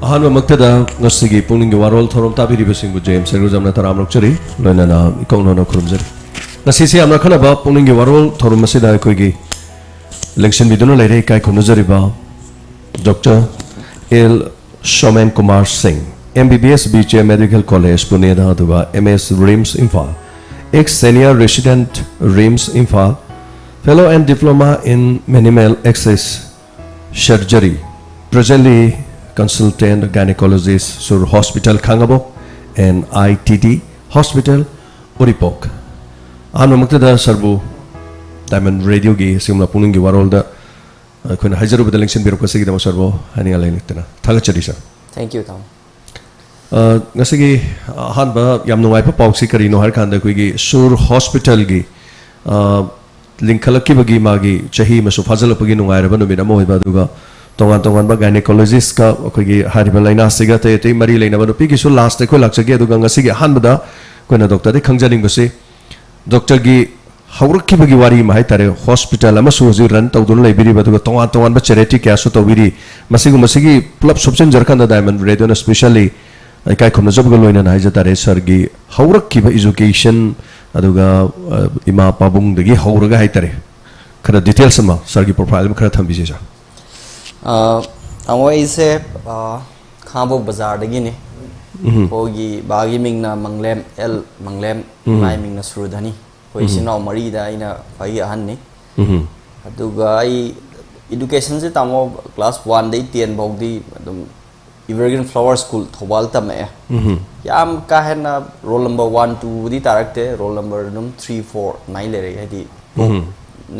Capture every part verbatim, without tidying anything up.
ꯑꯍꯥꯟꯕꯃꯛꯇꯗ ꯉꯁꯤꯒꯤ ꯄꯨꯛꯅꯤꯡꯒꯤ ꯋꯥꯔꯣꯜ ꯊꯧꯔꯝ ꯇꯥꯕꯤꯔꯤꯕꯁꯤꯡꯕꯨ ꯖꯦ ꯑꯦꯝ ꯁꯔꯨꯖꯝꯅ ꯇꯔꯥꯝꯅ ꯑꯣꯛꯆꯔꯤ, ꯂꯣꯏꯅꯅ ꯏꯀꯧ ꯅꯧꯅ ꯈꯨꯔꯨꯝꯖꯔꯤ꯫ ꯉꯁꯤꯁꯦ ꯌꯥꯝꯅ ꯑꯈꯟꯅꯕ ꯄꯨꯛꯅꯤꯡꯒꯤ ꯋꯥꯔꯣꯜ ꯊꯧꯔꯝ ꯑꯁꯤꯗ ꯑꯩꯈꯣꯏꯒꯤ ꯂꯦꯡꯁꯤꯟꯕꯤꯗꯨꯅ ꯂꯩꯔꯦ ꯏꯀꯥꯏ ꯈꯨꯝꯅꯖꯔꯤꯕ doctor L Somen Kumar Singh, M B B S B J medical college ꯄꯨꯅꯦꯗ, ꯑꯗꯨꯒ M S RIMS Imphal, ex senior resident RIMS Imphal, fellow and diploma in minimal access surgery, presently consultant gynecologist, Sur Hospital Khangabok and I T D Hospital Uripok. ꯑꯍꯥꯟꯕꯃꯛꯇꯗ ꯁꯥꯔꯕꯨ ꯗꯥꯏꯃꯟ ꯔꯦꯗꯤꯑꯣꯒꯤ ꯑꯁꯤꯒꯨꯝꯂꯕ ꯄꯨꯛꯅꯤꯡꯒꯤ ꯋꯥꯔꯣꯜꯗ ꯑꯩꯈꯣꯏꯅ ꯍꯥꯏꯖꯔꯨꯕꯗ ꯂꯦꯡꯁꯤꯟꯕꯤꯔꯛꯄꯁꯤꯒꯤꯗꯃꯛ ꯁꯥꯔꯕꯨ ꯍꯥꯏꯅꯤꯡꯉꯥꯏ ꯂꯩꯇꯅ ꯊꯥꯒꯠꯆꯔꯤ, ꯁꯥꯔ꯫ Thank you, ꯇꯥꯃꯣ꯫ ꯑ, ꯉꯁꯤꯒꯤ ꯑꯍꯥꯟꯕ ꯌꯥꯝ ꯅꯨꯡꯉꯥꯏꯕ ꯄꯥꯎꯁꯤ ꯀꯔꯤꯅꯣ ꯍꯥꯏꯔꯀꯥꯟꯗ, ꯑꯩꯈꯣꯏꯒꯤ ꯁꯨꯔ ꯍꯣꯁꯄꯤꯇꯥꯜꯒꯤ, ꯑ, ꯂꯤꯡꯈꯠꯂꯛꯈꯤꯕꯒꯤ ꯃꯥꯒꯤ ꯆꯍꯤ ꯑꯃꯁꯨ ꯐꯥꯖꯤꯜꯂꯛꯄꯒꯤ ꯅꯨꯡꯉꯥꯏꯔꯕ ꯅꯨꯃꯤꯠ ꯑꯃ ꯑꯣꯏꯕ, ꯑꯗꯨꯒ ꯇꯣꯉꯥꯟ ꯇꯣꯉꯥꯟꯕ ꯒꯥꯏꯅꯤꯀꯣꯂꯣꯖꯤꯁꯀ ꯑꯩꯈꯣꯏꯒꯤ ꯍꯥꯏꯔꯤꯕ ꯂꯥꯏꯅꯥꯁꯤꯒ ꯑꯇꯩ ꯑꯇꯩ ꯃꯔꯤ ꯂꯩꯅꯕ ꯅꯨꯄꯤꯒꯤꯁꯨ ꯂꯥꯁꯇ ꯑꯩꯈꯣꯏ ꯂꯥꯛꯆꯒꯦ꯫ ꯑꯗꯨꯒ ꯉꯁꯤꯒꯤ ꯑꯍꯥꯟꯕꯗ ꯑꯩꯈꯣꯏꯅ ꯗꯣꯛꯇꯔꯗꯒꯤ ꯈꯪꯖꯅꯤꯡꯕꯁꯤ, ꯗꯣꯛꯇꯔꯒꯤ ꯍꯧꯔꯛꯈꯤꯕꯒꯤ ꯋꯥꯔꯤ ꯑꯃ ꯍꯥꯏꯇꯥꯔꯦ, ꯍꯣꯁꯄꯤꯇꯥꯜ ꯑꯃꯁꯨ ꯍꯧꯖꯤꯛ ꯔꯟ ꯇꯧꯗꯨꯅ ꯂꯩꯕꯤꯔꯤꯕ, ꯑꯗꯨꯒ ꯇꯣꯉꯥꯟ ꯇꯣꯉꯥꯟꯕ ꯆꯦꯔꯤꯇꯤ ꯀꯌꯥꯁꯨ ꯇꯧꯕꯤꯔꯤ꯫ ꯃꯁꯤꯒꯨꯝꯕꯁꯤꯒꯤ ꯄꯨꯂꯞ ꯁꯨꯞꯆꯤꯟꯖꯔꯀꯥꯟꯗ ꯗꯥꯏꯃꯟ ꯔꯦꯗꯤꯑꯣꯅ ꯁ꯭ꯄꯦꯁꯤꯌꯦꯜꯂꯤ ꯏꯀꯥꯏ ꯈꯨꯝꯅꯖꯕꯒ ꯂꯣꯏꯅꯅ ꯍꯥꯏꯖ ꯇꯥꯔꯦ, ꯁꯥꯔꯒꯤ ꯍꯧꯔꯛꯈꯤꯕ ꯏꯖꯨꯀꯦꯁꯟ, ꯑꯗꯨꯒ, ꯑ, ꯏꯃꯥ ꯄꯥꯕꯨꯡꯗꯒꯤ ꯍꯧꯔꯒ ꯍꯥꯏꯇꯥꯔꯦ, ꯈꯔ ꯗꯤꯇꯦꯜꯁ ꯑꯃ, ꯁꯥꯔꯒꯤ ꯄ꯭ꯔꯣꯐꯥꯏꯜ ꯑꯃ ꯈꯔ ꯊꯝꯕꯤꯁꯦ, ꯁꯥꯔ꯫ ꯑ, ꯇꯥꯃꯣ, ꯑꯩꯁꯦ, ꯑ, ꯈꯥꯉꯕꯣꯛ ꯕꯖꯥꯔꯗꯒꯤꯅꯤ꯫ ꯎꯝ꯫ ꯑꯩꯈꯣꯏꯒꯤ ꯕꯥꯒꯤ ꯃꯤꯡꯅ ꯃꯪꯂꯦꯝ ꯑꯦꯜ ꯃꯪꯂꯦꯝ, ꯎꯝ꯫ ꯏꯃꯥꯒꯤ ꯃꯤꯡꯅ ꯁꯨꯔꯙꯅꯤ꯫ ꯑꯩꯈꯣꯏ ꯎꯝ꯫ ꯏꯆꯤꯟ ꯏꯅꯥꯎ ꯃꯔꯤꯗ ꯑꯩꯅ ꯈ꯭ꯋꯥꯏꯗꯒꯤ ꯑꯍꯟꯅꯤ꯫ ꯎꯝ꯫ ꯑꯗꯨꯒ ꯑꯩ ꯏꯗꯨꯀꯦꯁꯟꯁꯦ, ꯇꯥꯃꯣ, ꯀ꯭ꯂꯥꯁ ꯋꯥꯟꯗꯩ ꯇꯦꯟ ꯐꯥꯎꯗꯤ ꯑꯗꯨꯝ Evergreen Flower School ꯊꯧꯕꯥꯜ ꯇꯝꯃꯛꯑꯦ꯫ ꯎꯝ꯫ ꯌꯥꯝ ꯀꯥ ꯍꯦꯟꯅ ꯔꯣꯜ ꯅꯝꯕꯔ ꯋꯥꯟ ꯇꯨꯕꯨꯗꯤ ꯇꯥꯔꯛꯇꯦ, ꯔꯣꯜ ꯅꯝꯕꯔ ꯑꯗꯨꯝ ꯊ꯭ꯔꯤ ꯐꯣꯔ ꯑꯗꯨꯃꯥꯏꯅ ꯂꯩꯔꯛꯑꯦ, ꯍꯥꯏꯗꯤ ꯎꯝ꯫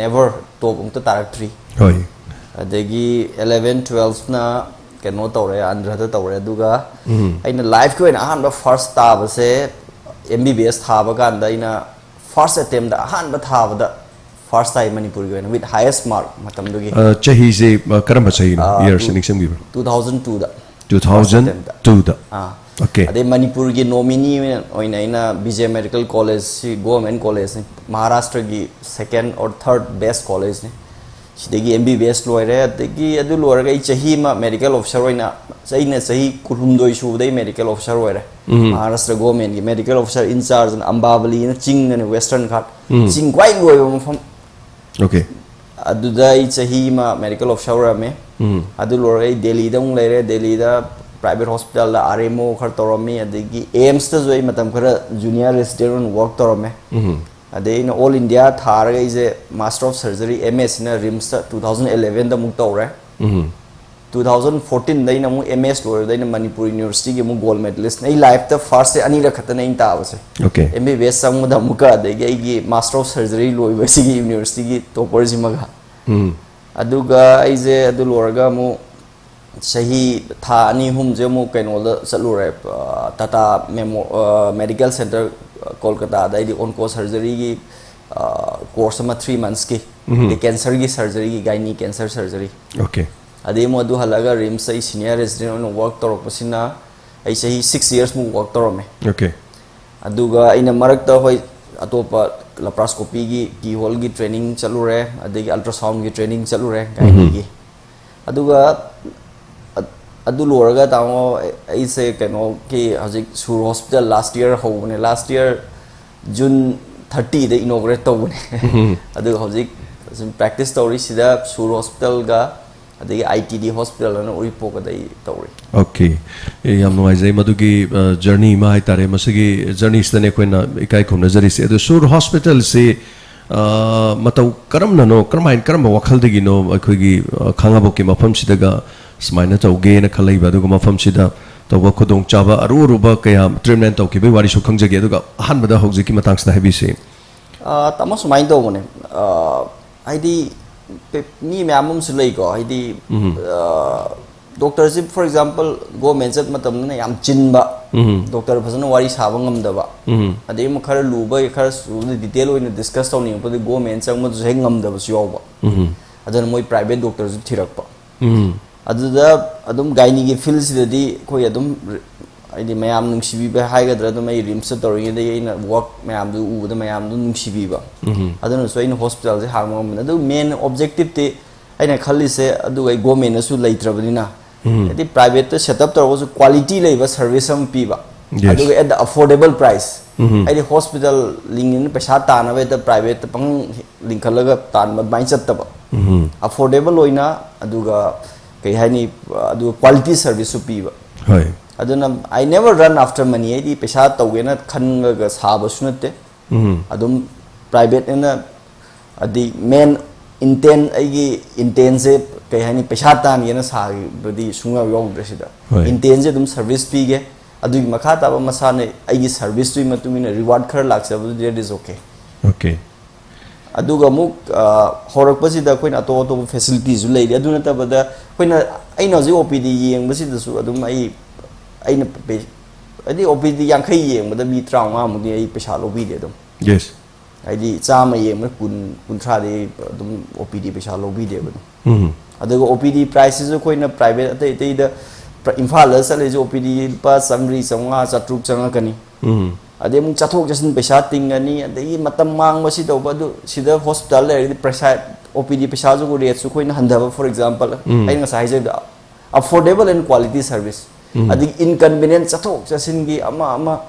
ꯅꯦꯚꯔ ꯇꯣꯞ ꯑꯃꯨꯛꯇ ꯇꯥꯔꯛꯇ꯭ꯔꯤ꯫ ꯍꯣꯏ꯫ ꯑꯗꯒꯤ ꯏꯂꯚꯦꯟ ꯇꯨꯋꯦꯜꯐꯅ ꯀꯩꯅꯣ ꯇꯧꯔꯦ, ꯑꯟꯙ꯭ꯔꯗ ꯇꯧꯔꯦ, ꯑꯗꯨꯒ ꯎꯝ꯫ ꯑꯩꯅ ꯂꯥꯏꯐꯀꯤ ꯑꯣꯏꯅ ꯑꯍꯥꯟꯕ ꯐꯥꯔꯁ ꯇꯥꯕꯁꯦ ꯑꯦꯝ ꯕꯤ ꯕꯤ ꯑꯦꯁ ꯊꯥꯕ ꯀꯥꯟꯗ ꯑꯩꯅ ꯐꯥꯔꯁ ꯑꯦꯇꯦꯝꯗ ꯑꯍꯥꯟꯕ ꯊꯥꯕꯗ ꯐꯥꯔꯁ ꯇꯥꯏ ꯃꯅꯤꯄꯨꯔꯒꯤ ꯑꯣꯏꯅ with highest mark ꯃꯇꯝꯗꯨꯒꯤ꯫ ꯑ, ꯆꯍꯤꯁꯦ, ꯑ, ꯀꯔꯝꯕ ꯆꯍꯤꯅꯣ? ꯑ, ꯏꯌꯔꯁꯦ ꯇꯨ- ꯅꯤꯡꯁꯤꯡꯕꯤꯕ꯭ꯔꯥ? ꯇꯨ ꯊꯥꯎꯖꯟ ꯇꯨꯗ꯫ ꯇꯨ ꯊꯥꯎꯖꯟ ꯇꯨꯗ꯫ ꯑꯥ꯫ ꯑꯣꯀꯦ꯫ ꯑꯗꯩ ꯃꯅꯤꯄꯨꯔꯒꯤ ꯅꯣꯃꯤꯅꯤ ꯑꯣꯏꯅ, ꯑꯣꯏꯅ ꯑꯩꯅ ꯕꯤ ꯖꯦ ꯃꯦꯗꯤꯀꯦꯜ ꯀꯣꯂꯦꯖꯁꯤ ꯒꯣꯔꯃꯦꯟ ꯀꯣꯂꯦꯖꯅꯤ, ꯃꯍꯥꯔꯥꯁꯇ꯭ꯔꯒꯤ ꯁꯦꯀꯦꯟ ꯑꯣꯔ ꯊꯥꯔꯠ ꯕꯦꯁ ꯀꯣꯂꯦꯖꯅꯤ꯫ ꯁꯤꯗꯒꯤ ꯑꯦꯝ ꯕꯤ ꯕꯤ ꯑꯦꯁ ꯂꯣꯏꯔꯦ, ꯑꯗꯒꯤ ꯑꯗꯨ ꯂꯣꯏꯔꯒ ꯑꯩ ꯆꯍꯤ ꯑꯃ ꯃꯦꯗꯤꯀꯦꯜ ꯑꯣꯐꯤꯁꯔ ꯑꯣꯏꯅ ꯑꯩꯅ ꯆꯍꯤ ꯀꯨꯟꯍꯨꯝꯗꯣꯏ ꯁꯨꯕꯗꯩ ꯃꯦꯗꯤꯀꯦꯜ ꯑꯣꯐꯤꯁꯥꯔ ꯑꯣꯏꯔꯦ꯫ ꯎꯝ꯫ ꯃꯍꯥꯔꯥꯁꯇ꯭ꯔ ꯒꯣꯔꯃꯦꯟꯒꯤ ꯃꯦꯗꯤꯀꯦꯜ ꯑꯣꯐꯤꯁꯥꯔ ꯏꯟꯆꯥꯔꯖꯅ ꯑꯝꯕꯥꯕꯂꯤꯅ ꯆꯤꯡꯗꯅꯦ, ꯋꯦꯁꯇꯔꯟ ꯘꯥꯠ꯫ ꯎꯝ꯫ ꯆꯤꯡ ꯈ꯭ꯋꯥꯏ ꯂꯣꯏꯕ ꯃꯐꯝ꯫ Okay꯫ ꯑꯗꯨꯗ ꯑꯩ ꯆꯍꯤ ꯑꯃ ꯃꯦꯗꯤꯀꯦꯜ ꯑꯣꯐꯤꯁꯥꯔ ꯑꯣꯏꯔꯝꯃꯤ꯫ ꯎꯝ꯫ ꯑꯗꯨ ꯂꯣꯏꯔꯒ ꯑꯩ ꯗꯦꯜꯂꯤꯗ ꯑꯃꯨꯛ ꯂꯩꯔꯦ꯫ ꯗꯦꯜꯂꯤꯗ ꯄ꯭ꯔꯥꯏꯚꯦꯠ ꯍꯣꯁꯄꯤꯇꯥꯜꯗ ꯑꯥꯔ ꯑꯦꯝ ꯑꯣ ꯈꯔ ꯇꯧꯔꯝꯃꯤ, ꯑꯗꯒꯤ ꯑꯦꯝꯁꯇꯁꯨ ꯑꯩ ꯃꯇꯝ ꯈꯔ ꯖꯨꯅꯤꯌꯔ ꯔꯦꯁꯤꯗꯦꯟ ꯑꯣꯏꯅ ꯋꯥꯔꯛ ꯇꯧꯔꯝꯃꯦ꯫ ꯎꯝ꯫ ꯑꯗꯩ ꯑꯩꯅ ꯑꯣꯜ ꯏꯟꯗꯤꯌꯥ ꯊꯥꯔꯒ ꯑꯩꯁꯦ ꯃꯥꯁꯇꯔ ꯑꯣꯐ ꯁꯔꯖꯔꯤ, ꯑꯦꯝ ꯑꯦꯁꯤꯅ ꯔꯤꯝꯁꯇ ꯇꯨ ꯊꯥꯎꯖꯟ ꯑꯦꯂꯦꯚꯦꯟꯗ ꯑꯃꯨꯛ ꯇꯧꯔꯦ꯫ ꯎꯝ꯫ ꯇꯨ ꯊꯥꯎꯖꯟ ꯐꯣꯔꯇꯤꯟꯗ ꯑꯩꯅ ꯑꯃꯨꯛ ꯑꯦꯝ ꯑꯦꯁ ꯂꯣꯏꯔꯗ ꯑꯩꯅ ꯃꯅꯤꯄꯨꯔ ꯌꯨꯅꯤꯚꯔꯁꯤꯇꯤꯒꯤ ꯑꯃꯨꯛ ꯒꯣꯜ ꯃꯦꯗꯂꯤꯁꯅꯦ꯫ ꯑꯩ ꯂꯥꯏꯐꯇ ꯐꯥꯔꯁꯁꯦ ꯑꯅꯤꯔꯛ ꯈꯛꯇꯅꯦ ꯑꯩꯅ ꯇꯥꯕꯁꯦ꯫ Okay꯫ ꯑꯦꯝ ꯕꯤ ꯕꯤ ꯑꯦꯁ ꯆꯪꯕꯗ ꯑꯃꯨꯛꯀ, ꯑꯗꯒꯤ ꯑꯩꯒꯤ ꯃꯥꯁꯇꯔ ꯑꯣꯐ ꯁꯔꯖꯔꯤ ꯂꯣꯏꯕꯁꯤꯒꯤ ꯌꯨꯅꯤꯚꯔꯁꯤꯇꯤꯒꯤ ꯇꯣꯄꯔꯁꯤꯃꯒ꯫ ꯎꯝ꯫ ꯑꯗꯨꯒ ꯑꯩꯁꯦ ꯑꯗꯨ ꯂꯣꯏꯔꯒ ꯑꯃꯨꯛ ꯆꯍꯤ ꯊꯥ ꯑꯅꯤ ꯑꯍꯨꯝꯁꯦ ꯑꯃꯨꯛ ꯀꯩꯅꯣꯗ ꯆꯠꯂꯨꯔꯦ, ꯑ, ꯇꯥꯇꯥ ꯃꯦꯃꯣ-, ꯑ, ꯃꯦꯗꯤꯀꯦꯜ ꯁꯦꯟꯇꯔ, ꯑ, ꯀꯣꯜꯀꯇꯥꯗ ꯑꯩꯗꯤ ꯑꯣꯟꯀꯣ ꯁꯔꯖꯔꯤꯒꯤ, ꯑ, ꯀꯣꯔꯁ ꯑꯃ ꯊ꯭ꯔꯤ ꯃꯟꯁꯀꯤ, ꯎꯝ꯫ ꯑꯗꯩ ꯀꯦꯟꯁꯔꯒꯤ ꯁꯔꯖꯔꯤꯒꯤ, ꯒꯥꯏꯅꯤ ꯀꯦꯟꯁꯔ ꯁꯔꯖꯔꯤ꯫ Okay꯫ ꯑꯗꯩ ꯑꯃꯨꯛ ꯑꯗꯨ ꯍꯜꯂꯒ ꯔꯤꯝꯁꯇ ꯑꯩ ꯁꯤꯅꯤꯌꯔ ꯔꯦꯁꯤꯗꯦꯟ ꯑꯣꯏꯅ ꯋꯥꯔꯛ ꯇꯧꯔꯛꯄꯁꯤꯅ ꯑꯩ ꯆꯍꯤ ꯁꯤꯛꯁ ꯌꯔꯁꯃꯨꯛ ꯋꯥꯔꯛ ꯇꯧꯔꯝꯃꯦ꯫ Okay꯫ ꯑꯗꯨꯒ ꯑꯩꯅ ꯃꯔꯛꯇ ꯍꯣꯏ ꯑꯇꯣꯞꯄ ꯂꯄ꯭ꯔꯥꯁꯀꯣꯄꯤꯒꯤ ꯀꯤ ꯍꯣꯜꯒꯤ ꯇ꯭ꯔꯦꯅꯤꯡ ꯆꯠꯂꯨꯔꯦ, ꯑꯗꯒꯤ ꯑꯜꯇ꯭ꯔꯥꯁꯥꯎꯟꯒꯤ ꯇ꯭ꯔꯦꯅꯤꯡ ꯆꯠꯂꯨꯔꯦ, ꯒꯥꯏꯅꯤꯒꯤ꯫ ꯑꯗꯨꯒ ꯑ-, ꯑꯗꯨ ꯂꯣꯏꯔꯒ ꯇꯥꯃꯣ, ꯑꯩꯁꯦ ꯀꯩꯅꯣꯒꯤ ꯍꯧꯖꯤꯛ ꯁꯨꯔ ꯍꯣꯁꯄꯤꯇꯥꯜ ꯂꯥꯁ ꯌꯔ ꯍꯧꯕꯅꯦ, ꯂꯥꯁ ꯌꯔ ꯖꯨꯟ ꯊꯥꯔꯇꯤꯗ ꯏꯅꯣꯒ꯭ꯔꯦꯠ ꯇꯧꯕꯅꯦ꯫ ꯎꯝ꯫ ꯑꯗꯨꯒ ꯍꯧꯖꯤꯛ ꯁꯨꯝ ꯄ꯭ꯔꯦꯛꯇꯤꯁ ꯇꯧꯔꯤꯁꯤꯗ ꯁꯨꯔ ꯍꯣꯁꯄꯤꯇꯥꯜꯒ ꯑꯗꯒꯤ ꯑꯥꯏ ꯇꯤ ꯗꯤ ꯍꯣꯁꯄꯤꯇꯥꯜ ꯑꯅ ꯎꯔꯤꯄꯣꯛꯀꯗ ꯑꯩ ꯇꯧꯔꯤ꯫ Okay꯫ ꯑꯦ, ꯌꯥꯝ ꯅꯨꯡꯉꯥꯏꯖꯩ ꯃꯗꯨꯒꯤ, ꯑ, ꯖꯔꯅꯤ ꯑꯃ ꯍꯥꯏꯇꯥꯔꯦ꯫ ꯃꯁꯤꯒꯤ ꯖꯔꯅꯤꯁꯤꯗꯅꯦ ꯑꯩꯈꯣꯏꯅ ꯏꯀꯥꯏ ꯈꯨꯝꯅꯖꯔꯤꯁꯦ꯫ ꯑꯗꯨ ꯁꯨꯔ ꯍꯣꯁꯄꯤꯇꯥꯜꯁꯤ, ꯑ, ꯃꯇꯧ ꯀꯔꯝꯅꯅꯣ, ꯀꯔꯝꯍꯥꯏꯅ, ꯀꯔꯝꯕ ꯋꯥꯈꯜꯗꯒꯤꯅꯣ ꯑꯩꯈꯣꯏꯒꯤ, ꯑ, ꯈꯥꯡꯉꯕꯣꯛꯀꯤ ꯃꯐꯝꯁꯤꯗꯒ ꯁꯨꯃꯥꯏꯅ ꯇꯧꯒꯦꯅ ꯈꯜꯂꯛꯏꯕ, ꯑꯗꯨꯒ ꯃꯐꯝꯁꯤꯗ ꯇꯧꯕ ꯈꯨꯗꯣꯡꯆꯥꯕ ꯑꯔꯨ ꯑꯔꯨꯕ ꯀꯌꯥ ꯇ꯭ꯔꯤꯠꯃꯦꯟ ꯇꯧꯈꯤꯕꯒꯤ ꯋꯥꯔꯤꯁꯨ ꯈꯪꯖꯒꯦ꯫ ꯑꯗꯨꯒ ꯑꯍꯥꯟꯕꯗ ꯍꯧꯖꯤꯛꯀꯤ ꯃꯇꯥꯡꯁꯤꯗ ꯍꯥꯏꯕꯤꯁꯤ꯫ ꯑ, ꯇꯥꯃꯣ, ꯁꯨꯃꯥꯏꯅ ꯇꯧꯕꯅꯦ꯫ ꯑ, ꯍꯥꯏꯗꯤ ꯄꯦ-, ꯃꯤ ꯃꯌꯥꯝ ꯑꯃꯁꯨ ꯂꯩꯀꯣ, ꯍꯥꯏꯗꯤ, ꯎꯝ꯫ ꯑ, ꯗꯣꯛꯇꯔꯁꯤ, for example, ꯒꯣꯔꯃꯦꯟ ꯆꯠꯄ ꯃꯇꯝꯗꯅ ꯌꯥꯝ ꯆꯤꯟꯕ, ꯎꯝ꯫ ꯗꯣꯛꯇꯔ ꯐꯖꯅ ꯋꯥꯔꯤ ꯁꯥꯕ ꯉꯝꯗꯕ, ꯎꯝ꯫ ꯑꯗꯩ ꯑꯃꯨꯛ ꯈꯔ ꯂꯨꯕ, ꯈꯔ ꯗꯤꯇꯦꯜ ꯑꯣꯏꯅ ꯗꯤꯁꯀꯁ ꯇꯧꯅꯤꯡꯉꯛꯄꯗꯤ ꯒꯣꯔꯃꯦꯟ ꯆꯪꯕꯗꯨꯁꯨ ꯍꯦꯛ ꯉꯝꯗꯕꯁꯨ ꯌꯥꯎꯕ꯫ ꯎꯝ꯫ ꯑꯗꯨꯅ ꯃꯣꯏ ꯄ꯭ꯔꯥꯏꯚꯦꯠ ꯗꯣꯛꯇꯔꯁꯨ ꯊꯤꯔꯛꯄ꯫ ꯎꯝ꯫ ꯑꯗꯨꯗ ꯑꯗꯨꯝ ꯒꯥꯏꯅꯤꯒꯤ ꯐꯤꯜꯁꯤꯗꯗꯤ ꯑꯩꯈꯣꯏ ꯑꯗꯨꯝ ꯔ-, ꯍꯥꯏꯗꯤ ꯃꯌꯥꯝ ꯅꯨꯡꯁꯤꯕꯤꯕ ꯍꯥꯏꯒꯗ꯭ꯔꯥ, ꯑꯗꯨꯝ ꯑꯩ ꯔꯤꯝꯁꯇ ꯇꯧꯔꯤꯉꯩꯗꯒꯤ ꯑꯩꯅ ꯋꯥꯔꯛ ꯃꯌꯥꯝꯗꯨ ꯎꯕꯗ ꯃꯌꯥꯝꯗꯨ ꯅꯨꯡꯁꯤꯕꯤꯕ꯫ ꯎꯝ꯫ ꯑꯗꯨꯅꯁꯨ ꯑꯩꯅ ꯍꯣꯁꯄꯤꯇꯥꯜꯁꯦ ꯍꯥꯡꯕ ꯉꯝꯕꯅꯤ꯫ ꯑꯗꯨ ꯃꯦꯟ ꯑꯣꯕꯖꯦꯛꯇꯤꯞꯇꯤ ꯑꯩꯅ ꯈꯜꯂꯤꯁꯦ, ꯑꯗꯨꯒ ꯑꯩ ꯒꯣꯔꯃꯦꯟꯅꯁꯨ ꯂꯩꯇ꯭ꯔꯕꯅꯤꯅ, ꯎꯝ꯫ ꯍꯥꯏꯗꯤ ꯄ꯭ꯔꯥꯏꯚꯦꯠꯇ ꯁꯦꯠ ꯑꯞ ꯇꯧꯔꯒꯁꯨ ꯀ꯭ꯋꯥꯂꯤꯇꯤ ꯂꯩꯕ ꯁꯔꯚꯤꯁ ꯑꯃ ꯄꯤꯕ꯫ Yes. ꯑꯗꯨꯒ at the affordable price. ꯎꯝ꯫ ꯍꯥꯏꯗꯤ ꯍꯣꯁꯄꯤꯇꯥꯜ ꯂꯤꯡꯉꯤꯅ ꯄꯩꯁꯥ ꯇꯥꯅꯕ ꯍꯦꯛꯇ ꯄ꯭ꯔꯥꯏꯚꯦꯠꯇ ꯄꯪ ꯂꯤꯡꯈꯠꯂꯒ ꯇꯥꯟꯕ ꯑꯗꯨꯃꯥꯏꯅ ꯆꯠꯇꯕ꯫ ꯎꯝ꯫ ꯑꯐꯣꯔꯗꯦꯕꯜ ꯑꯣꯏꯅ, ꯑꯗꯨꯒ ꯀꯩ ꯍꯥꯏꯅꯤ, ꯑꯗꯨꯒ ꯀ꯭ꯋꯥꯂꯤꯇꯤ ꯁꯔꯚꯤꯁꯁꯨ ꯄꯤꯕ꯫ ꯍꯣꯏ꯫ ꯑꯗꯨꯅ I never run after money. ꯑꯩꯗꯤ ꯄꯩꯁꯥ ꯇꯧꯒꯦꯅ ꯈꯟꯂꯒ ꯁꯥꯕꯁꯨ ꯅꯠꯇꯦ꯫ ꯎꯝ꯫ ꯑꯗꯨꯝ ꯄ꯭ꯔꯥꯏꯚꯦꯠꯅ ꯑꯗꯤ ꯃꯦꯟ ꯏꯟꯇꯦꯟ, ꯑꯩꯒꯤ ꯏꯟꯇꯦꯟꯁꯦ ꯀꯩ ꯍꯥꯏꯅꯤ, ꯄꯩꯁꯥ ꯇꯥꯟꯒꯦꯅ ꯁꯥꯈꯤꯕꯗꯤ ꯁꯨꯡꯌꯥꯎ ꯌꯥꯎꯗ꯭ꯔꯦ ꯁꯤꯗ꯫ ꯍꯣꯏ꯫ ꯏꯟꯇꯦꯟꯁꯦ ꯑꯗꯨꯝ ꯁꯔꯚꯤꯁ ꯄꯤꯒꯦ, ꯑꯗꯨꯒꯤ ꯃꯈꯥ ꯇꯥꯕ ꯃꯁꯥꯅ ꯑꯩꯒꯤ ꯁꯔꯚꯤꯁꯇꯨꯒꯤ ꯃꯇꯨꯡ ꯏꯟꯅ ꯔꯤꯋꯥꯔꯗ ꯈꯔ ꯂꯥꯛꯆꯕꯗꯨꯗꯤ that is okay. Okay. ꯑꯗꯨꯒ ꯑꯃꯨꯛ, ꯑ, ꯍꯧꯔꯛꯄꯁꯤꯗ ꯑꯩꯈꯣꯏꯅ ꯑꯇꯣꯞ ꯑꯇꯣꯞꯄ ꯐꯦꯁꯤꯂꯤꯇꯤꯁꯨ ꯂꯩꯔꯤ꯫ ꯑꯗꯨ ꯅꯠꯇꯕꯗ ꯑꯩꯈꯣꯏꯅ, ꯑꯩꯅ ꯍꯧꯖꯤꯛ ꯑꯣ ꯄꯤ ꯗꯤ ꯌꯦꯡꯕꯁꯤꯗꯁꯨ ꯑꯗꯨꯝ ꯑꯩ, ꯑꯩꯅ ꯄꯦ-, ꯍꯥꯏꯗꯤ ꯑꯣ ꯄꯤ ꯗꯤ ꯌꯥꯡꯈꯩ ꯌꯦꯡꯕꯗ ꯃꯤ ꯇꯔꯥꯃꯉꯥꯃꯨꯛꯇꯤ ꯑꯩ ꯄꯩꯁꯥ ꯂꯧꯕꯤꯗꯦ ꯑꯗꯨꯝ꯫ Yes. ꯍꯥꯏꯗꯤ ꯆꯥꯝꯃ ꯌꯦꯡꯕꯗ ꯀꯨꯟ, ꯀꯨꯟꯊ꯭ꯔꯥꯗꯤ ꯑꯗꯨꯝ ꯑꯣ ꯄꯤ ꯗꯤ ꯄꯩꯁꯥ ꯂꯧꯕꯤꯗꯦꯕ ꯑꯗꯨꯝ꯫ ꯎꯝ꯫ ꯑꯗꯨꯒ ꯑꯣ ꯄꯤ ꯗꯤ ꯄ꯭ꯔꯥꯏꯁꯁꯤꯁꯨ ꯑꯩꯈꯣꯏꯅ ꯄ꯭ꯔꯥꯏꯚꯦꯠ ꯑꯇꯩ ꯑꯇꯩꯗ, ꯄ꯭ꯔ-, ꯏꯝꯐꯥꯜꯗ ꯆꯠꯂꯤꯁꯦ ꯑꯣ ꯄꯤ ꯗꯤ ꯂꯨꯄꯥ ꯆꯥꯝꯃꯔꯤ, ꯆꯥꯝꯃꯉꯥ, ꯆꯥꯇ꯭ꯔꯨꯛ ꯆꯪꯉꯛꯀꯅꯤ꯫ ꯎꯝ꯫ ꯑꯗꯩ ꯑꯃꯨꯛ ꯆꯠꯊꯣꯛ ꯆꯠꯁꯤꯟ ꯄꯩꯁꯥ ꯇꯤꯡꯒꯅꯤ, ꯑꯗꯒꯤ ꯃꯇꯝ ꯃꯥꯡꯕ ꯁꯤ ꯇꯧꯕ, ꯑꯗꯨ ꯁꯤꯗ ꯍꯣꯁꯄꯤꯇꯥꯜ ꯂꯩꯔꯒꯗꯤ ꯄꯩꯁꯥ, ꯑꯣ ꯄꯤ ꯗꯤ ꯄꯩꯁꯥꯁꯨ ꯔꯦꯠꯁꯨ ꯑꯩꯈꯣꯏꯅ ꯍꯟꯊꯕ, for example, ꯎꯝ꯫ ꯑꯩꯅ ꯉꯁꯥꯏ ꯍꯥꯏꯖꯕꯗ affordable and quality service꯫ ꯎꯝ꯫ ꯑꯗꯒꯤ inconvenience, ꯆꯠꯊꯣꯛ ꯆꯠꯁꯤꯟꯒꯤ ꯑꯃ ꯑꯃ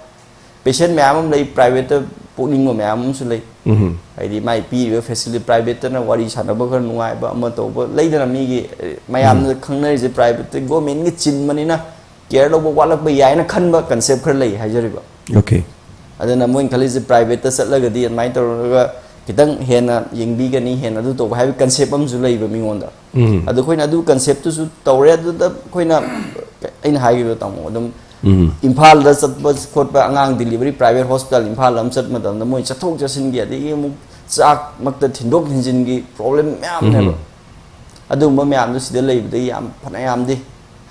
ꯄꯦꯁꯦꯟ ꯃꯌꯥꯝ ꯑꯃ ꯂꯩ, ꯄ꯭ꯔꯥꯏꯚꯦꯠꯇ ꯄꯣꯛꯅꯤꯡꯕ ꯃꯌꯥꯝ ꯑꯃꯁꯨ ꯂꯩ꯫ ꯎꯝ꯫ ꯍꯥꯏꯗꯤ ꯃꯥꯏ ꯄꯤꯔꯤꯕ ꯐꯦꯁꯤꯂꯤ-, ꯄ꯭ꯔꯥꯏꯚꯦꯠꯇꯅ ꯋꯥꯔꯤ ꯁꯥꯟꯅꯕ ꯈꯔ ꯅꯨꯡꯉꯥꯏꯕ ꯑꯃ ꯇꯧꯕ ꯂꯩꯗꯅ, ꯃꯤꯒꯤ, ꯑꯦ, ꯃꯌꯥꯝꯅ ꯎꯝ꯫ ꯈꯪꯅꯔꯤꯁꯦ ꯄ꯭ꯔꯥꯏꯚꯦꯠꯇ, ꯒꯣꯔꯃꯦꯟꯒꯤ ꯆꯤꯟꯕꯅꯤꯅ ꯀꯦꯌꯔ ꯂꯧꯕ ꯋꯥꯠꯂꯛꯄ ꯌꯥꯏꯅ ꯈꯟꯕ ꯀꯟꯁꯦꯞ ꯈꯔ ꯂꯩ ꯍꯥꯏꯖꯔꯤꯕ꯫ Okay꯫ ꯑꯗꯨꯅ ꯃꯣꯏꯅ ꯈꯜꯂꯤꯁꯦ ꯄ꯭ꯔꯥꯏꯚꯦꯠꯇ ꯆꯠꯂꯒꯗꯤ ꯑꯗꯨꯃꯥꯏꯅ ꯇꯧꯔꯒ ꯈꯤꯇꯪ ꯍꯦꯟꯅ ꯌꯦꯡꯕꯤꯒꯅꯤ, ꯍꯦꯟꯅ ꯑꯗꯨ ꯇꯧꯕ ꯍꯥꯏꯕ ꯀꯟꯁꯦꯞ ꯑꯃꯁꯨ ꯂꯩꯕ ꯃꯤꯉꯣꯟꯗ꯫ ꯎꯝ꯫ ꯑꯗꯨ ꯑꯩꯈꯣꯏꯅ ꯑꯗꯨ ꯀꯟꯁꯦꯞꯇꯨꯁꯨ ꯇꯧꯔꯦ꯫ ꯑꯗꯨꯗ ꯑꯩꯈꯣꯏꯅ, ꯑꯩꯅ ꯍꯥꯏꯈꯤꯕꯗꯣ ꯇꯥꯃꯣ, ꯑꯗꯨꯝ ꯎꯝ꯫ ꯏꯝꯐꯥꯜꯗ ꯆꯠꯄ ꯈꯣꯠꯄ, ꯑꯉꯥꯡ ꯗꯤꯂꯤꯚꯔꯤ ꯄ꯭ꯔꯥꯏꯚꯦꯠ ꯍꯣꯁꯄꯤꯇꯥꯜ ꯏꯝꯐꯥꯜ ꯑꯃ ꯆꯠꯄ ꯃꯇꯝꯗ ꯃꯣꯏ ꯆꯠꯊꯣꯛ ꯆꯠꯁꯤꯟꯒꯤ, ꯑꯗꯒꯤ ꯑꯃꯨꯛ ꯆꯥꯛꯃꯛꯇ ꯊꯤꯟꯗꯣꯛ ꯊꯤꯟꯖꯤꯟꯒꯤ ꯄ꯭ꯔꯣꯕ꯭ꯂꯦꯝ ꯃꯌꯥꯝꯅꯦꯕ꯫ ꯎꯝ꯫ ꯑꯗꯨꯒꯨꯝꯕ ꯃꯌꯥꯝꯗꯨ ꯁꯤꯗ ꯂꯩꯕꯗꯒꯤ ꯌꯥꯝ ꯐꯅꯌꯥꯝꯗꯤ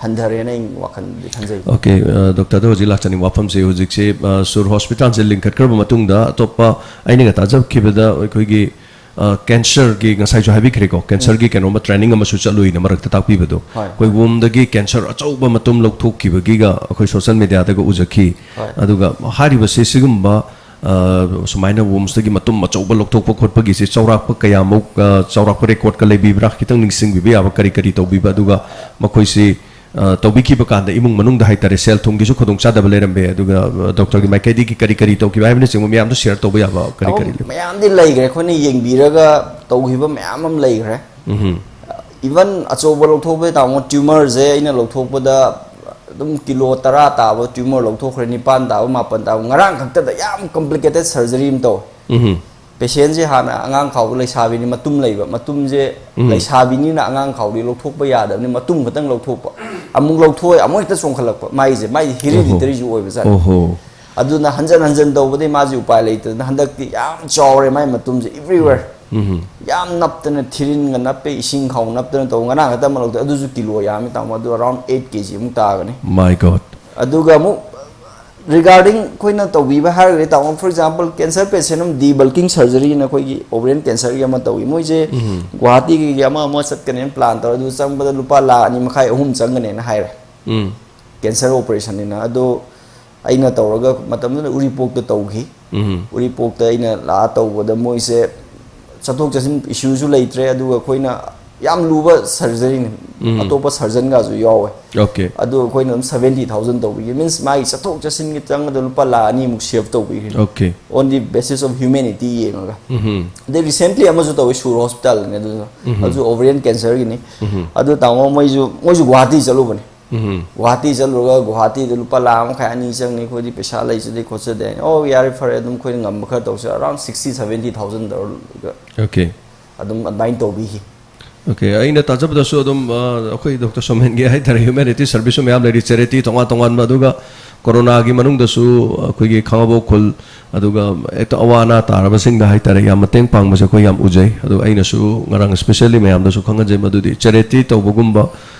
ꯍꯟꯊꯔꯦꯅ ꯑꯩ ꯋꯥꯈꯜꯗꯤ ꯈꯟꯖꯩ꯫ Okay, ꯑ, ꯗꯣꯛꯇꯔꯗ ꯍꯧꯖꯤꯛ ꯂꯥꯛꯆꯅꯤꯡꯕ ꯋꯥꯐꯝꯁꯦ, ꯍꯧꯖꯤꯛꯁꯦ, ꯑ, ꯁꯨꯔ ꯍꯣꯁꯄꯤꯇꯥꯜꯁꯦ ꯂꯤꯡꯈꯠꯈ꯭ꯔꯕ ꯃꯇꯨꯡꯗ ꯑꯇꯣꯞꯄ, ꯑꯩꯅꯒ ꯇꯥꯖꯈꯤꯕꯗ ꯑꯩꯈꯣꯏꯒꯤ, ꯑ, ꯀꯦꯟꯁꯔꯒꯤ, ꯉꯁꯥꯏꯁꯨ ꯍꯥꯏꯕꯤꯈ꯭ꯔꯦꯀꯣ, ꯀꯦꯟꯁꯔꯒꯤ ꯎꯝ꯫ ꯀꯩꯅꯣꯝꯃ ꯇ꯭ꯔꯦꯅꯤꯡ ꯑꯃꯁꯨ ꯆꯠꯂꯨꯏꯅ ꯃꯔꯛꯇ ꯇꯥꯛꯄꯤꯕꯗꯣ꯫ ꯍꯣꯏ, ꯑꯩꯈꯣꯏ ꯍꯣꯏ꯫ ꯋꯨꯝꯗꯒꯤ ꯀꯦꯟꯁꯔ ꯑꯆꯧꯕ ꯃꯇꯨꯝ ꯂꯧꯊꯣꯛꯈꯤꯕꯒꯤꯒ ꯑꯩꯈꯣꯏ ꯁꯣꯁꯦꯜ ꯃꯦꯗꯤꯌꯥꯗꯒ ꯎꯖꯈꯤ꯫ ꯍꯣꯏ꯫ ꯑꯗꯨꯒ ꯍꯥꯏꯔꯤꯕꯁꯤ ꯁꯤꯒꯨꯝꯕ, ꯑ, ꯁꯨꯃꯥꯏꯅ ꯋꯨꯝꯁꯇꯒꯤ ꯃꯇꯨꯝ ꯑꯆꯧꯕ ꯂꯧꯊꯣꯛꯄ ꯈꯣꯠꯄꯒꯤꯁꯤ ꯆꯥꯎꯔꯥꯛꯄ ꯀꯌꯥꯃꯨꯛ, ꯑ, ꯆꯥꯎꯔꯥꯛꯄ ꯔꯦꯀꯣꯔꯠꯀ ꯂꯩꯕꯤꯕ꯭ꯔꯥ? ꯈꯤꯇꯪ ꯅꯤꯡꯁꯤꯡꯕꯤꯕ ꯌꯥꯕ ꯀꯔꯤ ꯀꯔꯤ ꯇꯧꯕꯤꯕ, ꯑꯗꯨꯒ ꯃꯈꯣꯏꯁꯤ ꯑ, ꯇꯧꯕꯤꯈꯤꯕ ꯀꯥꯟꯗ ꯏꯃꯨꯡ ꯃꯅꯨꯡꯗ ꯍꯥꯏꯇꯥꯔꯦ, ꯁꯦꯜ ꯊꯨꯝꯒꯤꯁꯨ ꯈꯨꯗꯣꯡꯆꯥꯗꯕ ꯂꯩꯔꯝꯕ ꯌꯥꯏ, ꯑꯗꯨꯒ, ꯑ, ꯗꯣꯛꯇꯔꯒꯤ ꯃꯥꯏꯀꯩꯗꯒꯤ ꯀꯔꯤ ꯀꯔꯤ ꯇꯧꯈꯤꯕ ꯍꯥꯏꯕꯅꯆꯤꯡꯕ ꯃꯌꯥꯝꯗꯣ ꯁꯤꯌꯔ ꯇꯧꯕ ꯌꯥꯕ ꯀꯔꯤ ꯑꯧ, ꯀꯔꯤ ꯂꯩ? ꯃꯌꯥꯝꯗꯤ ꯂꯩꯈ꯭ꯔꯦ꯫ ꯑꯩꯈꯣꯏꯅ ꯌꯦꯡꯕꯤꯔꯒ ꯇꯧꯈꯤꯕ ꯃꯌꯥꯝ ꯑꯃ ꯂꯩꯈ꯭ꯔꯦ꯫ ꯎꯝ꯫ ꯏꯚꯟ ꯑꯆꯧꯕ ꯂꯧꯊꯣꯛꯄꯗ, ꯇꯥꯃꯣ, ꯇ꯭ꯌꯨꯃꯔꯁꯦ ꯑꯩꯅ ꯂꯧꯊꯣꯛꯄꯗ ꯑꯗꯨꯝ ꯀꯤꯂꯣ ꯇꯔꯥ ꯇꯥꯕ ꯇ꯭ꯌꯨꯃꯔ ꯂꯧꯊꯣꯛꯈ꯭ꯔꯦ, ꯅꯤꯄꯥꯟ ꯇꯥꯕ, ꯃꯥꯄꯟ ꯇꯥꯕ, ꯉꯔꯥꯡ ꯈꯛꯇꯗ ꯌꯥꯝ ꯀꯝꯄ꯭ꯂꯤꯀꯦꯇꯦꯠ ꯁꯔꯖꯔꯤ ꯑꯃ ꯇꯧꯋꯦ꯫ ꯎꯝ꯫ ꯄꯦꯁꯦꯟꯁꯦ ꯍꯥꯟꯅ ꯑꯉꯥꯡ ꯈꯥꯎꯕ ꯂꯩꯁꯥꯕꯤꯅꯤ, ꯃꯇꯨꯝ ꯂꯩꯕ, ꯃꯇꯨꯝꯁꯦ ꯎꯝ꯫ ꯂꯩꯁꯥꯕꯤꯅꯤꯅ ꯑꯉꯥꯡ ꯈꯥꯎꯗꯤ ꯂꯧꯊꯣꯛꯄ ꯌꯥꯗꯕꯅꯤ, ꯃꯇꯨꯝ ꯈꯛꯇꯪ ꯂꯧꯊꯣꯛꯄ, ꯑꯃꯨꯛ ꯂꯧꯊꯣꯛꯑꯦ, ꯑꯃꯨꯛ ꯍꯦꯛꯇ ꯆꯣꯡꯈꯠꯂꯛꯄ꯫ ꯃꯥꯏꯁꯦ, ꯃꯥꯏꯁꯦ ꯑꯣꯍꯣ꯫ ꯍꯦꯔꯤꯗꯤꯇꯔꯤꯁꯨ ꯑꯣꯏꯕ ꯖꯥꯠꯅꯤ꯫ ꯑꯣꯍꯣ꯫ ꯑꯗꯨꯅ ꯍꯟꯖꯟ ꯍꯟꯖꯟ ꯇꯧꯕꯗꯩ ꯃꯥꯁꯦ ꯎꯄꯥꯏ ꯂꯩꯇꯗꯅ ꯍꯟꯗꯛꯇꯤ ꯌꯥꯝ ꯆꯥꯎꯔꯦ ꯃꯥꯏ ꯃꯇꯨꯝꯁꯦ, everywhere꯫ ꯎꯝ꯫ ꯌꯥꯝ ꯅꯞꯇꯅ, ꯊꯤꯔꯤꯟꯒ ꯅꯞꯄꯦ, ꯏꯁꯤꯡ ꯈꯥꯎ ꯅꯞꯇꯅ ꯇꯧꯕ꯫ ꯉꯔꯥꯡ ꯈꯛꯇ ꯑꯃ ꯂꯧꯊꯣꯛꯑꯦ, ꯑꯗꯨꯁꯨ ꯀꯤꯂꯣ ꯌꯥꯝꯃꯤ, ꯇꯥꯃꯣ, ꯑꯗꯨ around eight K G ꯑꯃꯨꯛ ꯇꯥꯒꯅꯤ꯫ My God꯫ ꯑꯗꯨꯒ ꯑꯃꯨꯛ regarding ꯑꯩꯈꯣꯏꯅ ꯇꯧꯕꯤꯕ ꯍꯥꯏꯔꯒꯗꯤ, ꯇꯥꯃꯣ, for example, cancer patient ꯑꯃ debulking surgery ꯅ ꯑꯩꯈꯣꯏꯒꯤ ovarian cancer ꯒꯤ ꯑꯃ ꯇꯧꯏ꯫ ꯃꯣꯏꯁꯦ ꯎꯝ꯫ ꯒꯨꯋꯥꯍꯥꯇꯤꯒꯤ ꯑꯃ ꯑꯃ ꯆꯠꯀꯅꯦꯅ plan ꯇꯧꯔꯦ, ꯑꯗꯨ ꯆꯪꯕꯗ ꯂꯨꯄꯥ ꯂꯥꯈ ꯑꯅꯤ ꯃꯈꯥꯏ, ꯑꯍꯨꯝ ꯆꯪꯒꯅꯦꯅ ꯍꯥꯏꯔꯦ꯫ ꯎꯝ꯫ Cancer operation ꯅꯤꯅ꯫ ꯑꯗꯣ ꯑꯩꯅ ꯇꯧꯔꯒ ꯃꯇꯝꯗꯨꯗ ꯎꯔꯤꯄꯣꯛꯇ ꯇꯧꯈꯤ꯫ ꯎꯝ꯫ ꯎꯔꯤꯄꯣꯛꯇ ꯑꯩꯅ ꯂꯥꯛꯑ ꯇꯧꯕꯗ ꯃꯣꯏꯁꯦ ꯆꯠꯊꯣꯛ ꯆꯠꯁꯤꯟ issue ꯁꯨ ꯂꯩꯇ꯭ꯔꯦ, ꯑꯗꯨꯒ ꯑꯩꯈꯣꯏꯅ ꯌꯥꯝ ꯂꯨꯕ surgery ꯅꯤ, ꯎꯝ꯫ ꯑꯇꯣꯞꯄ surgeon ꯒꯁꯨ ꯌꯥꯎꯋꯦ꯫ Okay꯫ ꯑꯗꯨ ꯑꯩꯈꯣꯏꯅ ꯑꯗꯨꯝ seventy thousand ꯇꯧꯕꯤꯒꯤ, means ꯃꯥꯒꯤ ꯆꯠꯊꯣꯛ ꯆꯠꯁꯤꯟꯒꯤ ꯆꯪꯒꯗꯕ ꯂꯨꯄꯥ ꯂꯥꯈ ꯑꯅꯤꯃꯨꯛ save ꯇꯧꯕꯤꯈ꯭ꯔꯦ꯫ Okay꯫ On the basis of humanity ꯌꯦꯡꯉꯒ꯫ ꯎꯝ꯫ ꯑꯗꯩ recently ꯑꯃꯁꯨ ꯇꯧꯋꯤ, ꯁꯨꯔ hospital ꯅꯦ ꯑꯗꯨꯁꯨ꯫ ꯎꯝ꯫ ꯑꯗꯨꯁꯨ ovarian cancer ꯒꯤꯅꯤ꯫ ꯎꯝ꯫ ꯑꯗꯨ ꯇꯥꯃꯣ, ꯃꯣꯏꯁꯨ, ꯃꯣꯏꯁꯨ ꯒꯨꯋꯥꯍꯥꯇꯤ ꯆꯠꯂꯨꯕꯅꯦ꯫ ꯎꯝ꯫ ꯒꯨꯋꯥꯍꯥꯇꯤ ꯆꯠꯂꯨꯔꯒ ꯒꯨꯋꯥꯍꯥꯇꯤꯗ ꯂꯨꯄꯥ ꯂꯥꯈ ꯑꯃ ꯃꯈꯥꯏ, ꯑꯅꯤ ꯆꯪꯅꯤ, ꯑꯩꯈꯣꯏꯗꯤ ꯄꯩꯁꯥ ꯂꯩꯖꯗꯦ ꯈꯣꯠꯆꯗꯦ ꯍꯥꯏꯅ, "ꯑꯣ, ꯌꯥꯔꯦ, ꯐꯔꯦ, ꯑꯗꯨꯝ ꯑꯩꯈꯣꯏꯅ ꯉꯝꯕ ꯈꯔ ꯇꯧꯁꯦ", around sixty seventy thousand ꯇꯧꯔꯒ Okay꯫ ꯑꯗꯨꯝ ꯑꯗꯨꯃꯥꯏꯅ ꯇꯧꯕꯤꯈꯤ꯫ Okay, ꯑꯩꯅ ꯇꯥꯖꯕꯗꯁꯨ ꯑꯗꯨꯝ, ꯑ, ꯑꯩꯈꯣꯏ ꯗꯣꯛꯇꯔ ꯁꯣꯃꯦꯟꯒꯤ ꯍꯥꯏꯇꯥꯔꯦ, humanity service ꯁꯨ ꯃꯌꯥꯝ ꯂꯩꯔꯤ, charity ꯇꯣꯉꯥꯟ ꯇꯣꯉꯥꯟꯕ, ꯑꯗꯨꯒ ꯀꯣꯔꯣꯅꯥꯒꯤ ꯃꯅꯨꯡꯗꯁꯨ ꯑꯩꯈꯣꯏꯒꯤ ꯈꯥꯉꯕꯣꯛ ꯈꯨꯜ, ꯑꯗꯨꯒ ꯍꯦꯛꯇ ꯑꯋꯥ ꯑꯅꯥ ꯇꯥꯔꯕꯁꯤꯡꯗ ꯍꯥꯏꯇꯥꯔꯦ, ꯌꯥꯝ ꯃꯇꯦꯡ ꯄꯥꯡꯕꯁꯦ ꯑꯩꯈꯣꯏ ꯌꯥꯝ ꯎꯖꯩ꯫ ꯑꯗꯨ ꯑꯩꯅꯁꯨ ꯉꯔꯥꯡ specially ꯃꯌꯥꯝꯗꯁꯨ ꯈꯪꯍꯟꯖꯩ, ꯃꯗꯨꯗꯤ charity ꯇꯧꯕꯒꯨꯝꯕ,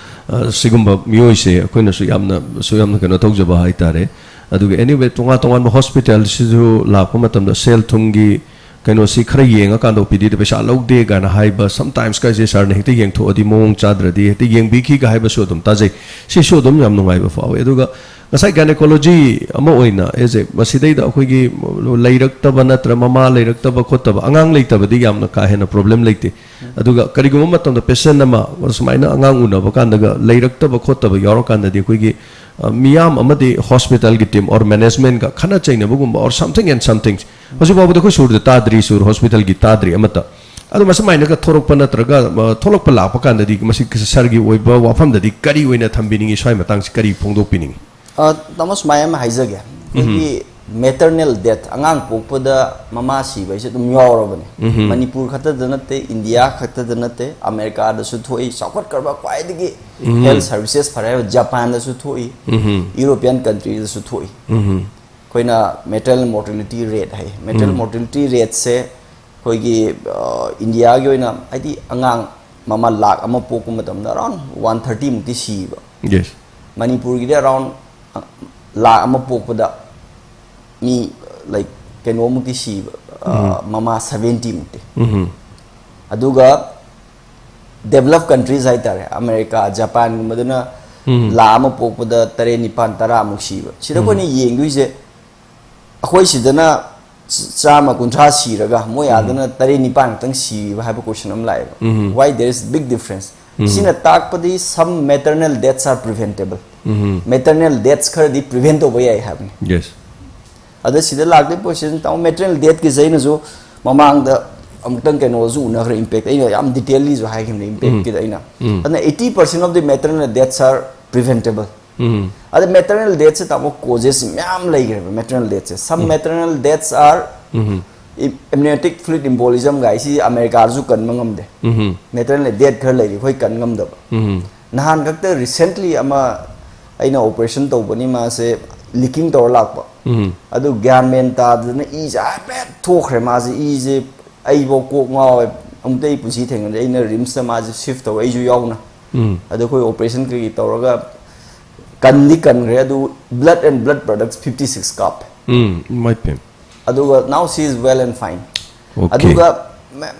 ꯑ, ꯁꯤꯒꯨꯝꯕ ꯃꯤꯑꯣꯏꯁꯦ ꯑꯩꯈꯣꯏꯅꯁꯨ ꯌꯥꯝꯅꯁꯨ ꯌꯥꯝꯅ ꯀꯩꯅꯣ ꯇꯧꯖꯕ ꯍꯥꯏꯇꯥꯔꯦ꯫ ꯑꯗꯨꯒ anyway, ꯇꯣꯉꯥꯟ ꯇꯣꯉꯥꯟꯕ hospital ꯁꯤꯁꯨ ꯂꯥꯛꯄ ꯃꯇꯝꯗ ꯁꯦꯜ ꯊꯨꯝꯒꯤ ꯀꯩꯅꯣꯁꯤ ꯈꯔ ꯌꯦꯡꯉꯀꯥꯟꯗ, ꯑꯣ ꯄꯤ ꯗꯤꯗ ꯄꯩꯁꯥ ꯂꯧꯗꯦ ꯀꯥꯏꯅ ꯍꯥꯏꯕ, sometimes ꯀꯥꯏꯁꯦ ꯁꯥꯔꯅ ꯍꯦꯛꯇ ꯌꯦꯡꯊꯣꯛꯑꯗꯤ, ꯃꯑꯣꯡ ꯆꯥꯗ꯭ꯔꯗꯤ ꯍꯦꯛꯇ ꯌꯦꯡꯕꯤꯈꯤꯒ ꯍꯥꯏꯕꯁꯨ ꯑꯗꯨꯝ ꯇꯥꯖꯩ꯫ ꯁꯤꯁꯨ ꯑꯗꯨꯝ ꯌꯥꯝ ꯅꯨꯡꯉꯥꯏꯕ ꯐꯥꯎꯋꯤ꯫ ꯑꯗꯨꯒ ꯉꯁꯥꯏ ꯒꯥꯏꯅꯦꯀꯣꯂꯣꯖꯤ ꯑꯃ ꯑꯣꯏꯅ ꯑꯦꯖꯦ ꯃꯁꯤꯗꯩꯗ ꯑꯩꯈꯣꯏꯒꯤ ꯂꯩꯔꯛꯇꯕ ꯅꯠꯇ꯭ꯔ ꯃꯃꯥ ꯂꯩꯔꯛꯇꯕ ꯈꯣꯠꯇꯕ, ꯑꯉꯥꯡ ꯂꯩꯇꯕꯗꯤ ꯌꯥꯝꯅ ꯀꯥ ꯍꯦꯟꯅ ꯄ꯭ꯔꯣꯕ꯭ꯂꯦꯝ ꯂꯩꯇꯦ꯫ ꯑꯗꯨꯒ ꯀꯔꯤꯒꯨꯝꯕ ꯃꯇꯝꯗ ꯄꯦꯁꯦꯟ ꯑꯃ ꯁꯨꯃꯥꯏꯅ ꯑꯉꯥꯡ ꯎꯅꯕ ꯀꯥꯟꯗꯒ ꯂꯩꯔꯛꯇꯕ ꯈꯣꯠꯇꯕ ꯌꯥꯎꯔꯀꯥꯟꯗꯗꯤ ꯑꯩꯈꯣꯏꯒꯤ ꯑ, ꯃꯤꯌꯥꯝ ꯑꯃꯗꯤ ꯍꯣꯁꯄꯤꯇꯥꯜꯒꯤ ꯇꯤꯝ ꯑꯣꯔ ꯃꯦꯅꯦꯖꯃꯦꯟꯒ ꯈꯠꯅ ꯆꯩꯅꯕꯒꯨꯝꯕ ꯑꯣꯔ ꯁꯝꯊꯤꯡ ꯑꯦꯟ ꯁꯝꯊꯤꯡ ꯍꯧꯖꯤꯛꯐꯥꯎꯕꯗ ꯑꯩꯈꯣꯏ ꯁꯨꯔꯗ ꯇꯥꯗ꯭ꯔꯤ, ꯁꯨꯔ ꯍꯣꯁꯄꯤꯇꯥꯜꯒꯤ ꯇꯥꯗ꯭ꯔꯤ ꯑꯃꯠꯇ꯫ ꯑꯗꯣ ꯃꯁꯨꯃꯥꯏꯅꯒ ꯊꯣꯔꯛꯄ ꯅꯠꯇ꯭ꯔꯒ ꯑ, ꯊꯣꯛꯂꯛꯄ ꯂꯥꯛꯄ ꯀꯥꯟꯗꯗꯤ ꯃꯁꯤ ꯁꯥꯔꯒꯤ ꯑꯣꯏꯕ ꯋꯥꯐꯝꯗꯗꯤ ꯀꯔꯤ ꯑꯣꯏꯅ ꯊꯝꯕꯤꯅꯤꯡꯉꯤ, ꯁ꯭ꯋꯥꯏ ꯃꯇꯥꯡꯁꯤ ꯀꯔꯤ ꯐꯣꯡꯗꯣꯛꯄꯤꯅꯤꯡꯉꯤ? ꯑ, ꯇꯥꯃꯣ, ꯁꯨꯃꯥꯏꯅ ꯑꯃ ꯍꯥꯏꯖꯒꯦ꯫ ꯑꯩꯈꯣꯏꯒꯤ ꯃꯦꯇꯔꯅꯦꯜ ꯗꯦꯠ, ꯑꯉꯥꯡ ꯄꯣꯛꯄꯗ ꯃꯃꯥ ꯁꯤꯕ ꯍꯥꯏꯁꯦ ꯑꯗꯨꯝ ꯌꯥꯎꯔꯕꯅꯦ꯫ ꯃꯅꯤꯄꯨꯔ ꯈꯛꯇꯗ ꯅꯠꯇꯦ, ꯏꯟꯗꯤꯌꯥ ꯈꯛꯇꯗ ꯅꯠꯇꯦ, ꯑꯃꯦꯔꯤꯀꯥꯗꯁꯨ ꯊꯣꯛꯏ, ꯆꯥꯎꯈꯠꯈ꯭ꯔꯕ ꯈ꯭ꯋꯥꯏꯗꯒꯤ ꯍꯦꯜꯊ ꯁꯥꯔꯚꯤꯁꯦꯁ ꯐꯔꯦ ꯍꯥꯏꯕ ꯖꯄꯥꯟꯗꯁꯨ ꯊꯣꯛꯏ, ꯌꯨꯔꯣꯄꯤꯌꯥꯟ ꯀꯟꯇ꯭ꯔꯤꯗꯁꯨ ꯊꯣꯛꯏ꯫ ꯑꯩꯈꯣꯏꯅ ꯃꯦꯇꯔꯅꯦꯜ ꯃꯣꯔꯇꯦꯂꯤꯇꯤ ꯔꯦꯠ ꯍꯥꯏ, ꯃꯦꯇꯔꯅꯦꯜ ꯃꯣꯔꯇꯦꯂꯤꯇꯤ ꯔꯦꯠꯁꯦ ꯑꯩꯈꯣꯏꯒꯤ, ꯑ, ꯏꯟꯗꯤꯌꯥꯒꯤ ꯑꯣꯏꯅ, ꯍꯥꯏꯗꯤ, ꯑꯉꯥꯡ ꯃꯃꯥ ꯂꯥꯛ ꯑꯃ ꯄꯣꯛꯄ ꯃꯇꯝꯗ ꯑꯔꯥꯎꯟ ꯋꯥꯟ ꯊꯥꯔꯇꯤ ꯃꯨꯛꯇꯤ ꯁꯤꯕ꯫ ꯌꯦꯁ꯫ ꯃꯅꯤꯄꯨꯔꯒꯤꯗꯤ ꯑꯔꯥꯎꯟ ꯂꯥꯛ ꯑꯃ ꯄꯣꯛꯄꯗ ꯃꯤ, ꯂꯥꯏꯛ, ꯀꯩꯅꯣꯃꯨꯛꯇꯤ ꯁꯤꯕ, ꯑ, ꯃꯃꯥ ꯁꯚꯦꯟꯇꯤ ꯃꯨꯛꯇꯤ꯫ ꯑꯗꯨꯒ ꯗꯦꯕꯂꯞ ꯀꯟꯇ꯭ꯔꯤꯁ ꯍꯥꯏꯇꯥꯔꯦ, ꯑꯃꯦꯔꯤꯀꯥ, ꯖꯄꯥꯟꯒꯨꯝꯕꯗꯅ ꯂꯥꯛ ꯑꯃ ꯄꯣꯛꯄꯗ ꯇꯔꯦꯠ ꯅꯤꯄꯥꯟ ꯇꯔꯥꯃꯨꯛ ꯁꯤꯕ꯫ ꯁꯤꯗ ꯑꯩꯈꯣꯏꯅ ꯌꯦꯡꯗꯣꯏꯁꯦ, ꯑꯩꯈꯣꯏ ꯁꯤꯗꯅ ꯆ-, ꯆꯥꯝꯃ ꯀꯨꯟꯊ꯭ꯔꯥ ꯁꯤꯔꯒ ꯃꯣꯏ ꯑꯥꯗꯅ ꯇꯔꯦꯠ ꯅꯤꯄꯥꯟ ꯈꯛꯇꯪ ꯁꯤꯕ ꯍꯥꯏꯕ ꯀꯣꯏꯁꯟ ꯑꯃ ꯂꯥꯛꯑꯦꯕ꯫ Why there is big difference? ꯁꯤꯅ ꯇꯥꯛꯄꯗꯤ some maternal deaths are preventable. Maternal deaths ꯈꯔꯗꯤ ꯄ꯭ꯔꯤꯚꯦꯟ ꯇꯧꯕ ꯌꯥꯏ ꯍꯥꯏꯕꯅꯤ꯫ ꯌꯦꯁ꯫ ꯑꯗ ꯁꯤꯗ ꯂꯥꯛꯇꯣꯏ ꯄꯣꯠꯁꯤꯅ, ꯇꯥꯃꯣ, ꯃꯦꯇꯔꯅꯦꯜ ꯗꯦꯠꯀꯤꯁꯦ ꯑꯩꯅꯁꯨ ꯃꯃꯥꯡꯗ ꯑꯃꯨꯛꯇꯪ ꯀꯩꯅꯣꯁꯨ ꯎꯅꯈ꯭ꯔꯦ, ꯏꯝꯄꯦꯛ꯫ ꯑꯩꯅ ꯌꯥꯝ ꯗꯤꯇꯦꯜꯂꯤꯁꯨ ꯍꯥꯏꯈꯤꯕꯅꯦ ꯏꯝꯄꯦꯛꯀꯤꯗ ꯑꯩꯅ꯫ ꯑꯗꯨꯅ eighty percent of the maternal deaths are preventable. ꯑꯗ ꯃꯦꯇꯔꯅꯦꯜ ꯗꯦꯠꯁꯦ, ꯇꯥꯃꯣ, ꯀꯣꯖꯦꯁ ꯃꯌꯥꯝ ꯂꯩꯈ꯭ꯔꯦꯕ ꯃꯦꯇꯔꯅꯦꯜ ꯗꯦꯠꯁꯦ꯫ Some maternal deaths are amniotic fluid embolism ꯒꯥꯏꯁꯤ ꯑꯃꯦꯔꯤꯀꯥꯗꯁꯨ ꯀꯟꯕ ꯉꯝꯗꯦ꯫ ꯃꯦꯇꯔꯅꯦꯜ ꯗꯦꯠ ꯈꯔ ꯂꯩꯔꯤ ꯑꯩꯈꯣꯏ ꯀꯟ ꯉꯝꯗꯕ꯫ ꯅꯍꯥꯟ ꯈꯛꯇ ꯔꯤꯁꯦꯟꯠꯂꯤ ꯑꯃ ꯑꯩꯅ ꯑꯣꯄꯔꯦꯁꯟ ꯇꯧꯕꯅꯤ, ꯃꯥꯁꯦ ꯂꯤꯀꯤꯡ ꯇꯧꯔ ꯂꯥꯛꯄ꯫ ꯑꯗꯨ ꯒ꯭ꯌꯥꯟ ꯃꯦꯟ ꯇꯥꯗꯗꯅ ꯏꯁꯦ ꯍꯥꯏꯐꯦꯠ ꯊꯣꯛꯈ꯭ꯔꯦ꯫ ꯃꯥꯁꯦ ꯏꯁꯦ, ꯑꯩꯐꯥꯎ ꯀꯣꯛ ꯉꯥꯎꯋꯦ꯫ ꯑꯃꯨꯛꯇ ꯑꯩ ꯄꯨꯟꯁꯤ ꯊꯦꯡꯅꯗꯦ꯫ ꯑꯩꯅ ꯔꯤꯝꯁꯇ ꯃꯥꯁꯦ ꯁꯤꯐ ꯇꯧꯋꯦ, ꯑꯩꯁꯨ ꯌꯥꯎꯅ꯫ ꯑꯗꯣ ꯑꯩꯈꯣꯏ ꯑꯣꯄꯔꯦꯁꯟ ꯀꯩꯀꯩ ꯇꯧꯔꯒ ꯀꯟꯗꯤ ꯀꯟꯈ꯭ꯔꯦ, ꯑꯗꯨ blood and blood products fifty six ꯀꯥꯞꯄꯦ꯫ ꯎꯝ, ꯏꯃꯥꯏ ꯄꯦꯝ꯫ ꯑꯗꯨꯒ now she is well and fine. Okay. ꯑꯗꯨꯒ ꯃ-,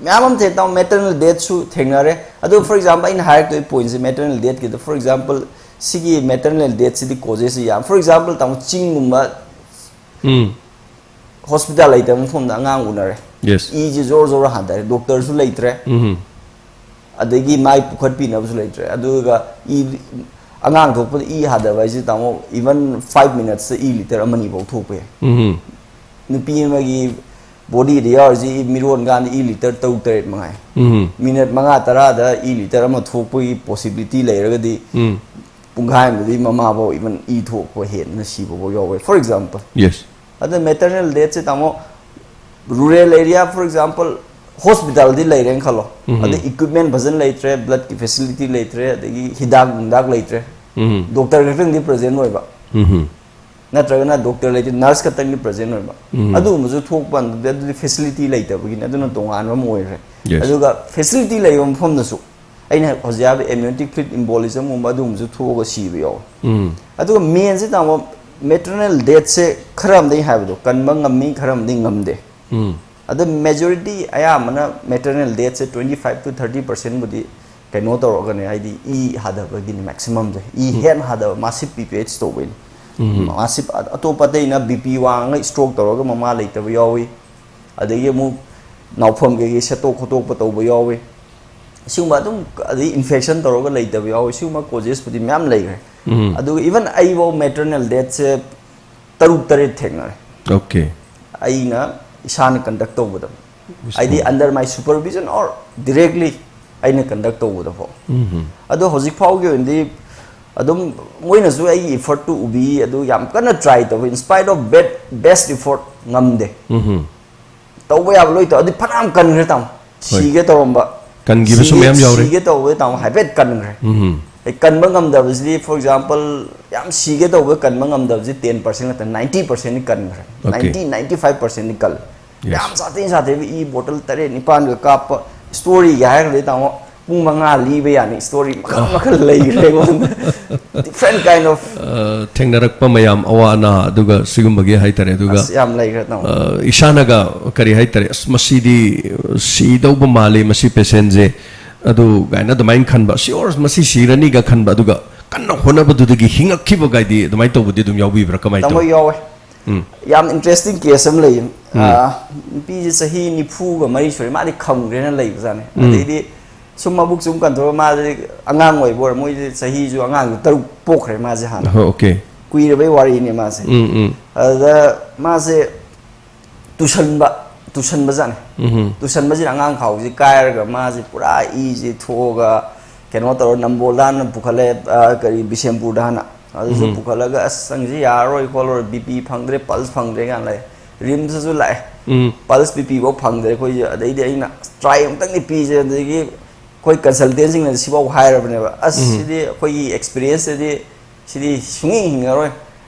ꯃꯌꯥꯝ ꯑꯃ ꯊꯦꯡꯅ ꯇꯥꯃꯣ, ꯃꯦꯇꯔꯅꯦꯜ ꯗꯦꯠꯁꯨ ꯊꯦꯡꯅꯔꯦ꯫ ꯑꯗꯣ for example ꯑꯩꯅ ꯍꯥꯏꯔꯛꯇꯣꯏ ꯄꯣꯏꯟꯠꯁꯦ ꯃꯦꯇꯔꯅꯦꯜ ꯗꯦꯠꯀꯤꯗ, for example ꯁꯤꯒꯤ ꯃꯦꯇꯔꯅꯦꯜ ꯗꯦꯠꯁꯤꯗꯤ ꯀꯣꯖꯦꯁꯁꯤ ꯌꯥꯝ, for example ꯇꯥꯃꯣ, ꯆꯤꯡꯒꯨꯝꯕ ꯎꯝ ꯍꯣꯁꯄꯤꯇꯥꯜ ꯂꯩꯇꯕ ꯃꯐꯝꯗ ꯑꯉꯥꯡ ꯎꯅꯔꯦ꯫ Yes. ꯏꯁꯦ ꯖꯣꯔ ꯖꯣꯔ ꯍꯟꯊꯔꯦ, ꯗꯣꯛꯇꯔꯁꯨ ꯂꯩꯇ꯭ꯔꯦ, ꯎꯝ ꯑꯗꯒꯤ ꯃꯥꯏ ꯄꯨꯈꯠꯄꯤꯅꯕꯁꯨ ꯂꯩꯇ꯭ꯔꯦ꯫ ꯑꯗꯨꯒ ꯏ, ꯑꯉꯥꯡ ꯊꯣꯛꯄꯗ ꯏ ꯍꯥꯊꯕ ꯍꯥꯏꯁꯦ ꯇꯥꯃꯣ, even five minutesꯇ ꯏ ꯂꯤꯇꯔ ꯑꯃꯅꯤꯐꯥꯎ ꯊꯣꯛꯄ ꯌꯥꯏ꯫ ꯎꯝ ꯅꯨꯄꯤ ꯑꯃꯒꯤ ꯕꯣꯗꯤꯗ ꯌꯥꯎꯔꯤꯁꯤ ꯏ ꯃꯤꯔꯣꯟ ꯀꯥꯟꯗ ꯏ ꯂꯤꯇꯔ ꯇꯔꯨꯛ ꯇꯔꯦꯠ ꯃꯉꯥꯏ꯫ ꯎꯝ ꯃꯤꯅꯠ ꯃꯉꯥ ꯇꯔꯥꯗ ꯏ ꯂꯤꯇꯔ ꯑꯃ ꯊꯣꯛꯄꯒꯤ possibility ꯂꯩꯔꯒꯗꯤ ꯎꯝ ꯄꯨꯡꯈꯥꯏ ꯑꯃꯗꯤ ꯃꯃꯥꯐꯥꯎ even ꯏ ꯊꯣꯛꯄ ꯍꯦꯟꯅ ꯁꯤꯕꯐꯥꯎ ꯌꯥꯎꯋꯦ, for example꯫ Yes. ꯑꯗ ꯃꯦꯇꯔꯅꯦꯜ ꯗꯦꯠꯁꯦ ꯇꯥꯃꯣ, rural area for example ꯍꯣꯁꯄꯤꯇꯥꯜꯗꯤ ꯂꯩꯔꯦꯅ ꯈꯜꯂꯣ, ꯎꯝ ꯑꯗꯩ equipment ꯐꯖꯅ ꯂꯩꯇ꯭ꯔꯦ, bloodꯀꯤ facility ꯂꯩꯇ꯭ꯔꯦ, ꯑꯗꯒꯤ ꯍꯤꯗꯥꯛ ꯅꯨꯡꯗꯥꯛ ꯂꯩꯇ꯭ꯔꯦ, ꯎꯝ ꯗꯣꯛꯇꯔ ꯈꯛꯇꯪꯗꯤ ꯄ꯭ꯔꯖꯦꯟ ꯑꯣꯏꯕ, ꯎꯝ ꯅꯠꯇ꯭ꯔꯒꯅ ꯗꯣꯛꯇꯔ ꯂꯩꯇꯦ, ꯅꯔꯁ ꯈꯛꯇꯪꯗꯤ ꯄ꯭ꯔꯖꯦꯟ ꯑꯣꯏꯕ, ꯎꯝ ꯑꯗꯨꯒꯨꯝꯕꯁꯨ ꯊꯣꯛꯄ ꯀꯥꯟꯗꯗꯤ ꯑꯗꯨꯗꯤ ꯐꯦꯁꯤꯂꯤꯇꯤ ꯂꯩꯇꯕꯒꯤꯅꯤ, ꯑꯗꯨꯅ ꯇꯣꯉꯥꯟꯕ ꯑꯃ ꯑꯣꯏꯈ꯭ꯔꯦ꯫ Yes. ꯑꯗꯨꯒ ꯐꯦꯁꯤꯂꯤꯇꯤ ꯂꯩꯕ ꯃꯐꯝꯗꯁꯨ ꯑꯩꯅ ꯍꯧꯖꯤꯛ ꯍꯥꯏꯕ amniotic fluid embolismꯒꯨꯝꯕ ꯑꯗꯨꯒꯨꯝꯕꯁꯨ ꯊꯣꯛꯑꯒ ꯁꯤꯕ ꯌꯥꯎꯋꯦ꯫ ꯎꯝ ꯑꯗꯨꯒ ꯃꯦꯟꯁꯤ ꯇꯥꯃꯣ, ꯃꯦꯇꯔꯅꯦꯜ ꯗꯦꯠꯁꯦ ꯈꯔ ꯑꯃꯗꯤ ꯍꯥꯏꯕꯗꯣ ꯀꯟꯕ ꯉꯝꯃꯤ, ꯈꯔ ꯑꯃꯗꯤ ꯉꯝꯗꯦ꯫ ꯎꯝ ꯑꯗ majority ꯑꯌꯥꯝꯕꯅ ꯃꯦꯇꯔꯅꯦꯜ ꯗꯦꯠꯁꯦ twenty five to thirty percentꯕꯨꯗꯤ ꯀꯩꯅꯣ ꯇꯧꯔꯒꯅꯦ, ꯍꯥꯏꯗꯤ ꯏ ꯍꯥꯊꯕꯒꯤꯅꯤ ꯃꯦꯛꯁꯤꯃꯝꯁꯦ꯫ ꯏ ꯍꯦꯟ ꯍꯥꯊꯕ, massive ꯄꯤ ꯄꯤ ꯑꯩꯆ ꯇꯧꯕꯩꯅꯤ꯫ ꯎꯝ Massive ꯑꯇꯣꯞꯄ ꯑꯇꯩꯅ ꯕꯤ ꯄꯤ ꯋꯥꯡꯉꯒ ꯁ꯭ꯇ꯭ꯔꯣꯛ ꯇꯧꯔꯒ ꯃꯃꯥ ꯂꯩꯇꯕ ꯌꯥꯎꯏ, ꯑꯗꯒꯤ ꯑꯃꯨꯛ ꯅꯥꯎꯐꯝ ꯀꯩꯀꯩ ꯁꯦꯠꯇꯣꯛ ꯈꯣꯠꯇꯣꯛꯄ ꯇꯧꯕ ꯌꯥꯎꯏ꯫ ꯁꯤꯒꯨꯝꯕ ꯑꯗꯨꯝ, ꯑꯗꯩ ꯏꯟꯐꯦꯛꯁꯟ ꯇꯧꯔꯒ ꯂꯩꯇꯕ ꯌꯥꯎꯏ꯫ ꯁꯤꯒꯨꯝꯕ ꯀꯣꯖꯦꯁꯄꯨꯗꯤ ꯃꯌꯥꯝ ꯂꯩꯈ꯭ꯔꯦ꯫ ꯎꯝ ꯑꯗꯨꯒ even ꯑꯩꯐꯥꯎ ꯃꯦꯇꯔꯅꯦꯜ ꯗꯦꯠꯁꯦ ꯇꯔꯨꯛ ꯇꯔꯦꯠ ꯊꯦꯡꯅꯔꯦ, ꯑꯣꯀꯦ ꯑꯩꯅ ꯏꯁꯥꯅ ꯀꯟꯗꯛ ꯇꯧꯕꯗ, ꯍꯥꯏꯗꯤ under my supervision or directly ꯑꯩꯅ ꯀꯟꯗꯛ ꯇꯧꯕꯗ ꯐꯥꯎ꯫ ꯎꯝ ꯑꯗꯣ ꯍꯧꯖꯤꯛ ꯐꯥꯎꯒꯤ ꯑꯣꯏꯅꯗꯤ ꯑꯗꯨꯝ ꯃꯣꯏꯅꯁꯨ ꯑꯩꯒꯤ ꯏꯐꯔꯠꯇꯨ ꯎꯕꯤ, ꯑꯗꯨ ꯌꯥꯝ ꯀꯟꯅ ꯇ꯭ꯔꯥꯏ ꯇꯧꯋꯤ, in spite of best effort ꯉꯝꯗꯦ꯫ ꯎꯝ ꯇꯧꯕ ꯌꯥꯕ ꯂꯣꯏ ꯇꯧ꯫ ꯑꯗꯨꯗꯤ ꯐꯅꯌꯥꯝ ꯀꯟꯈ꯭ꯔꯦ ꯇꯥꯃꯣ꯫ ꯍꯣꯏ꯫ ꯁꯤꯒꯦ ꯇꯧꯔꯝꯕ, ꯀꯟꯈꯤꯕꯁꯨ ꯁꯤꯒꯦ- ꯃꯌꯥꯝ ꯌꯥꯎꯔꯦ꯫ ꯁꯤꯒꯦ ꯇꯧꯕ ꯇꯥꯃꯣ ꯍꯥꯏꯐꯦꯠ ꯀꯟꯈ꯭ꯔꯦ꯫ ꯎꯝ ꯑꯩ ꯀꯟꯕ ꯉꯝꯗꯕꯁꯤꯗꯤ, for example, ꯌꯥꯝ ꯁꯤꯒꯦ ꯇꯧꯕ ꯀꯟꯕ ꯉꯝꯗꯕꯁꯤ ten percent ꯅꯠꯇꯅ ninety percentꯗꯤ ꯀꯟꯈ꯭ꯔꯦ꯫ Okay. Ninety ninety five percentꯗꯤ ꯀꯜꯂꯦ꯫ Yes. ꯌꯥꯝ ꯁꯥꯊꯤ ꯁꯥꯊꯤꯕ ꯏ ꯕꯣꯇꯜ ꯇꯔꯦꯠ ꯅꯤꯄꯥꯟꯒ ꯀꯥꯞꯄ, ꯁ꯭ꯇꯣꯔꯤꯒꯤ ꯍꯥꯏꯔꯒꯗꯤ ꯇꯥꯃꯣ, ꯄꯨꯡ ꯃꯉꯥ ꯂꯤꯕ ꯌꯥꯅꯤ, ꯁ꯭ꯇꯣꯔꯤ ꯃꯈꯜ ꯃꯈꯜ ꯂꯩꯈ꯭ꯔꯦ ꯑꯩꯉꯣꯟꯗ꯫ Different kind of. ꯑ, ꯊꯦꯡꯅꯔꯛꯄ ꯃꯌꯥꯝ, ꯑꯋꯥ ꯑꯅꯥ, ꯑꯗꯨꯒ ꯁꯤꯒꯨꯝꯕꯒꯤ ꯍꯥꯏꯇꯥꯔꯦ꯫ ꯑꯗꯨꯒ ꯑꯁ, ꯌꯥꯝ ꯂꯩꯈ꯭ꯔꯦ, ꯇꯥꯃꯣ꯫ ꯑ, ꯏꯁꯥꯅꯒ ꯀꯔꯤ ꯍꯥꯏꯇꯥꯔꯦ, "ꯑꯁ, ꯃꯁꯤꯗꯤ ꯁꯤꯗꯧꯕ ꯃꯥꯜꯂꯤ, ꯃꯁꯤ ꯄꯦꯁꯦꯟꯁꯦ", ꯑꯗꯨ ꯀꯥꯏꯅ ꯑꯗꯨꯃꯥꯏꯅ ꯈꯟꯕ, "ꯁꯤꯌꯣꯔ, ꯃꯁꯤ ꯁꯤꯔꯅꯤꯒ" ꯈꯟꯕ, ꯑꯗꯨꯒ ꯀꯟꯅ ꯍꯣꯠꯅꯕꯗꯨꯗꯒꯤ ꯍꯤꯡꯉꯛꯈꯤꯕꯒꯥꯏꯗꯤ ꯑꯗꯨꯃꯥꯏꯅ ꯇꯧꯕꯗꯤ ꯑꯗꯨꯝ ꯌꯥꯎꯕꯤꯕ꯭ꯔꯥ, ꯀꯃꯥꯏꯅ ꯇꯥꯃꯣ, ꯇꯧꯏ? ꯌꯥꯎꯋꯦ꯫ ꯎꯝ꯫ ꯌꯥꯝ ꯏꯟꯇꯔꯦꯁꯇꯤꯡ ꯀꯦꯁ ꯑꯃ ꯂꯩꯌꯦ꯫ ꯎꯝ꯫ ꯑꯥ, ꯅꯨꯄꯤꯁꯦ ꯆꯍꯤ ꯅꯤꯐꯨꯒ ꯃꯔꯤ ꯁꯨꯔꯦ, ꯃꯥꯗꯤ ꯈꯝꯈ꯭ꯔꯦꯅ ꯂꯩꯕꯖꯥꯠꯅꯦ꯫ ꯎꯝ꯫ ꯑꯗꯩꯗꯤ ꯁꯨꯝ ꯃꯕꯨꯛ ꯁꯨꯝ ꯀꯟꯊꯣꯛꯑꯒ, ꯃꯥꯗꯤ ꯑꯉꯥꯡ ꯑꯣꯏꯕ ꯑꯣꯏꯔꯦ, ꯃꯣꯏꯗꯤ ꯆꯍꯤꯁꯨ ꯑꯉꯥꯡꯁꯨ ꯇꯔꯨꯛ ꯄꯣꯛꯈ꯭ꯔꯦ ꯃꯥꯁꯦ ꯍꯥꯟꯅ꯫ ꯍꯣꯏ, ꯑꯣꯀꯦ꯫ ꯀꯨꯏꯔꯕꯩ ꯋꯥꯔꯤꯅꯦ ꯃꯥꯁꯦ꯫ ꯎꯝ, ꯎꯝ꯫ ꯑꯗꯨꯗ ꯃꯥꯁꯦ ꯇꯨꯁꯟꯕ, ꯇꯨꯁꯟꯕꯖꯥꯠꯅꯦ꯫ ꯎꯝ꯫ ꯇꯨꯁꯟꯕꯁꯤꯗ ꯑꯉꯥꯡ ꯈꯥꯎꯁꯤ ꯀꯥꯏꯔꯒ ꯃꯥꯁꯦ ꯄꯨꯔꯥ ꯏꯁꯦ ꯊꯣꯛꯑꯒ ꯀꯩꯅꯣ ꯇꯧꯔ ꯅꯝꯕꯣꯜꯗ ꯍꯥꯟꯅ ꯄꯨꯈꯠꯂꯦ, ꯑ, ꯀꯔꯤ, ꯕꯤꯁꯦꯝꯄꯨꯔꯗ ꯍꯥꯟꯅ꯫ ꯑꯗꯨꯁꯨ ꯎꯝ꯫ ꯄꯨꯈꯠꯂꯒ, "ꯑꯁ, ꯅꯪꯁꯤ ꯌꯥꯔꯔꯣꯏ ꯈꯣꯠꯂꯔꯣꯏ, ꯕꯤ ꯄꯤ ꯐꯪꯗ꯭ꯔꯦ, ꯄꯜꯁ ꯐꯪꯗ꯭ꯔꯦ" ꯀꯥꯏꯅ ꯂꯩ꯫ ꯔꯤꯝꯁꯇꯁꯨ ꯂꯥꯛꯑꯦ꯫ ꯎꯝ꯫ ꯄꯜꯁ ꯕꯤ ꯄꯤ ꯐꯥꯎ ꯐꯪꯗ꯭ꯔꯦ ꯑꯩꯈꯣꯏꯁꯦ꯫ ꯑꯗꯩꯗꯤ ꯑꯩꯅ ꯇ꯭ꯔꯥꯏ ꯑꯃꯨꯛꯇꯪꯗꯤ ꯄꯤꯁꯦ, ꯑꯗꯒꯤ ꯑꯩꯈꯣꯏ ꯀꯟꯁꯜꯇꯦꯟꯁꯤꯡꯅ ꯁꯤꯐꯥꯎ ꯍꯥꯏꯔꯕꯅꯦꯕ, "ꯑꯁ, ꯎꯝ꯫ ꯁꯤꯗꯤ ꯑꯩꯈꯣꯏꯒꯤ ꯑꯦꯛꯁꯄꯤꯔꯤꯌꯦꯟꯁꯇꯗꯤ ꯁꯤꯗꯤ ꯁꯨꯡꯍꯤꯡ ꯍꯤꯡꯉꯔꯣꯏ,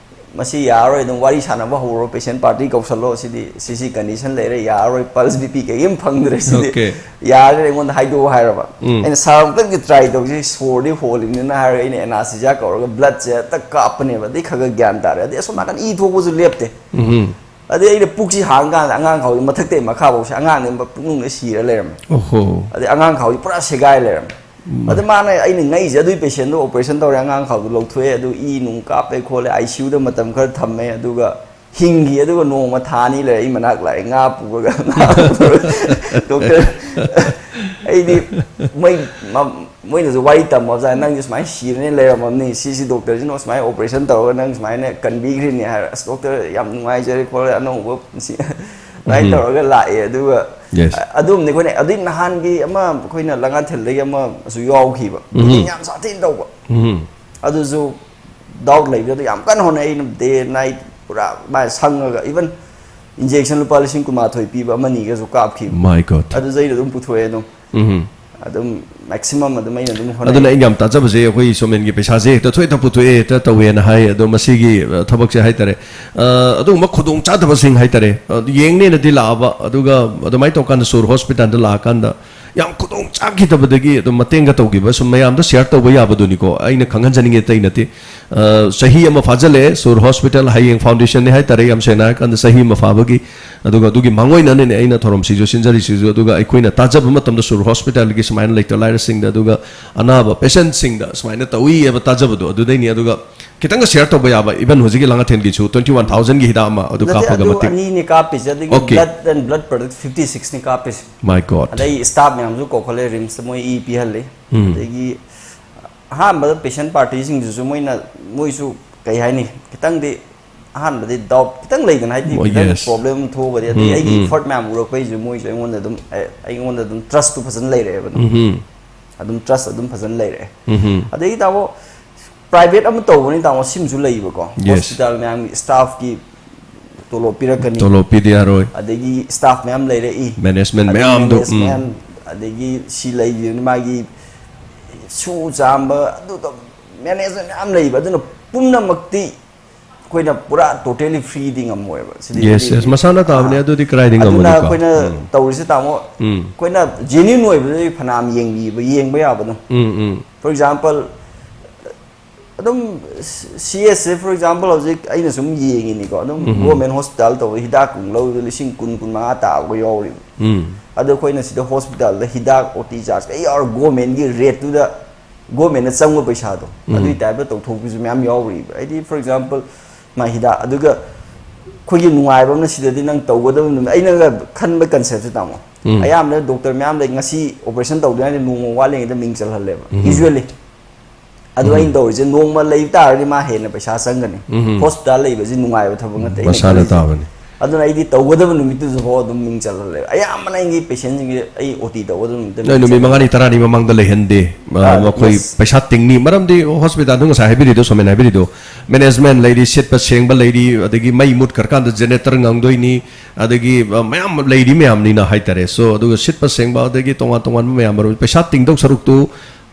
ꯃꯁꯤ ꯌꯥꯔꯔꯣꯏ, ꯑꯗꯨꯝ ꯋꯥꯔꯤ ꯁꯥꯟꯅꯕ ꯍꯧꯔꯣ, ꯄꯦꯁꯦꯟ ꯄꯥꯔꯇꯤ ꯀꯧꯁꯜꯂꯣ, ꯁꯤꯗꯤ ꯁꯤꯁꯤ ꯀꯟꯗꯤꯁꯟ ꯂꯩꯔꯦ, ꯌꯥꯔꯔꯣꯏ, ꯄꯜꯁ ꯕꯤ ꯄꯤ ꯀꯩꯝ ꯐꯪꯗ꯭ꯔꯦ ꯁꯤꯗꯤ, ꯑꯣꯀꯦ꯫ ꯌꯥꯔꯦ, ꯑꯩꯉꯣꯟꯗ ꯍꯥꯏꯗꯣꯛꯑꯣ" ꯍꯥꯏꯔꯕ꯫ ꯎꯝ꯫ ꯑꯩꯅ, "ꯁꯥꯔ, ꯑꯃꯨꯛꯇꯪꯗꯤ ꯇ꯭ꯔꯥꯏ ꯇꯧꯁꯤ, ꯁꯣꯔꯗꯤ ꯍꯣꯜꯂꯤꯕꯅꯤꯅ" ꯍꯥꯏꯔꯒ ꯑꯩꯅ ꯑꯦꯅꯥꯁꯤꯖꯤꯌꯥ ꯀꯧꯔꯒ ꯕ꯭ꯂꯗꯁꯦ ꯍꯦꯛꯇ ꯀꯥꯞꯄꯅꯦꯕ, ꯑꯗꯩ ꯈꯔ ꯈꯔ ꯒ꯭ꯌꯥꯟ ꯇꯥꯔꯦ, ꯑꯗꯩ ꯑꯁꯣꯝ ꯅꯥꯀꯟ ꯏ ꯊꯣꯛꯄꯁꯨ ꯂꯦꯞꯇꯦ꯫ ꯎꯝ꯫ ꯑꯗꯩ ꯑꯩꯅ ꯄꯨꯛꯁꯤ ꯍꯥꯡꯀꯥꯟꯗ ꯑꯉꯥꯡ ꯈꯥꯎꯁꯤ ꯃꯊꯛꯇꯩ ꯃꯈꯥꯐꯥꯎꯁꯦ ꯑꯉꯥꯡꯅꯦ ꯄꯨꯛꯅꯨꯡꯗ ꯁꯤꯔ ꯂꯩꯔꯝꯃꯦ꯫ ꯑꯣꯍꯣ꯫ ꯑꯗꯩ ꯑꯉꯥꯡ ꯈꯥꯎꯁꯤ ꯄꯨꯔꯥ ꯁꯦꯒꯥꯏ ꯂꯩꯔꯝꯃꯦ꯫ ꯑꯗ ꯃꯥꯅ, ꯑꯩꯅ ꯉꯛꯏꯁꯦ, ꯑꯗꯨꯏ ꯄꯦꯁꯦꯟꯗꯣ ꯑꯣꯄꯔꯦꯁꯟ ꯇꯧꯔꯦ, ꯑꯉꯥꯡ ꯈꯥꯎꯗꯣ ꯂꯧꯊꯣꯛꯑꯦ, ꯑꯗꯨ ꯏ ꯅꯨꯡ ꯀꯥꯞꯄꯦ ꯈꯣꯠꯂꯦ, ꯑꯥꯏ ꯁꯤ ꯌꯨꯗ ꯃꯇꯝ ꯈꯔ ꯊꯝꯃꯦ, ꯑꯗꯨꯒ ꯍꯤꯡꯈꯤ꯫ ꯑꯗꯨꯒ ꯅꯣꯡꯃ ꯊꯥ ꯑꯅꯤ ꯂꯩꯔ ꯑꯩ ꯃꯅꯥꯛ ꯂꯥꯛꯑꯦ, ꯉꯥ ꯄꯨꯔꯒ, ꯉꯥ ꯄꯨꯔꯒ, "ꯗꯣꯛꯇꯔ, ꯑꯩꯗꯤ ꯃꯣꯏ ꯃ-, ꯃꯣꯏꯅꯁꯨ ꯋꯥꯔꯤ ꯇꯝꯃꯕꯖꯥꯠꯅꯤ, ꯅꯪꯁꯦ ꯁꯨꯃꯥꯏꯅ ꯁꯤꯔꯅꯤ ꯂꯩꯔꯝꯃꯕꯅꯤ, ꯁꯤꯁꯤ ꯗꯣꯛꯇꯔꯁꯤꯅ ꯁꯨꯃꯥꯏꯅ ꯑꯣꯄꯔꯦꯁꯟ ꯇꯧꯔꯒ ꯅꯪ ꯁꯨꯃꯥꯏꯅ ꯀꯟꯕꯤꯈ꯭ꯔꯤꯅꯤ" ꯍꯥꯏꯔ, "ꯑꯁ, ꯗꯣꯛꯇꯔ, ꯌꯥꯝ ꯅꯨꯡꯉꯥꯏꯖꯔꯦ ꯈꯣꯠꯂꯦ, ꯑꯅꯧꯕ ꯄꯨꯟꯁꯤ" ꯑꯗꯨꯃꯥꯏꯅ ꯇꯧꯔꯒ ꯂꯥꯛꯑꯦ꯫ ꯑꯗꯨꯒ Yes. ꯑ-, ꯑꯗꯨꯝꯗꯤ ꯑꯩꯈꯣꯏꯅ, ꯑꯗꯨꯏ ꯅꯍꯥꯟꯒꯤ ꯑꯃ ꯑꯩꯈꯣꯏꯅ ꯂꯥꯡꯉꯊꯦꯜꯗꯒꯤ ꯑꯃꯁꯨ ꯌꯥꯎꯈꯤꯕ, ꯕ꯭ꯂꯤꯗꯤꯡ ꯌꯥꯝ ꯁꯥꯊꯤꯅ ꯇꯧꯕ, ꯎꯝ꯫ ꯑꯗꯨꯁꯨ ꯗꯥꯎꯠ ꯂꯩꯕꯗ ꯌꯥꯝ ꯀꯟꯅ ꯍꯣꯠꯅꯩ꯫ ꯑꯩꯅ ꯗꯦ ꯅꯥꯏꯠ ꯄꯨꯔꯥ ꯃꯥꯏ ꯁꯪꯉꯒ, ꯏꯚꯟ ꯏꯟꯖꯦꯛꯁꯟ ꯂꯨꯄꯥ ꯂꯤꯁꯤꯡ ꯀꯨꯟꯃꯥꯊꯣꯏ ꯄꯤꯕ ꯑꯃꯅꯤꯒꯁꯨ ꯀꯥꯞꯈꯤꯕ꯫ My God. ꯑꯗꯨꯁꯨ ꯑꯩꯅ ꯑꯗꯨꯝ ꯄꯨꯊꯣꯛꯑꯦ ꯑꯗꯨꯝ꯫ ꯎꯝ꯫ ꯑꯗꯨꯝ ꯃꯦꯛꯁꯤꯃꯝ ꯑꯗꯨꯝ ꯑꯩꯅ ꯑꯗꯨꯝ ꯍꯣꯠꯅꯩ꯫ ꯑꯗꯨꯅ ꯑꯩꯅ ꯌꯥꯝ ꯇꯥꯖꯕꯁꯦ, ꯑꯩꯈꯣꯏ ꯁꯣꯃꯦꯟꯒꯤ ꯄꯩꯁꯥꯁꯦ ꯍꯦꯛꯇ ꯊꯣꯛ ꯍꯦꯛꯇ ꯄꯨꯊꯣꯛꯑꯦ, ꯍꯦꯛꯇ ꯇꯧꯋꯦꯅ ꯍꯥꯏ꯫ ꯑꯗꯣ ꯃꯁꯤꯒꯤ, ꯑ, ꯊꯕꯛꯁꯦ ꯍꯥꯏꯇꯥꯔꯦ, ꯑ, ꯑꯗꯨꯒꯨꯝꯕ ꯈꯨꯗꯣꯡ ꯆꯥꯗꯕꯁꯤꯡ ꯍꯥꯏꯇꯥꯔꯦ, ꯑ, ꯌꯦꯡꯅꯦꯅꯗꯤ ꯂꯥꯛꯑꯕ, ꯑꯗꯨꯒ ꯑꯗꯨꯃꯥꯏꯅ ꯇꯧꯔꯀꯥꯟꯗ ꯁꯣꯔ ꯍꯣꯁꯄꯤꯇꯥꯜꯗ ꯂꯥꯛꯑꯀꯥꯟꯗ ꯌꯥꯝ ꯈꯨꯗꯣꯡ ꯆꯥꯈꯤꯗꯕꯗꯒꯤ ꯑꯗꯨꯝ ꯃꯇꯦꯡꯒ ꯇꯧꯈꯤꯕ, ꯁꯨꯝ ꯃꯌꯥꯝꯗ ꯁꯤꯌꯥꯔ ꯇꯧꯕ ꯌꯥꯕꯗꯨꯅꯤꯀꯣ, ꯑꯩꯅ ꯈꯪꯍꯟꯖꯅꯤꯡꯉꯦ, ꯑꯇꯩ ꯅꯠꯇꯦ꯫ ꯑ, ꯆꯍꯤ ꯑꯃ ꯐꯥꯖꯤꯜꯂꯛꯑꯦ ꯁꯨꯔ ꯍꯣꯁꯄꯤꯇꯥꯜ, ꯍꯌꯦꯡ ꯐꯥꯎꯟꯗꯦꯁꯟꯅꯤ ꯍꯥꯏꯇꯥꯔꯦ, ꯌꯥꯝ ꯁꯦꯡꯅ ꯍꯥꯏꯔꯀꯥꯟꯗ ꯆꯍꯤ ꯑꯃ ꯐꯥꯕꯒꯤ꯫ ꯑꯗꯨꯒ ꯑꯗꯨꯒꯤ ꯃꯥꯡꯑꯣꯏꯅꯅꯅꯦ ꯑꯩꯅ ꯊꯧꯔꯝꯁꯤꯁꯨ ꯁꯤꯟꯖꯔꯤꯁꯤꯁꯨ꯫ ꯑꯗꯨꯒ ꯑꯩꯈꯣꯏꯅ ꯇꯥꯖꯕ ꯃꯇꯝꯗ ꯁꯨꯔ ꯍꯣꯁꯄꯤꯇꯥꯜꯒꯤ ꯁꯨꯃꯥꯏꯅ ꯂꯩꯇ ꯂꯥꯏꯔꯁꯤꯡꯗ, ꯑꯗꯨꯒ ꯑꯅꯥꯕ ꯄꯦꯁꯦꯟꯁꯤꯡꯗ ꯁꯨꯃꯥꯏꯅ ꯇꯧꯏ ꯍꯥꯏꯕ ꯇꯥꯖꯕꯗꯣ ꯑꯗꯨꯗꯩꯅꯤ꯫ ꯑꯗꯨꯒ ꯈꯤꯇꯪꯒ ꯁꯤꯌꯥꯔ ꯇꯧꯕ ꯌꯥꯕ, ꯏꯚꯟ ꯍꯧꯖꯤꯛꯀꯤ ꯂꯥꯡꯉꯊꯦꯜꯒꯤꯁꯨ twenty one thousand ꯒꯤ ꯍꯤꯗꯥꯛ ꯑꯃ ꯑꯗꯨ ꯅꯠꯇꯦ, ꯀꯥꯞꯄꯒ ꯑꯗꯨ ꯃꯇꯤꯛ ꯑꯅꯤꯅꯤ ꯀꯥꯞꯄꯤꯁꯦ, ꯑꯗꯒꯤ Okay. Blood and blood product fifty six ꯅꯤ ꯀꯥꯞꯄꯤꯁꯦ꯫ My God. ꯑꯗꯩ ꯁ꯭ꯇꯥꯐ ꯃꯌꯥꯝꯁꯨ ꯀꯧꯈꯠꯂꯦ, ꯔꯤꯝꯁꯇ ꯃꯣꯏ ꯏ ꯄꯤꯍꯜꯂꯤ꯫ ꯎꯝ꯫ ꯑꯗꯒꯤ ꯑꯍꯥꯟꯕꯗ ꯄꯦꯁꯦꯟ ꯄꯥꯔꯇꯤꯁꯤꯡꯗꯨꯁꯨ ꯃꯣꯏꯅ, ꯃꯣꯏꯁꯨ ꯀꯩ ꯍꯥꯏꯅꯤ, ꯈꯤꯇꯪꯗꯤ ꯑꯍꯥꯟꯕꯗꯤ ꯗꯥꯎꯠ ꯈꯤꯇꯪ ꯂꯩꯗꯅ, ꯍꯥꯏꯗꯤ ꯃꯣꯏ, ꯈꯤꯇꯪ yes. ꯄ꯭ꯔꯣꯕ꯭ꯂꯦꯝ ꯊꯣꯛꯑꯒꯗꯤ, ꯑꯗꯩ ꯎꯝ, ꯑꯩꯒꯤ ꯎꯝ꯫ ꯏꯐꯔꯠ ꯃꯌꯥꯝ ꯎꯔꯛꯄꯩꯁꯨ ꯃꯣꯏꯁꯨ ꯑꯩꯉꯣꯟꯗ ꯑꯗꯨꯝ, ꯑꯩ-, ꯑꯩꯉꯣꯟꯗ ꯑꯗꯨꯝ ꯇ꯭ꯔꯁꯇꯨ ꯐꯖꯅ ꯂꯩꯔꯛꯑꯦꯕ ꯑꯗꯨꯝ꯫ ꯎꯝ, ꯎꯝ꯫ ꯑꯗꯨꯝ ꯇ꯭ꯔꯁ ꯑꯗꯨꯝ ꯐꯖꯅ ꯂꯩꯔꯛꯑꯦ꯫ ꯎꯝ, ꯎꯝ꯫ ꯑꯗꯒꯤ ꯇꯥꯃꯣ, ꯄ꯭ꯔꯥꯏꯚꯦꯠ ꯑꯃ ꯇꯧꯕꯅꯤ ꯇꯥꯃꯣ, ꯁꯤꯃꯁꯨ ꯂꯩꯌꯦꯕꯀꯣ꯫ Yes. ꯍꯣꯁꯄꯤꯇꯥꯜ ꯃꯌꯥꯝꯒꯤ ꯁ꯭ꯇꯥꯐꯀꯤ ꯇꯣꯂꯣꯞ ꯄꯤꯔꯛꯀꯅꯤ꯫ ꯇꯣꯂꯣꯞ ꯄꯤꯗ ꯌꯥꯔꯣꯏ꯫ ꯑꯗꯒꯤ ꯁ꯭ꯇꯥꯐ ꯃꯌꯥꯝ ꯂꯩꯔꯛꯏ꯫ Management ꯑꯗꯒꯤ ꯃꯌꯥꯝꯗꯨ, ꯎꯝ꯫ Management, ꯑꯗꯒꯤ ꯁꯤ ꯂꯩꯔꯤꯕꯅꯤ ꯃꯥꯒꯤ ꯁꯨ ꯆꯥꯝꯕ, ꯑꯗꯨ ꯇꯧ-, management ꯃꯌꯥꯝ ꯂꯩꯕ꯫ ꯑꯗꯨꯅ ꯄꯨꯝꯅꯃꯛꯇꯤ ꯑꯩꯈꯣꯏꯅ ꯄꯨꯔꯥ totally free ꯗꯤ ꯉꯝꯃꯣꯏꯕ꯫ ꯁꯤꯗꯤ Yes, ꯍꯥꯏꯗꯤ, yes. ꯃꯁꯥꯅ ꯇꯥꯕꯅꯤ, ꯑꯥ, ꯑꯗꯨꯗꯤ ꯀꯗꯥꯏꯗꯒꯤ ꯑꯗꯨꯅ ꯉꯝꯃꯨꯅꯤꯀꯣ? ꯑꯩꯈꯣꯏꯅ ꯎꯝ꯫ ꯇꯧꯔꯤꯁꯦ ꯇꯥꯃꯣ, ꯎꯝ꯫ ꯑꯩꯈꯣꯏꯅ genuine ꯑꯣꯏꯕꯗꯨꯗꯤ ꯐꯅꯌꯥꯝ ꯌꯦꯡꯕꯤꯕ, ꯌꯦꯡꯕ ꯌꯥꯕꯗꯣ꯫ ꯎꯝ, ꯎꯝ꯫ For example, ꯑꯗꯨꯝ C S say, for example, ꯍꯧꯖꯤꯛ ꯑꯩꯅ ꯁꯨꯝ ꯌꯦꯡꯉꯤꯅꯤꯀꯣ, ꯑꯗꯨꯝ ꯎꯝ꯫ Government hospital ꯇꯧꯕ ꯍꯤꯗꯥꯛ ꯀꯨꯡ ꯂꯧꯕꯗ ꯂꯤꯁꯤꯡ ꯀꯨꯟ, ꯀꯨꯟ ꯃꯉꯥ ꯇꯥꯕꯒ ꯌꯥꯎꯔꯤꯕ꯫ ꯎꯝ꯫ ꯑꯗꯣ ꯑꯩꯈꯣꯏꯅ ꯁꯤꯗ ꯍꯣꯁꯄꯤꯇꯥꯜꯗ ꯍꯤꯗꯥꯛ, ꯑꯣ ꯇꯤ ꯆꯥꯔꯖ ꯀꯩ ꯌꯥꯎꯔ, government ꯀꯤ rate ꯇꯨꯗ government ꯅ ꯆꯪꯕ ꯄꯩꯁꯥꯗꯣ, ꯎꯝ꯫ ꯑꯗꯨꯒꯤ type ꯇ ꯇꯧꯊꯣꯛꯄꯁꯨ ꯃꯌꯥꯝ ꯌꯥꯎꯔꯤꯕ꯫ ꯍꯥꯏꯗꯤ, for example, ꯃꯥ ꯍꯤꯗꯥꯛ, ꯑꯗꯨꯒ ꯑꯩꯈꯣꯏꯒꯤ ꯅꯨꯡꯉꯥꯏꯕ ꯑꯃꯅ ꯁꯤꯗꯗꯤ ꯅꯪ ꯇꯧꯒꯗꯕ ꯅꯨꯃꯤꯠ, ꯑꯩꯅꯒ ꯈꯟꯕ concept ꯁꯦ ꯇꯥꯃꯣ, ꯎꯝ꯫ ꯑꯌꯥꯝꯕꯅ ꯗꯣꯛꯇꯔ ꯃꯌꯥꯝ ꯂꯩ, ꯉꯁꯤ operation ꯇꯧꯗ꯭ꯔꯤꯉꯩꯗ ꯅꯣꯡꯃ ꯋꯥꯠꯂꯤꯉꯩꯗ ꯃꯤꯡ ꯆꯜꯍꯜꯂꯦꯕ, ꯎꯝ꯫ Usually꯫ ꯑꯗꯨ ꯎꯝ꯫ ꯑꯩꯅ ꯇꯧꯔꯤꯁꯦ, ꯅꯣꯡꯃ ꯂꯩꯕ ꯇꯥꯔꯗꯤ ꯃꯥ ꯍꯦꯟꯅ ꯄꯩꯁꯥ ꯆꯪꯒꯅꯤ꯫ ꯎꯝ꯫ ꯍꯣꯁꯄꯤꯇꯥꯜ ꯂꯩꯕꯁꯤ ꯅꯨꯡꯉꯥꯏꯕ ꯊꯕꯛ ꯅꯠꯇꯦ ꯑꯩꯅ ꯃꯁꯥꯅ ꯈꯜꯂꯤꯁꯦ꯫ ꯇꯥꯕꯅꯤ꯫ ꯑꯗꯨꯅ ꯑꯩꯗꯤ ꯇꯧꯒꯗꯕ ꯅꯨꯃꯤꯠꯇꯨꯗ ꯐꯥꯎ ꯑꯗꯨꯝ ꯃꯤꯡ ꯆꯜꯍꯜꯂꯦꯕ꯫ ꯑꯌꯥꯝꯕꯅ ꯑꯩꯒꯤ ꯄꯦꯁꯦꯟꯁꯤꯡꯁꯦ ꯑꯩ ꯑꯣ ꯇꯤ ꯇꯧꯒꯗꯕ ꯅꯨꯃꯤꯠꯇ ꯅꯣꯏ ꯃꯤꯡ ꯅꯨꯃꯤꯠ ꯆꯜꯍꯜꯂꯦ꯫ ꯃꯉꯥꯅꯤ ꯇꯔꯥꯅꯤ ꯃꯃꯥꯡꯗ ꯂꯩꯍꯟꯗꯦ꯫ ꯑ, ꯑꯥ, ꯃꯈꯣꯏ yes꯫ ꯄꯩꯁꯥ ꯇꯤꯡꯅꯤ꯫ ꯃꯔꯝꯗꯤ ꯍꯣꯁꯄꯤꯇꯥꯜꯗꯨ ꯉꯁꯥꯏ ꯍꯥꯏꯕꯤꯔꯤꯗꯣ, ꯁꯣꯃꯦꯟ ꯍꯥꯏꯕꯤꯔꯤꯗꯣ, management ꯂꯩꯔꯤ, ꯁꯤꯠꯄ ꯁꯦꯡꯕ ꯂꯩꯔꯤ, ꯑꯗꯒꯤ ꯃꯩ ꯃꯨꯠꯈ꯭ꯔꯀꯥꯟꯗ generator ꯉꯪꯗꯣꯏꯅꯤ, ꯑꯗꯒꯤ, ꯑ, ꯃꯌꯥꯝ ꯂꯩꯔꯤ ꯃꯌꯥꯝꯅꯤꯅ ꯍꯥꯏꯇꯥꯔꯦ꯫ So, ꯑꯗꯨꯒ ꯁꯤꯠꯄ ꯁꯦꯡꯕ, ꯑꯗꯒꯤ ꯇꯣꯉꯥꯟ ꯇꯣꯉꯥꯟꯕ ꯃꯌꯥꯝ, ꯃꯔꯨ ꯄꯩꯁꯥ ꯇꯤꯡꯗꯧ ꯁꯔꯨꯛꯇꯨ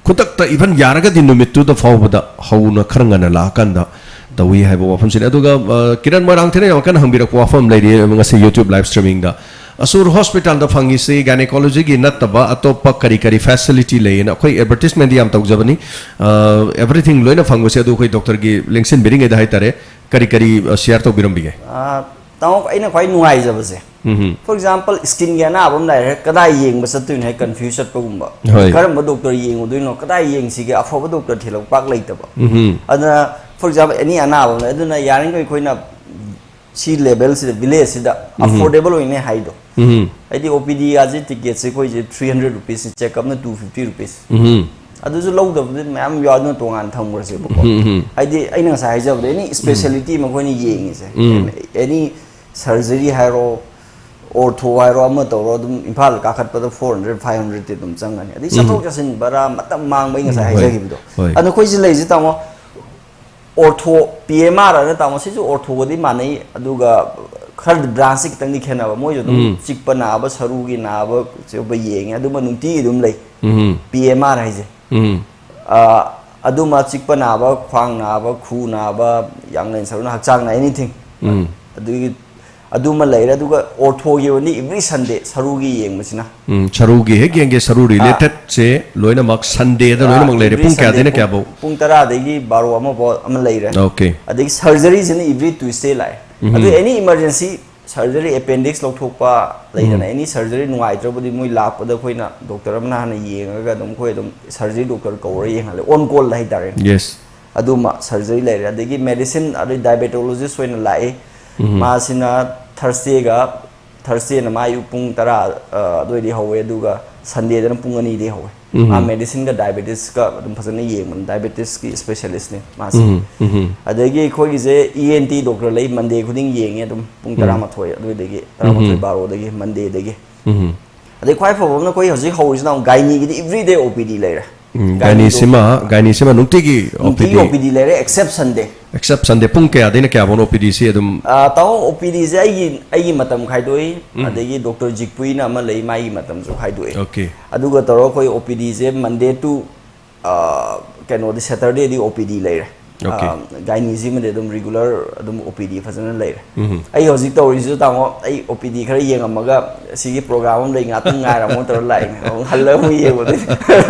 ꯈꯨꯗꯛꯇ, even ꯌꯥꯔꯒꯗꯤ ꯅꯨꯃꯤꯠꯇꯨꯗ ꯐꯥꯎꯕꯗ ꯍꯧꯅ ꯈꯔ ꯉꯟꯅ ꯂꯥꯛꯑꯀꯥꯟꯗ ꯇꯧꯏ ꯍꯥꯏꯕ ꯋꯥꯐꯝꯁꯤꯅꯤ꯫ ꯑꯗꯨꯒ, ꯑ, ꯀꯤꯔꯟ ꯃꯣꯏꯔꯥꯡꯊꯦꯝꯅ ꯌꯥꯝ ꯀꯟꯅ ꯍꯪꯕꯤꯔꯛꯄ ꯋꯥꯐꯝ ꯑꯃ ꯂꯩꯔꯤ ꯉꯁꯤ YouTube live streaming ꯗ꯫ ꯑꯁꯨꯔ ꯍꯣꯁꯄꯤꯇꯥꯜꯗ ꯐꯪꯉꯤꯁꯤ ꯒꯥꯏꯅꯦꯀꯣꯂꯣꯖꯤꯒꯤ ꯅꯠꯇꯕ ꯑꯇꯣꯞꯄ ꯀꯔꯤ ꯀꯔꯤ ꯐꯦꯁꯤꯂꯤꯇꯤ ꯂꯩꯌꯦꯅ ꯑꯩꯈꯣꯏ ꯑꯦꯗꯚꯔꯇꯤꯁꯃꯦꯟꯗꯤ ꯌꯥꯝ ꯇꯧꯖꯕꯅꯤ꯫ ꯑꯦꯚ꯭ꯔꯤꯊꯤꯡ ꯂꯣꯏꯅ ꯐꯪꯕꯁꯦ ꯑꯗꯨ ꯑꯩꯈꯣꯏ ꯗꯣꯛꯇꯔꯒꯤ ꯂꯦꯡꯁꯤꯟꯕꯤꯔꯤꯉꯩꯗ ꯍꯥꯏꯇꯥꯔꯦ, ꯀꯔꯤ ꯀꯔꯤ ꯁꯤꯌꯥꯔ ꯇꯧꯕꯤꯔꯝꯕꯤꯒꯦ? ꯑꯥ, ꯇꯥꯃꯣ, ꯑꯩꯅ ꯈ꯭ꯋꯥꯏ ꯅꯨꯡꯉꯥꯏꯖꯕꯁꯦ, ꯎꯝ for example, skin ꯒꯤ ꯑꯅꯥꯕ ꯑꯃ ꯂꯩꯔꯦ, ꯀꯗꯥꯏ ꯌꯦꯡꯕ ꯆꯠꯇꯣꯏꯅꯣ ꯍꯥꯏ ꯀꯟꯐ꯭ꯌꯨꯁ ꯆꯠꯄꯒꯨꯝꯕ꯫ ꯍꯣꯏ꯫ ꯀꯔꯝꯕ ꯗꯣꯛꯇꯔ ꯌꯦꯡꯉꯨꯗꯣꯏꯅꯣ, ꯀꯗꯥꯏ ꯌꯦꯡꯁꯤꯒꯦ, ꯑꯐꯕ ꯗꯣꯛꯇꯔ ꯊꯤꯜꯂꯛꯄ ꯄꯥꯛ ꯂꯩꯇꯕ꯫ ꯎꯝ ꯑꯗꯨꯅ, for example, ꯑꯦꯅꯤ ꯑꯅꯥꯕ ꯑꯃ ꯂꯩ, ꯑꯗꯨꯅ ꯌꯥꯔꯤꯈꯩ ꯑꯩꯈꯣꯏꯅ ꯁꯤ ꯂꯦꯚꯦꯜꯁꯤꯗ, ꯚꯤꯂꯦꯖꯁꯤꯗ ꯑꯐꯣꯔꯗꯦꯕꯜ ꯑꯣꯏꯅꯤ ꯍꯥꯏꯗꯣ꯫ ꯎꯝ ꯍꯥꯏꯗꯤ ꯑꯣ ꯄꯤ ꯗꯤ ꯒꯥꯁꯦ ꯇꯤꯀꯦꯠꯁꯦ ꯑꯩꯈꯣꯏꯁꯦ three hundred rupees ꯅꯤ, ꯆꯦꯛꯑꯞꯅ two fifty rupees꯫ ꯎꯝ ꯑꯗꯨꯁꯨ ꯂꯧꯗꯕꯗꯤ ꯃꯌꯥꯝ ꯌꯥꯎ, ꯑꯗꯨꯅ ꯇꯣꯉꯥꯟꯅ ꯊꯝꯈ꯭ꯔꯁꯦꯕꯀꯣ꯫ ꯎꯝ ꯍꯥꯏꯗꯤ ꯑꯩꯅ ꯉꯁꯥꯏ ꯍꯥꯏꯖꯕꯗ ꯑꯦꯅꯤ ꯏꯁꯄꯦꯁꯤꯌꯦꯂꯤꯇꯤ ꯑꯃ ꯑꯩꯈꯣꯏꯅ ꯌꯦꯡꯉꯤꯁꯦ, ꯎꯝ ꯑꯦꯅꯤ ꯁꯔꯖꯔꯤ ꯍꯥꯏꯔꯣ, ꯑꯣꯔꯊꯣ ꯍꯥꯏꯔꯣ, ꯑꯃ ꯇꯧꯔꯣ, ꯑꯗꯨꯝ ꯏꯝꯐꯥꯜ ꯀꯥꯈꯠꯄꯗ four hundred, five hundred ꯇꯤ ꯑꯗꯨꯝ ꯆꯪꯒꯅꯤ꯫ ꯑꯗꯩ ꯆꯠꯊꯣꯛ ꯆꯠꯁꯤꯟ ꯚꯔꯥ, ꯃꯇꯝ ꯃꯥꯡꯕ, ꯑꯩ ꯉꯁꯥꯏ ꯎꯝ, ꯍꯣꯏ, ꯍꯥꯏꯖꯈꯤꯕꯗꯣ꯫ ꯍꯣꯏ꯫ ꯑꯗꯣ ꯑꯩꯈꯣꯏꯁꯤ ꯂꯩꯔꯤꯁꯦ ꯇꯥꯃꯣ, ꯑꯣꯔꯊꯣ, ꯄꯤ ꯑꯦꯝ ꯑꯥꯔ ꯍꯥꯏꯅ ꯇꯥꯃꯣ, ꯁꯤꯁꯨ ꯑꯣꯔꯊꯣꯒꯗꯤ ꯃꯥꯟꯅꯩ, ꯑꯗꯨꯒ ꯈꯔꯗꯤ ꯕ꯭ꯔꯥꯟꯁꯁꯦ ꯈꯤꯇꯪꯗꯤ ꯈꯦꯠꯅꯕ꯫ ꯃꯣꯏꯁꯨ ꯑꯗꯨꯝ ꯎꯝ꯫ ꯆꯤꯛꯄ ꯅꯥꯕ, ꯁꯔꯨꯒꯤ ꯅꯥꯕ ꯆꯤꯛꯄ ꯌꯦꯡꯉꯦ, ꯑꯗꯨꯝꯕ ꯅꯨꯡꯇꯤꯒꯤ ꯑꯗꯨꯝ ꯂꯩ꯫ ꯎꯝ ꯄꯤ ꯑꯦꯝ ꯑꯥꯔ ꯍꯥꯏꯁꯦ꯫ ꯎꯝ ꯑ, ꯑꯗꯨꯃ ꯆꯤꯛꯄ ꯅꯥꯕ, ꯈ꯭ꯋꯥꯡ ꯅꯥꯕ, ꯈꯨ ꯅꯥꯕ, ꯌꯥꯡꯂꯦꯟ ꯁꯔꯨꯅ, ꯍꯛꯆꯥꯡꯅ, ꯑꯦꯅꯤꯊꯤꯡ꯫ ꯎꯝ ꯑꯗꯨꯒꯤ, ꯑꯗꯨꯃ ꯂꯩꯔꯦ꯫ ꯑꯗꯨꯒ ꯑꯣꯔꯊꯣꯒꯤ ꯑꯣꯏꯅꯗꯤ ꯑꯦꯕ꯭ꯔꯤ ꯁꯟꯗꯦ ꯁꯔꯨꯒꯤ ꯌꯦꯡꯕꯁꯤꯅ꯫ ꯎꯝ, ꯁꯔꯨꯒꯤ ꯍꯦꯛ ꯌꯦꯡꯒꯦ, ꯁꯔꯨ ꯔꯤꯂꯦꯇꯦꯠꯁꯦ ꯂꯣꯏꯅꯃꯛ ꯁꯟꯗꯦꯗ ꯂꯣꯏꯅꯃꯛ ꯂꯩꯔꯦ꯫ Every ꯄꯨꯡ ꯀꯌꯥꯗꯩꯅ Sunday ꯄꯨꯡ, ꯀꯌꯥꯐꯧ? ꯄꯨꯡ ꯇꯔꯥꯗꯒꯤ ꯕꯥꯔꯣ ꯑꯃꯐꯥꯎ ꯑꯃ ꯂꯩꯔꯦ꯫ ꯑꯣꯀꯦ꯫ ꯑꯗꯒꯤ ꯁꯔꯖꯔꯤꯁꯤꯅ ꯑꯦꯕ꯭ꯔꯤ ꯇ꯭ꯌꯨꯁꯗꯦ ꯂꯥꯛꯑꯦ꯫ ꯎꯝ꯫ ꯑꯗꯨ ꯑꯦꯅꯤ ꯏꯃꯥꯔꯖꯦꯟꯁꯤ ꯁꯔꯖꯔꯤ, ꯑꯦꯄꯦꯟꯗꯤꯛꯁ ꯂꯧꯊꯣꯛꯄ ꯂꯩꯗꯅ, ꯎꯝ꯫ ꯑꯦꯅꯤ ꯁꯔꯖꯔꯤ ꯅꯨꯡꯉꯥꯏꯇ꯭ꯔꯕꯨꯗꯤ ꯃꯣꯏ ꯂꯥꯛꯄꯗ ꯑꯩꯈꯣꯏꯅ ꯗꯣꯛꯇꯔ ꯑꯃꯅ ꯍꯥꯟꯅ ꯌꯦꯡꯉꯒ ꯑꯗꯨꯝ ꯑꯩꯈꯣꯏ ꯑꯗꯨꯝ ꯁꯔꯖꯔꯤ ꯗꯣꯛꯇꯔ ꯀꯧꯔ ꯌꯦꯡꯍꯜꯂꯦ, ꯑꯣꯟ ꯀꯣꯜꯗ ꯍꯥꯏꯇꯥꯔꯦ꯫ ꯌꯦꯁ꯫ ꯑꯗꯨꯃ ꯁꯔꯖꯔꯤ ꯂꯩꯔꯦ꯫ ꯑꯗꯒꯤ ꯃꯦꯗꯤꯁꯤꯟ, ꯑꯗꯩ ꯗꯥꯏꯕꯦꯇꯣꯂꯣꯖꯤꯁ ꯑꯣꯏꯅ ꯂꯥꯛꯏ꯫ ꯎꯝ꯫ ꯃꯥꯁꯤꯅ ꯊꯔꯁꯗꯦꯒ, ꯊꯔꯁꯗꯦꯅ ꯃꯥ ꯑꯌꯨꯛ ꯄꯨꯡ ꯇꯔꯥ, ꯑ, ꯑꯗꯨꯋꯥꯏꯗꯒꯤ ꯍꯧꯋꯦ, ꯑꯗꯨꯒ ꯁꯟꯗꯦꯗꯅ ꯄꯨꯡ ꯑꯅꯤꯗꯒꯤ ꯍꯧꯋꯦ꯫ ꯎꯝ꯫ ꯃꯥ ꯃꯦꯗꯤꯁꯤꯟꯒ ꯗꯥꯏꯕꯦꯇꯤꯁꯀ ꯑꯗꯨꯝ ꯐꯖꯅ ꯌꯦꯡꯕꯅꯤ, ꯗꯥꯏꯕꯦꯇꯤꯁꯀꯤ ꯏꯁꯄꯦꯁꯤꯌꯦꯂꯤꯁ꯭ꯠꯅꯤ ꯃꯥꯁꯦ꯫ ꯎꯝ ꯎꯝ ꯑꯗꯒꯤ ꯑꯩꯈꯣꯏꯒꯤꯁꯦ ꯏ ꯑꯦꯟ ꯇꯤ ꯗꯣꯛꯇꯔ ꯂꯩ, ꯃꯟꯗꯦ ꯈꯨꯗꯤꯡ ꯌꯦꯡꯉꯦ ꯑꯗꯨꯝ ꯄꯨꯡ ꯎꯝ꯫ ꯇꯔꯥꯃꯥꯊꯣꯏ ꯑꯗꯨꯋꯥꯏꯗꯒꯤ, ꯇꯔꯥꯃꯥꯊꯣꯏ ꯎꯝ꯫ ꯕꯥꯔꯣꯗꯒꯤ, ꯃꯟꯗꯦꯗꯒꯤ꯫ ꯎꯝ꯫ ꯑꯗꯩ ꯈ꯭ꯋꯥꯏ ꯐꯕ ꯑꯃꯅ ꯑꯩꯈꯣꯏ ꯍꯧꯖꯤꯛ ꯍꯧꯔꯤꯁꯤꯅ ꯑꯃꯨꯛ ꯒꯥꯏꯅꯤꯒꯤꯗꯤ ꯑꯦꯕ꯭ꯔꯤꯗꯦ ꯑꯣ ꯄꯤ ꯗꯤ ꯂꯩꯔꯦ꯫ ꯎꯝ, ꯒꯥꯏꯅꯤꯗꯣ ꯒꯥꯏꯅꯤꯁꯤꯃ, ꯒꯥꯏꯅꯤꯁꯤꯃ ꯅꯨꯡꯇꯤꯒꯤ ꯅꯨꯡꯇꯤꯒꯤ ꯑꯣ ꯄꯤ ꯗꯤ? ꯑꯣ ꯄꯤ ꯗꯤ ꯂꯩꯔꯦ, ꯑꯦꯛꯁꯦꯞ ꯁꯟꯗꯦ꯫ ꯑꯦꯛꯁꯦꯞ ꯁꯟꯗꯦ꯫ ꯄꯨꯡ ꯀꯌꯥꯗꯩꯅ ꯀꯌꯥꯐꯧꯅꯣ ꯑꯣ ꯄꯤ ꯗꯤꯁꯤ ꯑꯗꯨꯝ? ꯑ, ꯇꯥꯃꯣ, ꯑꯣ ꯄꯤ ꯗꯤꯁꯦ ꯑꯩꯒꯤ, ꯑꯩꯒꯤ ꯃꯇꯝ ꯈꯥꯏꯗꯣꯛꯏ, ꯎꯝ꯫ ꯑꯗꯒꯤ ꯗꯣꯛꯇꯔ ꯖꯤꯛꯄꯨꯏꯅ ꯑꯃ ꯂꯩ, ꯃꯥꯒꯤ ꯃꯇꯝꯁꯨ ꯈꯥꯏꯗꯣꯛꯏ꯫ ꯑꯣꯀꯦ꯫ ꯑꯗꯨꯒ ꯇꯧꯔꯒ ꯑꯩꯈꯣꯏ ꯑꯣ ꯄꯤ ꯗꯤꯁꯦ ꯃꯟꯗꯦ ꯇꯨ, ꯑ, ꯀꯩꯅꯣꯗꯤ, ꯁꯦꯇꯔꯗꯦꯗꯤ ꯑꯣ ꯄꯤ ꯗꯤ ꯂꯩꯔꯦ꯫ Okay. ꯒꯥꯏꯅꯤꯁꯤꯃꯗꯤ ꯑꯗꯨꯝ ꯔꯤꯒꯨꯂꯔ ꯑꯗꯨꯝ ꯑꯣ ꯄꯤ ꯗꯤ ꯐꯖꯅ ꯂꯩꯔꯦ꯫ ꯎꯝ. ꯑꯩ ꯍꯧꯖꯤꯛ ꯇꯧꯔꯤꯁꯤꯁꯨ, ꯇꯥꯃꯣ, ꯑꯩ ꯑꯣ ꯄꯤ ꯗꯤ ꯈꯔ ꯌꯦꯡꯉꯝꯃꯒ ꯁꯤꯒꯤ ꯄ꯭ꯔꯣꯒ꯭ꯔꯥꯝ ꯑꯃ ꯂꯩ, ꯉꯥꯛꯇꯪ ꯉꯥꯏꯔꯝꯃꯣ ꯇꯧꯔ ꯂꯥꯛꯏꯅꯦ꯫ ꯑꯃꯨꯛ ꯍꯜꯂꯒ ꯑꯃꯨꯛ ꯌꯦꯡꯕꯗ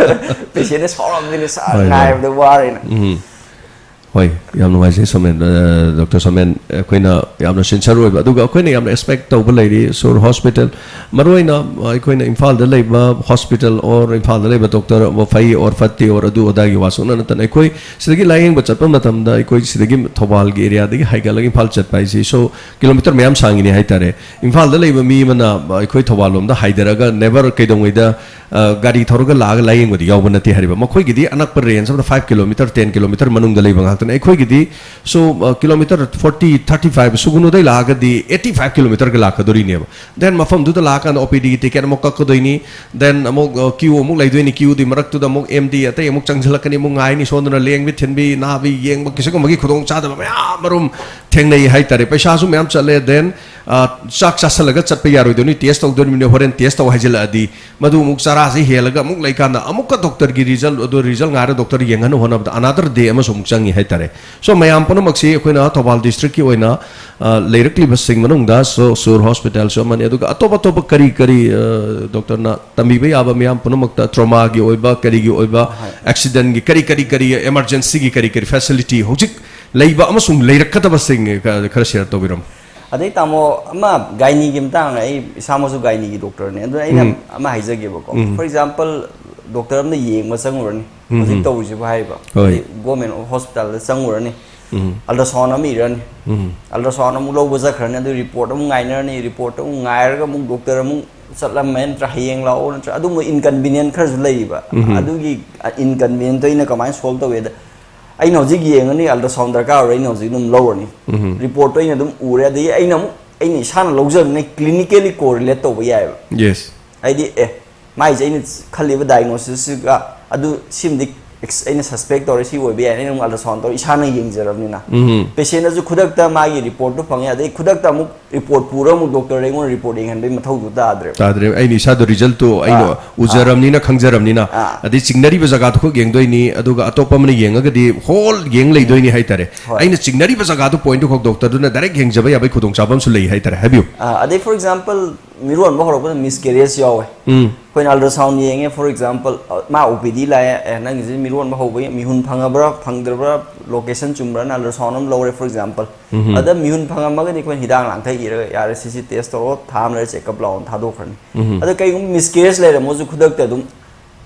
ꯄꯦꯁꯦꯟꯅ ꯁꯥꯎꯔꯝꯗꯣꯏꯅꯦ, "ꯁꯥꯔ, ꯍꯣꯏ, ꯍꯣꯏ꯫ ꯉꯥꯏꯕꯗ ꯋꯥꯔꯦꯅ"꯫ ꯎꯝ. ꯍꯣꯏ, ꯌꯥꯝ ꯅꯨꯡꯉꯥꯏꯖꯩ ꯁꯣꯃꯦꯟ, ꯑ, ꯗꯣꯛꯇꯔ ꯁꯣꯃꯦꯟ꯫ ꯑꯩꯈꯣꯏꯅ ꯌꯥꯝꯅ ꯁꯤꯟꯁꯤꯌꯔ ꯑꯣꯏꯕ, ꯑꯗꯨꯒ ꯑꯩꯈꯣꯏꯅ ꯌꯥꯝꯅ ꯑꯦꯛꯁꯄꯦꯛ ꯇꯧꯕ ꯂꯩꯔꯤ ꯁꯨꯔ ꯍꯣꯁꯄꯤꯇꯥꯜ, ꯃꯔꯨꯑꯣꯏꯅ ꯑꯩꯈꯣꯏꯅ ꯏꯝꯐꯥꯜꯗ ꯂꯩꯕ ꯍꯣꯁꯄꯤꯇꯥꯜ ꯑꯣꯔ ꯏꯝꯐꯥꯜꯗ ꯂꯩꯕ ꯗꯣꯛꯇꯔ ꯐꯩ ꯑꯣꯔ ꯐꯠꯇꯦ ꯑꯣꯔ ꯑꯗꯨ ꯑꯗꯥꯒꯤ ꯋꯥꯁꯨ ꯅꯠꯇꯅ, ꯑꯩꯈꯣꯏ ꯁꯤꯗꯒꯤ ꯂꯥꯏꯌꯦꯡꯕ ꯆꯠꯄ ꯃꯇꯝꯗ, ꯑꯩꯈꯣꯏ ꯁꯤꯗꯒꯤ ꯊꯧꯕꯥꯜꯒꯤ ꯑꯦꯔꯤꯌꯥꯗꯒꯤ ꯍꯥꯏꯒꯠꯂꯒ ꯏꯝꯐꯥꯜ ꯆꯠꯄ ꯍꯥꯏꯁꯤ, ꯁꯣ ꯀꯤꯂꯣꯃꯤꯇꯔ ꯃꯌꯥꯝ ꯁꯥꯡꯉꯤꯅꯤ ꯍꯥꯏꯇꯥꯔꯦ꯫ ꯏꯝꯐꯥꯜꯗ ꯂꯩꯕ ꯃꯤ ꯑꯃꯅ ꯑꯩꯈꯣꯏ ꯊꯧꯕꯥꯜ ꯂꯣꯝꯗ ꯍꯥꯏꯊꯔꯒ ꯅꯦꯕꯔ ꯀꯩꯗꯧꯉꯩꯗ, ꯑ, ꯒꯥꯔꯤ ꯊꯧꯔꯒ ꯂꯥꯛꯑꯒ ꯂꯥꯏꯌꯦꯡꯕꯗꯤ ꯌꯥꯎꯕ ꯅꯠꯇꯦ ꯍꯥꯏꯔꯤꯕ꯫ ꯃꯈꯣꯏꯒꯤꯗꯤ ꯑꯅꯛꯄ ꯔꯦꯟꯖ ꯑꯃꯗ five kilometre, ten kilometre ꯃꯅꯨꯡꯗ ꯂꯩꯕ ꯉꯥꯛꯇꯅꯤ꯫ ꯑꯩꯈꯣꯏꯒꯤꯗꯤ ꯁꯣ, ꯑ, ꯀꯤꯂꯣꯃꯤꯇꯔ forty, thirty five ꯁꯨꯒꯨꯅꯨꯗꯩ ꯂꯥꯛꯑꯒꯗꯤ eighty five kilometre ꯒ ꯂꯥꯛꯀꯗꯣꯔꯤꯅꯦꯕ꯫ ꯗꯦꯟ ꯃꯐꯝꯗꯨꯗ ꯂꯥꯛꯑꯀꯥꯟꯗ ꯑꯣ ꯄꯤ ꯗꯤꯒꯤ ꯇꯤꯀꯦꯠ ꯑꯃꯨꯛ ꯀꯛꯀꯗꯣꯏꯅꯤ꯫ ꯗꯦꯟ ꯑꯃꯨꯛ, ꯑ, ꯀ꯭ꯌꯨ ꯑꯃꯨꯛ ꯂꯩꯗꯣꯏꯅꯤ꯫ ꯀ꯭ꯌꯨꯗꯤ ꯃꯔꯛꯇꯨꯗ ꯑꯃꯨꯛ ꯑꯦꯝ ꯗꯤ ꯑꯇꯩ ꯑꯃꯨꯛ ꯆꯪꯁꯤꯜꯂꯛꯀꯅꯤ, ꯑꯃꯨꯛ ꯉꯥꯏꯅꯤ꯫ ꯁꯣꯝꯗꯅ ꯂꯦꯡꯕꯤ ꯊꯤꯟꯕꯤ, ꯅꯥꯕꯤ ꯌꯦꯡꯕ, ꯁꯤꯒꯨꯝꯕꯒꯤ ꯈꯨꯗꯣꯡꯆꯥꯗꯕ ꯃꯌꯥꯝ ꯑꯃꯔꯣꯝ ꯊꯦꯡꯅꯩ ꯍꯥꯏꯇꯥꯔꯦ꯫ ꯄꯩꯁꯥꯁꯨ ꯃꯌꯥꯝ ꯆꯠꯂꯦ꯫ ꯗꯦꯟ, ꯑ, ꯆꯥꯛ ꯆꯥꯁꯤꯜꯂꯒ ꯆꯠꯄ ꯌꯥꯔꯣꯏꯗꯣꯏꯅꯤ, ꯇꯦꯁ ꯇꯧꯗꯣꯔꯤꯕꯅꯤ꯫ ꯍꯣꯔꯦꯟ ꯇꯦꯁ ꯇꯧ ꯍꯥꯏꯖꯤꯜꯂꯛꯑꯗꯤ ꯃꯗꯨ ꯑꯃꯨꯛ ꯆꯔꯥꯁꯤ ꯍꯦꯜꯂꯒ ꯑꯃꯨꯛ ꯂꯩꯀꯥꯟꯗ ꯑꯃꯨꯛꯀ ꯗꯣꯛꯇꯔꯒꯤ ꯔꯤꯖꯜ, ꯑꯗꯨ ꯔꯤꯖꯜ ꯉꯥꯏꯔ ꯗꯣꯛꯇꯔ ꯌꯦꯡꯍꯟꯅ ꯍꯣꯠꯅꯕꯗ another day ꯑꯃꯁꯨ ꯑꯃꯨꯛ ꯆꯪꯉꯤ ꯍꯥꯏꯇꯥꯔꯦ꯫ ꯁꯣ ꯃꯌꯥꯝ ꯄꯨꯝꯅꯃꯛꯁꯤ ꯑꯩꯈꯣꯏꯅ ꯊꯧꯕꯥꯜ ꯗꯤꯁꯇ꯭ꯔꯤꯛꯀꯤ ꯑꯣꯏꯅ, ꯑ, ꯂꯩꯔꯛꯂꯤꯕꯁꯤꯡ ꯃꯅꯨꯡꯗ ꯁꯣ-, ꯁꯨꯔ ꯍꯣꯁꯄꯤꯇꯥꯜꯁꯨ ꯑꯃꯅꯤ, ꯑꯗꯨꯒ ꯑꯇꯣꯞ ꯑꯇꯣꯞꯄ ꯀꯔꯤ ꯀꯔꯤ, ꯑ, ꯗꯣꯛꯇꯔꯅ ꯇꯝꯕꯤꯕ ꯌꯥꯕ ꯃꯌꯥꯝ ꯄꯨꯝꯅꯃꯛꯇ, ꯇ꯭ꯔꯣꯃꯥꯒꯤ ꯑꯣꯏꯕ, ꯀꯔꯤꯒꯤ ꯑꯣꯏꯕ, ꯍꯣꯏ꯫ ꯑꯦꯛꯁꯤꯗꯦꯟꯒꯤ ꯀꯔꯤ ꯀꯔꯤ ꯀꯔꯤ, ꯏꯃꯥꯔꯖꯦꯟꯁꯤꯒꯤ ꯀꯔꯤ ꯀꯔꯤ ꯐꯦꯁꯤꯂꯤꯇꯤ ꯍꯧꯖꯤꯛ ꯂꯩꯕ ꯑꯃꯁꯨꯡ ꯂꯩꯔꯛꯀꯗꯕꯁꯤꯡ ꯈ-, ꯈꯔ ꯁꯤꯌꯔ ꯇꯧꯕꯤꯔꯝꯃꯨ꯫ ꯑꯗꯩ, ꯇꯥꯃꯣ, ꯑꯃ ꯒꯥꯏꯅꯤꯒꯤ ꯃꯇꯥꯡꯗ, ꯑꯩ ꯏꯁꯥꯃꯛꯁꯨ ꯒꯥꯏꯅꯤꯒꯤ ꯗꯣꯛꯇꯔꯅꯦ, ꯑꯗꯨꯅ ꯑꯩꯅ ꯎꯝ. ꯑꯃ ꯍꯥꯏꯖꯒꯦꯕꯀꯣ꯫ ꯎꯝ. ꯐꯣꯔ ꯑꯦꯛꯖꯥꯝꯄꯜ, ꯗꯣꯛꯇꯔ ꯑꯃꯗ ꯌꯦꯡꯕ ꯆꯪꯉꯨꯔꯅꯤ, ꯎꯝ, ꯍꯧꯖꯤꯛ ꯎꯝ. ꯇꯧꯔꯤꯁꯤꯕꯨ ꯍꯥꯏꯔꯤꯕ, ꯍꯣꯏ. ꯒꯣꯔꯃꯦꯟ ꯍꯣꯁꯄꯤꯇꯥꯜꯗ ꯆꯪꯉꯨꯔꯅꯤ, ꯎꯝ. ꯑꯜꯇ꯭ꯔꯥꯁꯥꯎꯟ ꯑꯃ ꯏꯔꯅꯤ, ꯎꯝ. ꯑꯜꯇ꯭ꯔꯥꯁꯥꯎꯟ ꯑꯃꯨꯛ ꯂꯧꯕ ꯆꯠꯈ꯭ꯔꯅꯤ, ꯑꯗꯨ ꯔꯤꯄꯣꯔꯠ ꯑꯃꯨꯛ ꯉꯥꯏꯅꯔꯅꯤ, ꯔꯤꯄꯣꯔꯠ ꯑꯃꯨꯛ ꯉꯥꯏꯔꯒ ꯑꯃꯨꯛ ꯗꯣꯛꯇꯔ ꯑꯃꯨꯛ ꯆꯠꯂꯝꯃꯦ, ꯅꯠꯇ꯭ꯔꯥ ꯍꯌꯦꯡ ꯂꯥꯛꯑꯣ, ꯅꯠꯇ꯭ꯔꯥ ꯑꯗꯨꯝꯕ ꯏꯟꯀꯟꯚꯤꯅꯤꯌꯦꯟ ꯈꯔꯁꯨ ꯂꯩꯌꯦꯕ꯫ ꯎꯝ. ꯑꯗꯨꯒꯤ ꯏꯟꯀꯟꯚꯤꯅꯤꯌꯦꯟꯗꯣ ꯑꯩꯅ ꯀꯃꯥꯏꯅ ꯁꯣꯜꯕ ꯇꯧꯒꯦꯗ, ꯑꯩꯅ ꯍꯧꯖꯤꯛ ꯌꯦꯡꯉꯅꯤ, ꯑꯜꯇ꯭ꯔꯥꯁꯥꯎꯟ ꯗꯔꯀꯥꯔ ꯑꯣꯏꯔꯦ, ꯑꯩꯅ ꯍꯧꯖꯤꯛ ꯑꯗꯨꯝ ꯂꯧꯔꯅꯤ꯫ ꯎꯝ. ꯔꯤꯄꯣꯔꯠꯇꯣ ꯑꯩꯅ ꯑꯗꯨꯝ ꯎꯔꯦ, ꯑꯗꯒꯤ ꯑꯩꯅ ꯑꯃꯨꯛ, ꯑꯩꯅ ꯏꯁꯥꯅ ꯂꯧꯖꯕꯅꯤꯅ ꯀ꯭ꯂꯤꯅꯤꯀꯦꯂꯤ ꯀꯣꯔꯤꯂꯦꯠ ꯇꯧꯕ ꯌꯥꯏꯑꯕ꯫ ꯌꯦꯁ. ꯍꯥꯏꯗꯤ, ꯑꯦ, ꯃꯥꯏꯁꯦ ꯑꯩꯅ ꯈꯜꯂꯤꯕ ꯗꯥꯏꯒꯅꯣꯁꯤꯁꯁꯤꯒ ꯑꯗꯨ ꯁꯤꯃꯗꯤ ꯑꯩꯅ ꯁꯁꯄꯦꯛ ꯇꯧꯔꯦ, ꯁꯤ ꯑꯣꯏꯕ ꯌꯥꯏꯅ ꯑꯩꯅ ꯑꯃꯨꯛ ꯑꯜꯇ꯭ꯔꯥꯁꯥꯎꯟ ꯇꯧꯔ ꯏꯁꯥꯅ ꯌꯦꯡꯖꯔꯕꯅꯤꯅ꯫ ꯎꯝ꯫ ꯄꯦꯁꯦꯟꯗꯁꯨ ꯈꯨꯗꯛꯇ ꯃꯥꯒꯤ ꯔꯤꯄꯣꯔꯠꯇꯨ ꯐꯪꯉꯦ, ꯑꯗꯩ ꯈꯨꯗꯛꯇ ꯑꯃꯨꯛ ꯔꯤꯄꯣꯔꯠ ꯄꯨꯔ ꯑꯃꯨꯛ ꯗꯣꯛꯇꯔꯗ ꯑꯩꯉꯣꯟꯗ ꯔꯤꯄꯣꯔꯠ ꯌꯦꯡꯍꯟꯕꯒꯤ ꯃꯊꯧꯗꯨ ꯇꯥꯗ꯭ꯔꯦꯕ꯫ ꯇꯥꯗ꯭ꯔꯦ꯫ ꯑꯩꯅ ꯏꯁꯥꯗꯣ ꯔꯤꯖꯜꯠꯇꯣ ꯑꯩꯅ ꯑꯥ, ꯎꯖꯔꯕꯅꯤꯅ ꯈꯪꯖꯔꯕꯅꯤꯅ꯫ ꯑꯥ꯫ ꯑꯗꯩ ꯆꯤꯡꯅꯔꯤꯕ ꯖꯒꯥꯗꯨ ꯈꯛ ꯌꯦꯡꯗꯣꯏꯅꯤ, ꯑꯗꯨꯒ ꯑꯇꯣꯞꯄ ꯑꯃꯅ ꯌꯦꯡꯉꯒꯗꯤ ꯍꯣꯜ ꯌꯦꯡ ꯂꯩꯗꯣꯏꯅꯤ ꯍꯥꯏꯇꯥꯔꯦ꯫ ꯍꯣꯏ꯫ ꯑꯩꯅ ꯆꯤꯡꯅꯔꯤꯕ ꯖꯒꯥꯗꯨ ꯄꯣꯏꯟꯠꯇꯨ ꯈꯛ ꯗꯣꯛꯇꯔꯗꯨꯅ ꯗꯥꯏꯔꯦꯛ ꯌꯦꯡꯖꯕ ꯌꯥꯕꯒꯤ ꯈꯨꯗꯣꯡꯆꯥꯕ ꯑꯃꯁꯨ ꯂꯩ ꯍꯥꯏꯇꯥꯔꯦ꯫ ꯍꯥꯏꯕꯤꯌꯨ꯫ ꯑꯥ, ꯑꯗꯩ for example ꯃꯤꯔꯣꯟꯕ ꯍꯧꯔꯛꯄꯗ ꯃꯤꯁꯀꯦꯔꯤꯌꯦꯖ ꯌꯥꯎꯋꯦ꯫ ꯎꯝ꯫ ꯑꯩꯈꯣꯏꯅ ꯑꯜꯇ꯭ꯔꯥꯁꯥꯎꯟ ꯌꯦꯡꯉꯦ, for example, ꯑ, ꯃꯥ ꯑꯣ ꯄꯤ ꯗꯤ ꯂꯥꯛꯑꯦ, ꯑꯦ, ꯅꯪꯒꯤꯁꯤ ꯃꯤꯔꯣꯟꯕ ꯍꯧꯕꯒꯤ ꯃꯤꯍꯨꯟ ꯐꯪꯉꯕ꯭ꯔꯥ ꯐꯪꯗ꯭ꯔꯕ꯭ꯔꯥ, ꯂꯣꯀꯦꯁꯟ ꯆꯨꯝꯕ꯭ꯔꯥꯅ ꯑꯜꯇ꯭ꯔꯥꯁꯥꯎꯟ ꯑꯃ ꯂꯧꯔꯦ, for example꯫ ꯎꯝ꯫ ꯑꯗ ꯃꯤꯍꯨꯟ ꯐꯪꯉꯝꯃꯒꯗꯤ ꯑꯩꯈꯣꯏꯅ ꯍꯤꯗꯥꯛ ꯂꯥꯡꯊꯛ ꯏꯔꯒ, "ꯌꯥꯔꯦ, ꯁꯤꯁꯤ ꯇꯦꯁ ꯇꯧꯔꯣ, ꯊꯥ ꯑꯃ ꯂꯩꯔ ꯆꯦꯛꯑꯞ ꯂꯥꯛꯑꯣꯅ" ꯊꯥꯗꯣꯛꯈ꯭ꯔꯅꯤ꯫ ꯎꯝ꯫ ꯑꯗ ꯀꯩꯒꯨꯝꯕ ꯃꯤꯁꯀꯦꯔꯤꯌꯦꯖ ꯂꯩꯔꯝꯃꯁꯨ ꯈꯨꯗꯛꯇ ꯑꯗꯨꯝ,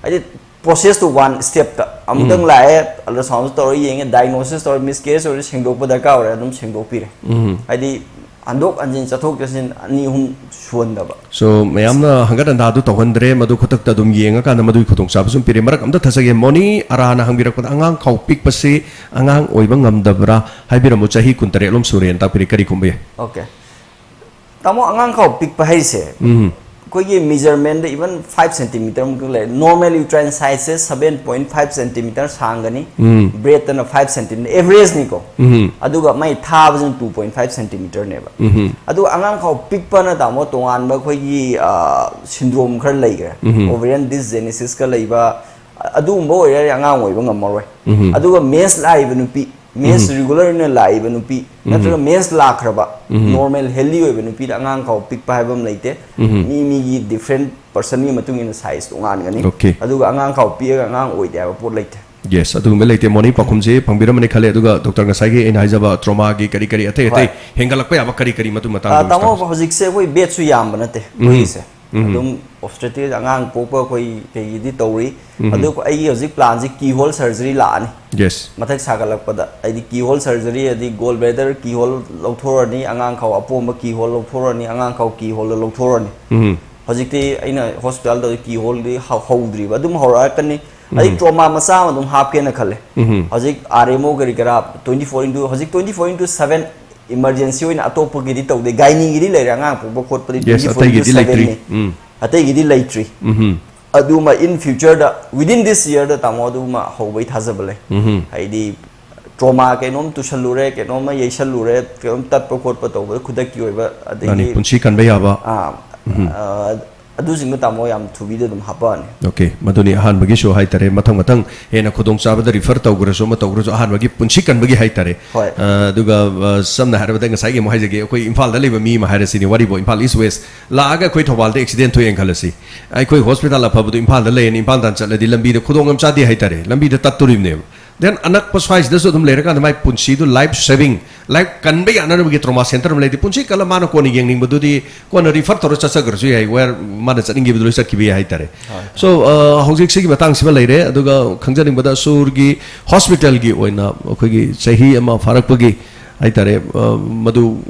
ꯍꯥꯏꯗꯤ, ꯄ꯭ꯔꯣꯁꯦꯁꯇꯨ ꯋꯥꯟ ꯁ꯭ꯇꯦꯞꯇ ꯑꯃꯨꯛꯇꯪ ꯎꯝ꯫ ꯂꯥꯛꯑꯦ, ꯑꯜꯇ꯭ꯔꯥꯁꯥꯎꯟꯁꯨ ꯇꯧꯔ ꯌꯦꯡꯉꯦ, ꯗꯥꯏꯒꯅꯣꯁꯤꯁ ꯇꯧꯔꯦ, ꯃꯤꯁꯀꯦꯔꯤꯌꯦꯖ ꯑꯣꯏꯔꯗꯤ ꯁꯦꯡꯗꯣꯛꯄ ꯗꯔꯀꯥꯔ ꯑꯣꯏꯔꯦ, ꯑꯗꯨꯝ ꯁꯦꯡꯗꯣꯛꯄꯤꯔꯦ꯫ ꯎꯝ꯫ ꯍꯥꯏꯗꯤ, ꯍꯟꯗꯣꯛ ꯍꯟꯖꯤꯟ, ꯆꯠꯊꯣꯛ ꯆꯠꯁꯤꯟ ꯑꯅꯤ ꯑꯍꯨꯝ ꯁꯨꯍꯟꯗꯕ꯫ So, ꯃꯌꯥꯝꯅ ꯍꯪꯒꯠ ꯍꯟꯗꯥꯗꯨ ꯇꯧꯍꯟꯗ꯭ꯔꯦ, ꯃꯗꯨ ꯈꯨꯗꯛꯇ ꯑꯗꯨꯝ ꯌꯦꯡꯉꯀꯥꯟꯗ ꯃꯗꯨꯒꯤ ꯈꯨꯗꯣꯡꯆꯥꯕꯁꯨ ꯑꯗꯨꯝ ꯄꯤꯔꯦ꯫ ꯃꯔꯛ ꯑꯝꯇ ꯊꯠꯆꯒꯦ꯫ ꯃꯣꯅꯤ ꯑꯔꯥꯅ ꯍꯪꯕꯤꯔꯛꯄꯗ, "ꯑꯉꯥꯡ ꯈꯥꯎ ꯄꯤꯛꯄꯁꯤ ꯑꯉꯥꯡ ꯑꯣꯏꯕ ꯉꯝꯗꯕ꯭ꯔꯥ? ꯍꯥꯏꯕꯤꯔꯝꯃꯨ, ꯆꯍꯤ ꯀꯨꯟꯇꯔꯦꯠ ꯂꯣꯝ ꯁꯨꯔꯦꯅ ꯇꯥꯛꯄꯤꯔꯦ, ꯀꯔꯤ ꯈꯨꯝꯕ ꯌꯥꯏ?" ꯑꯣꯀꯦ꯫ ꯇꯥꯃꯣ, ꯑꯉꯥꯡ ꯈꯥꯎ ꯄꯤꯛꯄ ꯍꯥꯏꯁꯦ, ꯎꯝ꯫ ꯑꯩꯈꯣꯏꯒꯤ ꯃꯤꯖꯔꯃꯦꯟꯗ even five centimeter ꯃꯨꯛꯇ ꯂꯩ꯫ Normal uterine size ꯁꯦ seven point five centimeter ꯁꯥꯡꯒꯅꯤ꯫ ꯎꯝ꯫ ꯕ꯭ꯔꯦꯠꯇꯅ five centimeter, ꯑꯦꯚꯔꯦꯖꯅꯤꯀꯣ꯫ ꯎꯝ꯫ ꯑꯗꯨꯒ ꯃꯥꯏ ꯊꯥꯕꯁꯤꯅ two point five centimeter ꯅꯦꯕ꯫ ꯎꯝ꯫ ꯑꯗꯨꯒ ꯑꯉꯥꯡ ꯈꯥꯎ ꯄꯤꯛꯄꯅ, ꯇꯥꯃꯣ, ꯇꯣꯉꯥꯟꯕ ꯑꯩꯈꯣꯏꯒꯤ, ꯑ, ꯁꯤꯟꯗ꯭ꯔꯣꯝ ꯈꯔ ꯂꯩꯈ꯭ꯔꯦ꯫ ꯎꯝ꯫ Ovarian dysgenesis ꯀ ꯂꯩꯕ, ꯑ-, ꯑꯗꯨꯒꯨꯝꯕ ꯑꯣꯏꯔꯒꯗꯤ ꯑꯉꯥꯡ ꯑꯣꯏꯕ ꯉꯝꯃꯔꯣꯏ꯫ ꯎꯝ꯫ ꯑꯗꯨꯒ ꯃꯦꯟꯁ ꯂꯥꯛꯏꯕ ꯅꯨꯄꯤ, ꯃꯦꯟꯁ ꯎꯝ꯫ ꯔꯤꯒꯨꯂꯔ ꯑꯣꯏꯅ ꯂꯥꯛꯏꯕ ꯅꯨꯄꯤ, ꯎꯝ꯫ ꯅꯠꯇ꯭ꯔꯒ ꯃꯦꯟꯁ ꯂꯥꯛꯈ꯭ꯔꯕ, ꯎꯝ꯫ ꯅꯣꯔꯃꯦꯜ ꯍꯦꯜꯗꯤ ꯑꯣꯏꯕ ꯅꯨꯄꯤꯗ ꯑꯉꯥꯡ ꯈꯥꯎ ꯄꯤꯛꯄ ꯍꯥꯏꯕ ꯑꯃ ꯂꯩꯇꯦ꯫ ꯎꯝ꯫ ꯃꯤ ꯃꯤꯒꯤ ꯗꯤꯐ꯭ꯔꯦꯟ ꯄꯔꯁꯟꯒꯤ ꯃꯇꯨꯡ ꯏꯟꯅ ꯁꯥꯏꯖ ꯇꯣꯉꯥꯟꯒꯅꯤ꯫ ꯑꯣꯀꯦ꯫ ꯑꯗꯨꯒ ꯑꯉꯥꯡ ꯈꯥꯎ ꯄꯤꯛꯑꯒ ꯑꯉꯥꯡ ꯑꯣꯏꯗꯦ ꯍꯥꯏꯕ ꯄꯣꯠ ꯂꯩꯇꯦ꯫ ꯌꯦꯁ, ꯑꯗꯨꯒꯨꯝꯕ ꯂꯩꯇꯦ꯫ ꯃꯣꯅꯤ ꯄꯥꯎꯈꯨꯝꯁꯤ ꯐꯪꯕꯤꯔꯝꯃꯅꯤ ꯈꯜꯂꯦ꯫ ꯑꯗꯨꯒ ꯗꯣꯛꯇꯔ, ꯉꯁꯥꯏꯒꯤ ꯑꯩꯅ ꯍꯥꯏꯖꯕ ꯇ꯭ꯔꯣꯃꯥꯒꯤ ꯀꯔꯤ ꯀꯔꯤ ꯑꯇꯩ ꯑꯇꯩ ꯍꯣꯏ꯫ ꯍꯦꯟꯒꯠꯂꯛꯄ ꯌꯥꯕ ꯀꯔꯤ ꯀꯔꯤ ꯃꯗꯨ ꯑꯥ, ꯃꯇꯥꯡꯗ ꯇꯥꯃꯣ, ꯍꯧꯖꯤꯛꯁꯦ ꯑꯩꯈꯣꯏ ꯕꯦꯗꯁꯨ ꯌꯥꯝꯕ ꯅꯠꯇꯦ ꯎꯝ꯫ ꯑꯩꯈꯣꯏꯒꯤꯁꯦ꯫ ꯎꯝ꯫ ꯑꯗꯨꯝ ꯑꯣꯕꯁꯇꯦꯇ꯭ꯔꯤꯛ ꯑꯉꯥꯡ ꯄꯣꯛꯄ ꯑꯩꯈꯣꯏ ꯀꯩꯒꯤꯗꯤ ꯇꯧꯔꯤ꯫ ꯎꯝ꯫ ꯑꯗꯨ ꯑꯩꯒꯤ ꯍꯧꯖꯤꯛ ꯄ꯭ꯂꯥꯟꯁꯤ ꯀꯤ ꯍꯣꯜ ꯁꯔꯖꯔꯤ ꯂꯥꯛꯑꯅꯤ꯫ ꯌꯦꯁ꯫ ꯃꯊꯛ ꯁꯥꯒꯠꯂꯛꯄꯗ ꯍꯥꯏꯗꯤ ꯀꯤ ꯍꯣꯜ ꯁꯔꯖꯔꯤ, ꯍꯥꯏꯗꯤ ꯒꯣꯜ ꯕ꯭ꯂꯦꯗꯔ ꯀꯤ ꯍꯣꯜ ꯂꯧꯊꯣꯔꯅꯤ, ꯑꯉꯥꯡ ꯈꯥꯎ ꯑꯄꯣꯝꯕ ꯀꯤ ꯍꯣꯜ ꯂꯧꯊꯣꯔꯅꯤ, ꯑꯉꯥꯡ ꯈꯥꯎ ꯀꯤ ꯍꯣꯜ ꯂꯧꯊꯣꯔꯅꯤ꯫ ꯎꯝ꯫ ꯍꯧꯖꯤꯛꯇꯤ ꯑꯩꯅ ꯍꯣꯁꯄꯤꯇꯥꯜꯗ ꯀꯤ ꯍꯣꯜꯗꯤ ꯍꯧ-, ꯍꯧꯗ꯭ꯔꯤꯕ, ꯑꯗꯨꯝ ꯍꯧꯔꯛꯑꯀꯅꯤ꯫ ꯑꯩ ꯎꯝ꯫ ꯇ꯭ꯔꯣꯃꯥ ꯃꯆꯥ ꯑꯃ ꯑꯗꯨꯝ ꯍꯥꯞꯀꯦꯅ ꯈꯜꯂꯦ꯫ ꯎꯝ꯫ ꯍꯧꯖꯤꯛ ꯑꯥꯔ ꯑꯦꯝ ꯑꯣ ꯀꯔꯤ ꯀꯔꯥ twenty four into, ꯍꯧꯖꯤꯛ twenty four into seven emergency ꯑꯣꯏꯅ ꯑꯇꯣꯞꯄꯒꯤꯗꯤ ꯇꯧꯗꯦ, ꯒꯥꯏꯅꯤꯒꯤꯗꯤ ꯂꯩꯔꯦ, ꯑꯉꯥꯡ ꯄꯣꯛꯄ ꯈꯣꯠꯄꯗꯤ ꯌꯦꯁ, twenty four into ꯑꯇꯩꯒꯤꯗꯤ ꯂꯩꯇ꯭ꯔꯤ꯫ seven ꯅꯤ꯫ ꯎꯝ꯫ ꯑꯇꯩꯒꯤꯗꯤ ꯂꯩꯇ꯭ꯔꯤ꯫ ꯎꯝ꯫ ꯑꯗꯨꯃ in future the, within this year ꯗ, ꯇꯥꯃꯣ, ꯑꯗꯨꯃ ꯍꯧꯕꯩ ꯊꯥꯖꯕ ꯂꯩ꯫ ꯎꯝꯍꯨꯝ꯫ ꯍꯥꯏꯗꯤ trauma ꯀꯩꯅꯣꯝ ꯇꯨꯁꯜꯂꯨꯔꯦ, ꯀꯩꯅꯣꯝꯃ ꯌꯩꯁꯜꯂꯨꯔꯦ, ꯀꯩꯅꯣꯝ ꯇꯠꯄ ꯈꯣꯠꯄ ꯇꯧꯕꯗ ꯈꯨꯗꯛꯀꯤ ꯑꯣꯏꯕ, ꯃꯥꯅꯤ, ꯑꯗꯒꯤ ꯄꯨꯟꯁꯤ ꯀꯟꯕ ꯌꯥꯕ꯫ ꯑꯥ, ꯎꯝꯍꯨꯝ꯫ ꯑ, ꯑꯗꯨꯁꯤꯡꯗꯣ ꯇꯥꯃꯣ ꯌꯥꯝ ꯊꯨꯕꯤꯗ ꯑꯗꯨꯝ ꯍꯥꯞꯄꯛꯑꯅꯤ꯫ ꯑꯣꯀꯦ, ꯃꯗꯨꯅꯤ ꯑꯍꯥꯟꯕꯒꯤꯁꯨ ꯍꯥꯏꯇꯥꯔꯦ꯫ ꯃꯊꯪ ꯃꯊꯪ ꯍꯦꯟꯅ ꯈꯨꯗꯣꯡꯆꯥꯕꯗ refer ꯇꯧꯈ꯭ꯔꯁꯨ, ꯑꯃ ꯇꯧꯈ꯭ꯔꯁꯨ, ꯑꯍꯥꯟꯕꯒꯤ ꯄꯨꯟꯁꯤ ꯀꯟꯕꯒꯤ ꯍꯥꯏꯇꯥꯔꯦ꯫ ꯍꯣꯏ꯫ ꯑ, ꯑꯗꯨꯒ, ꯑ, ꯁꯝꯅ ꯍꯥꯏꯔꯕꯗ ꯉꯁꯥꯏꯒꯤ ꯑꯃꯨꯛ ꯍꯥꯏꯖꯒꯦ, ꯑꯩꯈꯣꯏ ꯏꯝꯐꯥꯜꯗ ꯂꯩꯕ ꯃꯤ ꯑꯃ ꯍꯥꯏꯔꯁꯤꯅꯦ, ꯋꯥꯔꯤꯕꯨ ꯏꯝꯐꯥꯜ East West ꯂꯥꯛꯑꯒ ꯑꯩꯈꯣꯏ ꯊꯧꯕꯥꯜꯗ accident ꯊꯣꯛꯑꯦꯅ ꯈꯜꯂꯁꯤ꯫ ꯑꯩꯈꯣꯏ hospital ꯑꯐꯕꯗꯣ ꯏꯝꯐꯥꯜꯗ ꯂꯩꯔꯅꯤ, ꯏꯝꯐꯥꯜ ꯇꯥꯟꯅ ꯆꯠꯂꯗꯤ ꯂꯝꯕꯤꯗ ꯈꯨꯗꯣꯡ ꯌꯥꯝ ꯆꯥꯗꯦ ꯍꯥꯏꯇꯥꯔꯦ, ꯂꯝꯕꯤꯗ ꯇꯠꯇꯣꯔꯤꯕꯅꯦꯕ꯫ Then ꯑꯅꯛꯄ ꯁ꯭ꯋꯥꯏꯁꯤꯗꯁꯨ ꯑꯗꯨꯝ ꯂꯩꯔꯀꯥꯟꯗ ꯃꯥꯏ ꯄꯨꯟꯁꯤꯗꯨ life saving, life ꯀꯟꯕ ꯌꯥꯅꯅꯕꯒꯤ trauma center ꯑꯃ ꯂꯩꯔꯗꯤ ꯄꯨꯟꯁꯤ ꯀꯜꯂ ꯃꯥꯅ ꯀꯣꯟꯅ ꯌꯦꯡꯅꯤꯡꯕꯗꯨꯗꯤ ꯀꯣꯟꯅ refer ꯇꯧꯔ ꯆꯠꯆꯈ꯭ꯔꯁꯨ ꯌꯥꯏ, where ꯃꯥꯅ ꯆꯠꯅꯤꯡꯈꯤꯕꯗꯨ ꯂꯣꯏ ꯆꯠꯈꯤꯕ ꯌꯥꯏ ꯍꯥꯏꯇꯥꯔꯦ꯫ ꯍꯣꯏ꯫ So, ꯑ, ꯍꯧꯖꯤꯛ ꯁꯤꯒꯤ ꯃꯇꯥꯡꯁꯤꯃ ꯂꯩꯔꯦ꯫ ꯑꯗꯨꯒ ꯈꯪꯖꯅꯤꯡꯕꯗ ꯁꯨꯔꯒꯤ hospital ꯒꯤ ꯑꯣꯏꯅ ꯑꯩꯈꯣꯏꯒꯤ ꯆꯍꯤ ꯑꯃ ꯐꯥꯔꯛꯄꯒꯤ ꯍꯥꯏꯇꯥꯔꯦ, ꯑ, ꯃꯗꯨ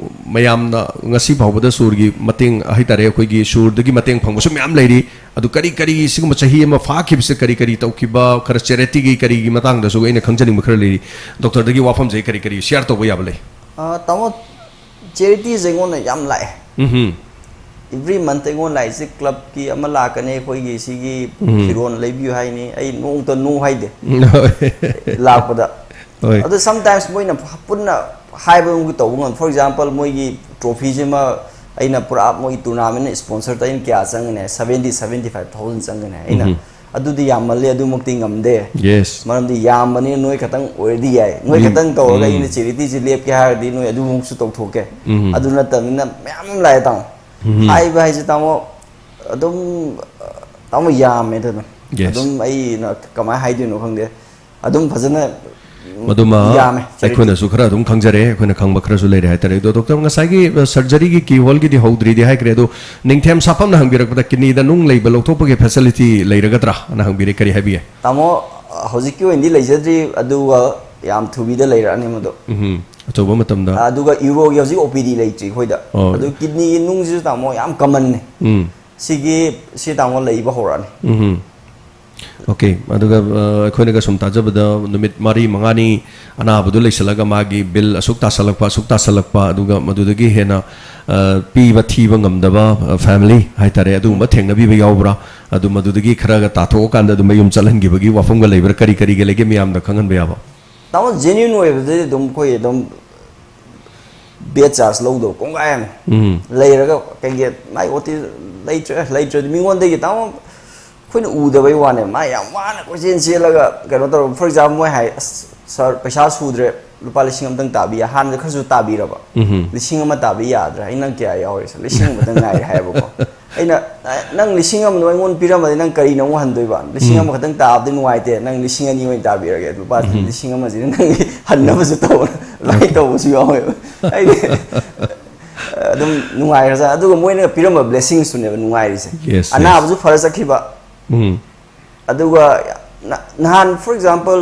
ꯃꯌꯥꯝꯅ ꯉꯁꯤ ꯐꯥꯎꯕꯗ ꯁꯨꯔꯒꯤ ꯃꯇꯦꯡ ꯍꯥꯏꯇꯥꯔꯦ, ꯑꯩꯈꯣꯏꯒꯤ ꯁꯨꯔꯗꯒꯤ ꯃꯇꯦꯡ ꯐꯪꯕꯁꯨ ꯃꯌꯥꯝ ꯂꯩꯔꯤ꯫ ꯑꯗꯨ ꯀꯔꯤ ꯀꯔꯤ, ꯁꯤꯒꯨꯝꯕ ꯆꯍꯤ ꯑꯃ ꯐꯥꯈꯤꯕꯁꯤꯗ ꯀꯔꯤ ꯀꯔꯤ ꯇꯧꯈꯤꯕ, ꯈꯔ charity ꯒꯤ ꯀꯔꯤꯒꯤ ꯃꯇꯥꯡꯗꯁꯨ ꯑꯩꯅ ꯈꯪꯖꯅꯤꯡꯕ ꯈꯔ ꯂꯩꯔꯤ꯫ Doctor ꯗꯒꯤ ꯋꯥꯐꯝꯁꯦ ꯀꯔꯤ ꯀꯔꯤ share ꯇꯧꯕ ꯌꯥꯕ ꯂꯩ? ꯑ, ꯇꯥꯃꯣ, charity ꯁꯦ ꯑꯩꯉꯣꯟꯗ ꯌꯥꯝ ꯂꯥꯛꯑꯦ꯫ ꯎꯝꯍꯨꯝ꯫ Every month ꯑꯩꯉꯣꯟꯗ ꯂꯥꯛꯏꯁꯦ club ꯀꯤ ꯑꯃ ꯂꯥꯛꯀꯅꯤ, ꯑꯩꯈꯣꯏꯒꯤ ꯁꯤꯒꯤ ꯎꯝ꯫ ꯐꯤꯔꯣꯟ ꯂꯩꯕꯤꯌꯨ ꯍꯥꯏꯅꯤ, ꯑꯩ ꯅꯣꯡꯃꯇ no ꯍꯥꯏꯗꯦ꯫ ꯂꯥꯛꯄꯗ꯫ ꯍꯣꯏ꯫ ꯑꯗꯣ sometimes ꯃꯣꯏꯅ ꯄꯨꯟꯅ ꯍꯥꯏꯕ ꯑꯃꯒ ꯇꯧꯕ ꯉꯝ-, for example, ꯃꯣꯏꯒꯤ trophy ꯁꯤꯃ ꯑꯩꯅ ꯄꯨꯔꯥ ꯃꯣꯏꯒꯤ tournament ꯅ sponsor ꯇ ꯑꯩꯅ ꯀꯌꯥ ꯆꯪꯒꯅꯤ? Seventy, seventy five thousand ꯆꯪꯒꯅꯤ꯫ ꯑꯩꯅ, ꯎꯝꯍꯨꯝ꯫ "ꯑꯗꯨꯗꯤ ꯌꯥꯝꯃꯜꯂꯦ, ꯑꯗꯨꯃꯛꯇꯤ ꯉꯝꯗꯦ꯫ Yes꯫ ꯃꯔꯝꯗꯤ ꯌꯥꯝꯕꯅꯤꯅ ꯅꯣꯏ ꯈꯛꯇꯪ ꯑꯣꯏꯔꯗꯤ ꯌꯥꯏ꯫ ꯅꯣꯏ ꯎꯝ, ꯈꯛꯇꯪ ꯇꯧꯔꯒ ꯎꯝ꯫ ꯑꯩꯅ charity ꯁꯤ ꯂꯦꯞꯀꯦ ꯍꯥꯏꯔꯗꯤ ꯅꯣꯏ ꯑꯗꯨꯃꯨꯛꯁꯨ ꯇꯧꯊꯣꯛꯀꯦ꯫ ꯎꯝ꯫ ꯑꯗꯨ ꯅꯠꯇꯕꯅꯤꯅ ꯃꯌꯥꯝ ꯑꯃ ꯂꯥꯛꯑꯦ, ꯇꯥꯃꯣ꯫" ꯎꯝ꯫ ꯍꯥꯏꯕ ꯍꯥꯏꯁꯦ, ꯇꯥꯃꯣ, ꯑꯗꯨꯝ, ꯇꯥꯃꯣ, ꯌꯥꯝꯃꯦ ꯑꯗꯨꯅ꯫ Yes꯫ ꯑꯗꯨꯝ ꯑꯩꯅ ꯀꯃꯥꯏꯅ ꯍꯥꯏꯗꯣꯏꯅꯣ ꯈꯪꯗꯦ꯫ ꯑꯗꯨꯝ ꯐꯖꯅ ꯃꯗꯨꯃ ꯌꯥꯝꯃꯦ, charity꯫ ꯑꯩꯈꯣꯏꯅꯁꯨ ꯈꯔ ꯑꯗꯨꯝ ꯈꯪꯖꯔꯦ, ꯑꯩꯈꯣꯏꯅ ꯈꯪꯕ ꯈꯔꯁꯨ ꯂꯩꯔꯦ ꯍꯥꯏꯇꯥꯔꯦ꯫ ꯑꯗꯣ doctor, ꯉꯁꯥꯏꯒꯤ, ꯑ, surgery ꯒꯤ keyhole ꯒꯤꯗꯤ ꯍꯧꯗ꯭ꯔꯤꯗꯤ ꯍꯥꯏꯈ꯭ꯔꯦ, ꯑꯗꯣ ꯅꯤꯡꯊꯦꯝ ꯁꯥꯐꯝꯅ ꯍꯪꯕꯤꯔꯛꯄꯗ kidney ꯗ ꯅꯨꯡ ꯂꯩꯕ ꯂꯧꯊꯣꯛꯄꯒꯤ facility ꯂꯩꯔꯒꯗ꯭ꯔꯥ ꯑꯅ ꯍꯪꯕꯤꯔꯦ, ꯀꯔꯤ ꯍꯥꯏꯕꯤꯒꯦ? ꯇꯥꯃꯣ, ꯍꯧꯖꯤꯛꯀꯤ ꯑꯣꯏꯅꯗꯤ ꯂꯩꯖꯗ꯭ꯔꯤ, ꯑꯗꯨꯒ ꯌꯥꯝ ꯊꯨꯕꯤꯗ ꯂꯩꯔꯛꯑꯅꯤ ꯃꯗꯨ꯫ ꯎꯝ, ꯑꯆꯧꯕ ꯃꯇꯝꯗ꯫ ꯑꯗꯨꯒ uro ꯒꯤ ꯍꯧꯖꯤꯛ O P D ꯂꯩꯇ꯭ꯔꯤ ꯑꯩꯈꯣꯏꯗ꯫ ꯑꯣ꯫ ꯑꯗꯨ kidney ꯒꯤ ꯅꯨꯡꯁꯤꯁꯨ, ꯇꯥꯃꯣ, ꯌꯥꯝ common ꯅꯤ꯫ ꯎꯝ꯫ ꯁꯤꯒꯤ, ꯁꯤ, ꯇꯥꯃꯣ, ꯂꯩꯕ ꯍꯧꯔꯛꯑꯅꯤ꯫ ꯎꯝ꯫ ꯑꯣꯀꯦ, ꯑꯗꯨꯒ, ꯑ, ꯑꯩꯈꯣꯏꯅꯒ ꯁꯨꯝ ꯇꯥꯖꯕꯗ ꯅꯨꯃꯤꯠ ꯃꯔꯤ ꯃꯉꯥꯅꯤ ꯑꯅꯥꯕꯗꯨ ꯂꯩꯁꯜꯂꯒ ꯃꯥꯒꯤ bill ꯑꯁꯨꯛ ꯇꯥꯁꯜꯂꯛꯄ, ꯑꯁꯨꯛ ꯇꯥꯁꯜꯂꯛꯄ, ꯑꯗꯨꯒ ꯃꯗꯨꯗꯒꯤ ꯍꯦꯟꯅ, ꯑ, ꯄꯤꯕ ꯊꯤꯕ ꯉꯝꯗꯕ, ꯑ, family ꯍꯥꯏꯇꯥꯔꯦ, ꯑꯗꯨꯒꯨꯝꯕ ꯊꯦꯡꯅꯕꯤꯕ ꯌꯥꯎꯕ꯭ꯔꯥ? ꯑꯗꯨ ꯃꯗꯨꯗꯒꯤ ꯈꯔꯒ ꯇꯥꯊꯣꯛꯑꯀꯥꯟꯗ ꯑꯗꯨꯝ ꯃꯌꯨꯝ ꯆꯠꯍꯟꯈꯤꯕꯒꯤ ꯋꯥꯐꯝꯒ ꯂꯩꯕ꯭ꯔꯥ? ꯀꯔꯤ ꯀꯔꯤꯒ ꯂꯩꯒꯦ ꯃꯌꯥꯝꯗ ꯈꯪꯍꯟꯕ ꯌꯥꯕ? ꯇꯥꯃꯣ, ꯖꯦꯅ꯭ꯌꯨꯟ ꯑꯣꯏꯕꯗꯗꯤ ꯑꯗꯨꯝ ꯑꯩꯈꯣꯏ ꯑꯗꯨꯝ ꯕꯦꯗ ꯆꯥꯔꯖ ꯂꯧꯗꯕ ꯀꯣꯡꯒꯥꯏ ꯑꯃ ꯎꯝ ꯂꯩꯔꯒ, ꯀꯩꯒꯤ ꯃꯥꯏ ꯑꯣꯇꯤ ꯂꯩꯇ꯭ꯔꯦ, ꯂꯩꯇ꯭ꯔꯗꯤ ꯃꯤꯉꯣꯟꯗꯒꯤ ꯇꯥꯃꯣ ꯑꯩꯈꯣꯏꯅ ꯎꯗꯕꯩ ꯋꯥꯅꯦ꯫ ꯃꯥ ꯌꯥꯝ ꯋꯥꯅ ꯀꯣꯏꯆꯦꯟ ꯆꯦꯜꯂꯒ ꯀꯩꯅꯣ ꯇꯧꯔꯒ, ꯐꯣꯔ ꯑꯦꯛꯖꯥꯝꯄꯜ, ꯃꯣꯏ ꯍꯥꯏ, "ꯑꯁ, ꯁꯥꯔ, ꯄꯩꯁꯥ ꯁꯨꯗ꯭ꯔꯦ, ꯂꯨꯄꯥ ꯂꯤꯁꯤꯡ ꯑꯃꯇꯪ ꯇꯥꯕꯤ ꯌꯥ-," ꯍꯥꯟꯅ ꯈꯔꯁꯨ ꯇꯥꯕꯤꯔꯕ, ꯎꯝ "ꯂꯤꯁꯤꯡ ꯑꯃ ꯇꯥꯕꯤ ꯌꯥꯗ꯭ꯔꯥ?" ꯑꯩ, "ꯅꯪ ꯀꯌꯥ ꯌꯥꯎꯔꯤ?" "ꯁꯥꯔ, ꯂꯤꯁꯤꯡ ꯑꯃꯇꯪ ꯉꯥꯏꯔꯦ" ꯍꯥꯏꯌꯦꯕꯀꯣ꯫ ꯑꯩꯅ, "ꯑ, ꯅꯪ ꯂꯤꯁꯤꯡ ꯑꯃꯗꯣ ꯑꯩꯉꯣꯟꯗ ꯄꯤꯔꯝꯃꯗꯤ ꯅꯪ ꯀꯔꯤꯅ ꯑꯃꯨꯛ ꯍꯟꯗꯣꯏꯕ? ꯂꯤꯁꯤꯡ ꯎꯝ ꯑꯃꯈꯛꯇꯪ ꯇꯥꯕꯗꯤ ꯅꯨꯡꯉꯥꯏꯇꯦ, ꯅꯪ ꯂꯤꯁꯤꯡ ꯑꯅꯤ ꯑꯣꯏꯅ ꯇꯥꯕꯤꯔꯒꯦ, ꯂꯨꯄꯥ ꯎꯝ ꯂꯤꯁꯤꯡ ꯑꯃꯁꯤꯅ ꯅꯪꯒꯤ ꯍꯟꯅꯕꯁꯨ ꯇꯧꯕ" ꯑꯗꯨꯃꯥꯏꯅ ꯇꯧꯕꯁꯨ ꯌꯥꯎꯋꯦꯕ꯫ ꯑꯩꯗꯤ ꯑꯗꯨꯝ ꯅꯨꯡꯉꯥꯏꯈ꯭ꯔꯖꯥꯠꯅꯤ꯫ ꯑꯗꯨꯒ ꯃꯣꯏꯅ ꯄꯤꯔꯝꯕ ꯕ꯭ꯂꯦꯁꯤꯡꯁꯇꯨꯅꯦꯕ ꯅꯨꯡꯉꯥꯏꯔꯤꯁꯦ꯫ Yes, yes. ꯑꯅꯥꯕꯁꯨ ꯐꯔ ꯆꯠꯈꯤꯕ꯫ ꯎꯝ ꯑꯗꯨꯒ ꯅ-, ꯅꯍꯥꯟ, ꯐꯣꯔ ꯑꯦꯛꯖꯥꯝꯄꯜ,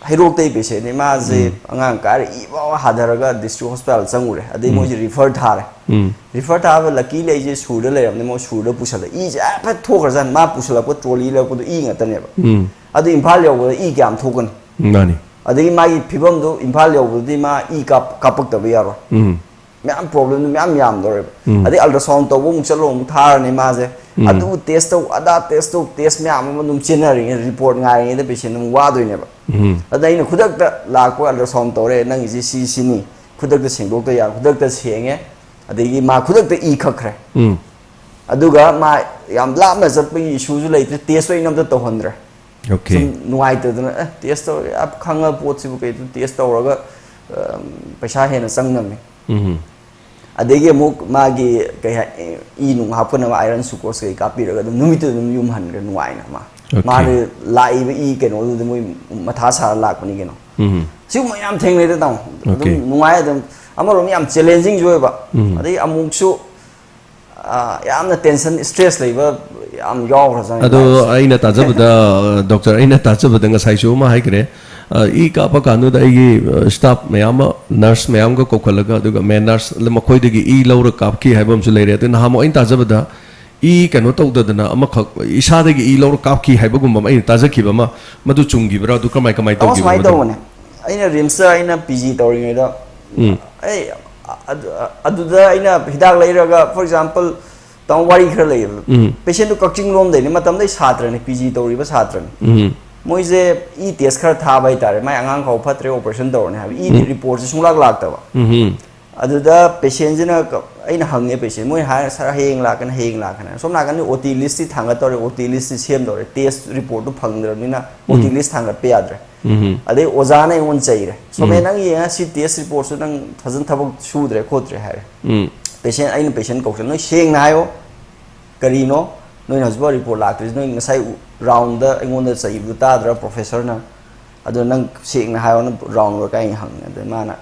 ꯍꯩꯔꯣꯛꯇꯩ ꯄꯦꯁꯦꯟꯅꯤ ꯃꯥꯁꯦ, ꯎꯝ ꯑꯉꯥꯡ ꯀꯥꯏꯔꯦ, ꯏ ꯐꯥꯎ ꯍꯥꯊꯔꯒ ꯗꯤꯁꯇ꯭ꯔꯤꯛ ꯍꯣꯁꯄꯤꯇꯥꯜ ꯆꯪꯉꯨꯔꯦ, ꯑꯗꯩ ꯎꯝ ꯃꯣꯏꯁꯦ ꯔꯤꯐꯔ ꯊꯥꯔꯦ꯫ ꯎꯝ ꯔꯤꯐꯔ ꯊꯥꯕ, ꯂꯛꯀꯤꯂꯤ ꯑꯩꯁꯦ ꯁꯨꯔꯗ ꯂꯩꯔꯝꯅꯤ, ꯃꯣꯏ ꯁꯨꯔꯗ ꯄꯨꯁꯜꯂꯦ, ꯏꯁꯦ ꯍꯥꯏꯐꯦꯠ ꯊꯣꯛꯈ꯭ꯔꯖꯥꯠꯅꯤ꯫ ꯃꯥ ꯄꯨꯁꯜꯂꯛꯄ ꯇ꯭ꯔꯣꯂꯤ ꯂꯩꯔꯛꯄꯗꯣ ꯏ ꯉꯥꯛꯇꯅꯦꯕ꯫ ꯎꯝ ꯑꯗꯨ ꯏꯝꯐꯥꯜ ꯌꯧꯕꯗ ꯏ ꯀꯌꯥꯝ ꯊꯣꯛꯀꯅꯤ? ꯃꯥꯅꯤ꯫ ꯑꯗꯒꯤ ꯃꯥꯒꯤ ꯐꯤꯕꯝꯗꯨ ꯏꯝꯐꯥꯜ ꯌꯧꯕꯗꯗꯤ ꯃꯥ ꯏ ꯀꯥꯞ-, ꯀꯥꯞꯄꯛꯇꯕ ꯌꯥꯔꯣꯏ꯫ ꯎꯝ ꯃꯌꯥꯝ ꯄ꯭ꯔꯣꯕ꯭ꯂꯦꯝꯗꯨ ꯃꯌꯥꯝ ꯌꯥꯝꯗꯧꯔꯦꯕ꯫ ꯎꯝ ꯑꯗꯩ ꯑꯜꯇ꯭ꯔꯥꯁꯥꯎꯟ ꯇꯧꯕ ꯑꯃꯨꯛ ꯆꯠꯂꯣ, ꯑꯃꯨꯛ ꯊꯥꯔꯅꯤ ꯃꯥꯁꯦ꯫ ꯎꯝ ꯑꯗꯨ ꯇꯦꯁ ꯇꯧ, ꯑꯗꯥ ꯇꯦꯁ ꯇꯧ, ꯇꯦꯁ ꯃꯌꯥꯝ ꯑꯃ ꯑꯗꯨꯝ ꯆꯦꯟꯅꯔꯤꯉꯩꯗ, ꯔꯤꯄꯣꯔꯠ ꯉꯥꯏꯔꯤꯉꯩꯗ ꯄꯦꯁꯦꯟ ꯑꯗꯨꯝ ꯋꯥꯗꯣꯏꯅꯦꯕ꯫ ꯎꯝ ꯑꯗ ꯑꯩꯅ ꯈꯨꯗꯛꯇ ꯂꯥꯛꯄ, ꯑꯜꯇ꯭ꯔꯥꯁꯥꯎꯟ ꯇꯧꯔꯦ, "ꯅꯪꯒꯤꯁꯤ ꯁꯤ ꯁꯤꯅꯤ", ꯈꯨꯗꯛꯇ ꯁꯦꯡꯗꯣꯛꯇ ꯌꯥꯔꯣꯏ, ꯈꯨꯗꯛꯇ ꯁꯦꯡꯉꯦ꯫ ꯑꯗꯒꯤ ꯃꯥ ꯈꯨꯗꯛꯇ ꯏ ꯈꯛꯈ꯭ꯔꯦ꯫ ꯎꯝ ꯑꯗꯨꯒ ꯃꯥ ꯌꯥꯝ ꯂꯥꯞꯅ ꯆꯠꯄꯒꯤ ꯏꯁꯨꯁꯨ ꯂꯩꯇ꯭ꯔꯦ, ꯇꯦꯁꯁꯨ ꯑꯩꯅ ꯑꯝꯇ ꯇꯧꯍꯟꯗ꯭ꯔꯦ꯫ ꯑꯣꯀꯦ꯫ ꯁꯨꯝ ꯅꯨꯡꯉꯥꯏꯇꯗꯅ, "ꯑꯦ, ꯇꯦꯁ ꯇꯧꯔꯒꯦ, ꯑ, ꯈꯪꯉ ꯄꯣꯠꯁꯤꯕꯨ ꯀꯩꯗ ꯇꯦꯁ ꯇꯧꯔꯒ, ꯑ, ꯄꯩꯁꯥ ꯍꯦꯟꯅ ꯆꯪꯅꯕꯅꯤ"꯫ ꯎꯝ ꯑꯗꯒꯤ ꯑꯃꯨꯛ ꯃꯥꯒꯤ ꯀꯩ ꯍꯥꯏ, ꯏ ꯅꯨꯡ ꯍꯥꯞꯀꯅꯕ ꯑꯥꯏꯔꯟ ꯁꯨꯀ꯭ꯔꯣꯁ ꯀꯩ ꯀꯥꯞꯄꯤꯔꯒ ꯑꯗꯨꯝ ꯅꯨꯃꯤꯠꯇꯨꯗ ꯑꯗꯨꯝ ꯌꯨꯝ ꯍꯟꯈ꯭ꯔꯦ ꯅꯨꯡꯉꯥꯏꯅ ꯃꯥ꯫ ꯑꯣꯀꯦ꯫ ꯃꯥꯅ ꯂꯥꯛꯏꯕ ꯏ ꯀꯩꯅꯣꯗꯨꯗ ꯃꯣꯏ ꯃꯊꯥ ꯁꯥꯔ ꯂꯥꯛꯄꯅꯤ ꯀꯩꯅꯣ꯫ ꯎꯝ ꯁꯤꯒꯨꯝꯕ ꯌꯥꯝ ꯊꯦꯡꯅꯩꯗ ꯇꯥꯃꯣ꯫ ꯑꯗꯨꯝ ꯑꯣꯀꯦ꯫ ꯅꯨꯡꯉꯥꯏ ꯑꯗꯨꯝ꯫ ꯑꯃꯔꯣꯝ ꯌꯥꯝ ꯆꯦꯂꯦꯟꯖꯤꯡꯁꯨ ꯑꯣꯏꯕ꯫ ꯎꯝ꯫ ꯑꯗꯩ ꯑꯃꯨꯛꯁꯨ, ꯑ, ꯌꯥꯝꯅ ꯇꯦꯟꯁꯟ, ꯁ꯭ꯇ꯭ꯔꯦꯁ ꯂꯩꯕ ꯌꯥꯝ ꯌꯥꯎꯈ꯭ꯔꯖꯥꯠꯅꯤ ꯑꯗꯣ ꯂꯥꯏꯐꯁꯦ꯫ ꯑꯩꯅ ꯇꯥꯖꯕꯗ, ꯗꯣꯛꯇꯔ, ꯑꯩꯅ ꯇꯥꯖꯕꯗ ꯉꯁꯥꯏꯁꯨ ꯑꯃ ꯍꯥꯏꯈ꯭ꯔꯦ, ꯑ, ꯏ ꯀꯥꯞꯄ ꯀꯥꯟꯗꯨꯗ ꯑꯩꯒꯤ, ꯑ, ꯁ꯭ꯇꯥꯐ ꯃꯌꯥꯝ ꯑꯃ, ꯅꯔꯁ ꯃꯌꯥꯝꯒ ꯀꯧꯈꯠꯂꯒ, ꯑꯗꯨꯒ ꯃꯦꯟ ꯅꯔꯁ ꯃꯈꯣꯏꯗꯒꯤ ꯏ ꯂꯧꯔ ꯀꯥꯞꯈꯤ ꯍꯥꯏꯕ ꯑꯃꯁꯨ ꯂꯩꯔꯦ꯫ ꯑꯗꯨ ꯅꯍꯥꯟꯃꯨꯛ ꯑꯩꯅ ꯇꯥꯖꯕꯗ ꯏ ꯀꯩꯅꯣ ꯇꯧꯗꯗꯅ ꯑꯃꯈꯛ ꯏꯁꯥꯗꯒꯤ ꯏ ꯂꯧꯔ ꯀꯥꯞꯈꯤ ꯍꯥꯏꯕꯒꯨꯝꯕ ꯑꯃ ꯑꯩꯅ ꯇꯥꯖꯈꯤꯕ ꯑꯃ, ꯃꯗꯨ ꯆꯨꯝꯈꯤꯕ꯭ꯔꯥ? ꯑꯗꯨ ꯀꯃꯥꯏ ꯀꯃꯥꯏ ꯇꯥꯃꯣ, ꯇꯧꯈꯤꯕꯅꯣ ꯁꯨꯃꯥꯏꯅ ꯃꯗꯨ? ꯇꯧꯕꯅꯦ, ꯑꯩꯅ ꯔꯤꯝꯁꯇ ꯑꯩꯅ ꯄꯤ ꯖꯤ ꯇꯧꯔꯤꯉꯩꯗ, ꯎꯝ꯫ ꯑꯩ ꯑꯗꯨ-, ꯑꯗꯨꯗ ꯑꯩꯅ ꯍꯤꯗꯥꯛ ꯂꯩꯔꯒ, ꯐꯣꯔ ꯑꯦꯛꯖꯥꯝꯄꯜ, ꯇꯥꯃꯣ, ꯋꯥꯔꯤ ꯈꯔ ꯂꯩꯌꯦꯕ꯫ ꯎꯝ ꯄꯦꯁꯦꯟꯗꯨ ꯀꯛꯆꯤꯡ ꯂꯣꯝꯗꯩꯅꯤ, ꯃꯇꯝꯗꯩ ꯁꯥꯇ꯭ꯔꯅꯤ, ꯄꯤ ꯖꯤ ꯇꯧꯔꯤꯕ ꯁꯥꯇ꯭ꯔꯅꯤ꯫ ꯎꯝ ꯃꯣꯏꯁꯦ ꯏ ꯇꯦꯁ ꯈꯔ ꯊꯥꯕ ꯍꯥꯏꯇꯥꯔꯦ, ꯃꯥꯏ ꯑꯉꯥꯡ ꯐꯥꯎ ꯐꯠꯇ꯭ꯔꯦ, ꯑꯣꯄꯔꯦꯁꯟ ꯇꯧꯔꯅꯤ ꯍꯥꯏꯕ, ꯏ ꯎꯝ꯫ ꯔꯤꯄꯣꯔꯠꯁꯦ ꯁꯨꯡꯂꯥꯛ ꯂꯥꯛꯇꯕ꯫ ꯎꯝ ꯑꯗꯨꯗ ꯄꯦꯁꯦꯟꯁꯤꯅ ꯀ-, ꯑꯩꯅ ꯍꯪꯉꯦ ꯄꯦꯁꯦꯟ, ꯃꯣꯏ ꯍꯥꯏꯔꯦ "ꯁꯥꯔ, ꯍꯌꯦꯡ ꯂꯥꯛꯀꯅꯤ, ꯍꯌꯦꯡ ꯂꯥꯛꯀꯅꯤ"꯫ ꯁꯣꯝ ꯅꯥꯀꯟꯗ O T ꯂꯤꯁꯇꯤ ꯊꯥꯡꯒꯠꯇꯧꯔꯦ, O T ꯂꯤꯁꯇꯤ ꯁꯦꯝꯗꯧꯔꯦ, test ꯔꯤꯄꯣꯔꯠꯇꯨ ꯐꯪꯗ꯭ꯔꯕꯅꯤꯅ O T ꯎꯝ꯫ ꯂꯤꯁ ꯊꯥꯡꯒꯠꯄ ꯌꯥꯗ꯭ꯔꯦ꯫ ꯎꯝ ꯑꯗꯩ ꯑꯣꯖꯥꯅ ꯑꯩꯉꯣꯟꯗ ꯆꯩꯔꯦ, "ꯁꯣꯃꯦ, ꯎꯝ꯫ ꯅꯪ ꯌꯦꯡꯉ ꯁꯤ ꯇꯦꯁ ꯔꯤꯄꯣꯔꯠꯁꯨ ꯅꯪ ꯐꯖꯅ ꯊꯕꯛ ꯁꯨꯗ꯭ꯔꯦ ꯈꯣꯠꯇ꯭ꯔꯦ" ꯍꯥꯏꯔꯦ꯫ ꯎꯝ ꯄꯦꯁꯦꯟ, ꯑꯩꯅ ꯄꯦꯁꯦꯟ ꯀꯧꯁꯜ, "ꯅꯣꯏ ꯁꯦꯡꯅ ꯍꯥꯏꯌꯣ, ꯀꯔꯤꯅꯣ ꯅꯣꯏꯅ ꯍꯧꯖꯤꯛꯐꯥꯎ ꯔꯤꯄꯣꯔꯠ ꯂꯥꯛꯇ꯭ꯔꯤꯁꯤ? ꯅꯣꯏ ꯉꯁꯥꯏ ꯔꯥꯎꯟꯗ ꯑꯩꯉꯣꯟꯗ ꯆꯩꯕꯗꯨ ꯇꯥꯗ꯭ꯔꯥ ꯄ꯭ꯔꯣꯐꯦꯁꯔꯅ? ꯑꯗꯣ ꯅꯪ ꯁꯦꯡꯅ ꯍꯥꯏꯌꯣꯅ ꯔꯥꯎꯟ ꯂꯣꯏꯔꯀꯥꯟꯗ ꯑꯩꯅ ꯍꯪꯉꯦ꯫ ꯑꯗꯣ ꯃꯥꯅ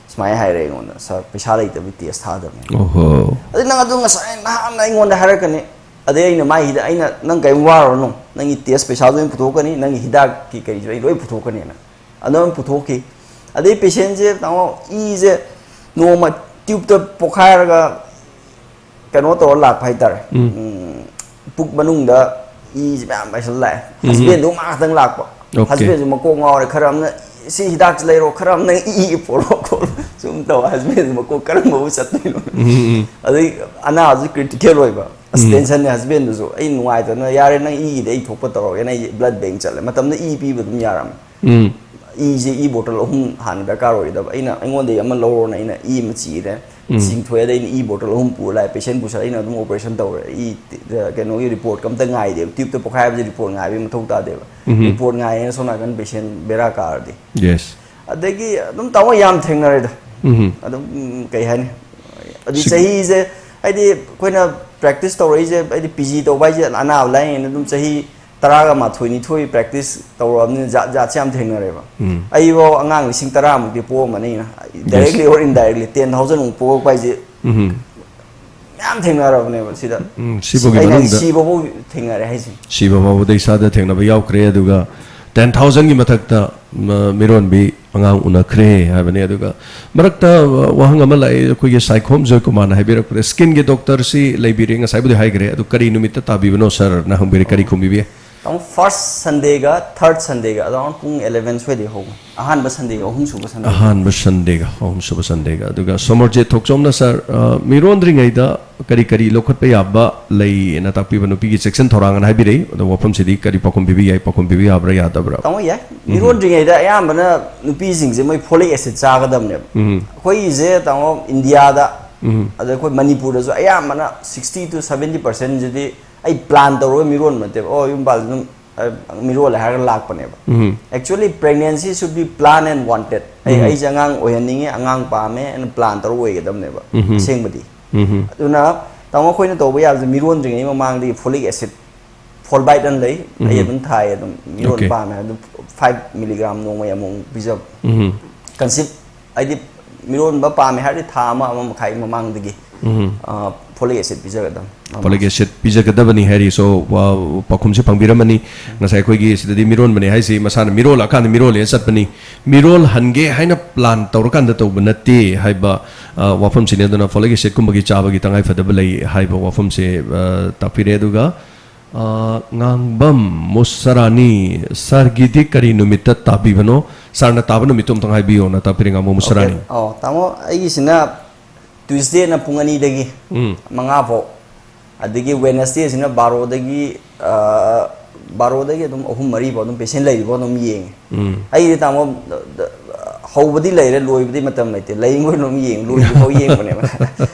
ꯁꯨꯃꯥꯏꯅ ꯍꯥꯏꯔꯦ ꯑꯩꯉꯣꯟꯗ, "ꯁꯥꯔ, ꯄꯩꯁꯥ ꯂꯩꯇꯕꯒꯤ ꯇꯦꯁ ꯊꯥꯗꯕꯅꯦ"꯫ ꯑꯣꯍꯣ ꯑꯗꯩ ꯅꯪ ꯑꯗꯨ ꯉꯁꯥꯏ ꯅꯍꯥꯟꯅ ꯑꯩꯉꯣꯟꯗ ꯍꯥꯏꯔꯛꯀꯅꯤ꯫ ꯑꯗꯩ ꯑꯩꯅ ꯃꯥꯏꯁꯤꯗ, ꯑꯩꯅ, "ꯅꯪ ꯀꯔꯤꯝ ꯋꯥꯔꯨꯔꯅꯨ, ꯅꯪꯒꯤ ꯇꯦꯁ ꯄꯩꯁꯥꯗꯣ ꯑꯩꯅ ꯄꯨꯊꯣꯛꯀꯅꯤ, ꯅꯪꯒꯤ ꯍꯤꯗꯥꯛꯀꯤ ꯀꯔꯤꯁꯨ ꯑꯩ ꯂꯣꯏ ꯄꯨꯊꯣꯛꯀꯅꯤꯅ"꯫ ꯑꯗꯨꯝ ꯄꯨꯊꯣꯛꯈꯤ꯫ ꯑꯗꯩ ꯄꯦꯁꯦꯟꯁꯦ ꯇꯥꯃꯣ, ꯏꯁꯦ ꯅꯣꯡꯃ ꯇ꯭ꯌꯨꯕꯇ ꯄꯣꯛꯈꯥꯏꯔꯒ ꯀꯩꯅꯣ ꯇꯧꯔ ꯂꯥꯛꯄ ꯍꯥꯏꯇꯥꯔꯦ꯫ ꯎꯝ꯫ ꯎꯝ, ꯄꯨꯛ ꯃꯅꯨꯡꯗ ꯏꯁꯦ ꯃꯌꯥꯝ ꯄꯩꯁꯜ ꯂꯥꯛꯑꯦ꯫ ꯎꯝ꯫ ꯍꯁꯕꯦꯟꯗꯨ ꯃꯥ ꯈꯛꯇꯪ ꯂꯥꯛꯄ꯫ ꯑꯣꯀꯦ꯫ ꯍꯁꯕꯦꯟꯁꯨ ꯃꯀꯣꯛ ꯉꯥꯎꯔꯦ, ꯈꯔ ꯑꯃꯅ "ꯁꯤ ꯍꯤꯗꯥꯛꯁꯤ ꯂꯩꯔꯣ", ꯈꯔ ꯑꯃꯅ "ꯏ ꯄꯣꯔꯛꯑꯣ ꯈꯣꯠꯂꯣ", ꯁꯨꯝ ꯇꯧ꯫ ꯍꯁꯕꯦꯟꯁꯨ ꯃꯀꯣꯛ ꯀꯔꯝꯕꯕꯨ ꯆꯠꯇꯣꯏꯅꯣ? ꯎꯝ ꯎꯝ ꯑꯗꯩ ꯑꯅꯥꯕꯁꯨ ꯀ꯭ꯔꯤꯇꯤꯀꯦꯜ ꯑꯣꯏꯕ꯫ ꯑꯁ, ꯎꯝ꯫ ꯇꯦꯟꯁꯟꯅꯦ ꯍꯁꯕꯦꯟꯗꯨꯁꯨ꯫ ꯑꯩ ꯅꯨꯡꯉꯥꯏꯇꯗꯅ, "ꯌꯥꯔꯦ, ꯅꯪ ꯏꯒꯤꯗꯤ ꯑꯩ ꯊꯣꯛꯄ ꯇꯧꯔꯒꯦꯅ" ꯑꯩꯁꯦ ꯕ꯭ꯂꯗ ꯕꯦꯡ ꯆꯠꯂꯦ꯫ ꯃꯇꯝꯗ ꯏ ꯄꯤꯕ ꯑꯗꯨꯝ ꯌꯥꯔꯝꯃꯦ꯫ ꯎꯝ ꯏꯁꯦ, ꯏ ꯕꯣꯇꯜ ꯑꯍꯨꯝ ꯍꯥꯟꯅ ꯗꯔꯀꯥꯔ ꯑꯣꯏꯒꯗꯕ꯫ ꯑꯩꯅ, "ꯑꯩꯉꯣꯟꯗꯒꯤ ꯑꯃ ꯂꯧꯔꯣꯅ" ꯑꯩꯅ ꯏ ꯑꯃ ꯆꯤꯔꯦ꯫ ꯎꯝ꯫ ꯆꯤꯡꯊꯣꯛꯑꯦ꯫ ꯑꯗꯩ ꯑꯩꯅ ꯏ ꯕꯣꯇꯜ ꯑꯍꯨꯝ ꯄꯨꯔ ꯂꯥꯛꯑꯦ꯫ ꯄꯦꯁꯦꯟ ꯄꯨꯁꯜꯂ ꯑꯩꯅ ꯑꯗꯨꯝ ꯑꯣꯄꯔꯦꯁꯟ ꯇꯧꯔꯦ꯫ ꯏ ꯀꯩꯅꯣꯒꯤ ꯔꯤꯄꯣꯔꯠꯀ ꯑꯝꯇ ꯉꯥꯏꯗꯦꯕ꯫ ꯇ꯭ꯌꯨꯕꯇ ꯄꯣꯛꯈꯥꯏꯕꯁꯦ ꯔꯤꯄꯣꯔꯠ ꯉꯥꯏꯕꯒꯤ ꯃꯊꯧ ꯇꯥꯗꯦꯕ꯫ ꯎꯝ꯫ ꯔꯤꯄꯣꯔꯠ ꯉꯥꯏꯌꯦꯅ ꯁꯣꯝ ꯅꯥꯀꯟ ꯄꯦꯁꯦꯟ ꯕꯦꯔꯥ ꯀꯥꯔꯗꯤ꯫ ꯌꯦꯁ꯫ ꯑꯗꯒꯤ ꯑꯗꯨꯝ ꯇꯥꯃꯣ ꯌꯥꯝ ꯊꯦꯡꯅꯔꯦꯗ꯫ ꯎꯝ ꯑꯗꯨꯝ, ꯎꯝ, ꯀꯩ ꯍꯥꯏꯅꯤ, ꯑꯗꯨ ꯁꯤ- ꯆꯍꯤꯁꯦ, ꯍꯥꯏꯗꯤ ꯑꯩꯈꯣꯏꯅ ꯄ꯭ꯔꯦꯛꯇꯤꯁ ꯇꯧꯔꯛꯏꯁꯦ, ꯍꯥꯏꯗꯤ ꯄꯤ ꯖꯤ ꯇꯧꯕ ꯍꯥꯏꯁꯦ ꯑꯅꯥꯕ ꯂꯥꯏꯌꯦꯡꯉꯦꯅ ꯑꯗꯨꯝ ꯆꯍꯤ ꯇꯔꯥꯒ ꯃꯥꯊꯣꯏ ꯅꯤꯊꯣꯏ ꯄ꯭ꯔꯦꯛꯇꯤꯁ ꯇꯧꯔꯛꯑꯕꯅꯤꯅ ꯖꯥꯠ ꯖꯥꯠꯁꯦ ꯌꯥꯝ ꯊꯦꯡꯅꯔꯦꯕ꯫ ꯎꯝ꯫ ꯑꯩꯐꯥꯎ ꯑꯉꯥꯡ ꯂꯤꯁꯤꯡ ꯇꯔꯥꯃꯨꯛꯇꯤ ꯄꯣꯛꯑꯝꯃꯅꯤ ꯑꯩꯅ, directly or indirectly ten thousand ꯃꯨꯛ ꯄꯣꯛꯂꯛꯄ ꯍꯥꯏꯁꯦ ꯎꯝ ꯃꯌꯥꯝ ꯊꯦꯡꯅꯔꯕꯅꯦꯕ ꯁꯤꯗ꯫ ꯎꯝ, ꯁꯤꯕꯨꯒꯤ ꯑꯩꯅ ꯃꯅꯨꯡꯗ ꯁꯤꯕꯐꯥꯎ ꯊꯦꯡꯅꯔꯦ ꯍꯥꯏꯁꯦ꯫ ꯁꯤꯕ ꯐꯥꯎꯕꯗ ꯏꯁꯥꯗ ꯊꯦꯡꯅꯕ ꯌꯥꯎꯈ꯭ꯔꯦ꯫ ꯑꯗꯨꯒ ten thousandꯒꯤ ꯃꯊꯛꯇ ꯃ-, ꯃꯤꯔꯣꯟꯕꯤ ꯑꯉꯥꯡ ꯎꯅꯈ꯭ꯔꯦ ꯍꯥꯏꯕꯅꯤ꯫ ꯑꯗꯨꯒ ꯃꯔꯛꯇ, ꯑ, ꯋꯥꯍꯪ ꯑꯃ ꯂꯥꯛꯏ, ꯑꯩꯈꯣꯏꯒꯤ ꯁꯥꯏꯈꯣꯝ ꯖꯣꯏꯀꯨꯃꯥꯔꯅ ꯍꯥꯏꯕꯤꯔꯛꯄꯗ, "ꯁ꯭ꯀꯤꯟꯒꯤ ꯗꯣꯛꯇꯔꯁꯤ ꯂꯩꯕꯤꯔꯦ", ꯉꯁꯥꯏꯕꯨꯗꯤ ꯍꯥꯏꯈ꯭ꯔꯦ, ꯑꯗꯨ ꯀꯔꯤ ꯅꯨꯃꯤꯠꯇ ꯇꯥꯕꯤꯕꯅꯣ ꯁꯥꯔꯅ ꯍꯪꯕꯤꯔꯦ, ꯀꯔꯤ ꯈꯨꯝꯕꯤꯕ ꯌꯥꯏ? ꯇꯥꯃꯣ, ꯐꯥꯔꯁ ꯁꯟꯗꯦꯒ ꯊꯥꯔꯠ ꯁꯟꯗꯦꯒ ꯑꯔꯥꯎꯟ ꯄꯨꯡ ꯑꯦꯂꯦꯚꯦꯟ ꯁ꯭ꯋꯥꯏꯗꯩ ꯍꯧꯕꯅꯤ꯫ ꯑꯍꯥꯟꯕ ꯁꯟꯗꯦꯒ ꯑꯍꯨꯝ ꯁꯨꯕ ꯁꯟꯗꯦ꯫ ꯑꯍꯥꯟꯕ ꯁꯟꯗꯦꯒ ꯑꯍꯨꯝ ꯁꯨꯕ ꯁꯟꯗꯦꯒ꯫ ꯑꯗꯨꯒ ꯁꯣꯃꯔꯖꯤꯠ ꯊꯣꯛꯆꯣꯝꯅ ꯁꯥꯔ, ꯑ, ꯃꯤꯔꯣꯟꯗ꯭ꯔꯤꯉꯩꯗ ꯀꯔꯤ ꯀꯔꯤ ꯂꯧꯈꯠꯄ ꯌꯥꯕ ꯂꯩꯅ ꯇꯥꯛꯄꯤꯕ ꯅꯨꯄꯤꯒꯤ ꯆꯦꯛꯁꯤꯟ ꯊꯧꯔꯥꯡ ꯑꯅ ꯍꯥꯏꯕꯤꯔꯛꯏ꯫ ꯑꯗꯣ ꯋꯥꯐꯝꯁꯤꯗꯤ ꯀꯔꯤ ꯄꯥꯎꯈꯨꯝ ꯄꯤꯕ ꯌꯥꯏ, ꯄꯥꯎꯈꯨꯝ ꯄꯤꯕ ꯌꯥꯕ꯭ꯔꯥ ꯌꯥꯗꯕ꯭ꯔꯥ? ꯇꯥꯃꯣ, ꯌꯥꯏ꯫ ꯃꯤꯔꯣꯟꯗ꯭ꯔꯤꯉꯩꯗ ꯑꯌꯥꯝꯕꯅ ꯅꯨꯄꯤꯁꯤꯡꯁꯦ ꯃꯣꯏ ꯐꯣꯂꯤꯛ ꯑꯦꯁꯤꯗ ꯆꯥꯒꯗꯕꯅꯦꯕ꯫ ꯎꯝ꯫ ꯑꯩꯈꯣꯏꯒꯤꯁꯦ, ꯇꯥꯃꯣ, ꯏꯟꯗꯤꯌꯥꯗ, ꯎꯝ꯫ ꯑꯗ ꯑꯩꯈꯣꯏ ꯃꯅꯤꯄꯨꯔꯗꯁꯨ ꯑꯌꯥꯝꯕꯅ ꯁꯤꯛꯁꯇꯤ ꯇꯨ ꯁꯚꯦꯟꯇꯤ ꯄꯥꯔꯁꯦꯟꯁꯤꯗꯤ ꯑꯩ ꯄ꯭ꯂꯥꯟ ꯇꯧꯔꯒ ꯃꯤꯔꯣꯟꯕ ꯅꯠꯇꯦꯕ꯫ ꯑꯣ, ꯌꯨꯝ ꯄꯥꯜꯂ ꯑꯗꯨꯝ, ꯑ, ꯃꯤꯔꯣꯜꯂꯦ ꯍꯥꯏꯔꯒ ꯂꯥꯛꯄꯅꯦꯕ꯫ ꯎꯝ꯫ Actually, pregnancy should be plan and wanted. ꯑꯩ, ꯎꯝ꯫ ꯑꯩꯁꯦ ꯑꯉꯥꯡ ꯑꯣꯏꯍꯟꯅꯤꯡꯉꯤ, ꯑꯉꯥꯡ ꯄꯥꯝꯃꯦ, ꯑꯩꯅ ꯄ꯭ꯂꯥꯟ ꯇꯧꯔꯒ ꯑꯣꯏꯒꯗꯕꯅꯦꯕ, ꯎꯝ꯫ ꯑꯁꯦꯡꯕꯗꯤ꯫ ꯎꯝ꯫ ꯑꯗꯨꯅ, ꯇꯥꯃꯣ, ꯑꯩꯈꯣꯏꯅ ꯇꯧꯕ ꯌꯥꯕꯁꯦ, ꯃꯤꯔꯣꯟꯗ꯭ꯔꯤꯉꯩ ꯃꯃꯥꯡꯗꯒꯤ ꯐꯣꯂꯤꯛ ꯑꯦꯁꯤꯗ, ꯐꯣꯜꯕꯥꯏꯠ ꯑꯅ ꯂꯩ, ꯑꯩ ꯎꯝ꯫ ꯑꯗꯨꯝ ꯊꯥꯏ꯫ ꯑꯗꯨꯝ ꯃꯤꯔꯣꯟ Okay. ꯄꯥꯝꯃꯦ, ꯑꯗꯨꯝ ꯐꯥꯏꯚ ꯃꯤꯂꯤꯒ꯭ꯔꯥꯝ ꯅꯣꯡꯃꯩ ꯑꯃꯨꯛ ꯄꯤꯖꯕ, ꯎꯝ꯫ ꯀꯟꯁꯤꯞ, ꯍꯥꯏꯗꯤ ꯃꯤꯔꯣꯟꯕ ꯄꯥꯝꯃꯦ ꯍꯥꯏꯔꯗꯤ ꯊꯥ ꯑꯃ, ꯑꯃ ꯃꯈꯥꯏ ꯃꯃꯥꯡꯗꯒꯤ, ꯎꯝ꯫ ꯑ, ꯐꯣꯂꯤꯛ ꯑꯦꯁꯤꯗ ꯄꯤꯖꯒꯗꯕꯅꯤ꯫ ꯐꯣꯂꯤꯛ ꯑꯦꯁꯤꯗ ꯄꯤꯖꯒꯗꯕꯅꯤ ꯍꯥꯏꯔꯤ꯫ ꯁꯣ, ꯋꯥ-, ꯄꯥꯎꯈꯨꯝꯁꯤ ꯐꯪꯕꯤꯔꯝꯃꯅꯤ꯫ ꯉꯁꯥꯏ ꯑꯩꯈꯣꯏꯒꯤ ꯁꯤꯗꯗꯤ ꯃꯤꯔꯣꯟꯕꯅꯤ ꯍꯥꯏꯁꯤ ꯃꯁꯥꯅ ꯃꯤꯔꯣꯜꯂꯛꯑꯀꯥꯟꯗ ꯃꯤꯔꯣꯜꯂꯦꯅ ꯆꯠꯄꯅꯤ, ꯃꯤꯔꯣꯜꯍꯟꯒꯦ ꯍꯥꯏꯅ ꯄ꯭ꯂꯥꯟ ꯇꯧꯔꯀꯥꯟꯗ ꯇꯧꯕ ꯅꯠꯇꯦ ꯍꯥꯏꯕ, ꯑ, ꯋꯥꯐꯝꯁꯤꯅꯤ꯫ ꯑꯗꯨꯅ ꯐꯣꯂꯤꯛ ꯑꯦꯁꯤꯗꯀꯨꯝꯕꯒꯤ ꯆꯥꯕꯒꯤ ꯇꯉꯥꯏꯐꯗꯕ ꯂꯩ ꯍꯥꯏꯕ ꯋꯥꯐꯝꯁꯦ, ꯑ, ꯇꯥꯛꯄꯤꯔꯦ꯫ ꯑꯗꯨꯒ, ꯑ, ꯉꯥꯡꯕꯝ ꯃꯨꯁꯔꯥꯅꯤ, ꯁꯥꯔꯒꯤꯗꯤ ꯀꯔꯤ ꯅꯨꯃꯤꯠꯇ ꯇꯥꯕꯤꯕꯅꯣ? ꯁꯥꯔꯅ ꯇꯥꯕ ꯅꯨꯃꯤꯠꯇꯣ ꯑꯝꯇꯪ ꯍꯥꯏꯕꯤꯌꯣꯅ ꯇꯥꯛꯄꯤꯔꯦ, ꯉꯥꯡꯕꯝ ꯃꯨꯁꯔꯥꯅꯤ꯫ Okay. ꯑꯣ, ꯇꯥꯃꯣ, ꯑꯩꯒꯤꯁꯤꯅ ꯇ꯭ꯌꯨꯁꯗꯦꯅ ꯄꯨꯡ ꯑꯅꯤꯗꯒꯤ ꯎꯝ꯫ ꯃꯉꯥ ꯐꯥꯎ, ꯑꯗꯒꯤ ꯋꯦꯅꯁꯗꯦꯁꯤꯅ ꯕꯥꯔꯣꯗꯒꯤ, ꯑ, ꯕꯥꯔꯣꯗꯒꯤ ꯑꯗꯨꯝ ꯑꯍꯨꯝ ꯃꯔꯤ ꯐꯥꯎ ꯑꯗꯨꯝ ꯄꯦꯁꯦꯟ ꯂꯩꯔꯤꯕꯣ ꯑꯗꯨꯝ ꯌꯦꯡꯉꯦ꯫ ꯎꯝ꯫ ꯑꯩꯗꯤ, ꯇꯥꯃꯣ, ꯍꯧꯕꯗꯤ ꯂꯩꯔꯦ, ꯂꯣꯏꯕꯗꯤ ꯃꯇꯝ ꯂꯩꯇꯦ, ꯂꯩꯉꯣꯏ ꯑꯗꯨꯝ ꯌꯦꯡ, ꯂꯣꯏꯗ꯭ꯔꯤꯐꯥꯎ ꯌꯦꯡꯕꯅꯦꯕ꯫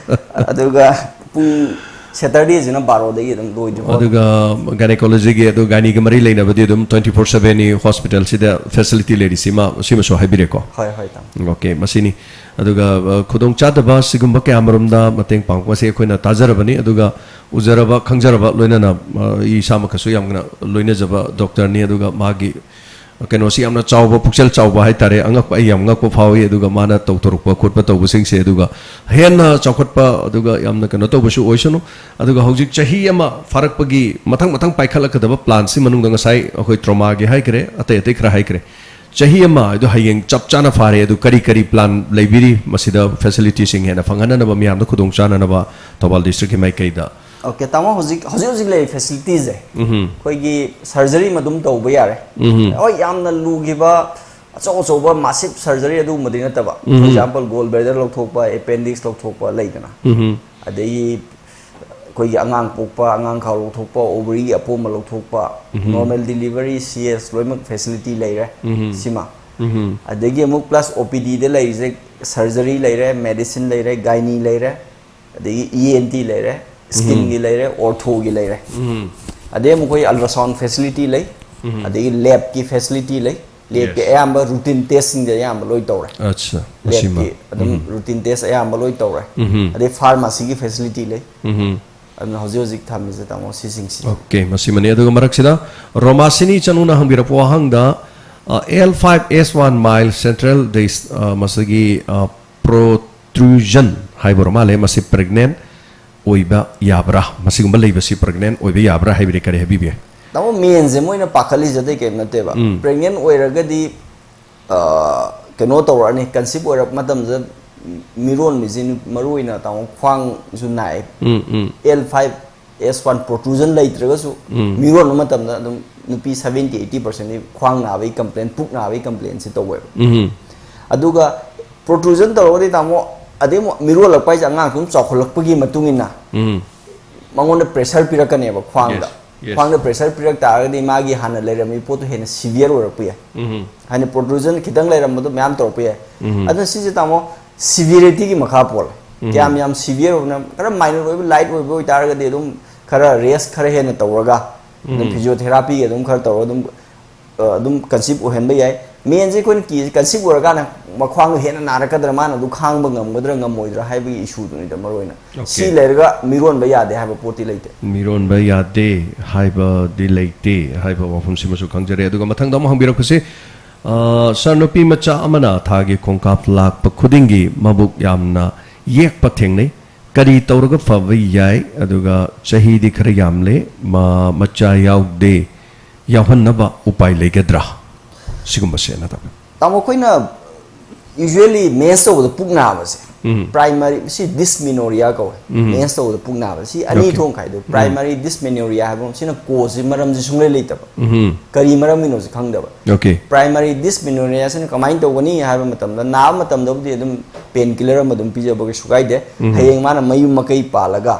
ꯑꯗꯨꯒ ꯄꯨꯡ, ꯁꯦꯇꯔꯗꯦꯁꯤꯅ ꯕꯥꯔꯣꯗꯒꯤ ꯑꯗꯨꯝ ꯂꯣꯏꯗ꯭ꯔꯤꯐꯥꯎ ꯑꯗꯨꯝ꯫ ꯑꯗꯨꯒ ꯒꯥꯏꯅꯦꯀꯣꯂꯣꯖꯤꯒꯤ, ꯑꯗꯨ ꯒꯥꯏꯅꯤꯒ ꯃꯔꯤ ꯂꯩꯅꯕꯗꯤ ꯑꯗꯨꯝ twenty four seven ꯅꯤ ꯍꯣꯁꯄꯤꯇꯥꯜꯁꯤꯗ ꯐꯦꯁꯤꯂꯤꯇꯤ ꯂꯩꯔꯤꯁꯤꯃ, ꯁꯤꯃꯁꯨ ꯍꯥꯏꯕꯤꯔꯦꯀꯣ꯫ ꯍꯣꯏ, ꯍꯣꯏ, ꯇꯥꯃꯣ꯫ ꯑꯣꯀꯦ, ꯃꯁꯤꯅꯤ꯫ ꯑꯗꯨꯒ, ꯑ, ꯈꯨꯗꯣꯡꯆꯥꯗꯕ ꯁꯤꯒꯨꯝꯕ ꯀꯌꯥꯃꯔꯨꯝꯗ ꯃꯇꯦꯡ ꯄꯥꯡꯉꯛꯄꯁꯦ ꯑꯩꯈꯣꯏꯅ ꯇꯥꯖꯔꯕꯅꯤ꯫ ꯑꯗꯨꯒ ꯎꯖꯔꯕ, ꯈꯪꯖꯔꯕ, ꯂꯣꯏꯅꯅ, ꯑ, ꯑꯩ ꯏꯁꯥꯃꯛꯀꯁꯨ ꯌꯥꯝꯅ ꯂꯣꯏꯅꯖꯕ ꯗꯣꯛꯇꯔꯅꯤ꯫ ꯑꯗꯨꯒ ꯃꯥꯒꯤ ꯀꯩꯅꯣꯁꯤ ꯌꯥꯝꯅ ꯆꯥꯎꯕ, ꯄꯨꯛꯆꯦꯜ ꯆꯥꯎꯕ ꯍꯥꯏꯇꯥꯔꯦ꯫ ꯑꯉꯛꯄ, ꯑꯩ ꯌꯥꯝ ꯉꯛꯄ ꯐꯥꯎꯏ꯫ ꯑꯗꯨꯒ ꯃꯥꯅ ꯇꯧꯊꯣꯔꯛꯄ ꯈꯣꯠꯄ ꯇꯧꯕꯁꯤꯡꯁꯦ, ꯑꯗꯨꯒ ꯍꯦꯟꯅ ꯆꯥꯎꯈꯠꯄ, ꯑꯗꯨꯒ ꯌꯥꯝꯅ ꯀꯩꯅꯣ ꯇꯧꯕꯁꯨ ꯑꯣꯏꯁꯅꯨ꯫ ꯑꯗꯨꯒ ꯍꯧꯖꯤꯛ ꯆꯍꯤ ꯑꯃ ꯐꯥꯔꯛꯄꯒꯤ ꯃꯊꯪ ꯃꯊꯪ ꯄꯥꯏꯈꯠꯂꯛꯀꯗꯕ ꯄ꯭ꯂꯥꯟꯁꯤ ꯃꯅꯨꯡꯗ ꯉꯁꯥꯏ ꯑꯩꯈꯣꯏ ꯇ꯭ꯔꯣꯃꯥꯒꯤ ꯍꯥꯏꯈ꯭ꯔꯦ, ꯑꯇꯩ ꯑꯇꯩ ꯈꯔ ꯍꯥꯏꯈ꯭ꯔꯦ꯫ ꯆꯍꯤ ꯑꯃ ꯍꯥꯏꯗꯣ ꯍꯌꯦꯡ ꯆꯞ ꯆꯥꯅ ꯐꯥꯔꯦ, ꯑꯗꯨ ꯀꯔꯤ ꯀꯔꯤ ꯄ꯭ꯂꯥꯟ ꯂꯩꯕꯤꯔꯤ ꯃꯁꯤꯗ ꯐꯦꯁꯤꯂꯤꯇꯤꯁꯤꯡ ꯍꯦꯟꯅ ꯐꯪꯍꯟꯅꯅꯕ, ꯃꯤꯌꯥꯝꯗ ꯈꯨꯗꯣꯡ ꯆꯥꯅꯅꯕ ꯊꯧꯕꯥꯜ ꯗꯤꯁꯇ꯭ꯔꯤꯛꯀꯤ ꯃꯥꯏꯀꯩꯗ? ꯑꯣꯀꯦ, ꯇꯥꯃꯣ, ꯍꯧꯖꯤꯛ ꯍꯧꯖꯤꯛ ꯍꯧꯖꯤꯛ ꯂꯩꯔꯤꯕ ꯐꯦꯁꯤꯂꯤꯇꯤꯁꯦ ꯎꯝ ꯑꯩꯈꯣꯏꯒꯤ ꯁꯔꯖꯔꯤ ꯑꯗꯨꯝ ꯇꯧꯕ ꯌꯥꯔꯦ꯫ ꯎꯝ ꯍꯣꯏ, ꯌꯥꯝꯅ ꯂꯨꯈꯤꯕ ꯑꯆꯧ ꯑꯆꯧꯕ ꯃꯥꯁꯤꯞ ꯁꯔꯖꯔꯤ ꯑꯗꯨꯒꯨꯝꯕꯗꯤ ꯅꯠꯇꯕ꯫ ꯐꯣꯔ ꯎꯝ ꯑꯦꯛꯖꯥꯝꯄꯜ, ꯒꯣꯜ ꯕ꯭ꯂꯦꯗꯔ ꯂꯧꯊꯣꯛꯄ, ꯑꯦꯄꯦꯟꯗꯤꯛꯁ ꯂꯧꯊꯣꯛꯄ ꯂꯩꯗꯅ, ꯎꯝ ꯑꯗꯒꯤ ꯑꯩꯈꯣꯏꯒꯤ ꯑꯉꯥꯡ ꯄꯣꯛꯄ, ꯑꯉꯥꯡ ꯈꯥꯎ ꯂꯧꯊꯣꯛꯄ, ꯑꯣꯕꯔꯤꯒꯤ ꯑꯄꯣꯝꯕ ꯂꯧꯊꯣꯛꯄ, ꯅꯣꯔꯃꯦꯜ ꯗꯤꯂꯤꯚꯔꯤ, ꯁꯤ ꯑꯦꯁ, ꯂꯣꯏꯅꯃꯛ ꯐꯦꯁꯤꯂꯤꯇꯤ ꯂꯩꯔꯦ꯫ ꯎꯝ ꯁꯤꯃ ꯎꯝ ꯑꯗꯒꯤ ꯑꯃꯨꯛ ꯄ꯭ꯂꯁ ꯑꯣ ꯄꯤ ꯗꯤꯗ ꯂꯩꯔꯤꯁꯦ, ꯁꯔꯖꯔꯤ ꯂꯩꯔꯦ, ꯃꯦꯗꯤꯁꯤꯟ ꯂꯩꯔꯦ, ꯒꯥꯏꯅꯤ ꯂꯩꯔꯦ, ꯑꯗꯒꯤ ꯏ ꯑꯦꯟ ꯇꯤ ꯂꯩꯔꯦ, ꯁ꯭ꯀꯤꯟꯒꯤ ꯂꯩꯔꯦ, ꯑꯣꯔꯊꯣꯒꯤ ꯂꯩꯔꯦ꯫ ꯎꯝ ꯑꯗꯩ ꯑꯃꯨꯛ ꯑꯩꯈꯣꯏ ꯑꯜꯇ꯭ꯔꯥꯁꯥꯎꯟ ꯐꯦꯁꯤꯂꯤꯇꯤ ꯂꯩ, ꯎꯝ ꯑꯗꯒꯤ ꯂꯦꯞꯀꯤ ꯐꯦꯁꯤꯂꯤꯇꯤ ꯂꯩ꯫ ꯂꯦꯞꯀꯤ Yes. ꯑꯌꯥꯝꯕ ꯔꯨꯇꯤꯟ ꯇꯦꯁꯁꯤꯡꯁꯦ ꯑꯌꯥꯝꯕ ꯂꯣꯏ ꯇꯧꯔꯦ꯫ ꯑꯠꯆꯥ, ꯃꯁꯤꯃ꯫ ꯂꯦꯞꯀꯤ ꯑꯗꯨꯝ ꯔꯨꯇꯤꯟ ꯇꯦꯁ ꯑꯌꯥꯝꯕ ꯂꯣꯏ ꯇꯧꯔꯦ꯫ ꯎꯝ ꯑꯗꯩ ꯐꯥꯔꯃꯥꯁꯤꯒꯤ ꯐꯦꯁꯤꯂꯤꯇꯤ ꯂꯩ꯫ ꯎꯝ ꯑꯗꯨꯅ ꯍꯧꯖꯤꯛ ꯍꯧꯖꯤꯛ ꯊꯝꯃꯤꯁꯦ, ꯇꯥꯃꯣ, ꯁꯤꯁꯤꯡꯁꯤꯅꯤ꯫ ꯑꯣꯀꯦ, ꯃꯁꯤꯃꯅꯤ꯫ ꯑꯗꯨꯒ ꯃꯔꯛꯁꯤꯗ ꯔꯣꯃꯥꯁꯤꯅꯤ ꯆꯅꯨꯅ ꯍꯪꯕꯤꯔꯛꯄ ꯋꯥꯍꯪꯗ, ꯑꯦꯜ ꯐꯥꯏꯚ ꯑꯦꯁ ꯋꯥꯟ ꯃꯥꯏꯜ ꯁꯦꯟꯇ꯭ꯔꯦꯜ ꯗꯦꯁ, ꯑ, ꯃꯁꯤꯒꯤ, ꯑ, ꯄ꯭ꯔꯣꯇ꯭ꯔꯨꯖꯟ ꯍꯥꯏꯕ ꯑꯣꯏꯔ ꯃꯥꯜꯂꯦ, ꯃꯁꯤ ꯄ꯭ꯔꯦꯒꯅꯦꯟ ꯑꯣꯏꯕ ꯌꯥꯕ꯭ꯔꯥ? ꯃꯁꯤꯒꯨꯝꯕ ꯂꯩꯕꯁꯤ ꯄ꯭ꯔꯦꯒꯅꯦꯟ ꯑꯣꯏꯕ ꯌꯥꯕ꯭ꯔꯥ ꯍꯥꯏꯕꯗꯤ ꯀꯔꯤ ꯍꯥꯏꯕꯤꯕ ꯌꯥꯏ? ꯇꯥꯃꯣ, ꯃꯦꯟꯁꯦ ꯃꯣꯏꯅ ꯄꯥꯈꯠꯂꯤꯁꯦ ꯑꯇꯩ ꯀꯔꯤꯝ ꯅꯠꯇꯦꯕ꯫ ꯎꯝ꯫ ꯄ꯭ꯔꯦꯒꯅꯦꯟ ꯑꯣꯏꯔꯒꯗꯤ, ꯑ, ꯀꯩꯅꯣ ꯇꯧꯔꯛꯑꯅꯤ, ꯀꯟꯁꯤꯞ ꯑꯣꯏꯔꯛꯄ ꯃꯇꯝꯗ ꯃꯤꯔꯣꯟꯕꯁꯤ ꯃꯔꯨ ꯑꯣꯏꯅ, ꯇꯥꯃꯣ, ꯈ꯭ꯋꯥꯡꯁꯨ ꯅꯥꯏ꯫ ꯎꯝ ꯎꯝ ꯑꯦꯜ ꯐꯥꯏꯚ ꯑꯦꯁ ꯋꯥꯟ ꯄ꯭ꯔꯣꯇ꯭ꯔꯨꯖꯟ ꯂꯩꯇ꯭ꯔꯒꯁꯨ ꯎꯝ꯫ ꯃꯤꯔꯣꯟꯕ ꯃꯇꯝꯗ ꯑꯗꯨꯝ ꯅꯨꯄꯤ ꯁꯚꯦꯟꯇꯤ ꯑꯩꯠꯇꯤ ꯄꯥꯔꯁꯦꯟꯗꯤ ꯈ꯭ꯋꯥꯡ ꯅꯥꯕꯒꯤ ꯀꯝꯄ꯭ꯂꯦꯟ, ꯄꯨꯛ ꯅꯥꯕꯒꯤ ꯀꯝꯄ꯭ꯂꯦꯟꯁꯤ ꯇꯧꯋꯦꯕ꯫ ꯎꯝ ꯑꯗꯨꯒ ꯄ꯭ꯔꯣꯇ꯭ꯔꯨꯖꯟ ꯇꯧꯔꯒꯗꯤ, ꯇꯥꯃꯣ, ꯑꯗꯩ ꯑꯃꯨꯛ ꯃꯤꯔꯣꯜꯂꯛꯄ ꯍꯥꯏꯁꯦ ꯑꯉꯥꯡ ꯁꯨꯝ ꯆꯥꯎꯈꯠꯂꯛꯄꯒꯤ ꯃꯇꯨꯡ ꯏꯟꯅ ꯎꯝ ꯃꯉꯣꯟꯗ ꯄ꯭ꯔꯦꯁꯔ ꯄꯤꯔꯛꯀꯅꯦꯕ ꯈ꯭ꯋꯥꯡꯗ꯫ Yes, yes. ꯈ꯭ꯋꯥꯡꯗ ꯄ꯭ꯔꯦꯁꯔ ꯄꯤꯔꯛ ꯇꯥꯔꯒꯗꯤ ꯃꯥꯒꯤ ꯍꯥꯟꯅ ꯂꯩꯔꯝꯃꯤ ꯄꯣꯠꯇꯨ ꯍꯦꯟꯅ ꯁꯤꯚꯤꯌꯔ ꯑꯣꯏꯔꯛꯄ ꯌꯥꯏ꯫ ꯎꯝ ꯍꯥꯏꯗꯤ ꯄ꯭ꯔꯣꯇ꯭ꯔꯨꯖꯟ ꯈꯤꯇꯪ ꯂꯩꯔꯝꯕꯗꯣ ꯃꯌꯥꯝ ꯇꯧꯔꯛꯄ ꯌꯥꯏ꯫ ꯎꯝ꯫ ꯑꯗꯨꯅ ꯁꯤꯁꯦ, ꯇꯥꯃꯣ, ꯁꯤꯚꯤꯌꯔꯤꯇꯤꯒꯤ ꯃꯈꯥ ꯄꯣꯜꯂꯦ꯫ ꯎꯝ꯫ ꯀꯌꯥꯝ ꯌꯥꯝ ꯁꯤꯚꯤꯌꯔ ꯑꯣꯏꯕꯅ, ꯈꯔ ꯃꯥꯏꯅꯔ ꯑꯣꯏꯕ, ꯂꯥꯏꯠ ꯑꯣꯏꯕ ꯑꯣꯏꯇꯥꯔꯒꯗꯤ ꯑꯗꯨꯝ ꯈꯔ ꯔꯦꯁ ꯈꯔ ꯍꯦꯟꯅ ꯇꯧꯔꯒ, ꯑꯗꯨꯝ ꯎꯝ꯫ ꯐꯤꯖꯤꯌꯣꯊꯦꯔꯥꯄꯤꯒ ꯑꯗꯨꯝ ꯈꯔ ꯇꯧꯔꯒ ꯑꯗꯨꯝ, ꯑ, ꯑꯗꯨꯝ ꯀꯟꯁꯤꯞ ꯑꯣꯏꯍꯟꯕ ꯌꯥꯏ꯫ ꯃꯦꯟꯁꯦ ꯑꯩꯈꯣꯏꯅ ꯀꯤꯁꯦ ꯀꯟꯁꯤꯞ ꯑꯣꯏꯔꯀꯥꯟꯗ ꯃꯈ꯭ꯋꯥꯡꯗꯣ ꯍꯦꯟꯅ ꯅꯥꯔꯛꯀꯗ꯭ꯔꯥ, ꯃꯥꯅ ꯑꯗꯨ ꯈꯥꯡꯕ ꯉꯝꯒꯗ꯭ꯔꯥ ꯉꯝꯃꯣꯏꯗ꯭ꯔꯥ ꯍꯥꯏꯕꯒꯤ ꯏꯁꯨꯗꯨꯅꯤꯗ ꯃꯔꯨ ꯑꯣꯏꯅ꯫ Okay. ꯁꯤ ꯂꯩꯔꯒ ꯃꯤꯔꯣꯟꯕ ꯌꯥꯗꯦ ꯍꯥꯏꯕ ꯄꯣꯠꯇꯤ ꯂꯩꯇꯦ꯫ ꯃꯤꯔꯣꯟꯕ ꯌꯥꯗꯦ ꯍꯥꯏꯕꯗꯤ ꯂꯩꯇꯦ ꯍꯥꯏꯕ ꯋꯥꯐꯝꯁꯤꯃꯁꯨ ꯈꯪꯖꯔꯦ꯫ ꯑꯗꯨꯒ ꯃꯊꯪꯗ ꯑꯃꯨꯛ ꯍꯪꯕꯤꯔꯛꯄꯁꯤ, ꯑ, ꯁꯥꯔ, ꯅꯨꯄꯤ ꯃꯆꯥ ꯑꯃꯅ ꯊꯥꯒꯤ ꯈꯣꯡꯀꯥꯞ ꯂꯥꯛꯄ ꯈꯨꯗꯤꯡꯒꯤ ꯃꯕꯨꯛ ꯌꯥꯝꯅ ꯌꯦꯛꯄ ꯊꯦꯡꯅꯩ꯫ ꯀꯔꯤ ꯇꯧꯔꯒ ꯐꯕ ꯌꯥꯏ? ꯑꯗꯨꯒ ꯆꯍꯤꯗꯤ ꯈꯔ ꯌꯥꯝꯂꯦ, ꯃ-, ꯃꯆꯥ ꯌꯥꯎꯗꯦ, ꯌꯥꯎꯍꯟꯅꯕ ꯎꯄꯥꯏ ꯂꯩꯒꯗ꯭ꯔꯥ? ꯁꯤꯒꯨꯝꯕꯁꯦ ꯅꯠꯇꯕ꯫ ꯇꯥꯃꯣ, ꯑꯩꯈꯣꯏꯅ ꯌꯨꯖ꯭ꯋꯦꯂꯤ ꯃꯦꯟꯁ ꯇꯧꯕꯗ ꯄꯨꯛ ꯅꯥꯕꯁꯦ, ꯎꯝ꯫ ꯄ꯭ꯔꯥꯏꯃꯔꯤ, ꯁꯤ ꯗꯤꯁꯃꯤꯅꯣꯔꯤꯌꯥ ꯀꯧꯋꯦ꯫ ꯎꯝ꯫ ꯃꯦꯟꯁ ꯇꯧꯕꯗ ꯄꯨꯛ ꯅꯥꯕ꯫ ꯁꯤ ꯑꯅꯤ Okay. ꯊꯣꯛꯅ ꯈꯥꯏꯗꯣꯛꯑꯦ꯫ ꯄ꯭ꯔꯥꯏꯃꯔꯤ ꯗꯤꯁꯃꯤꯅꯣꯔꯤꯌꯥ ꯍꯥꯏꯕ ꯑꯃ, ꯁꯤꯅ ꯀꯣꯁꯁꯤ ꯃꯔꯝꯁꯤ ꯁꯨꯡꯂꯩ ꯂꯩꯇꯕ꯫ ꯎꯝ꯫ ꯀꯔꯤ ꯃꯔꯝꯒꯤꯅꯣꯁꯤ ꯈꯪꯗꯕ꯫ Okay. ꯄ꯭ꯔꯥꯏꯃꯔꯤ ꯗꯤꯁꯃꯤꯅꯣꯔꯤꯌꯥꯁꯤꯅ ꯀꯃꯥꯏꯅ ꯇꯧꯒꯅꯤ ꯍꯥꯏꯕ ꯃꯇꯝꯗ, ꯅꯥꯕ ꯃꯇꯝꯗꯕꯨꯗꯤ ꯑꯗꯨꯝ ꯄꯦꯟ ꯀꯤꯂꯔ ꯑꯃ ꯑꯗꯨꯝ ꯄꯤꯖꯕ ꯀꯩꯁꯨ ꯀꯥꯏꯗꯦ꯫ ꯎꯝ꯫ ꯍꯌꯦꯡ ꯃꯥꯅ ꯃꯌꯨꯝ ꯃꯀꯩ ꯄꯥꯜꯂꯒ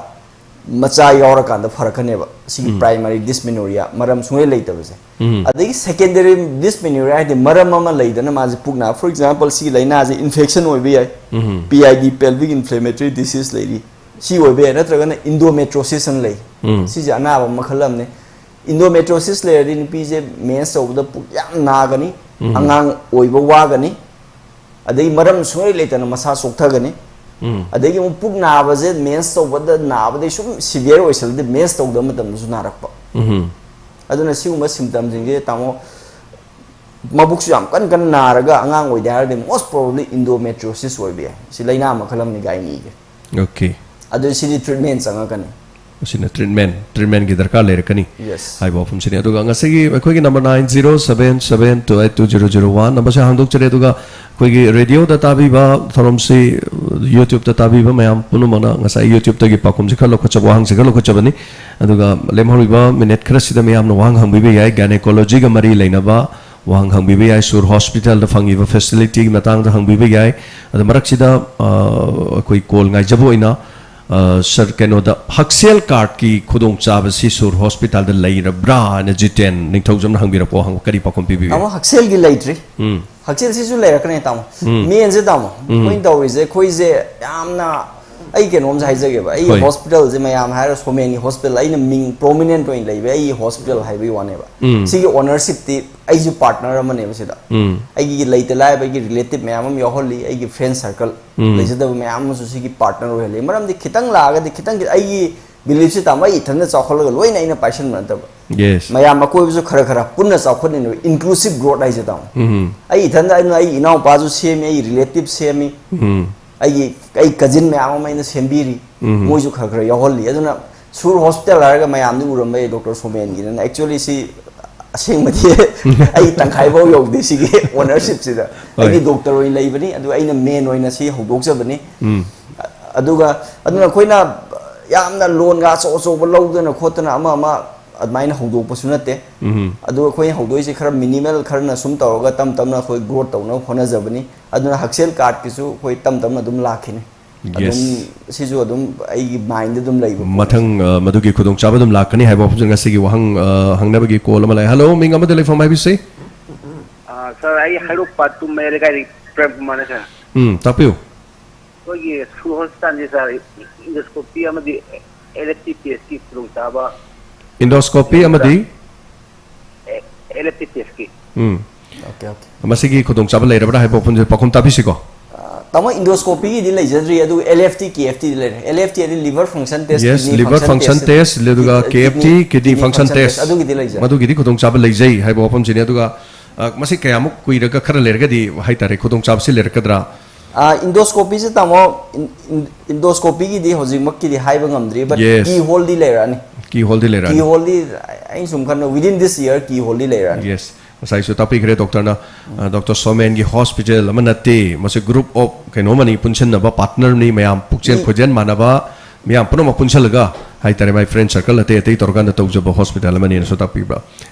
ꯃꯆꯥ ꯌꯥꯎꯔꯀꯥꯟꯗ ꯐꯔꯛꯀꯅꯦꯕ ꯁꯤꯒꯤ ꯎꯝ꯫ ꯄ꯭ꯔꯥꯏꯃꯔꯤ ꯗꯤꯁꯃꯤꯅꯣꯔꯤꯌꯥ, ꯃꯔꯝ ꯁꯨꯡꯂꯩ ꯂꯩꯇꯕꯁꯦ꯫ ꯎꯝ꯫ ꯑꯗꯒꯤ ꯁꯦꯀꯦꯟꯗꯔꯤ ꯗꯤꯁꯃꯤꯅꯣꯔꯤꯌꯥ ꯍꯥꯏꯗꯤ ꯃꯔꯝ ꯑꯃ ꯂꯩꯗꯅ ꯃꯥꯁꯦ ꯄꯨꯛ ꯅꯥ, ꯐꯣꯔ ꯑꯦꯛꯖꯥꯝꯄꯜ, ꯁꯤꯒꯤ ꯂꯥꯏꯅꯥꯁꯦ ꯏꯟꯐꯦꯛꯁꯟ ꯑꯣꯏꯕ ꯌꯥꯏ, ꯎꯝ꯫ P I D, ꯄꯦꯜꯚꯤꯛ inflammatory decision ꯂꯩꯔꯤ, ꯁꯤ ꯑꯣꯏꯕ ꯌꯥꯏ, ꯅꯠꯇ꯭ꯔꯒꯅ ꯏꯟꯗꯣꯃꯦꯇ꯭ꯔꯣꯁꯤꯁ ꯑꯅ ꯂꯩ꯫ ꯎꯝ꯫ ꯁꯤꯁꯦ ꯑꯅꯥꯕ ꯃꯈꯜ ꯑꯃꯅꯤ꯫ ꯏꯟꯗꯣꯃꯦꯇ꯭ꯔꯣꯁꯤꯁ ꯂꯩꯔꯗꯤ ꯅꯨꯄꯤꯁꯦ ꯃꯦꯟꯁ ꯇꯧꯕꯗ ꯄꯨꯛ ꯌꯥꯝ ꯅꯥꯒꯅꯤ, ꯎꯝ꯫ ꯑꯉꯥꯡ ꯑꯣꯏꯕ ꯋꯥꯒꯅꯤ, ꯑꯗꯒꯤ ꯃꯔꯝ ꯁꯨꯡꯂꯩ ꯂꯩꯇꯅ ꯃꯁꯥ ꯆꯣꯛꯊꯒꯅꯤ꯫ ꯎꯝ꯫ ꯑꯗꯒꯤ ꯑꯃꯨꯛ ꯄꯨꯛ ꯅꯥꯕꯁꯦ ꯃꯦꯟꯁ ꯇꯧꯕꯗ ꯅꯥꯕꯗꯩ ꯁꯨꯝ ꯁꯤꯚꯤꯌꯔ ꯑꯣꯏꯁꯜꯂꯗꯤ ꯃꯦꯟꯁ ꯇꯧꯗꯕ ꯃꯇꯝꯗꯁꯨ ꯅꯥꯔꯛꯄ꯫ ꯎꯝ꯫ ꯑꯗꯨꯅ ꯁꯤꯒꯨꯝꯕ ꯁꯤꯝꯇꯝꯁꯤꯡꯁꯦ, ꯇꯥꯃꯣ, ꯃꯕꯨꯛꯁꯨ ꯌꯥꯝ ꯀꯟꯅ ꯀꯟꯅ ꯅꯥꯔꯒ ꯑꯉꯥꯡ ꯑꯣꯏꯗꯦ ꯍꯥꯏꯔꯗꯤ most probably endometriosis ꯑꯣꯏꯕ ꯌꯥꯏ꯫ ꯁꯤ ꯂꯥꯏꯅꯥ ꯃꯈꯜ ꯑꯃꯅꯤ ꯒꯥꯏꯅꯤꯒꯤ꯫ Okay. ꯑꯗꯨ ꯁꯤꯗꯤ ꯇ꯭ꯔꯤꯠꯃꯦꯟ ꯆꯪꯉꯛꯀꯅꯤ꯫ ꯃꯁꯤꯅ ꯇ꯭ꯔꯤꯠꯃꯦꯟ, ꯇ꯭ꯔꯤꯠꯃꯦꯟꯒꯤ ꯗꯔꯀꯥꯔ ꯂꯩꯔꯛꯀꯅꯤ Yes. ꯍꯥꯏꯕ ꯋꯥꯐꯝꯁꯤꯅꯤ꯫ ꯑꯗꯨꯒ ꯉꯁꯤꯒꯤ ꯑꯩꯈꯣꯏꯒꯤ number nine zero seven seven two eight two zero zero one number ꯁꯦ ꯍꯥꯡꯗꯣꯛꯆꯔꯦ꯫ ꯑꯗꯨꯒ ꯑꯩꯈꯣꯏꯒꯤ ꯔꯦꯗꯤꯑꯣꯗ ꯇꯥꯕꯤꯕ ꯊꯧꯔꯝꯁꯤ, YouTube-ꯇ ꯇꯥꯕꯤꯕ ꯃꯌꯥꯝ ꯄꯨꯝꯅꯃꯛꯅ ꯉꯁꯥꯏ YouTube-ꯇꯒꯤ ꯄꯥꯎꯈꯨꯝꯁꯤ ꯈꯔ ꯂꯧꯈꯠꯆꯕ, ꯋꯥꯍꯪꯁꯤ ꯈꯔ ꯂꯧꯈꯠꯆꯕꯅꯤ꯫ ꯑꯗꯨꯒ ꯂꯦꯝꯍꯧꯔꯤꯕ ꯃꯤꯅꯤꯠ ꯈꯔꯁꯤꯗ ꯃꯌꯥꯝꯅ ꯋꯥꯍꯪ ꯍꯪꯕꯤꯕ ꯌꯥꯏ꯫ Gynecology-ꯒ ꯃꯔꯤ ꯂꯩꯅꯕ ꯋꯥꯍꯪ ꯍꯪꯕꯤꯕ ꯌꯥꯏ꯫ ꯁꯨꯔ ꯍꯣꯁꯄꯤꯇꯥꯜꯗ ꯐꯪꯉꯤꯕ facility-ꯒꯤ ꯃꯇꯥꯡꯗ ꯍꯪꯕꯤꯕ ꯌꯥꯏ꯫ ꯑꯗ ꯃꯔꯛꯁꯤꯗ, ꯑ, ꯑꯩꯈꯣꯏ ꯀꯣꯜ ꯉꯥꯏꯖꯕ ꯑꯣꯏꯅ, ꯑ, ꯁꯥꯔ, ꯀꯩꯅꯣꯗ ꯍꯛꯁꯦꯜ ꯀꯥꯔꯗꯀꯤ ꯈꯨꯗꯣꯡꯆꯥꯕꯁꯤ ꯁꯨꯔ ꯍꯣꯁꯄꯤꯇꯥꯜꯗ ꯂꯩꯔꯕ꯭ꯔꯥ ꯍꯥꯏꯅ ꯖꯤꯇꯦꯟ ꯅꯤꯡꯊꯧꯖꯝꯅ ꯍꯪꯕꯤꯔꯛꯄ ꯋꯥꯍꯪ ꯀꯔꯤ ꯄꯥꯎꯈꯨꯝ ꯄꯤꯕꯤꯒꯦ? ꯇꯥꯃꯣ, ꯍꯛꯁꯦꯜꯒꯤ ꯂꯩꯇ꯭ꯔꯤ꯫ ꯎꯝ꯫ ꯍꯛꯁꯦꯜꯁꯤꯁꯨ ꯂꯩꯔꯛꯀꯅꯤ, ꯇꯥꯃꯣ꯫ ꯎꯝ꯫ ꯃꯦꯟꯁꯦ, ꯇꯥꯃꯣ, ꯎꯝ꯫ ꯑꯩꯈꯣꯏꯅ ꯇꯧꯔꯤꯁꯦ, ꯑꯩꯈꯣꯏꯁꯦ ꯌꯥꯝꯅ, ꯑꯩ ꯀꯩꯅꯣꯝꯁꯦ ꯍꯥꯏꯖꯒꯦꯕ, ꯑꯩꯒꯤ ꯍꯣꯏ꯫ ꯍꯣꯁꯄꯤꯇꯥꯜꯁꯦ ꯃꯌꯥꯝ ꯍꯥꯏꯔ ꯁꯣꯃꯦꯟꯒꯤ ꯍꯣꯁꯄꯤꯇꯥꯜ, ꯑꯩꯅ ꯃꯤꯡ ꯄ꯭ꯔꯣꯃꯤꯅꯦꯟꯠ ꯑꯣꯏꯅ ꯂꯩꯕ ꯑꯩꯒꯤ ꯍꯣꯁꯄꯤꯇꯥꯜ ꯍꯥꯏꯕꯒꯤ ꯋꯥꯅꯦꯕ꯫ ꯎꯝ꯫ ꯁꯤꯒꯤ ꯑꯣꯅꯔꯁꯤꯞꯇꯤ ꯑꯩꯁꯨ ꯄꯥꯔꯠꯅꯔ ꯑꯃꯅꯦꯕ ꯁꯤꯗ꯫ ꯎꯝ꯫ ꯑꯩꯒꯤ ꯂꯩꯇ ꯂꯥꯏꯔꯕ ꯑꯩꯒꯤ ꯔꯤꯂꯦꯇꯤꯚ ꯃꯌꯥꯝ ꯑꯃ ꯌꯥꯎꯍꯜꯂꯤ, ꯑꯩꯒꯤ ꯐ꯭ꯔꯦꯟ ꯁꯔꯀꯜ ꯎꯝ꯫ ꯂꯩꯖꯗꯕ ꯃꯌꯥꯝ ꯑꯃꯁꯨ ꯁꯤꯒꯤ ꯄꯥꯔꯠꯅꯔ ꯑꯣꯏꯍꯜꯂꯤ꯫ ꯃꯔꯝꯗꯤ ꯈꯤꯇꯪ ꯂꯥꯛꯑꯒꯗꯤ ꯈꯤꯇꯪ, ꯑꯩꯒꯤ ꯕꯤꯂꯤꯐꯁꯤ, ꯇꯥꯃꯣ, ꯑꯩ ꯏꯊꯟꯗ ꯆꯥꯎꯈꯠꯂꯒ ꯂꯣꯏꯅ ꯑꯩꯅ ꯄꯥꯏꯁꯟꯕ ꯅꯠꯇꯕ꯫ Yes. ꯃꯌꯥꯝ ꯑꯀꯣꯏꯕꯁꯨ ꯈꯔ ꯈꯔ ꯄꯨꯟꯅ ꯆꯥꯎꯈꯠꯃꯤꯟꯅꯕ, ꯏꯟꯀ꯭ꯂꯨꯁꯤꯞ ꯒ꯭ꯔꯣꯠ ꯍꯥꯏꯁꯦ, ꯇꯥꯃꯣ꯫ ꯎꯝ꯫ ꯑꯩ ꯏꯊꯟꯗ, ꯑꯩꯅ ꯑꯩ ꯏꯅꯥꯎꯄꯥꯁꯨ ꯁꯦꯝꯃꯤ, ꯑꯩ ꯔꯤꯂꯦꯇꯤꯚ ꯁꯦꯝꯃꯤ, ꯎꯝ꯫ ꯑꯩꯒꯤ, ꯑꯩ ꯀꯖꯤꯟ ꯃꯌꯥꯝ ꯑꯃ ꯑꯩꯅ ꯁꯦꯝꯕꯤꯔꯤ, ꯎꯝ꯫ ꯃꯣꯏꯁꯨ ꯈꯔ ꯈꯔ ꯌꯥꯎꯍꯜꯂꯤ꯫ ꯑꯗꯨꯅ ꯁꯨꯔ ꯍꯣꯁꯄꯤꯇꯥꯜ ꯍꯥꯏꯔꯒ ꯃꯌꯥꯝꯗꯤ ꯎꯔꯝꯕ ꯌꯥꯏ, ꯗꯣꯛꯇꯔ ꯁꯣꯃꯦꯟꯒꯤꯗꯅ꯫ Actually ꯁꯤ ꯑꯁꯦꯡꯕꯗꯤ ꯑꯩ ꯇꯪꯈꯥꯏꯐꯥꯎ ꯌꯧꯗꯦ ꯁꯤꯒꯤ ꯑꯣꯅꯔꯁꯤꯞꯁꯤꯗ꯫ ꯍꯣꯏ꯫ ꯑꯩꯗꯤ ꯗꯣꯛꯇꯔ ꯑꯣꯏꯅ ꯂꯩꯕꯅꯤ, ꯑꯗꯨ ꯑꯩꯅ ꯃꯦꯟ ꯑꯣꯏꯅ ꯁꯤ ꯍꯧꯗꯣꯛꯆꯕꯅꯤ꯫ ꯎꯝ꯫ ꯑꯗꯨꯒ ꯑꯗꯨꯅ ꯑꯩꯈꯣꯏꯅ ꯌꯥꯝꯅ ꯂꯣꯟꯒ ꯑꯆꯧ ꯑꯆꯧꯕ ꯂꯧꯗꯅ ꯈꯣꯠꯇꯅ ꯑꯃ ꯑꯃ ꯑꯗꯨꯃꯥꯏꯅ ꯍꯧꯗꯣꯛꯄꯁꯨ ꯅꯠꯇꯦ꯫ ꯎꯝ꯫ ꯑꯗꯨ ꯑꯩꯈꯣꯏꯅ ꯍꯧꯗꯣꯛꯏꯁꯦ ꯈꯔ ꯃꯤꯅꯤꯃꯦꯜ, ꯈꯔꯅ ꯁꯨꯝ ꯇꯧꯔꯒ ꯇꯞ ꯇꯞꯅ ꯑꯩꯈꯣꯏ ꯒ꯭ꯔꯣꯠ ꯇꯧꯅꯕ ꯍꯣꯠꯅꯖꯕꯅꯤ꯫ ꯑꯗꯨꯅ ꯍꯛꯁꯦꯜ ꯀꯥꯔꯠꯀꯤꯁꯨ ꯑꯩꯈꯣꯏ ꯇꯞ ꯇꯞꯅ ꯑꯗꯨꯝ ꯂꯥꯛꯈꯤꯅꯤ꯫ ꯑꯗꯨꯝ ꯌꯦꯁ꯫ ꯁꯤꯁꯨ ꯑꯗꯨꯝ ꯑꯩꯒꯤ ꯃꯥꯏꯟꯗ ꯑꯗꯨꯝ ꯂꯩꯕ ꯄꯣꯠꯅꯤ꯫ ꯃꯊꯪ, ꯑ, ꯃꯗꯨꯒꯤ ꯈꯨꯗꯣꯡꯆꯥꯕ ꯑꯗꯨꯝ ꯂꯥꯛꯀꯅꯤ ꯍꯥꯏꯕ ꯋꯥꯐꯝꯁꯦ ꯉꯁꯤꯒꯤ ꯋꯥꯍꯪ, ꯑ, ꯍꯪꯅꯕꯒꯤ ꯀꯣꯜ ꯑꯃ ꯂꯥꯛꯑꯦ꯫ ꯍꯜꯂꯣ, ꯃꯤꯡ ꯑꯃꯗ ꯂꯩꯐꯝ ꯍꯥꯏꯕꯤꯁꯤ? ꯑ, ꯁꯥꯔ, ꯑꯩ ꯍꯩꯔꯣꯛ ꯄꯥꯠ ꯇꯨ ꯃꯌꯥꯏ ꯂꯩꯀꯥꯏꯗꯒꯤ ꯄ꯭ꯔꯦꯝ ꯀꯨꯃꯥꯔꯅꯦ, ꯁꯥꯔ꯫ ꯎꯝ, ꯇꯥꯛꯄꯤꯌꯨ꯫ ꯑꯩꯈꯣꯏꯒꯤ ꯁ꯭ꯀꯨꯜ ꯍꯣꯁꯄꯤꯇꯥꯜꯁꯦ, ꯁꯥꯔ, ꯏꯟꯗꯣꯁꯀꯣꯄꯤ ꯑꯃꯗꯤ ꯑꯦꯜ ꯑꯦꯐ ꯇꯤ ꯇꯦꯁꯀꯤ ꯈꯨꯗꯣꯡꯆꯥꯕ ꯏꯟꯗꯣꯁꯀꯣꯄꯤ ꯂꯩꯕ꯭ꯔꯥ? ꯑꯃꯗꯤ? ꯑꯦ, ꯑꯦꯜ ꯑꯦꯐ ꯇꯤ ꯇꯦꯁꯀꯤ꯫ ꯎꯝ꯫ Okay, okay. ꯃꯁꯤꯒꯤ ꯈꯨꯗꯣꯡꯆꯥꯕ ꯂꯩꯔꯕ꯭ꯔꯥ ꯍꯥꯏꯕ ꯋꯥꯐꯝꯁꯦ ꯄꯥꯎꯈꯨꯝ ꯇꯥꯕꯤꯁꯤꯀꯣ꯫ ꯑ, ꯇꯥꯃꯣ, ꯏꯟꯗꯣꯁꯀꯣꯄꯤꯒꯤꯗꯤ ꯂꯩꯖꯗ꯭ꯔꯤ, ꯑꯗꯨꯒ L F T, K F ꯇꯤꯗꯤ ꯂꯩꯔꯦ꯫ ꯑꯦꯜ ꯑꯦꯐ ꯇꯤ ꯍꯥꯏꯗꯤ liver function test, yes, kidney liver function function test, test, ꯑꯗꯨꯒ ꯀꯤ-, K F T, kidney, kidney kidney function function test, test, ꯑꯗꯨꯒꯤꯗꯤ ꯂꯩꯖꯔꯦ꯫ ꯃꯗꯨꯒꯤꯗꯤ ꯈꯨꯗꯣꯡꯆꯥꯕ ꯂꯩꯖꯩ ꯍꯥꯏꯕ ꯋꯥꯐꯝꯁꯤꯅꯤ꯫ ꯑꯗꯨꯒ, ꯑ, ꯃꯁꯤ ꯀꯌꯥꯃꯨꯛ ꯀꯨꯏꯔꯒ ꯈꯔ ꯂꯩꯔꯒꯗꯤ ꯍꯥꯏꯇꯥꯔꯦ, ꯈꯨꯗꯣꯡꯆꯥꯕꯁꯤ ꯂꯩꯔꯛꯀꯗ꯭ꯔꯥ? ꯑ, ꯏꯟꯗꯣꯁꯀꯣꯄꯤꯁꯦ, ꯇꯥꯃꯣ, ꯏꯟ-, ꯏꯟ-, ꯏꯟꯗꯣꯁꯀꯣꯄꯤꯒꯤꯗꯤ ꯍꯧꯖꯤꯛꯃꯛꯀꯤꯗꯤ ꯍꯥꯏꯕ ꯉꯝꯗ꯭ꯔꯤ, but ꯌꯦꯁ꯫ ꯀꯤ ꯍꯣꯜꯗꯤ ꯂꯩꯔꯛꯑꯅꯤ꯫ ꯀꯤ ꯍꯣꯜꯗꯤ ꯂꯩꯔꯛꯑꯅꯤ꯫ ꯀꯤ ꯍꯣꯜꯗꯤ, ꯑꯩꯅ ꯁꯨꯝ ꯈꯟꯕ, within this year ꯀꯤ ꯍꯣꯜꯗꯤ ꯂꯩꯔꯛꯑꯅꯤ꯫ ꯌꯦꯁ꯫ ꯉꯁꯥꯏꯁꯨ ꯇꯥꯛꯄꯤꯈ꯭ꯔꯦ ꯗꯣꯛꯇꯔꯅ, ꯑ, ꯗꯣꯛꯇꯔ ꯁꯣꯃꯦꯟꯒꯤ ꯍꯣꯁꯄꯤꯇꯥꯜ ꯑꯃ ꯅꯠꯇꯦ, ꯃꯁꯤ group of ꯀꯩꯅꯣ ꯑꯃꯅꯤ, ꯄꯨꯟꯁꯤꯟꯅꯕ ꯄꯥꯔꯠꯅꯔꯅꯤ, ꯃꯌꯥꯝ ꯄꯨꯛꯆꯦꯜ ꯃꯤ ꯈꯣꯏꯖꯦꯜ ꯃꯥꯟꯅꯕ, ꯃꯤꯌꯥꯝ ꯄꯨꯝꯅꯃꯛ ꯄꯨꯟꯁꯤꯜꯂꯒ ꯍꯥꯏꯇꯥꯔꯦ, ꯃꯥꯏ ꯐ꯭ꯔꯦꯟ ꯁꯔꯀꯜ ꯑꯇꯩ ꯑꯇꯩ ꯇꯧꯔꯀꯥꯟꯗ ꯇꯧꯖꯕ ꯍꯣꯁꯄꯤꯇꯥꯜ ꯑꯃꯅꯤꯅꯁꯨ ꯇꯥꯛꯄꯤꯕ꯭ꯔꯥ?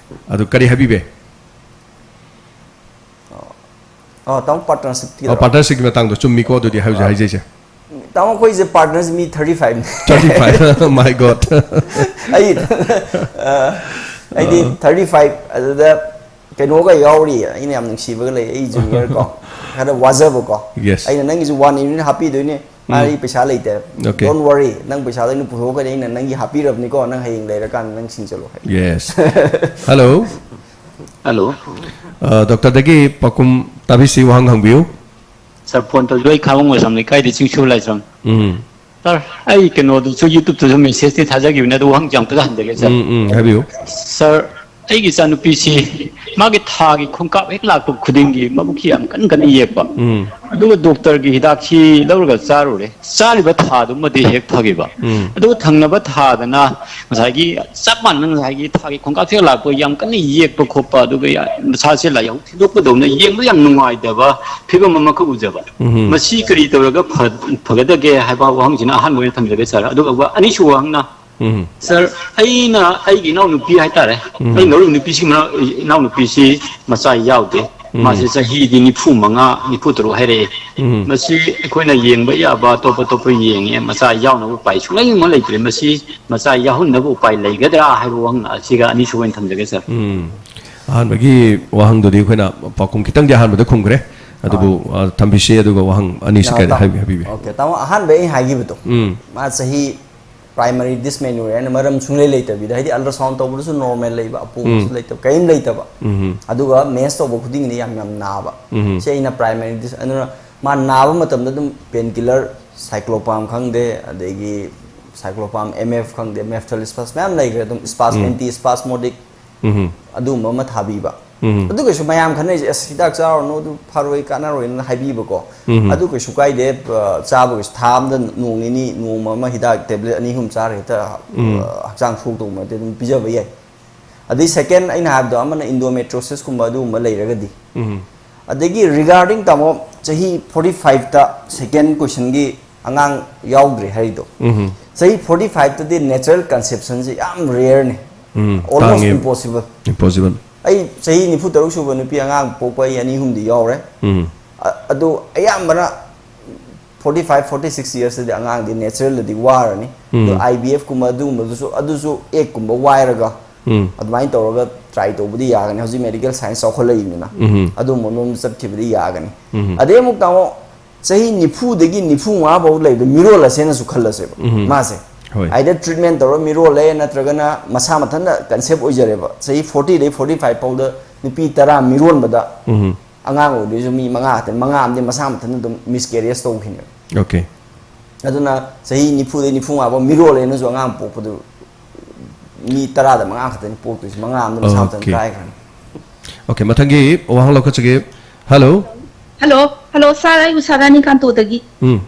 ꯑꯗꯨ ꯀꯔꯤ ꯍꯥꯏꯕꯤꯕꯦ? ꯑ, ꯇꯥꯃꯣ, ꯄꯥꯔꯠꯅꯔꯁꯤꯞꯀꯤꯗꯣ? ꯑ, ꯄꯥꯔꯠꯅꯔꯁꯤꯞꯀꯤ ꯃꯇꯥꯡꯗꯣ ꯆꯨꯝꯃꯤꯀꯣ, ꯑꯗꯨꯗꯤ ꯍꯧꯖꯤꯛ ꯑ, ꯍꯥꯏꯖꯩꯁꯦ꯫ ꯇꯥꯃꯣ, ꯑꯩꯈꯣꯏꯁꯦ ꯄꯥꯔꯠꯅꯔꯁ ꯃꯤ thirty five ꯅꯤ꯫ Thirty five, my God. ꯑꯩ, ꯑ, ꯑꯩꯗꯤ ꯑ꯫ Thirty five, ꯑꯗꯨꯗ ꯀꯩꯅꯣꯒ ꯌꯥꯎꯔꯤ, ꯑꯩꯅ ꯌꯥꯝ ꯅꯨꯡꯁꯤꯕꯒ ꯂꯩ, ꯑꯩ ꯖꯨꯅꯤꯌꯔ ꯀꯣ, ꯈꯔ ꯋꯥꯖꯕꯀꯣ꯫ ꯌꯦꯁ꯫ ꯑꯩꯅ, "ꯅꯪꯒꯤꯁꯨ one unit ꯍꯥꯞꯄꯤꯗꯣꯏꯅꯦ, ꯎꯝ꯫ ꯑꯩ ꯄꯩꯁꯥ ꯂꯩꯇꯦ꯫ ꯑꯣꯀꯦ꯫ Don't worry, ꯅꯪ ꯄꯩꯁꯥꯗꯣ ꯑꯩꯅ ꯄꯨꯊꯣꯛꯀꯅꯤ, ꯑꯩꯅ ꯅꯪꯒꯤ ꯍꯥꯞꯄꯤꯔꯕꯅꯤꯀꯣ, ꯅꯪ ꯍꯌꯦꯡ ꯂꯩꯔꯀꯥꯟꯗ ꯅꯪ ꯁꯤꯡꯖꯜꯂꯣ" ꯍꯥꯏ꯫ ꯌꯦꯁ꯫ ꯍꯜꯂꯣ꯫ ꯍꯜꯂꯣ꯫ ꯑ, ꯗꯣꯛꯇꯔꯗꯒꯤ ꯄꯥꯎꯈꯨꯝ ꯇꯥꯕꯤꯁꯤ, ꯋꯥꯍꯪ ꯍꯪꯕꯤꯌꯨ꯫ ꯁꯥꯔ, ꯐꯣꯟ ꯇꯧꯖꯔꯛꯏ ꯈꯥꯉꯕꯣꯛ ꯃꯣꯏꯁꯥꯝ ꯂꯩꯀꯥꯏꯗꯤ ꯆꯤꯡꯁꯨ ꯂꯥꯏꯁ꯭ꯔꯝ꯫ ꯎꯝ꯫ ꯁꯥꯔ, ꯑꯩ ꯀꯩꯅꯣꯗꯁꯨ, YouTube-ꯇꯁꯨ message-ꯇꯤ ꯊꯥꯖꯈꯤꯕꯅꯦ, ꯑꯗꯨ ꯋꯥꯍꯪꯁꯦ ꯑꯝꯇꯒ ꯍꯟꯖꯒꯦ, ꯁꯥꯔ꯫ ꯎꯝ, ꯎꯝ, ꯍꯥꯏꯕꯤꯌꯨ꯫ ꯁꯥꯔ, ꯑꯩꯒꯤ ꯏꯆꯥꯅꯨꯄꯤꯁꯤ ꯃꯥꯒꯤ ꯊꯥꯒꯤ ꯈꯣꯡꯀꯥꯞ ꯍꯦꯛ ꯂꯥꯛꯄ ꯈꯨꯗꯤꯡꯒꯤ ꯃꯕꯨꯛꯁꯤ ꯌꯥꯝ ꯀꯟꯅ ꯀꯟꯅ ꯌꯦꯛꯄ꯫ ꯎꯝ ꯑꯗꯨꯒ ꯗꯣꯛꯇꯔꯒꯤ ꯍꯤꯗꯥꯛꯁꯤ ꯂꯧꯔꯒ ꯆꯥꯔꯨꯔꯦ꯫ ꯆꯥꯔꯤꯕ ꯊꯥꯗꯨꯃꯗꯤ ꯍꯦꯛ ꯐꯈꯤꯕ꯫ ꯎꯝ ꯑꯗꯨꯒ ꯊꯪꯅꯕ ꯊꯥꯗꯅ ꯉꯁꯥꯏꯒꯤ ꯆꯞ ꯃꯥꯟꯅꯅ ꯉꯁꯥꯏꯒꯤ ꯊꯥꯒꯤ ꯈꯣꯡꯀꯥꯞ ꯍꯦꯛ ꯂꯥꯛꯄ ꯌꯥꯝ ꯀꯟꯅ ꯌꯦꯛꯄ ꯈꯣꯠꯄ, ꯑꯗꯨꯒ ꯌꯥ-, ꯃꯁꯥꯁꯦ ꯂꯥꯏꯍꯧ ꯊꯤꯟꯗꯣꯛꯄꯗꯧꯅ ꯌꯦꯡꯕꯗ ꯌꯥꯝ ꯅꯨꯡꯉꯥꯏꯇꯕ ꯐꯤꯕꯝ ꯑꯃꯈꯛ ꯎꯖꯕ꯫ ꯎꯝ ꯃꯁꯤ ꯀꯔꯤ ꯇꯧꯔꯒ ꯐ-, ꯐꯒꯗꯒꯦ ꯍꯥꯏꯕ ꯋꯥꯍꯪꯁꯤꯅ ꯑꯍꯥꯟꯕ ꯑꯣꯏꯅ ꯊꯝꯖꯒꯦ ꯁꯥꯔ꯫ ꯑꯗꯨꯒ ꯑꯅꯤꯁꯨꯕ ꯋꯥꯍꯪꯅ, ꯎꯝ ꯁꯥꯔ, ꯑꯩꯅ ꯑꯩꯒꯤ ꯏꯅꯥꯎꯅꯨꯄꯤ ꯍꯥꯏꯇꯥꯔꯦ, ꯎꯝ ꯑꯩ ꯂꯧꯔꯤꯕ ꯅꯨꯄꯤꯁꯤ, ꯏꯅꯥꯎꯅꯨꯄꯤꯁꯤ ꯃꯆꯥ ꯌꯥꯎꯗꯦ꯫ ꯎꯝ ꯃꯥꯁꯤ ꯆꯍꯤꯗꯤ ꯅꯤꯐꯨ ꯃꯉꯥ, ꯅꯤꯐꯨ ꯇꯔꯨꯛ ꯍꯥꯏꯔꯛꯑꯦ꯫ ꯎꯝ ꯃꯁꯤ ꯑꯩꯈꯣꯏꯅ ꯌꯦꯡꯕ ꯌꯥꯕ ꯑꯇꯣꯞ ꯑꯇꯣꯞꯄ ꯌꯦꯡꯉꯦ, ꯃꯆꯥ ꯌꯥꯎꯅꯕ ꯎꯄꯥꯏ ꯁꯨꯡꯂꯩ ꯑꯃ ꯂꯩꯇ꯭ꯔꯦ꯫ ꯃꯁꯤ ꯃꯆꯥ ꯌꯥꯎꯍꯟꯅꯕ ꯎꯄꯥꯏ ꯂꯩꯒꯗ꯭ꯔꯥ ꯍꯥꯏꯕ ꯋꯥꯍꯪ ꯑꯁꯤꯒ ꯑꯅꯤꯁꯨꯕ ꯑꯣꯏꯅ ꯊꯝꯖꯒꯦ, ꯁꯥꯔ꯫ ꯎꯝ꯫ ꯑꯍꯥꯟꯕꯒꯤ ꯋꯥꯍꯪꯗꯨꯗꯤ ꯑꯩꯈꯣꯏꯅ ꯄꯥꯎꯈꯨꯝ ꯈꯤꯇꯪꯗꯤ ꯑꯍꯥꯟꯕꯗ ꯈꯨꯝꯈ꯭ꯔꯦ꯫ ꯑꯗꯨꯕꯨ ꯑ, ꯊꯝꯕꯤꯁꯤ, ꯑꯗꯨꯒ ꯋꯥꯍꯪ ꯑꯅꯤꯁꯤ ꯀꯩꯗ ꯍꯥꯏꯕꯤ- ꯍꯥꯏꯕꯤꯕꯤ꯫ ꯑꯣꯀꯦ, ꯇꯥꯃꯣ, ꯑꯍꯥꯟꯕ ꯑꯩ ꯍꯥꯏꯈꯤꯕꯗꯣ, ꯎꯝ ꯃꯥ ꯆꯍꯤ primary dysmenorrhea ꯍꯥꯏꯅ ꯃꯔꯝ ꯁꯨꯡꯂꯩ ꯂꯩꯇꯕꯤꯗ, ꯍꯥꯏꯗꯤ ultrasound ꯇꯧꯕꯗꯁꯨ normal ꯂꯩꯕ, ꯑꯄꯣꯝꯕꯁꯨ ꯎꯝ ꯂꯩꯇꯕ, ꯀꯔꯤꯝ ꯂꯩꯇꯕ꯫ ꯎꯝ ꯑꯗꯨꯒ mens ꯇꯧꯕ ꯈꯨꯗꯤꯡꯒꯤꯗꯤ ꯌꯥꯝ ꯌꯥꯝ ꯅꯥꯕ꯫ ꯎꯝ ꯁꯤ ꯑꯩꯅ primary dys, ꯑꯗꯨꯅ ꯃꯥ ꯅꯥꯕ ꯃꯇꯝꯗ ꯑꯗꯨꯝ pain killer, cyclopam ꯈꯪꯗꯦ, ꯑꯗꯒꯤ cyclopam M F ꯈꯪꯗꯦ, meftal spas ꯃꯌꯥꯝ ꯂꯩꯈ꯭ꯔꯦ, ꯑꯗꯨꯝ spas, ꯎꯝ anti spasmodic ꯎꯝ ꯑꯗꯨꯒꯨꯝꯕ ꯑꯃ ꯊꯥꯕꯤꯕ꯫ ꯎꯝ ꯑꯗꯨ ꯀꯩꯁꯨ ꯃꯌꯥꯝ ꯈꯟꯅꯩꯁꯦ, "ꯑꯁ, ꯍꯤꯗꯥꯛ ꯆꯥꯔꯨꯔꯅꯨ, ꯑꯗꯨ ꯐꯔꯣꯏ, ꯀꯥꯟꯅꯔꯣꯏꯅ" ꯍꯥꯏꯕꯤꯕꯀꯣ꯫ ꯎꯝ ꯑꯗꯨ ꯀꯩꯁꯨ ꯀꯥꯏꯗꯦ, ꯑ, ꯆꯥꯕ ꯀꯩꯁꯨ, ꯊꯥ ꯑꯃꯗ ꯅꯣꯡ ꯅꯤꯅꯤ, ꯅꯣꯡꯃ ꯑꯃ ꯍꯤꯗꯥꯛ tablet ꯑꯅꯤ ꯑꯍꯨꯝ ꯆꯥꯔ ꯍꯦꯛꯇ, ꯎꯝ ꯑ, ꯍꯛꯆꯥꯡ ꯁꯣꯛꯇꯧꯕ ꯅꯠꯇꯦ, ꯑꯗꯨꯝ ꯄꯤꯖꯕ ꯌꯥꯏ꯫ ꯑꯗꯩ second ꯑꯩꯅ ꯍꯥꯏꯕꯗꯣ ꯑꯃꯅ endometriosis ꯀꯨꯝꯕ ꯑꯗꯨꯒꯨꯝꯕ ꯂꯩꯔꯒꯗꯤ꯫ ꯎꯝ ꯑꯗꯒꯤ regarding, ꯇꯥꯃꯣ, ꯆꯍꯤ forty five ꯇ second question ꯒꯤ ꯑꯉꯥꯡ ꯌꯥꯎꯗ꯭ꯔꯦ ꯍꯥꯏꯔꯤꯗꯣ, ꯎꯝ ꯆꯍꯤ forty five ꯇꯗꯤ natural conception ꯁꯦ ꯌꯥꯝ rare ꯅꯦ, ꯎꯝ almost ꯇꯥꯡꯉꯦ꯫ Impossible꯫ Impossible꯫ ꯑꯩ ꯆꯍꯤ ꯅꯤꯐꯨ ꯇꯔꯨꯛ ꯁꯨꯕ ꯅꯨꯄꯤ ꯑꯉꯥꯡ ꯄꯣꯛꯄ ꯑꯩ ꯑꯅꯤ ꯑꯍꯨꯝꯗꯤ ꯌꯥꯎꯔꯦ꯫ ꯎꯝ ꯑ-, ꯑꯗꯨ ꯑꯌꯥꯝꯕꯅ forty five, forty six years ꯇꯗꯤ ꯑꯉꯥꯡꯗꯤ natural ꯗꯗꯤ ꯋꯥꯔꯅꯤ꯫ ꯎꯝ ꯑꯗꯣ I V F ꯀꯨꯝꯕ ꯑꯗꯨꯒꯨꯝꯕꯗꯨꯁꯨ, ꯑꯗꯨꯁꯨ egg ꯀꯨꯝꯕ ꯋꯥꯏꯔꯒ ꯎꯝ ꯑꯗꯨꯃꯥꯏꯅ ꯇꯧꯔꯒ try ꯇꯧꯕꯗꯤ ꯌꯥꯒꯅꯤ, ꯍꯧꯖꯤꯛ medical science ꯆꯥꯎꯈꯠꯂꯛꯏꯕꯅꯤꯅ꯫ ꯎꯝ ꯑꯗꯨꯝꯕ ꯃꯑꯣꯡꯗ ꯆꯠꯈꯤꯕꯗꯤ ꯌꯥꯒꯅꯤ꯫ ꯎꯝ ꯑꯗꯩ ꯑꯃꯨꯛ ꯇꯥꯃꯣ, ꯆꯍꯤ ꯅꯤꯐꯨꯗꯒꯤ ꯅꯤꯐꯨ ꯃꯉꯥ ꯐꯥꯎ ꯂꯩꯕꯗ ꯃꯤꯔꯣꯜ ꯑꯁꯦꯅꯁꯨ ꯈꯜꯂꯁꯦꯕ꯫ ꯎꯝ ꯃꯥꯁꯦ ꯍꯣꯏ꯫ Either treatment ꯇꯧꯔ ꯃꯤꯔꯣꯜꯂꯦ, ꯅꯠꯇ꯭ꯔꯒꯅ ꯃꯁꯥ ꯃꯊꯟꯇ conceive ꯑꯣꯏꯖꯔꯦꯕ꯫ ꯆꯍꯤ forty ꯗꯩ forty five ꯐꯥꯎꯗ ꯅꯨꯄꯤ ꯇꯔꯥ ꯃꯤꯔꯣꯟꯕꯗ ꯎꯝ ꯑꯉꯥꯡ ꯑꯣꯏꯗꯣꯏꯁꯨ ꯃꯤ ꯃꯉꯥ ꯈꯛꯇꯅꯤ, ꯃꯉꯥ ꯑꯃꯗꯤ ꯃꯁꯥ ꯃꯊꯟꯇ ꯑꯗꯨꯝ miscarriage ꯇꯧꯈꯤꯅꯦꯕ꯫ Okay꯫ ꯑꯗꯨꯅ ꯆꯍꯤ ꯅꯤꯐꯨꯗꯩ ꯅꯤꯐꯨ ꯃꯉꯥ ꯐꯥꯎ ꯃꯤꯔꯣꯜꯂꯦꯅꯁꯨ ꯑꯉꯥꯡ ꯄꯣꯛꯄꯗꯨ ꯃꯤ ꯇꯔꯥꯗ ꯃꯉꯥ ꯈꯛꯇꯅꯤ ꯄꯣꯛꯇꯣꯏꯁꯦ, ꯃꯉꯥ ꯑꯃꯅ ꯃꯁꯥ ꯃꯊꯟꯇ Okay. ꯀꯥꯏꯈ꯭ꯔꯅꯤ꯫ Okay, ꯃꯊꯪꯒꯤ ꯋꯥꯍꯪ ꯂꯧꯈꯠꯆꯒꯦ꯫ Hello. Hello, hello, sir, ꯑꯩ ꯎꯁꯥ ꯔꯥꯅꯤ ꯀꯥꯟꯇꯣꯗꯒꯤ꯫ ꯎꯝ.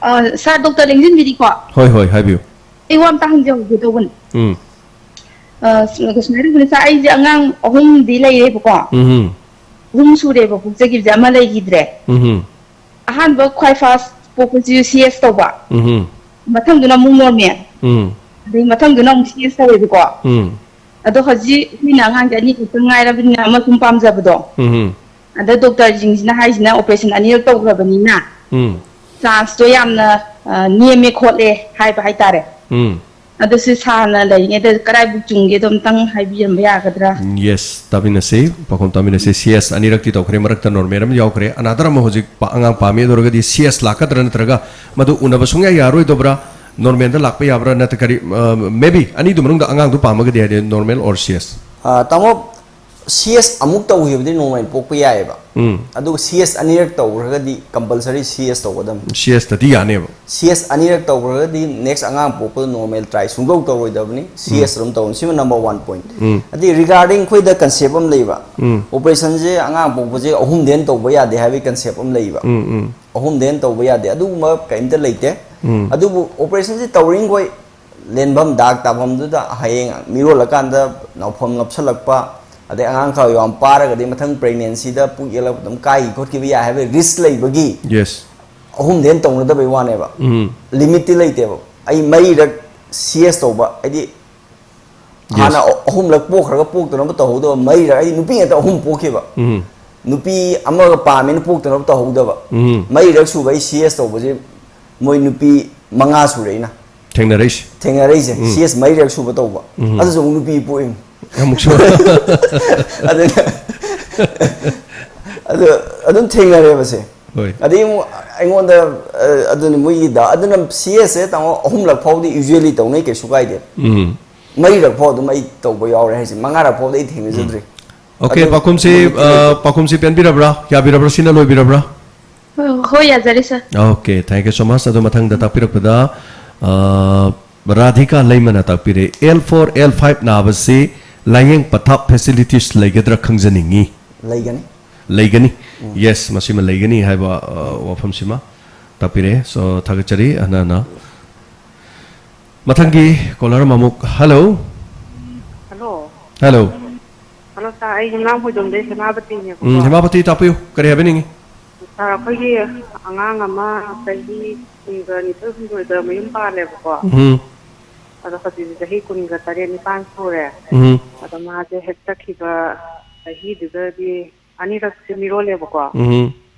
ꯑ, sir, doctor ꯂꯦꯡꯁꯤꯟꯕꯤꯔꯤꯀꯣ? ꯍꯣꯏ ꯍꯣꯏ, ꯍꯥꯏꯕꯤꯌꯨ꯫ ꯑꯩ ꯋꯥ ꯑꯝꯇ ꯍꯪꯖꯍꯧꯒꯦ ꯇꯧꯕꯅꯤ꯫ ꯎꯝ. ꯑ, ꯁꯨꯃꯥꯏꯅ ꯇꯧꯕꯅꯤ, sir, ꯑꯩꯁꯦ ꯑꯉꯥꯡ ꯑꯍꯨꯝꯗꯤ ꯂꯩꯔꯦꯕꯀꯣ꯫ ꯎꯝ. ꯑꯍꯨꯝ ꯁꯨꯔꯦꯕ ꯄꯣꯛꯆꯈꯤꯕꯁꯦ, ꯑꯃ ꯂꯩꯈꯤꯗ꯭ꯔꯦ꯫ ꯎꯝ. ꯑꯍꯥꯟꯕ ꯈ꯭ꯋꯥꯏ first ꯄꯣꯛꯄꯁꯤ C S ꯇꯧꯕ, ꯎꯝ. ꯃꯊꯪꯗꯨꯅ ꯑꯃꯨꯛ normal, ꯎꯝ. ꯑꯗꯩ ꯃꯊꯪꯗꯨꯅ ꯑꯃꯨꯛ C S ꯇꯧꯋꯦꯕꯀꯣ꯫ ꯎꯝ. ꯑꯗꯣ ꯍꯧꯖꯤꯛ ꯑꯩꯈꯣꯏꯅ ꯑꯉꯥꯡꯁꯦ ꯑꯅꯤ ꯈꯛꯇ ꯉꯥꯏꯔꯕꯅꯤꯅ ꯑꯃ ꯁꯨꯝ ꯄꯥꯝꯖꯕꯗꯣ꯫ ꯎꯝ. ꯑꯗ doctorꯁꯤꯡꯁꯤꯅ ꯍꯥꯏꯁꯤꯅ operation ꯑꯅꯤꯔꯛ ꯇꯧꯈ꯭ꯔꯕꯅꯤꯅ ꯎꯝ. chanceꯇꯣ ꯌꯥꯝꯅ ꯑ, ꯅꯦꯝꯃꯦ ꯈꯣꯠꯂꯦ ꯍꯥꯏꯕ ꯍꯥꯏꯇꯥꯔꯦ꯫ ꯎꯝ. ꯑꯗꯣ ꯁꯤ sirꯅ ꯂꯩꯔꯤꯉꯩꯗ ꯀꯗꯥꯏꯕꯨꯛ ꯆꯨꯝꯒꯦꯗꯣ ꯑꯝꯇꯪ ꯍꯥꯏꯕꯤꯔꯝꯕ ꯌꯥꯒꯗ꯭ꯔꯥ? Yes, ꯇꯥꯃꯤꯟꯅꯁꯤ, ꯄꯥꯎꯈꯨꯝ ꯇꯥꯃꯤꯟꯅꯁꯤ꯫ C S ꯑꯅꯤꯔꯛꯇꯤ ꯇꯧꯈ꯭ꯔꯦ, ꯃꯔꯛꯇ normal ꯑꯃ ꯌꯥꯎꯈ꯭ꯔꯦ꯫ Another ꯑꯃ ꯍꯧꯖꯤꯛ ꯄ-, ꯑꯉꯥꯡ ꯄꯥꯝꯃꯤ, ꯑꯗꯨ ꯑꯣꯏꯔꯒꯗꯤ C S ꯂꯥꯛꯀꯗ꯭ꯔꯥ ꯅꯠꯇ꯭ꯔꯒ ꯃꯗꯨ ꯎꯅꯕ ꯁꯨꯡꯌꯥ ꯌꯥꯔꯣꯏꯗꯕ꯭ꯔꯥ? Normalꯗ ꯂꯥꯛꯄ ꯌꯥꯕ꯭ꯔꯥ? ꯅꯠꯇ꯭ꯔ ꯀꯔꯤ, ꯑ, maybe ꯑꯅꯤꯗꯨ ꯃꯅꯨꯡꯗ ꯑꯉꯥꯡꯗꯨ ꯄꯥꯝꯃꯒꯗꯤ, ꯍꯥꯏꯗꯤ normal or C S? ꯑ, ꯇꯥꯃꯣ, C S ꯑꯃꯨꯛ ꯇꯧꯈꯤꯕꯗꯤ normal ꯄꯣꯛꯄ ꯌꯥꯏꯑꯕ꯫ ꯎꯝ. ꯑꯗꯨꯒ C S ꯑꯅꯤꯔꯛ ꯇꯧꯈ꯭ꯔꯒꯗꯤ compulsory C S ꯇꯧꯒꯗꯕꯅꯤ꯫ C S ꯇꯗꯤ ꯌꯥꯅꯦꯕ꯫ C S ꯑꯅꯤꯔꯛ ꯇꯧꯈ꯭ꯔꯒꯗꯤ next ꯑꯉꯥꯡ ꯄꯣꯛꯄꯗ normal try ꯁꯨꯡꯇꯧ ꯇꯧꯔꯣꯏꯗꯕꯅꯤ꯫ C S ꯑꯗꯨꯝ ꯇꯧꯅꯤ꯫ ꯁꯤꯃ number one point꯫ ꯎꯝ. ꯑꯗꯩ regarding ꯑꯩꯈꯣꯏꯗ concept ꯑꯃ ꯂꯩꯕ꯫ ꯎꯝ. Operationꯁꯦ ꯑꯉꯥꯡ ꯄꯣꯛꯄꯁꯦ ꯑꯍꯨꯝꯗꯩ ꯍꯦꯟꯅ ꯇꯧꯕ ꯌꯥꯗꯦ ꯍꯥꯏꯕꯒꯤ concept ꯑꯃ ꯂꯩꯕ꯫ ꯎꯝ, ꯎꯝ. ꯑꯍꯨꯝꯗꯩ ꯍꯦꯟꯅ ꯇꯧꯕ ꯌꯥꯗꯦ꯫ ꯑꯗꯨꯒꯨꯝꯕ ꯀꯔꯤꯝꯇ ꯂꯩꯇꯦ꯫ ꯎꯝ. ꯑꯗꯨꯕꯨ operationꯁꯦ ꯇꯧꯔꯤꯈꯣꯏ ꯂꯦꯟꯐꯝ ꯗꯥꯛ ꯇꯥꯐꯝꯗꯨꯗ ꯍꯌꯦꯡ ꯃꯤꯔꯣꯜꯂꯀꯥꯟꯗ ꯅꯥꯎꯐꯝ ꯅꯞꯁꯜꯂꯛꯄ, ꯑꯗꯩ ꯑꯉꯥꯡ ꯈꯔ ꯌꯥꯝ ꯄꯥꯔꯒꯗꯤ ꯃꯊꯪ pregnancyꯗ ꯄꯨꯛ ꯌꯦꯛꯂꯛꯄ ꯑꯗꯨꯝ ꯀꯥꯏꯈꯤ ꯈꯣꯠꯈꯤꯕ ꯌꯥꯏ ꯍꯥꯏꯕꯒꯤ risk ꯂꯩꯕꯒꯤ Yes. ꯑꯍꯨꯝꯗꯩ ꯍꯦꯟꯅ ꯇꯧꯅꯗꯕꯩ ꯋꯥꯅꯦꯕ꯫ ꯎꯝ. Limitꯇꯤ ꯂꯩꯇꯦꯕ꯫ ꯑꯩ ꯃꯔꯤꯔꯛ C S ꯇꯧꯕ, ꯍꯥꯏꯗꯤ Yes. ꯍꯥꯟꯅ ꯑ-, ꯑꯍꯨꯝꯂꯛ ꯄꯣꯛꯈ꯭ꯔꯒ ꯄꯣꯛꯇꯅꯕ ꯇꯧꯍꯧꯗꯕ ꯃꯔꯤꯔꯛ, ꯑꯩ ꯅꯨꯄꯤ ꯉꯥꯛꯇ ꯑꯍꯨꯝ ꯄꯣꯛꯈꯤꯕ꯫ ꯎꯝ. ꯅꯨꯄꯤ ꯑꯃꯒ ꯄꯥꯝꯃꯦꯅ ꯄꯣꯛꯇꯅꯕ ꯇꯧꯍꯧꯗꯕ꯫ ꯎꯝ. ꯃꯔꯤꯔꯛ ꯁꯨꯕ ꯑꯩ C S ꯇꯧꯕꯁꯦ ꯃꯣꯏ ꯅꯨꯄꯤ ꯃꯉꯥ ꯁꯨꯔꯦ ꯑꯩꯅ ꯊꯦꯡꯅꯔꯛꯏꯁꯦ꯫ ꯊꯦꯡꯅꯔꯛꯏꯁꯦ꯫ C S ꯃꯔꯤꯔꯛ ꯁꯨꯕ ꯇꯧꯕ꯫ ꯎꯝ. ꯑꯗꯨꯁꯨ ꯑꯃꯨꯛ ꯅꯨꯄꯤ ꯄꯣꯛꯏ꯫ ꯑꯃꯨꯛꯁꯨ꯫ ꯑꯗꯨꯅ ꯑꯗꯨ ꯑꯗꯨꯝ ꯊꯦꯡꯅꯔꯦꯕꯁꯦ꯫ ꯍꯣꯏ. ꯑꯗꯩ ꯑꯃꯨꯛ ꯑꯩꯉꯣꯟꯗ, ꯑ, ꯑꯗꯨꯅꯤ ꯃꯣꯏꯒꯤ ꯗꯥ-, ꯑꯗꯨꯅ C Sꯁꯦ ꯇꯥꯃꯣ ꯑꯍꯨꯝꯂꯛ ꯐꯥꯎꯗꯤ usually ꯇꯧꯅꯩ, ꯀꯩꯁꯨ ꯀꯥꯏꯗꯦ꯫ ꯎꯝ. ꯃꯔꯤꯔꯛ ꯐꯥꯎ ꯑꯗꯨꯝ ꯑꯩ ꯇꯧꯕ ꯌꯥꯎꯔꯦ ꯍꯥꯏꯁꯦ, ꯃꯉꯥꯔꯛ ꯐꯥꯎꯗꯤ ꯑꯩ ꯊꯦꯡꯅꯖꯗ꯭ꯔꯤ꯫ Okay, ꯑꯗꯨ ꯄꯥꯎꯈꯨꯝꯁꯤ, ꯅꯨꯃꯤꯠꯇꯤ ꯑ, ꯂꯩꯇꯦ꯫ ꯄꯥꯎꯈꯨꯝꯁꯤ ꯄꯦꯟꯕꯤꯔꯕ꯭ꯔꯥ? ꯌꯥꯕꯤꯔꯕ꯭ꯔꯥ? ꯁꯤꯅ ꯂꯣꯏꯕꯤꯔꯕ꯭ꯔꯥ? ꯍꯣꯏ, ꯍꯣꯏ, ꯌꯥꯖꯔꯦ, sir꯫ Okay, thank you so much. ꯑꯗꯣ ꯃꯊꯪꯗ ꯇꯥꯛꯄꯤꯔꯛꯄꯗ, ꯑ, ꯔꯥꯙꯤꯀꯥ ꯂꯩꯃꯅ ꯇꯥꯛꯄꯤꯔꯦ, ꯑꯦꯜ ꯐꯣꯔ ꯑꯦꯜ ꯐꯥꯏꯚ ꯅꯥꯕꯁꯤ ꯂꯥꯌꯦꯡ ꯄꯊꯥꯞ ꯐꯦꯁꯤꯂꯤꯇꯤꯁ ꯂꯩꯒꯗ꯭ꯔꯥ ꯈꯪꯖꯅꯤꯡꯉꯤ꯫ ꯂꯩꯒꯅꯤ꯫ ꯂꯩꯒꯅꯤ꯫ ꯌꯦꯁ, ꯃꯁꯤꯃ ꯂꯩꯒꯅꯤ ꯍꯥꯏꯕ ꯑ, ꯋꯥꯐꯝꯁꯤꯃ ꯇꯥꯛꯄꯤꯔꯦ꯫ ꯁꯣ, ꯊꯥꯒꯠꯆꯔꯤ꯫ ꯑꯅ ꯑꯅ ꯃꯊꯪꯒꯤ ꯀꯣꯂꯔ ꯑꯃꯃꯨꯛ꯫ ꯍꯜꯂꯣ꯫ ꯍꯜꯂꯣ꯫ ꯍꯜꯂꯣ꯫ ꯍꯜꯂꯣ ꯁꯥꯔ, ꯑꯩ ꯌꯨꯝꯅꯥꯝ ꯍꯣꯏꯗꯣꯝꯗꯩ ꯁꯅꯥꯄꯇꯤꯅꯦꯕꯀꯣ꯫ ꯎꯝ, ꯍꯦꯃꯥꯄꯇꯤ ꯇꯥꯛꯄꯤꯌꯨ꯫ ꯀꯔꯤ ꯍꯥꯏꯕꯤꯅꯤꯡꯉꯤ? ꯁꯥꯔ, ꯑꯩꯈꯣꯏꯒꯤ ꯑꯉꯥꯡ ꯑꯃ ꯆꯍꯤ ꯀꯨꯟꯒ ꯅꯤꯊꯣꯏ ꯍꯨꯝꯗꯣꯏꯗ ꯃꯌꯨꯝ ꯄꯥꯜꯂꯦꯕꯀꯣ꯫ ꯎꯝ꯫ ꯑꯗꯣ ꯍꯧꯖꯤꯛꯇꯤ ꯆꯍꯤ ꯀꯨꯟꯒ ꯇꯔꯦꯠ ꯅꯤꯄꯥꯟ ꯁꯨꯔꯦ꯫ ꯎꯝ꯫ ꯑꯗꯣ ꯃꯥꯁꯦ ꯍꯦꯛ ꯆꯠꯈꯤꯕ ꯆꯍꯤꯗꯨꯗꯗꯤ ꯑꯅꯤꯔꯛꯁꯦ ꯃꯤꯔꯣꯜꯂꯦꯕꯀꯣ꯫ ꯎꯝ꯫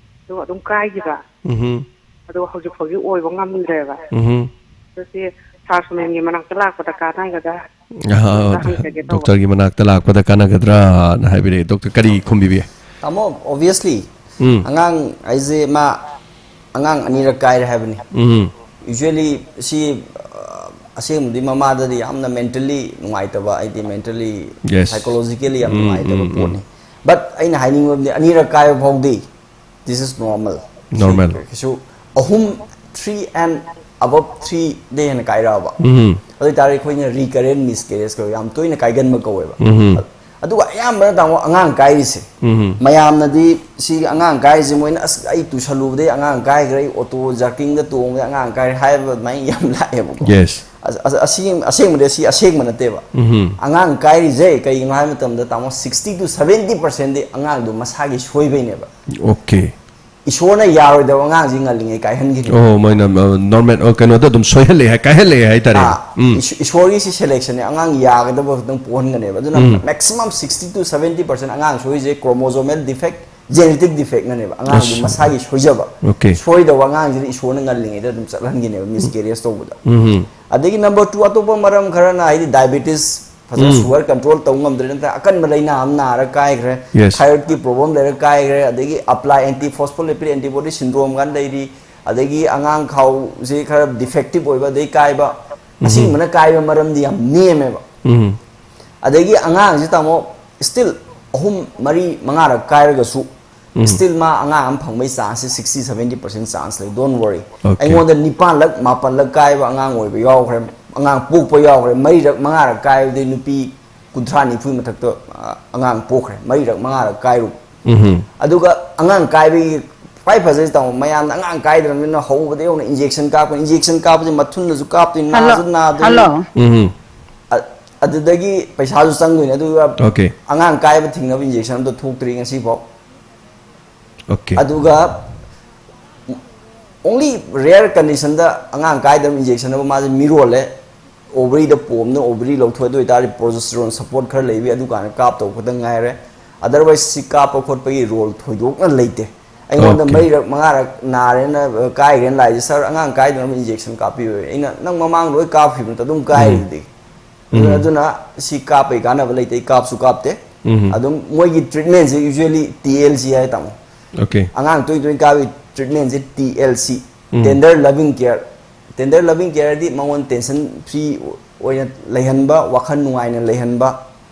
ꯑꯗꯨꯒ ꯑꯗꯨꯝ ꯀꯥꯏꯈꯤꯕ꯫ ꯎꯝ꯫ ꯑꯗꯨꯒ ꯍꯧꯖꯤꯛ ꯐꯥꯎꯒꯤ ꯑꯣꯏꯕ ꯉꯝꯗ꯭ꯔꯦꯕ꯫ ꯎꯝ꯫ ꯑꯗꯨ ꯁꯤ ꯁꯥꯔ ꯁꯣꯃꯦꯟꯒꯤ ꯃꯅꯥꯛꯇ ꯂꯥꯛꯄꯗ ꯀꯥꯟꯅꯒꯗ꯭ꯔꯥ? ꯑꯍ, ꯑꯝꯇ ꯍꯪꯖꯒꯦ ꯇꯧꯕ꯫ ꯗꯣꯛꯇꯔꯒꯤ ꯃꯅꯥꯛꯇ ꯂꯥꯛꯄꯗ ꯀꯥꯟꯅꯒꯗ꯭ꯔꯥꯅ ꯍꯥꯏꯕꯤꯔꯛꯑꯦ꯫ ꯗꯣꯛꯇꯔ ꯀꯔꯤ ꯈꯨꯝꯕꯤꯕ ꯌꯥꯏ? ꯇꯥꯃꯣ, ꯑꯣꯕꯤꯌꯁꯂꯤ ꯎꯝ꯫ ꯑꯉꯥꯡ ꯑꯩꯁꯦ ꯃꯥ ꯑꯉꯥꯡ ꯑꯅꯤꯔꯛ ꯀꯥꯏꯔꯦ ꯍꯥꯏꯕꯅꯤ꯫ ꯎꯝ꯫ ꯌꯨꯖ꯭ꯋꯦꯂꯤ ꯁꯤ ꯑ, ꯑꯁꯦꯡꯕꯗꯤ ꯃꯃꯥꯗꯗꯤ ꯌꯥꯝꯅ ꯃꯦꯟꯇꯦꯜꯂꯤ ꯅꯨꯡꯉꯥꯏꯇꯕ, ꯍꯥꯏꯗꯤ ꯃꯦꯟꯇꯦꯜꯂꯤ Yes. ꯁꯥꯏꯀꯣꯂꯣꯖꯤꯀꯦꯜꯂꯤ ꯌꯥꯝ ꯎꯝ, ꯅꯨꯡꯉꯥꯏꯇꯕ ꯎꯝ, ꯎꯝ꯫ ꯄꯣꯠꯅꯤ꯫ ꯕꯠ ꯑꯩꯅ ꯍꯥꯏꯅꯤꯡꯕꯗꯤ ꯑꯅꯤꯔꯛ ꯀꯥꯏꯕ ꯐꯥꯎꯗꯤ this is normal. Normal. ꯀꯩꯁꯨ ꯑꯍꯨꯝ, three and above threeꯗꯩ ꯍꯦꯟꯅ ꯀꯥꯏꯔꯛꯑꯕ꯫ ꯎꯝ꯫ ꯑꯗꯨ ꯑꯣꯏꯇꯥꯔꯗꯤ ꯑꯩꯈꯣꯏꯅ recurrent miscarriage ꯀꯧꯋꯦ, ꯌꯥꯝ ꯇꯣꯏꯅ ꯀꯥꯏꯒꯟꯕ ꯀꯧꯋꯦꯕ꯫ ꯎꯝ꯫ ꯑꯗꯨꯒ ꯑꯌꯥꯝꯕꯅ ꯇꯥꯃꯣ ꯑꯉꯥꯡ ꯀꯥꯏꯔꯤꯁꯦ꯫ ꯎꯝ꯫ ꯃꯌꯥꯝꯅꯗꯤ ꯁꯤ ꯑꯉꯥꯡ ꯀꯥꯏꯔꯤꯁꯦ ꯃꯣꯏꯅ "ꯑꯁ ꯑꯩ ꯇꯨꯁꯜꯂꯨꯕꯗꯩ ꯑꯉꯥꯡ ꯀꯥꯏꯈ꯭ꯔꯦ, ꯑꯩ ꯑꯣꯇꯣ ꯖꯔꯀꯤꯡꯗ ꯇꯣꯡꯕꯗꯩ ꯑꯉꯥꯡ ꯀꯥꯏꯔꯦ" ꯍꯥꯏꯕ ꯑꯗꯨꯃꯥꯏꯅ ꯌꯥꯝ ꯂꯥꯛꯑꯦꯕꯀꯣ꯫ Yes. ꯑꯁ-, ꯑꯁ-, ꯑꯁꯦꯡ-, ꯑꯁꯦꯡꯕꯗꯤ ꯑꯁꯤ ꯑꯁꯦꯡꯕ ꯅꯠꯇꯦꯕ꯫ ꯎꯝ꯫ ꯑꯉꯥꯡ ꯀꯥꯏꯔꯤꯁꯦ ꯀꯩꯒꯤꯅꯣ ꯍꯥꯏꯕ ꯃꯇꯝꯗ ꯇꯥꯃꯣ sixty to seventy percentꯗꯤ ꯑꯉꯥꯡꯗꯣ ꯃꯁꯥꯒꯤ ꯁꯣꯏꯕꯩꯅꯦꯕ꯫ Okay. ꯏꯁꯣꯔꯅ ꯌꯥꯔꯣꯏꯗꯕ ꯑꯉꯥꯡꯁꯤ ꯉꯜꯂꯤꯉꯩ ꯀꯥꯏꯍꯟꯈꯤꯅꯦꯕ꯫ ꯑꯣ, ꯃꯣꯏꯅ ꯑ, ꯅꯣꯔꯃꯦꯜ ꯑ, ꯀꯩꯅꯣꯗ ꯑꯗꯨꯝ ꯁꯣꯏꯍꯜꯂꯦ ꯍꯥꯏ, ꯀꯥꯏꯍꯜꯂꯦ ꯍꯥꯏꯇꯥꯔꯦ꯫ ꯑꯥ, ꯎꯝ꯫ ꯏꯁ-, ꯏꯁꯣꯔꯒꯤ ꯁꯤ ꯁꯦꯂꯦꯛꯁꯟꯅꯦ, ꯑꯉꯥꯡ ꯌꯥꯒꯗꯕ ꯈꯛꯇꯪ ꯄꯣꯛꯍꯟꯒꯅꯦꯕ꯫ ꯑꯗꯨꯅ ꯎꯝ꯫ maximum sixty to seventy percent ꯑꯉꯥꯡ ꯁꯣꯏꯔꯤꯁꯦ chromosomal defect, genetic defectꯅꯅꯦꯕ꯫ ꯑꯉꯥꯡꯗꯨ ꯑꯁ꯫ ꯃꯁꯥꯒꯤ ꯁꯣꯏꯖꯕ꯫ Okay. ꯁꯣꯏꯗꯕ ꯑꯉꯥꯡꯁꯤꯗꯤ ꯏꯁꯣꯔꯅ ꯉꯜꯂꯤꯉꯩꯗ ꯑꯗꯨꯝ ꯆꯠꯍꯟꯈꯤꯅꯦꯕ miscarriage ꯇꯧꯕꯗ꯫ ꯎꯝ꯫ ꯑꯗꯒꯤ number two, ꯑꯇꯣꯞꯄ ꯃꯔꯝ ꯈꯔꯅ ꯍꯥꯏꯗꯤ diabetes, ꯐꯖꯅ ꯎꯝ꯫ sugar control ꯇꯧ ꯉꯝꯗ꯭ꯔꯦ, ꯅꯠꯇ꯭ꯔꯒ ꯑꯀꯟꯕ ꯂꯩꯅꯥ ꯑꯃ ꯅꯥꯔ ꯀꯥꯏꯈ꯭ꯔꯦ, Yes. thyroidꯀꯤ problem ꯂꯩꯔ ꯀꯥꯏꯈ꯭ꯔꯦ, ꯑꯗꯒꯤ apply anti phospholipid antibody syndrome ꯀꯥꯏꯅ ꯂꯩꯔꯤ, ꯑꯗꯒꯤ ꯑꯉꯥꯡ ꯈꯥꯎꯁꯦ ꯈꯔ defective ꯑꯣꯏꯕ, ꯑꯗꯩ ꯀꯥꯏꯕ, ꯑꯁꯤꯒꯨꯝꯕꯅ ꯀꯥꯏꯕ ꯃꯔꯝꯗꯤ ꯌꯥꯝ ꯅꯦꯝꯃꯦꯕ꯫ ꯎꯝ꯫ ꯑꯗꯒꯤ ꯑꯉꯥꯡꯁꯤ ꯇꯥꯃꯣ still ꯑꯍꯨꯝ, ꯃꯔꯤ, ꯃꯉꯥꯔꯛ ꯀꯥꯏꯔꯒꯁꯨ still ꯃꯥ ꯑꯉꯥꯡ ꯑꯃ ꯐꯪꯕꯒꯤ chance sixty, seventy percent chance ꯂꯩ, don't worry꯫ Okay. ꯑꯩꯉꯣꯟꯗ ꯅꯤꯄꯥꯟꯂꯛ, ꯃꯥꯄꯜꯂꯛ ꯀꯥꯏꯕ ꯑꯉꯥꯡ ꯑꯣꯏꯕ ꯌꯥꯎꯈ꯭ꯔꯦ꯫ ꯑꯉꯥꯡ ꯄꯣꯛꯄ ꯌꯥꯎꯈ꯭ꯔꯦ꯫ ꯃꯔꯤꯔꯛ ꯃꯉꯥꯔꯛ ꯀꯥꯏꯕꯗꯩ ꯅꯨꯄꯤ ꯀꯨꯟꯊ꯭ꯔꯥ ꯅꯤꯐꯨꯒꯤ ꯃꯊꯛꯇ, ꯑ, ꯑꯉꯥꯡ ꯄꯣꯛꯈ꯭ꯔꯦ, ꯃꯔꯤꯔꯛ ꯃꯉꯥꯔꯛ ꯀꯥꯏꯔꯨꯕ꯫ ꯎꯝ꯫ ꯑꯗꯨꯒ ꯑꯉꯥꯡ ꯀꯥꯏꯕꯒꯤ ꯈ꯭ꯋꯥꯏ ꯐꯖꯩ ꯇꯥꯃꯣ, ꯃꯌꯥꯝꯅ ꯑꯉꯥꯡ ꯀꯥꯏꯗ꯭ꯔꯕꯅꯤꯅ ꯍꯧꯕꯗꯒꯤ ꯍꯧꯅ injection ꯀꯥꯞꯄꯅꯤ, injection ꯀꯥꯞꯄꯁꯦ ꯃꯊꯨꯟꯗꯁꯨ ꯀꯥꯞꯇꯣꯏꯅꯤ, ꯍꯜꯂꯣ, ꯅꯥꯁꯨ ꯅꯥꯗꯣꯏꯅꯤ꯫ ꯍꯜꯂꯣ꯫ ꯎꯝ꯫ ꯑ-, ꯑꯗꯨꯗꯒꯤ ꯄꯩꯁꯥꯁꯨ ꯆꯪꯗꯣꯏꯅꯤ꯫ ꯑꯗꯨꯒ Okay. ꯑꯉꯥꯡ ꯀꯥꯏꯕ ꯊꯤꯡꯅꯕ injection ꯑꯝꯇ ꯊꯣꯛꯇ꯭ꯔꯤ ꯉꯁꯤꯐꯥꯎ꯫ Okay. ꯑꯗꯨꯒ only rare conditionꯗ ꯑꯉꯥꯡ ꯀꯥꯏꯗꯕ injection ꯑꯃ ꯃꯥꯁꯦ ꯃꯤꯔꯣꯜꯂꯦ, ovaryꯗ ꯄꯣꯝꯅ ovary ꯂꯧꯊꯣꯛꯑꯦ, ꯑꯗꯨ ꯑꯣꯏꯇꯥꯔꯗꯤ progesterone support ꯈꯔ ꯂꯩꯕꯤ, ꯑꯗꯨꯀꯥꯟꯗ ꯀꯥꯞꯇꯧꯕ ꯈꯛꯇꯪ ꯉꯥꯏꯔꯦ꯫ Otherwise ꯁꯤ ꯀꯥꯞꯄ ꯈꯣꯠꯄꯒꯤ role ꯊꯣꯏꯗꯣꯛꯅ ꯂꯩꯇꯦ꯫ ꯑꯩꯉꯣꯟꯗ Okay. ꯃꯔꯤꯔꯛ ꯃꯉꯥꯔꯛ ꯅꯥꯔꯦꯅ, ꯑ, ꯀꯥꯏꯒ꯭ꯔꯦꯅ ꯂꯥꯛꯏꯁꯦ, "Sir, ꯑꯉꯥꯡ ꯀꯥꯏꯗꯅꯕ injection ꯀꯥꯞꯄꯤꯌꯨ"꯫ ꯑꯩꯅ, "ꯅꯪ ꯃꯃꯥꯡ ꯂꯣꯏ ꯀꯥꯞꯈꯤꯕ ꯅꯠꯇ꯭ꯔꯣ? ꯑꯗꯨꯝ ꯀꯥꯏꯔꯤꯗꯨꯗꯤ?" ꯎꯝ꯫ ꯑꯗꯨꯅ ꯁꯤ ꯀꯥꯞꯄꯩ ꯀꯥꯟꯅꯕ ꯂꯩꯇꯦ, ꯑꯩ ꯀꯥꯞꯁꯨ ꯀꯥꯞꯇꯦ꯫ ꯎꯝ꯫ ꯑꯗꯨꯝ ꯃꯣꯏꯒꯤ treatmentꯁꯦ usually T L C ꯍꯥꯏ ꯇꯥꯃꯣ꯫ Okay. ꯑꯉꯥꯡ ꯇꯣꯏ ꯇꯣꯏ ꯀꯥꯞꯄꯒꯤ treatmentꯁꯦ T L C, ꯎꯝ꯫ Tender loving care꯫ Tender loving care ꯍꯥꯏꯗꯤ ꯃꯉꯣꯟꯗ tension free ꯑꯣꯏꯅ ꯂꯩꯍꯟꯕ, ꯋꯥꯈꯜ ꯅꯨꯡꯉꯥꯏꯅ ꯂꯩꯍꯟꯕ,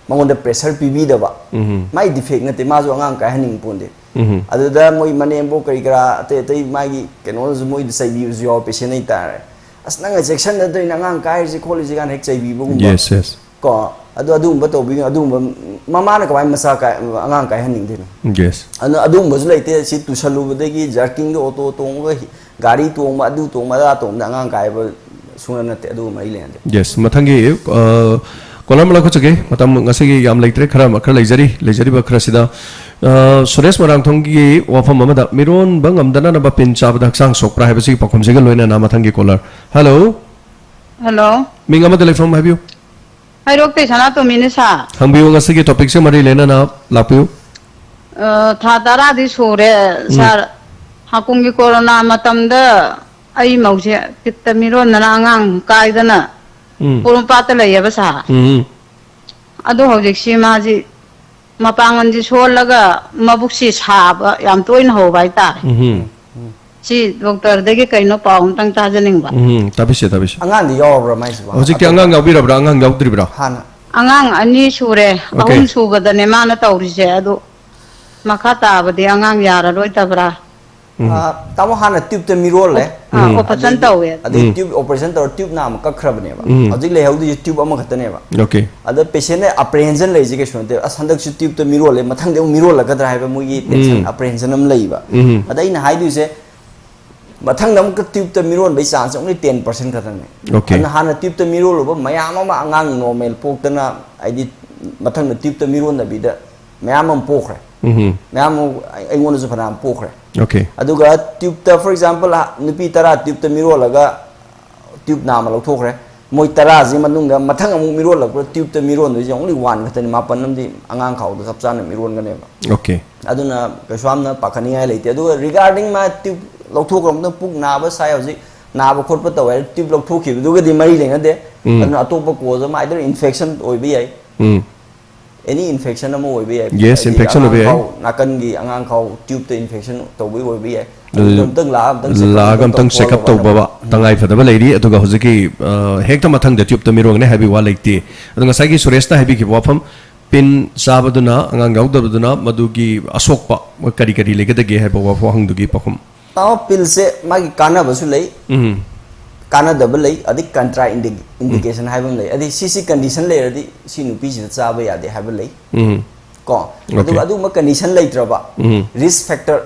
ꯃꯉꯣꯟꯗ pressure ꯄꯤꯕꯤꯗꯕ꯫ ꯎꯝ꯫ ꯃꯥꯏ defect ꯅꯠꯇꯦ, ꯃꯥꯁꯨ ꯑꯉꯥꯡ ꯀꯥꯏꯍꯟꯅꯤꯡ ꯄꯣꯟꯗꯦ꯫ ꯎꯝ꯫ ꯑꯗꯨꯗ ꯃꯣꯏ ꯃꯅꯦꯝꯕꯣꯛ ꯀꯔꯤ ꯀꯔꯥ ꯑꯇꯩ ꯑꯇꯩ ꯃꯥꯒꯤ ꯀꯩꯅꯣꯁꯨ ꯃꯣꯏꯗ ꯆꯩꯕꯤꯕꯁꯨ ꯌꯥꯎꯋꯦ, patient ꯍꯥꯏꯇꯥꯔꯦ꯫ "ꯑꯁ, ꯅꯪꯅ ꯆꯦꯛꯁꯤꯟꯅꯗꯣꯏꯅꯦ, ꯑꯉꯥꯡ ꯀꯥꯏꯔꯤꯁꯦ ꯈꯣꯠꯂꯤꯁꯦ" ꯀꯥꯏꯅ ꯍꯦꯛ ꯆꯩꯕꯤꯕꯒꯨꯝꯕ꯫ Yes, yes. ꯀꯣ, ꯑꯗꯨ, ꯑꯗꯨꯒꯨꯝꯕ ꯇꯧꯕꯤꯒꯅꯨ꯫ ꯑꯗꯨꯒꯨꯝꯕ ꯃꯃꯥꯅ ꯀꯃꯥꯏꯅ ꯃꯆꯥ ꯀꯥꯏ-, ꯑꯉꯥꯡ ꯀꯥꯏꯍꯟꯅꯤꯡꯗꯣꯏꯅꯣ? Yes. ꯑꯗꯨꯅ ꯑꯗꯨꯒꯨꯝꯕꯁꯨ ꯂꯩꯇꯦ꯫ ꯁꯤ ꯇꯨꯁꯜꯂꯨꯕꯗꯒꯤ jerkingꯗ auto ꯇꯣꯡꯉꯒ ꯍꯤ-, ꯒꯥꯔꯤ ꯇꯣꯡꯕ, ꯑꯗꯨ ꯇꯣꯡꯕ, ꯑꯗꯥ ꯇꯣꯡꯕꯗ ꯑꯉꯥꯡ ꯀꯥꯏꯕ ꯁꯨꯡꯅ ꯅꯠꯇꯦ꯫ ꯑꯗꯨꯒꯨꯝꯕ ꯑꯩ ꯂꯩꯅꯗꯦ꯫ Yes, ꯃꯊꯪꯒꯤ, ꯑ, caller ꯑꯃ ꯂꯧꯈꯠꯆꯒꯦ꯫ ꯃꯇꯝ ꯉꯁꯤꯒꯤ ꯌꯥꯝ ꯂꯩꯇ꯭ꯔꯦ, ꯈꯔ ꯑꯃ, ꯈꯔ ꯂꯩꯖꯔꯤ꯫ ꯂꯩꯖꯔꯤꯕ ꯈꯔꯁꯤꯗ, ꯑ, ꯁꯨꯔꯦꯁ ꯃꯣꯏꯔꯥꯡꯊꯣꯡꯒꯤ ꯋꯥꯐꯝ ꯑꯃꯗ, "ꯃꯤꯔꯣꯟꯕ ꯉꯝꯗꯅꯅꯕ ꯄꯤꯟ ꯆꯥꯕꯗ ꯍꯛꯆꯥꯡ ꯁꯣꯛꯄ꯭ꯔꯥ?" ꯍꯥꯏꯕꯁꯤꯒꯤ ꯄꯥꯎꯈꯨꯝꯁꯤꯒ ꯂꯣꯏꯅꯅ ꯃꯊꯪꯒꯤ caller꯫ Hello꯫ Hello꯫ ꯃꯤꯡ ꯑꯃꯗ ꯂꯩꯐꯝ ꯍꯥꯏꯕꯤꯌꯨ꯫ ꯍꯩꯔꯣꯛꯇꯩ ꯁꯅꯥꯇꯣꯝꯕꯤꯅꯦ, sir꯫ ꯍꯪꯕꯤꯌꯨ, ꯉꯁꯤꯒꯤ topicꯁꯦ ꯃꯔꯤ ꯂꯩꯅꯅ ꯂꯥꯛꯄꯤꯌꯨ꯫ ꯑ, ꯊꯥ ꯇꯔꯥꯗꯤ ꯁꯨꯔꯦ, ꯎꯝ꯫ Sir꯫ ꯍꯥꯀꯨꯝꯒꯤ corona ꯃꯇꯝꯗ ꯑꯩ ꯃꯧꯁꯦ ꯄꯤꯠꯇ ꯃꯤꯔꯣꯟꯗꯅ ꯑꯉꯥꯡ ꯀꯥꯏꯗꯅ ꯎꯝ꯫ ꯄꯣꯔꯣꯝꯄꯥꯠꯇ ꯂꯩꯌꯦꯕ, sir꯫ ꯎꯝ꯫ ꯑꯗꯣ ꯍꯧꯖꯤꯛꯁꯤ ꯃꯥꯁꯤ ꯃꯄꯥꯡꯒꯜꯁꯤ ꯁꯣꯜꯂꯒ ꯃꯕꯨꯛꯁꯤ ꯁꯥꯕ ꯌꯥꯝ ꯇꯣꯏꯅ ꯍꯧꯕ ꯍꯥꯏꯇꯥꯔꯦ꯫ ꯎꯝ꯫ ꯁꯤ doctorꯗꯒꯤ ꯀꯩꯅꯣ ꯄꯥꯎ ꯑꯝꯇꯪ ꯇꯥꯖꯅꯤꯡꯕ꯫ ꯎꯝ, ꯇꯥꯕꯤꯁꯦ, ꯇꯥꯕꯤꯁꯦ꯫ ꯑꯉꯥꯡꯗꯤ ꯌꯥꯎꯔꯕ꯭ꯔꯥ ꯃꯥꯏꯁꯤꯕꯣ? ꯍꯧꯖꯤꯛꯇꯤ ꯑꯇꯣꯞꯄ ꯑꯉꯥꯡ ꯌꯥꯎꯕꯤꯔꯕ꯭ꯔꯥ? ꯑꯉꯥꯡ ꯌꯥꯎꯗ꯭ꯔꯤꯕ꯭ꯔꯥ? ꯍꯥꯟꯅ꯫ ꯑꯉꯥꯡ ꯑꯅꯤ ꯁꯨꯔꯦ, Okay. ꯑꯍꯨꯝ ꯁꯨꯕꯗꯅꯦ ꯃꯥꯅ ꯇꯧꯔꯤꯁꯦ꯫ ꯑꯗꯨ ꯃꯈꯥ ꯇꯥꯕꯗꯤ ꯑꯉꯥꯡ ꯌꯥꯔꯔꯣꯏꯗꯕ꯭ꯔꯥ? ꯎꯝ꯫ ꯑꯥ, ꯇꯥꯃꯣ, ꯍꯥꯟꯅ tube ꯇ ꯃꯤꯔꯣꯜꯂꯦ꯫ ꯑꯥ, ꯎꯝ꯫ Operation ꯑꯗꯩꯗꯤ, ꯇꯧꯋꯦ꯫ ꯑꯗꯩ ꯎꯝ꯫ Tube operation ꯇꯧꯔ tube ꯅꯥꯝꯃ ꯀꯛꯈ꯭ꯔꯕꯅꯦꯕ꯫ ꯎꯝ꯫ ꯍꯧꯖꯤꯛ ꯂꯩꯍꯧꯗꯣꯏꯁꯦ tube ꯑꯃꯈꯛꯇꯅꯦꯕ꯫ Okay꯫ ꯑꯗ patient ꯅ apprehension ꯂꯩꯔꯤꯁꯦ ꯀꯩꯁꯨ ꯅꯠꯇꯦ꯫ "ꯑꯁ, ꯍꯟꯗꯛꯁꯨ tube ꯇ ꯃꯤꯔꯣꯜꯂꯦ, ꯃꯊꯪꯗꯤ ꯑꯃꯨꯛ ꯃꯤꯔꯣꯜꯂꯛꯀꯗ꯭ꯔꯥ?" ꯍꯥꯏꯕ ꯃꯣꯏꯒꯤ tension, ꯎꯝ꯫ Apprehension ꯑꯃ ꯂꯩꯕ꯫ ꯎꯝ꯫ ꯑꯗ ꯑꯩꯅ ꯍꯥꯏꯗꯣꯏꯁꯦ, ꯃꯊꯪꯗ ꯑꯃꯨꯛꯀ tube ꯇ ꯃꯤꯔꯣꯟꯕꯒꯤ chance only ten percent ꯈꯛꯇꯪꯅꯦ꯫ Okay꯫ ꯑꯗꯨꯅ ꯍꯥꯟꯅ tube ꯇ ꯃꯤꯔꯣꯜꯂꯨꯕ ꯃꯌꯥꯝ ꯑꯃ ꯑꯉꯥꯡ normal ꯄꯣꯛꯇꯅ, ꯍꯥꯏꯗꯤ ꯃꯊꯪꯗ tube ꯇ ꯃꯤꯔꯣꯟꯗꯕꯤꯗ ꯃꯌꯥꯝ ꯑꯃ ꯄꯣꯛꯈ꯭ꯔꯦ꯫ ꯎꯝ꯫ ꯃꯌꯥꯝ ꯑꯃ ꯑꯩ-, ꯑꯩꯉꯣꯟꯗꯁꯨ ꯐꯅꯌꯥꯝ ꯄꯣꯛꯈ꯭ꯔꯦ꯫ Okay꯫ ꯑꯗꯨꯒ tube ꯇ, for example, ꯅꯨꯄꯤ ꯇꯔꯥ tube ꯇ ꯃꯤꯔꯣꯜꯂꯒ tube ꯅꯥꯝꯃ ꯂꯧꯊꯣꯛꯈ꯭ꯔꯦ꯫ ꯃꯣꯏ ꯇꯔꯥꯁꯤ ꯃꯅꯨꯡꯗ ꯃꯊꯪ ꯑꯃꯨꯛ ꯃꯤꯔꯣꯜꯂꯛꯄꯗ tube ꯇ ꯃꯤꯔꯣꯟꯗꯣꯏꯁꯦ only one ꯈꯛꯇꯅꯤ, ꯃꯥꯄꯟ ꯑꯃꯗꯤ ꯑꯉꯥꯡ ꯈꯥꯎꯗ ꯆꯞ ꯆꯥꯅ ꯃꯤꯔꯣꯟꯒꯅꯦꯕ꯫ Okay꯫ ꯑꯗꯨꯅ ꯀꯩꯁꯨ ꯌꯥꯝꯅ ꯄꯥꯈꯠꯅꯤꯡꯉꯥꯏ ꯂꯩꯇꯦ꯫ ꯑꯗꯨꯒ regarding ꯃꯥ tube ꯂꯧꯊꯣꯛꯈ꯭ꯔ ꯃꯇꯨꯡꯗ ꯄꯨꯛ ꯅꯥꯕ ꯁꯥꯏ, ꯍꯧꯖꯤꯛ ꯅꯥꯕ ꯈꯣꯠꯄ ꯇꯧꯋꯦ ꯍꯥꯏꯔ tube ꯂꯧꯊꯣꯛꯈꯤꯕꯗꯨꯒꯗꯤ ꯃꯔꯤ ꯂꯩꯅꯗꯦ꯫ ꯎꯝ꯫ ꯑꯗꯨꯅ ꯑꯇꯣꯞꯄ cause ꯑꯃ, either infection ꯑꯣꯏꯕ ꯌꯥꯏ, ꯎꯝ꯫ Any infection ꯑꯃ ꯑꯣꯏꯕ ꯌꯥꯏ꯫ Yes, ꯍꯥꯏꯗꯤ infection ꯑꯣꯏꯕ ꯑꯉꯥꯡ ꯌꯥꯏ꯫ ꯈꯥꯎ, ꯅꯥꯀꯟꯒꯤ ꯑꯉꯥꯡ ꯈꯥꯎ tube ꯇ infection ꯇꯧꯕꯒꯤ ꯑꯣꯏꯕ ꯌꯥꯏ꯫ ꯑꯗꯨ ꯑꯗꯨꯗ ꯑꯝꯇꯪ ꯂꯥꯛꯑ ꯑꯝꯇꯪ check up ꯂꯥꯛꯑꯒ ꯑꯝꯇꯪ check up ꯇꯧꯊꯣꯛꯍꯜꯂꯣ꯫ ꯇꯧꯕ ꯎꯝ꯫ ꯇꯉꯥꯏ ꯐꯗꯕ ꯂꯩꯔꯤ꯫ ꯑꯗꯨꯒ ꯍꯧꯖꯤꯛꯀꯤ, ꯑ, ꯍꯦꯛꯇ ꯃꯊꯪꯗ tube ꯇ ꯃꯤꯔꯣꯟꯒꯅꯤ ꯍꯥꯏꯕꯒꯤ ꯋꯥ ꯂꯩꯇꯦ꯫ ꯑꯗꯣ ꯉꯁꯥꯏꯒꯤ ꯁꯨꯔꯦꯁꯅ ꯍꯥꯏꯕꯤꯈꯤꯕ ꯋꯥꯐꯝ, pin ꯆꯥꯕꯗꯨꯅ, ꯑꯉꯥꯡ ꯌꯥꯎꯗꯕꯗꯨꯅ ꯃꯗꯨꯒꯤ ꯑꯁꯣꯛꯄ ꯀꯔꯤ ꯀꯔꯤ ꯂꯩꯒꯗꯒꯦ ꯍꯥꯏꯕ ꯋꯥꯐꯝ ꯍꯪꯗꯨꯒꯤ ꯄꯥꯎꯈꯨꯝ꯫ ꯇꯥꯃꯣ, pin ꯁꯦ ꯃꯥꯒꯤ ꯀꯥꯟꯅꯕꯁꯨ ꯂꯩ, ꯎꯝ꯫ ꯀꯥꯟꯅꯗꯕ ꯂꯩ, ꯑꯗꯩ contra indi-, ꯎꯝ꯫ Indication ꯍꯥꯏꯕ ꯑꯃ ꯂꯩ꯫ ꯑꯗꯩ ꯁꯤ, ꯁꯤ condition ꯂꯩꯔꯗꯤ ꯁꯤ ꯅꯨꯄꯤꯁꯤꯗ ꯆꯥꯕ ꯌꯥꯗꯦ ꯍꯥꯏꯕ ꯂꯩ꯫ ꯎꯝ꯫ ꯀꯣ? ꯑꯗꯨꯒ Okay꯫ ꯑꯗꯨꯒꯨꯝꯕ condition ꯂꯩꯇ꯭ꯔꯕ, ꯎꯝ꯫ Risk factor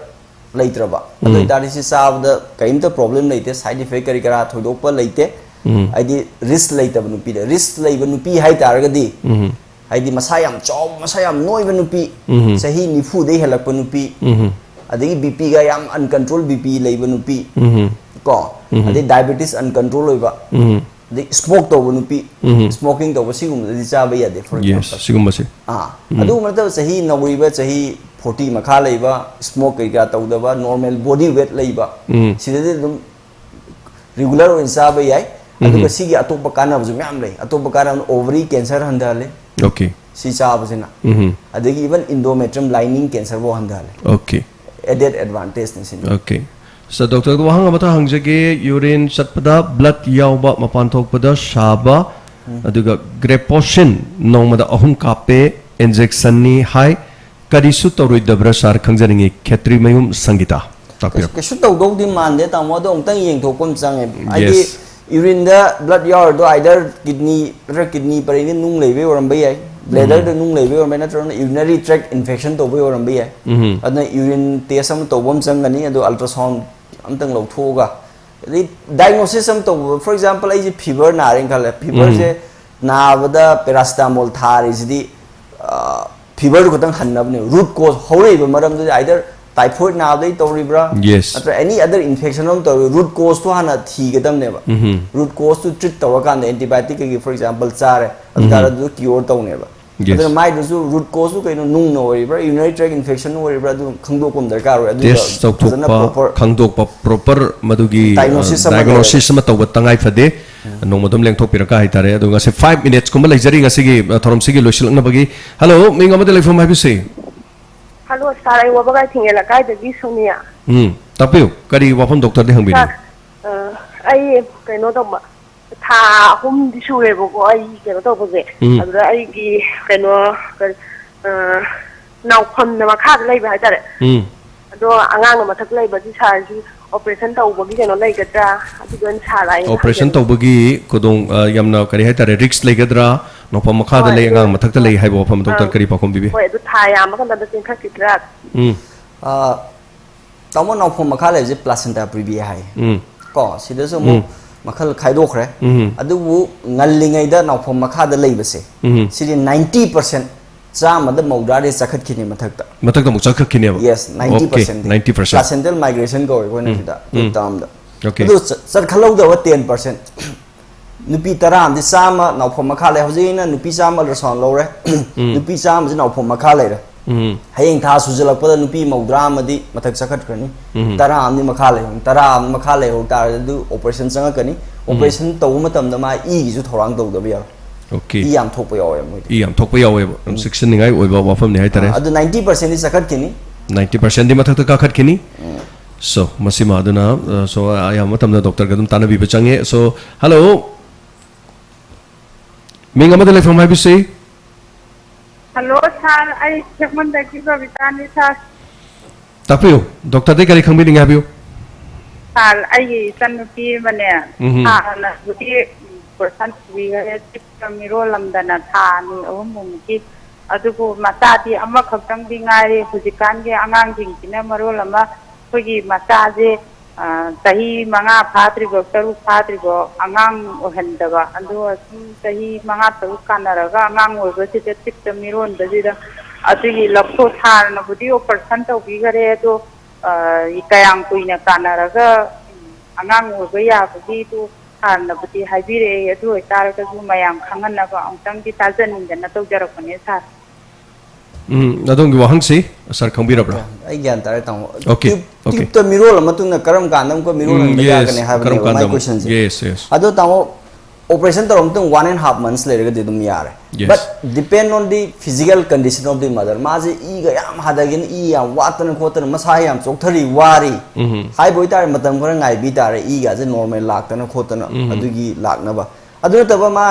ꯂꯩꯇ꯭ꯔꯕ, ꯑꯗꯨ ꯎꯝ꯫ ꯑꯣꯏꯇꯥꯔꯗꯤ ꯁꯤ ꯆꯥꯕꯗ ꯀꯔꯤꯝꯇ problem ꯂꯩꯇꯦ, side effect ꯀꯔꯤ ꯀꯔꯥ ꯊꯣꯏꯗꯣꯛꯄ ꯂꯩꯇꯦ꯫ ꯎꯝ꯫ ꯍꯥꯏꯗꯤ risk ꯂꯩꯇꯕ ꯅꯨꯄꯤꯗ, risk ꯂꯩꯕ ꯅꯨꯄꯤ ꯍꯥꯏꯇꯥꯔꯒꯗꯤ, ꯎꯝ꯫ ꯍꯥꯏꯗꯤ ꯃꯁꯥ ꯌꯥꯝ ꯆꯥꯎꯕ, ꯃꯁꯥ ꯌꯥꯝ ꯅꯣꯏꯕ ꯅꯨꯄꯤ, ꯎꯝ꯫ ꯆꯍꯤ ꯅꯤꯐꯨꯗꯩ ꯍꯦꯜꯂꯛꯄ ꯅꯨꯄꯤ, ꯎꯝ꯫ ꯑꯗꯒꯤ B P ꯒ ꯌꯥꯝ uncontrol B P ꯂꯩꯕ ꯅꯨꯄꯤ, ꯎꯝ꯫ ꯀꯣ? ꯎꯝ꯫ ꯑꯗꯩ diabetes uncontrol ꯑꯣꯏꯕ, ꯎꯝ꯫ ꯑꯗꯩ smoke ꯇꯧꯕ ꯅꯨꯄꯤ, ꯎꯝ꯫ Smoking ꯇꯧꯕ, ꯁꯤꯒꯨꯝꯕꯗꯗꯤ ꯆꯥꯕ ꯌꯥꯗꯦ, for Yes, example꯫ ꯁꯤꯒꯨꯝꯕꯁꯦ꯫ ꯑꯥ, ꯎꯝ꯫ ꯑꯗꯨꯒꯨꯝꯕ ꯅꯠꯇꯕ ꯆꯍꯤ ꯅꯧꯔꯤꯕ, ꯆꯍꯤ forty ꯃꯈꯥ ꯂꯩꯕ, smoke ꯀꯩꯀꯥ ꯇꯧꯗꯕ, normal body weight ꯂꯩꯕ, ꯎꯝ꯫ ꯁꯤꯗꯗꯤ ꯑꯗꯨꯝ regular ꯑꯣꯏꯅ ꯆꯥꯕ ꯌꯥꯏ꯫ ꯎꯝ꯫ ꯑꯗꯨꯒ ꯁꯤꯒꯤ ꯑꯇꯣꯞꯄ ꯀꯥꯟꯅꯕꯁꯨ ꯃꯌꯥꯝ ꯂꯩ꯫ ꯑꯇꯣꯞꯄ ꯀꯥꯟꯅꯕꯅ ovary cancer ꯍꯟꯊꯍꯜꯂꯦ꯫ Okay꯫ ꯁꯤ ꯆꯥꯕꯁꯤꯅ꯫ ꯎꯝ꯫ ꯑꯗꯒꯤ even endometrium lining cancer ꯐꯥꯎ ꯍꯟꯊꯍꯜꯂꯦ꯫ Okay꯫ Added advantage ꯅꯤ ꯁꯤꯅ꯫ Okay꯫ So, doctor ꯗ ꯋꯥꯍꯪ ꯑꯃꯇ ꯍꯪꯖꯒꯦ, urine ꯆꯠꯄꯗ blood ꯌꯥꯎꯕ, ꯃꯄꯥꯟ ꯊꯣꯛꯄꯗ ꯁꯥꯕ, ꯎꯝ꯫ ꯑꯗꯨꯒ Greposin ꯅꯣꯡꯃꯗ ꯑꯍꯨꯝ ꯀꯥꯞꯄꯦ, injection ꯅꯤ ꯍꯥꯏ, ꯀꯔꯤꯁꯨ ꯇꯧꯔꯣꯏꯗꯕ꯭ꯔꯥ sir, ꯈꯪꯖꯅꯤꯡꯉꯤ, ꯈꯦꯇ꯭ꯔꯤꯃꯌꯨꯝ ꯁꯪꯒꯤꯇꯥ꯫ ꯇꯥꯛꯄꯤꯔꯣ꯫ ꯀꯩꯁꯨ ꯇꯧꯗꯧꯗꯤ ꯃꯥꯟꯗꯦ, ꯇꯥꯃꯣ, ꯑꯗꯣ ꯑꯃꯨꯛꯇꯪ ꯌꯦꯡꯊꯣꯛꯄ ꯑꯃ ꯆꯪꯉꯦ꯫ ꯍꯥꯏꯗꯤ, yes, ꯌꯨꯔꯤꯟꯗ ꯕ꯭ꯂꯠ ꯌꯥꯎꯔꯗꯣ, ꯑꯥꯏꯗꯔ ꯀꯤꯗꯅꯤ, ꯅꯠꯇ꯭ꯔꯒ ꯀꯤꯗꯅꯤ ꯄꯔꯦꯡꯗ ꯅꯨꯡ ꯂꯩꯕꯩ ꯑꯣꯏꯔꯝꯕ ꯌꯥꯏ, ꯕ꯭ꯂꯦꯗꯔꯗ ꯅꯨꯡ ꯂꯩꯕꯩ ꯑꯣꯏꯔꯝꯕ ꯌꯥꯏ, ꯅꯠꯇ꯭ꯔꯒꯅ ꯌꯨꯔꯤꯅꯔꯤ ꯇ꯭ꯔꯦꯛ ꯏꯟꯐꯦꯛꯁꯟ ꯇꯧꯕꯩ ꯑꯣꯏꯔꯝꯕ ꯌꯥꯏ꯫ ꯎꯝ꯫ ꯑꯗꯨꯅ ꯌꯨꯔꯤꯟ ꯇꯦꯁ ꯑꯃ ꯇꯧꯕ ꯑꯃ ꯆꯪꯒꯅꯤ, ꯑꯗꯣ ꯑꯜꯇ꯭ꯔꯥꯁꯥꯎꯟ ꯑꯝꯇꯪ ꯂꯧꯊꯣꯛꯑꯒ, ꯑꯗꯩ ꯗꯥꯏꯒꯅꯣꯁꯤꯁ ꯑꯃ ꯇꯧꯕ, for example, ꯑꯩꯁꯦ ꯐꯤꯚꯔ ꯅꯥꯔꯦꯅ ꯈꯜꯂꯦ, ꯐꯤꯚꯔꯁꯦ ꯎꯝ꯫ ꯅꯥꯕꯗ ꯄꯦꯔꯥꯁꯤꯇꯥꯃꯣꯜ ꯊꯥꯔꯤꯁꯤꯗꯤ, ꯑ, ꯐꯤꯚꯔꯗꯨ ꯈꯛꯇꯪ ꯍꯟꯅꯕꯅꯦ꯫ ꯔꯨꯠ ꯀꯣꯖ, ꯍꯧꯔꯛꯏꯕ ꯃꯔꯝꯗꯨꯗꯤ ꯑꯥꯏꯗꯔ ꯇꯥꯏꯐꯣꯏꯗ ꯅꯥꯕꯗꯩ ꯇꯧꯔꯤꯕ꯭ꯔꯥ, yes, ꯅꯠꯇ꯭ꯔ ꯑꯦꯅꯤ ꯑꯗꯔ ꯏꯟꯐꯦꯛꯁꯟ ꯑꯃ ꯇꯧꯔꯤ, ꯔꯨꯠ ꯀꯣꯖꯇꯨ ꯍꯥꯟꯅ ꯊꯤꯒꯗꯕꯅꯦꯕ꯫ ꯎꯝ꯫ ꯔꯨꯠ ꯀꯣꯖꯇꯨ ꯇ꯭ꯔꯤꯠ ꯇꯧꯔꯀꯥꯟꯗ, ꯑꯦꯟꯇꯤꯕꯥꯏꯑꯣꯇꯤꯛ ꯀꯩꯀꯩ, for example, ꯆꯥꯔꯦ, ꯑꯗꯨ ꯎꯝ꯫ ꯇꯥꯔꯗꯤ ꯑꯗꯨ ꯀ꯭ꯌꯣꯔ ꯇꯧꯅꯦꯕ꯫ Yes. ꯑꯗꯨꯅ ꯃꯥꯏꯗꯨꯁꯨ ꯔꯨꯠ ꯀꯣꯖꯇꯨ ꯀꯩꯅꯣ, ꯅꯨꯡꯅ ꯑꯣꯏꯔꯤꯕ꯭ꯔꯥ, ꯌꯨꯔꯤꯅꯔꯤ ꯇ꯭ꯔꯦꯛ ꯏꯟꯐꯦꯛꯁꯟ ꯑꯣꯏꯔꯤꯕ꯭ꯔꯥ, ꯑꯗꯨ ꯈꯪꯗꯣꯛꯄ ꯑꯃ ꯗꯔꯀꯥꯔ ꯑꯣꯏ꯫ ꯑꯗꯨꯒ ꯇꯦꯁ ꯐꯖꯅ ꯇꯧꯊꯣꯛꯄ, ꯄ꯭ꯔꯣꯄꯔ ꯈꯪꯗꯣꯛꯄ, ꯄ꯭ꯔꯣꯄꯔ ꯃꯗꯨꯒꯤ, ꯑ, ꯗꯥꯏꯒꯅꯣꯁꯤꯁ ꯑꯃ ꯗꯥꯏꯒꯅꯣꯁꯤꯁ ꯂꯩꯔꯒ꯫ ꯑꯃ ꯇꯧꯕ ꯇꯉꯥꯏ ꯐꯗꯦ꯫ ꯎꯝ꯫ ꯅꯣꯡꯃ ꯑꯗꯨꯝ ꯂꯦꯡꯊꯣꯛꯄꯤꯔꯒ ꯍꯥꯏꯇꯥꯔꯦ꯫ ꯑꯗꯨ ꯉꯁꯤ ꯐꯥꯏꯚ ꯃꯤꯅꯤꯠꯁ ꯀꯨꯝꯕ ꯂꯩꯖꯔꯤ ꯉꯁꯤꯒꯤ, ꯑ, ꯊꯧꯔꯝꯁꯤꯒꯤ ꯂꯣꯏꯁꯤꯜꯂꯛꯅꯕꯒꯤ꯫ ꯍꯜꯂꯣ, ꯃꯤꯡ ꯑꯃꯗꯤ ꯂꯩꯐꯝ ꯍꯥꯏꯕꯤꯁꯤ? ꯍꯜꯂꯣ, ꯁꯥꯔ, ꯑꯩ ꯋꯥꯕꯒꯥꯏ ꯊꯤꯡꯉꯦ ꯂꯩꯀꯥꯏꯗꯒꯤ ꯁꯣꯅꯤꯌꯥ꯫ ꯎꯝ, ꯇꯥꯛꯄꯤꯌꯨ, ꯀꯔꯤ ꯋꯥꯐꯝ ꯗꯣꯛꯇꯔꯗ ꯍꯪꯕꯤꯅꯤꯡꯉꯤ? ꯁꯥꯔ, ꯑ, ꯑꯩ ꯀꯩꯅꯣ ꯇꯧꯕ, ꯊꯥ ꯑꯍꯨꯝꯗꯤ ꯁꯨꯔꯦꯕꯀꯣ ꯑꯩ ꯀꯩꯅꯣ ꯇꯧꯕꯁꯦ꯫ ꯎꯝ꯫ ꯑꯗꯨꯗ ꯑꯩꯒꯤ ꯀꯩꯅꯣ, ꯀꯔꯤ, ꯑ, ꯅꯥꯎꯐꯝꯅ ꯃꯈꯥꯗ ꯂꯩꯕ ꯍꯥꯏꯇꯥꯔꯦ꯫ ꯎꯝ꯫ ꯑꯗꯣ ꯑꯉꯥꯡꯅ ꯃꯊꯛ ꯂꯩꯕꯒꯤ ꯁꯥꯔꯒꯤ ꯑꯣꯄꯔꯦꯁꯟ ꯇꯧꯕꯒꯤ ꯀꯩꯅꯣ ꯂꯩꯒꯗ꯭ꯔꯥ? ꯑꯗꯨꯗ ꯑꯣꯏꯅ ꯁꯥꯔ ꯑꯩꯅ ꯑꯣꯄꯔꯦꯁꯟ ꯍꯪꯖꯅꯤꯡꯕ꯫ ꯇꯧꯕꯒꯤ ꯈꯨꯗꯣꯡ, ꯑ, ꯌꯥꯝꯅ ꯀꯔꯤ ꯍꯥꯏꯇꯥꯔꯦ, ꯔꯤꯛꯁ ꯂꯩꯒꯗ꯭ꯔꯥ? ꯅꯥꯎꯐꯝ ꯃꯈꯥꯗ ꯍꯣꯏ, ꯂꯩ, ꯑꯗꯨ, ꯑꯉꯥꯡ ꯃꯊꯛꯇ ꯂꯩ ꯑꯥ, ꯍꯥꯏꯕ ꯋꯥꯐꯝ ꯗꯣꯛꯇꯔ ꯑꯥ, ꯀꯔꯤ ꯄꯥꯎꯈꯨꯝ ꯄꯤꯕꯤ? ꯍꯣꯏ, ꯑꯗꯨ ꯊꯥ ꯌꯥꯝꯃꯀꯥꯟꯗ ꯆꯦꯟꯈꯠꯈꯤꯗ꯭ꯔꯥ? ꯎꯝ꯫ ꯑ, ꯇꯥꯃꯣ, ꯅꯥꯎꯐꯝ ꯃꯈꯥ ꯂꯩꯕꯁꯦ placenta previa ꯍꯥꯏ꯫ ꯎꯝ꯫ ꯀꯣ, ꯁꯤꯗꯁꯨ ꯑꯃꯨꯛ ꯎꯝ꯫ ꯃꯈꯜ ꯈꯥꯏꯗꯣꯛꯈ꯭ꯔꯦ꯫ ꯎꯝ꯫ ꯑꯗꯨꯕꯨ ꯉꯜꯂꯤꯉꯩꯗ ꯅꯥꯎꯐꯝ ꯃꯈꯥꯗ ꯂꯩꯕꯁꯦ, ꯎꯝ꯫ ꯁꯤꯗꯤ ninety percent, ꯆꯥꯝꯃꯗ ꯃꯧꯗ꯭ꯔꯥꯗꯤ ꯆꯈꯠꯈꯤꯅꯤ ꯃꯊꯛꯇ꯫ ꯃꯊꯛꯇ ꯑꯃꯨꯛ ꯆꯠꯈꯠꯈꯤꯅꯦꯕ? Yes, ninety percent꯫ Okay, ninety percent꯫ Placental migration ꯀꯧꯋꯦ ꯑꯩꯈꯣꯏꯅ ꯎꯝ꯫ ꯁꯤꯗ, ꯑꯩꯈꯣꯏ ꯎꯝ꯫ Termꯗ꯫ Okay꯫ ꯑꯗꯨ ꯆ-, ꯆꯠꯈꯠꯍꯧꯗꯕ ten percent, ꯅꯨꯄꯤ ꯇꯔꯥ ꯑꯃꯗꯤ ꯆꯥꯝꯃ ꯅꯥꯎꯐꯝ ꯃꯈꯥ ꯂꯩ꯫ ꯍꯧꯖꯤꯛ ꯑꯩꯅ ꯅꯨꯄꯤ ꯆꯥꯝꯃ ultrasound ꯂꯧꯔꯦ꯫ ꯎꯝ꯫ ꯅꯨꯄꯤ ꯆꯥꯝꯃꯁꯤ ꯅꯥꯎꯐꯝ ꯃꯈꯥ ꯂꯩꯔꯦ꯫ ꯎꯝ꯫ ꯍꯌꯦꯡ ꯊꯥ ꯁꯨꯖꯜꯂꯛꯄꯗ ꯅꯨꯄꯤ ꯃꯧꯗ꯭ꯔꯥ ꯑꯃꯗꯤ ꯃꯊꯛ ꯆꯠꯈꯠꯈ꯭ꯔꯅꯤ꯫ ꯎꯝ꯫ ꯇꯔꯥ ꯑꯃꯗꯤ ꯃꯈꯥ ꯂꯩꯍꯧꯅꯤ꯫ ꯇꯔꯥ ꯑꯃ ꯃꯈꯥ ꯂꯩꯍꯧ ꯇꯥꯔꯗꯤ ꯑꯗꯨ operation ꯆꯪꯉꯛꯀꯅꯤ꯫ ꯎꯝ꯫ Operation ꯇꯧꯕ ꯃꯇꯝꯗ ꯃꯥ ꯏꯒꯤꯁꯨ ꯊꯧꯔꯥꯡ ꯇꯧꯗꯕ ꯌꯥꯔꯣꯏ꯫ Okay꯫ ꯏ ꯌꯥꯝ ꯊꯣꯛꯄ ꯌꯥꯎꯋꯦ ꯃꯣꯏꯗꯤ꯫ ꯏ ꯌꯥꯝ ꯊꯣꯛꯄ ꯌꯥꯎꯋꯦꯕ꯫ ꯌꯥꯝ ꯎꯝ꯫ ꯆꯦꯛꯁꯤꯟꯅꯤꯡꯉꯥꯏ ꯑꯣꯏꯕ ꯋꯥꯐꯝꯅꯤ ꯍꯥꯏꯇꯥꯔꯦ꯫ ꯑꯥ, ꯑꯗꯨ ninety percentꯗꯤ ꯆꯠꯈꯠꯈꯤꯅꯤ꯫ Ninety percentꯗꯤ ꯃꯊꯛꯇ ꯀꯥꯈꯠꯈꯤꯅꯤ꯫ ꯎꯝ꯫ So, ꯃꯁꯤꯃ ꯑꯗꯨꯅ, ꯑ, so, ꯑꯌꯥꯝꯕ ꯃꯇꯝꯗ ꯗꯣꯛꯇꯔꯒ ꯑꯗꯨꯝ ꯇꯥꯟꯅꯕꯤꯕ ꯆꯪꯉꯦ꯫ So, hello꯫ ꯃꯤꯡ ꯑꯃꯗ ꯂꯩꯐꯝ ꯍꯥꯏꯕꯤꯁꯤ꯫ Hello, ꯁꯥꯔ, ꯑꯩ ꯁꯦꯛꯃꯟꯗꯒꯤ ꯕꯕꯤꯇꯥꯅꯤ, ꯁꯥꯔ꯫ ꯇꯥꯛꯄꯤꯌꯨ, ꯗꯣꯛꯇꯔꯗꯩ ꯀꯔꯤ ꯈꯪꯕꯤꯅꯤꯡꯉꯦ ꯍꯥꯏꯕꯤꯌꯨ꯫ ꯁꯥꯔ, ꯑꯩꯒꯤ ꯏꯆꯟꯅꯨꯄꯤ ꯑꯃꯅꯦ, ꯎꯝ꯫ ꯍꯥꯟꯅꯕꯨꯗꯤ ꯄꯣꯔꯁꯟ ꯄꯨꯕꯤꯈꯔꯦ, ꯇ꯭ꯔꯤꯞꯇ ꯃꯤꯔꯣꯜꯂꯝꯗꯅ ꯊꯥ ꯑꯅꯤ ꯑꯍꯨꯝꯃꯨꯛꯀꯤ꯫ ꯑꯗꯨꯕꯨ ꯃꯆꯥꯗꯤ ꯑꯃꯈꯛꯇꯪꯗꯤ ꯉꯥꯏꯔꯦ꯫ ꯍꯧꯖꯤꯛꯀꯥꯟꯒꯤ ꯑꯉꯥꯡꯁꯤꯡꯁꯤꯅ ꯃꯔꯣꯜ ꯑꯃ, ꯑꯩꯈꯣꯏꯒꯤ ꯃꯆꯥꯁꯦ, ꯑ, ꯆꯍꯤ ꯃꯉꯥ ꯐꯥꯗ꯭ꯔꯤꯕ, ꯇꯔꯨꯛ ꯐꯥꯗ꯭ꯔꯤꯕ ꯑꯉꯥꯡ ꯑꯣꯏꯍꯟꯗꯕ꯫ ꯑꯗꯨꯒ ꯁꯨꯝ ꯆꯍꯤ ꯃꯉꯥ ꯇꯔꯨꯛ ꯀꯥꯟꯅꯔꯒ ꯑꯉꯥꯡ ꯑꯣꯏꯕꯁꯤꯗ ꯇ꯭ꯔꯤꯞꯇ ꯃꯤꯔꯣꯟꯕꯁꯤꯗ, ꯑꯗꯨꯒꯤ ꯂꯧꯊꯣꯛ ꯁꯥꯔꯅꯕꯨꯗꯤ ꯑꯣꯄꯔꯦꯁꯟ ꯇꯧꯕꯤꯈꯔꯦ, ꯑꯗꯣ ꯑ, ꯀꯌꯥꯝ ꯀꯨꯏꯅ ꯀꯥꯟꯅꯔꯒ ꯑꯉꯥꯡ ꯑꯣꯏꯕ ꯌꯥꯕꯒꯤꯗꯨ ꯍꯥꯟꯅꯕꯨꯗꯤ ꯍꯥꯏꯕꯤꯔꯛꯑꯦ꯫ ꯑꯗꯨ ꯑꯣꯏꯇꯥꯔꯒꯁꯨ ꯃꯌꯥꯝ ꯈꯪꯍꯟꯅꯕ ꯑꯃꯨꯛꯇꯪꯗꯤ ꯇꯥꯖꯅꯤꯡꯗꯅ ꯇꯧꯖꯔꯛꯄꯅꯦ, ꯁꯥꯔ꯫ ꯎꯝ, ꯑꯗꯣꯝꯒꯤ ꯋꯥꯍꯪꯁꯤ ꯁꯥꯔ ꯈꯪꯕꯤꯔꯕ꯭ꯔꯥ? ꯑꯩ ꯒ꯭ꯌꯥꯟ ꯇꯥꯔꯦ, ꯇꯥꯃꯣ꯫ Okay, Tube- okay. Tubeꯇ ꯃꯤꯔꯣꯜ ꯃꯇꯨꯡꯗ ꯀꯔꯝ ꯀꯥꯟꯗ ꯑꯃꯨꯛꯀ ꯃꯤꯔꯣꯜ ꯎꯝ, ꯍꯟꯕ yes, ꯌꯥꯒꯅꯤ ꯀꯔꯝ ꯍꯥꯏꯕꯅꯦꯕ ꯃꯥꯏ ꯀꯥꯟꯗ ꯑꯃꯨꯛ? ꯀꯣꯏꯁꯟꯁꯦ꯫ Yes, yes. ꯑꯗꯣ ꯇꯥꯃꯣ, operation ꯇꯧꯔꯕ ꯃꯇꯨꯡ one and half months ꯂꯩꯔꯒꯗꯤ ꯑꯗꯨꯝ ꯌꯥꯔꯦ꯫ Yes. But depend on the physical condition of the mother. ꯃꯥꯁꯦ ꯏꯒ ꯌꯥꯝ ꯍꯥꯊꯒꯅꯤ, ꯏ ꯌꯥꯝ ꯋꯥꯠꯇꯅ ꯈꯣꯠꯇꯅ, ꯃꯁꯥ ꯌꯥꯝ ꯆꯣꯛꯊꯔꯤ, ꯋꯥꯔꯤ ꯎꯝ꯫ ꯍꯥꯏꯕ ꯑꯣꯏꯇꯥꯔꯦ, ꯃꯇꯝ ꯈꯔ ꯉꯥꯏꯕꯤ ꯇꯥꯔꯦ, ꯏꯒꯁꯦ ꯅꯣꯔꯃꯦꯜ ꯂꯥꯛꯇꯅ ꯈꯣꯠꯇꯅ꯫ ꯎꯝ꯫ ꯑꯗꯨꯒꯤ ꯂꯥꯛꯅꯕ꯫ ꯑꯗꯨ ꯅꯠꯇꯕ ꯃꯥ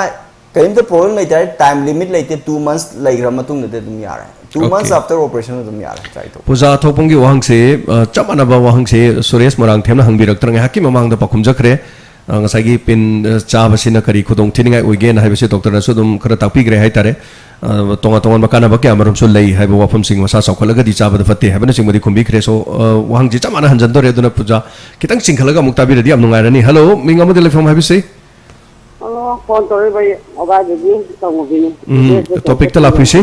ꯀꯔꯤꯝꯇ ꯄ꯭ꯔꯣꯕ꯭ꯂꯦꯝ ꯂꯩꯇꯥꯔꯦ, ꯇꯥꯏꯝ ꯂꯤꯃꯤꯠ ꯂꯩꯇꯦ, two months ꯂꯩꯈ꯭ꯔ ꯃꯇꯨꯡꯗꯗꯤ ꯑꯗꯨꯝ ꯌꯥꯔꯦ꯫ Two Okay. Months after operation ꯑꯗꯨꯝ ꯌꯥꯔꯦ, try ꯇꯧꯕ꯫ ꯄꯨꯖꯥ ꯊꯣꯛꯄꯝꯒꯤ ꯋꯥꯍꯪꯁꯤ, ꯑ, ꯆꯞ ꯃꯥꯟꯅꯕ ꯋꯥꯍꯪꯁꯤ ꯁꯨꯔꯦꯁ ꯃꯣꯏꯔꯥꯡꯊꯦꯝꯅ ꯍꯪꯕꯤꯔꯛꯇꯅ ꯉꯥꯏꯍꯥꯛꯀꯤ ꯃꯃꯥꯡꯗ ꯄꯥꯎꯈꯨꯝꯖꯈ꯭ꯔꯦ꯫ ꯑ, ꯉꯁꯥꯏꯒꯤ ꯄꯤꯟ, ꯑ, ꯆꯥꯕꯁꯤꯅ ꯀꯔꯤ ꯈꯨꯗꯣꯡ ꯊꯤꯅꯤꯡꯉꯥꯏ ꯑꯣꯏꯒꯦꯅ ꯍꯥꯏꯕꯁꯤ ꯗꯣꯛꯇꯔꯅꯁꯨ ꯑꯗꯨꯝ ꯈꯔ ꯇꯥꯛꯄꯤꯈ꯭ꯔꯦ ꯍꯥꯏꯇꯥꯔꯦ꯫ ꯑ, ꯇꯣꯉꯥꯟ ꯇꯣꯉꯥꯟꯕ ꯀꯥꯟꯅꯕ ꯀꯌꯥ ꯃꯔꯨꯝꯁꯨ ꯂꯩ ꯍꯥꯏꯕ ꯋꯥꯐꯝꯁꯤꯡ, ꯃꯁꯥ ꯆꯥꯎꯈꯠꯂꯒꯗꯤ ꯆꯥꯕꯗ ꯐꯠꯇꯦ ꯍꯥꯏꯕꯅꯆꯤꯡꯕꯗꯤ ꯈꯨꯝꯕꯤꯈ꯭ꯔꯦ꯫ So, ꯑ, ꯋꯥꯍꯪꯁꯤ ꯆꯞ ꯃꯥꯟꯅ ꯍꯟꯖꯟꯗꯣꯔꯦ, ꯑꯗꯨꯅ ꯄꯨꯖꯥ ꯈꯤꯇꯪ ꯆꯤꯡꯈꯠꯂꯒ ꯑꯃꯨꯛ ꯇꯥꯕꯤꯔꯗꯤ ꯌꯥꯝ ꯅꯨꯡꯉꯥꯏꯔꯅꯤ꯫ Hello, ꯃꯤꯡ ꯑꯃꯗꯤ ꯂꯩꯐꯝ ꯍꯥꯏꯕꯤꯁꯤ? ꯑꯣ, ꯐꯣꯟ ꯇꯧꯔꯛꯏꯕ ꯑꯣꯒꯥꯏꯗꯒꯤ ꯇꯧꯉꯨꯕꯤꯅꯤ꯫ ꯎꯝ, ꯍꯧꯖꯤꯛ ꯇꯣꯄꯤꯛꯇ ꯂꯥꯛꯄꯤꯁꯤ꯫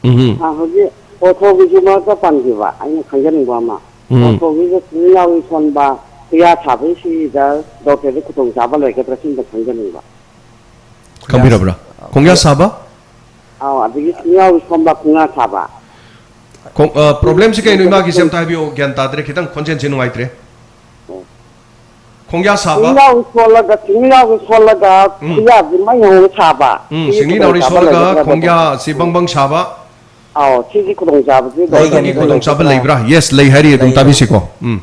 ꯎꯝ꯫ ꯑꯥ, ꯍꯧꯖꯤꯛ ꯑꯣꯊꯣꯒꯤꯁꯨ ꯃꯔꯛꯇ ꯄꯟꯈꯤꯕ, ꯑꯩꯅ ꯈꯪꯖꯅꯤꯡꯕ ꯑꯃ꯫ ꯎꯝ꯫ ꯑꯣꯊꯣꯒꯤꯁꯨ ꯈꯨꯅꯤꯡ ꯌꯥꯎꯔꯤ ꯁꯣꯟꯕ, ꯈꯨꯌꯥ ꯁꯥꯕꯒꯤ ꯁꯤꯗ ꯗꯣꯛꯇꯔꯗ ꯈꯨꯗꯣꯡꯆꯥꯕ ꯂꯩꯒꯗ꯭ꯔꯥ, ꯁꯤꯝꯇ ꯈꯪꯖꯅꯤꯡꯕ꯫ ꯈꯪꯕꯤꯔꯕ꯭ꯔꯥ? ꯈꯣꯡꯌꯥ ꯁꯥꯕ? ꯑꯥꯎ, ꯑꯗꯒꯤ ꯈꯨꯅꯤꯡ ꯌꯥꯎꯔꯤ ꯁꯣꯟꯕ, ꯈꯨꯉꯥ ꯁꯥꯕ꯫ ꯈꯣꯡ-, ꯑ, ꯄ꯭ꯔꯣꯕ꯭ꯂꯦꯝꯁꯤ ꯀꯩꯅꯣ, ꯏꯃꯥꯒꯤꯁꯦ ꯑꯝꯇ ꯍꯥꯏꯕꯤꯌꯣ, ꯒ꯭ꯌꯥꯟ ꯇꯥꯗ꯭ꯔꯦ, ꯈꯤꯇꯪ ꯈꯣꯟꯖꯦꯜꯁꯦ ꯅꯨꯡꯉꯥꯏꯇ꯭ꯔꯦ꯫ ꯈꯣꯡꯌꯥ ꯁꯥꯕ? ꯈꯨꯅꯤꯡ ꯌꯥꯎꯔꯤ ꯁꯣꯜꯂꯒ, ꯈꯨꯅꯤꯡ ꯌꯥꯎꯔꯤ ꯁꯣꯜꯂꯒ ꯎꯝ꯫ ꯈꯨꯌꯥꯁꯤ ꯃꯩ ꯍꯧꯅ ꯁꯥꯕ꯫ ꯎꯝ, ꯁꯤꯒꯤ ꯁꯤꯡꯂꯤ ꯅꯥꯎꯔꯤ ꯈꯨꯗꯣꯡꯆꯥꯕ ꯁꯣꯜꯂꯒ ꯂꯩꯒꯗ꯭ꯔꯥ? ꯈꯣꯡꯌꯥꯁꯤ ꯕꯪ ꯕꯪ ꯁꯥꯕ? ꯑꯥꯎ, ꯁꯤꯒꯤ ꯈꯨꯗꯣꯡꯆꯥꯕꯁꯤ ꯂꯩꯒꯅꯤ, ꯗꯣꯛꯇꯔꯒꯤ ꯈꯨꯗꯣꯡꯆꯥꯕ ꯂꯩꯒꯅꯤ꯫ ꯂꯩꯕ꯭ꯔꯥ? Yes, ꯂꯩ ꯍꯥꯏꯔꯤ, ꯑꯗꯨꯝ ꯂꯩ꯫ ꯇꯥꯕꯤꯁꯤꯀꯣ꯫ ꯎꯝ꯫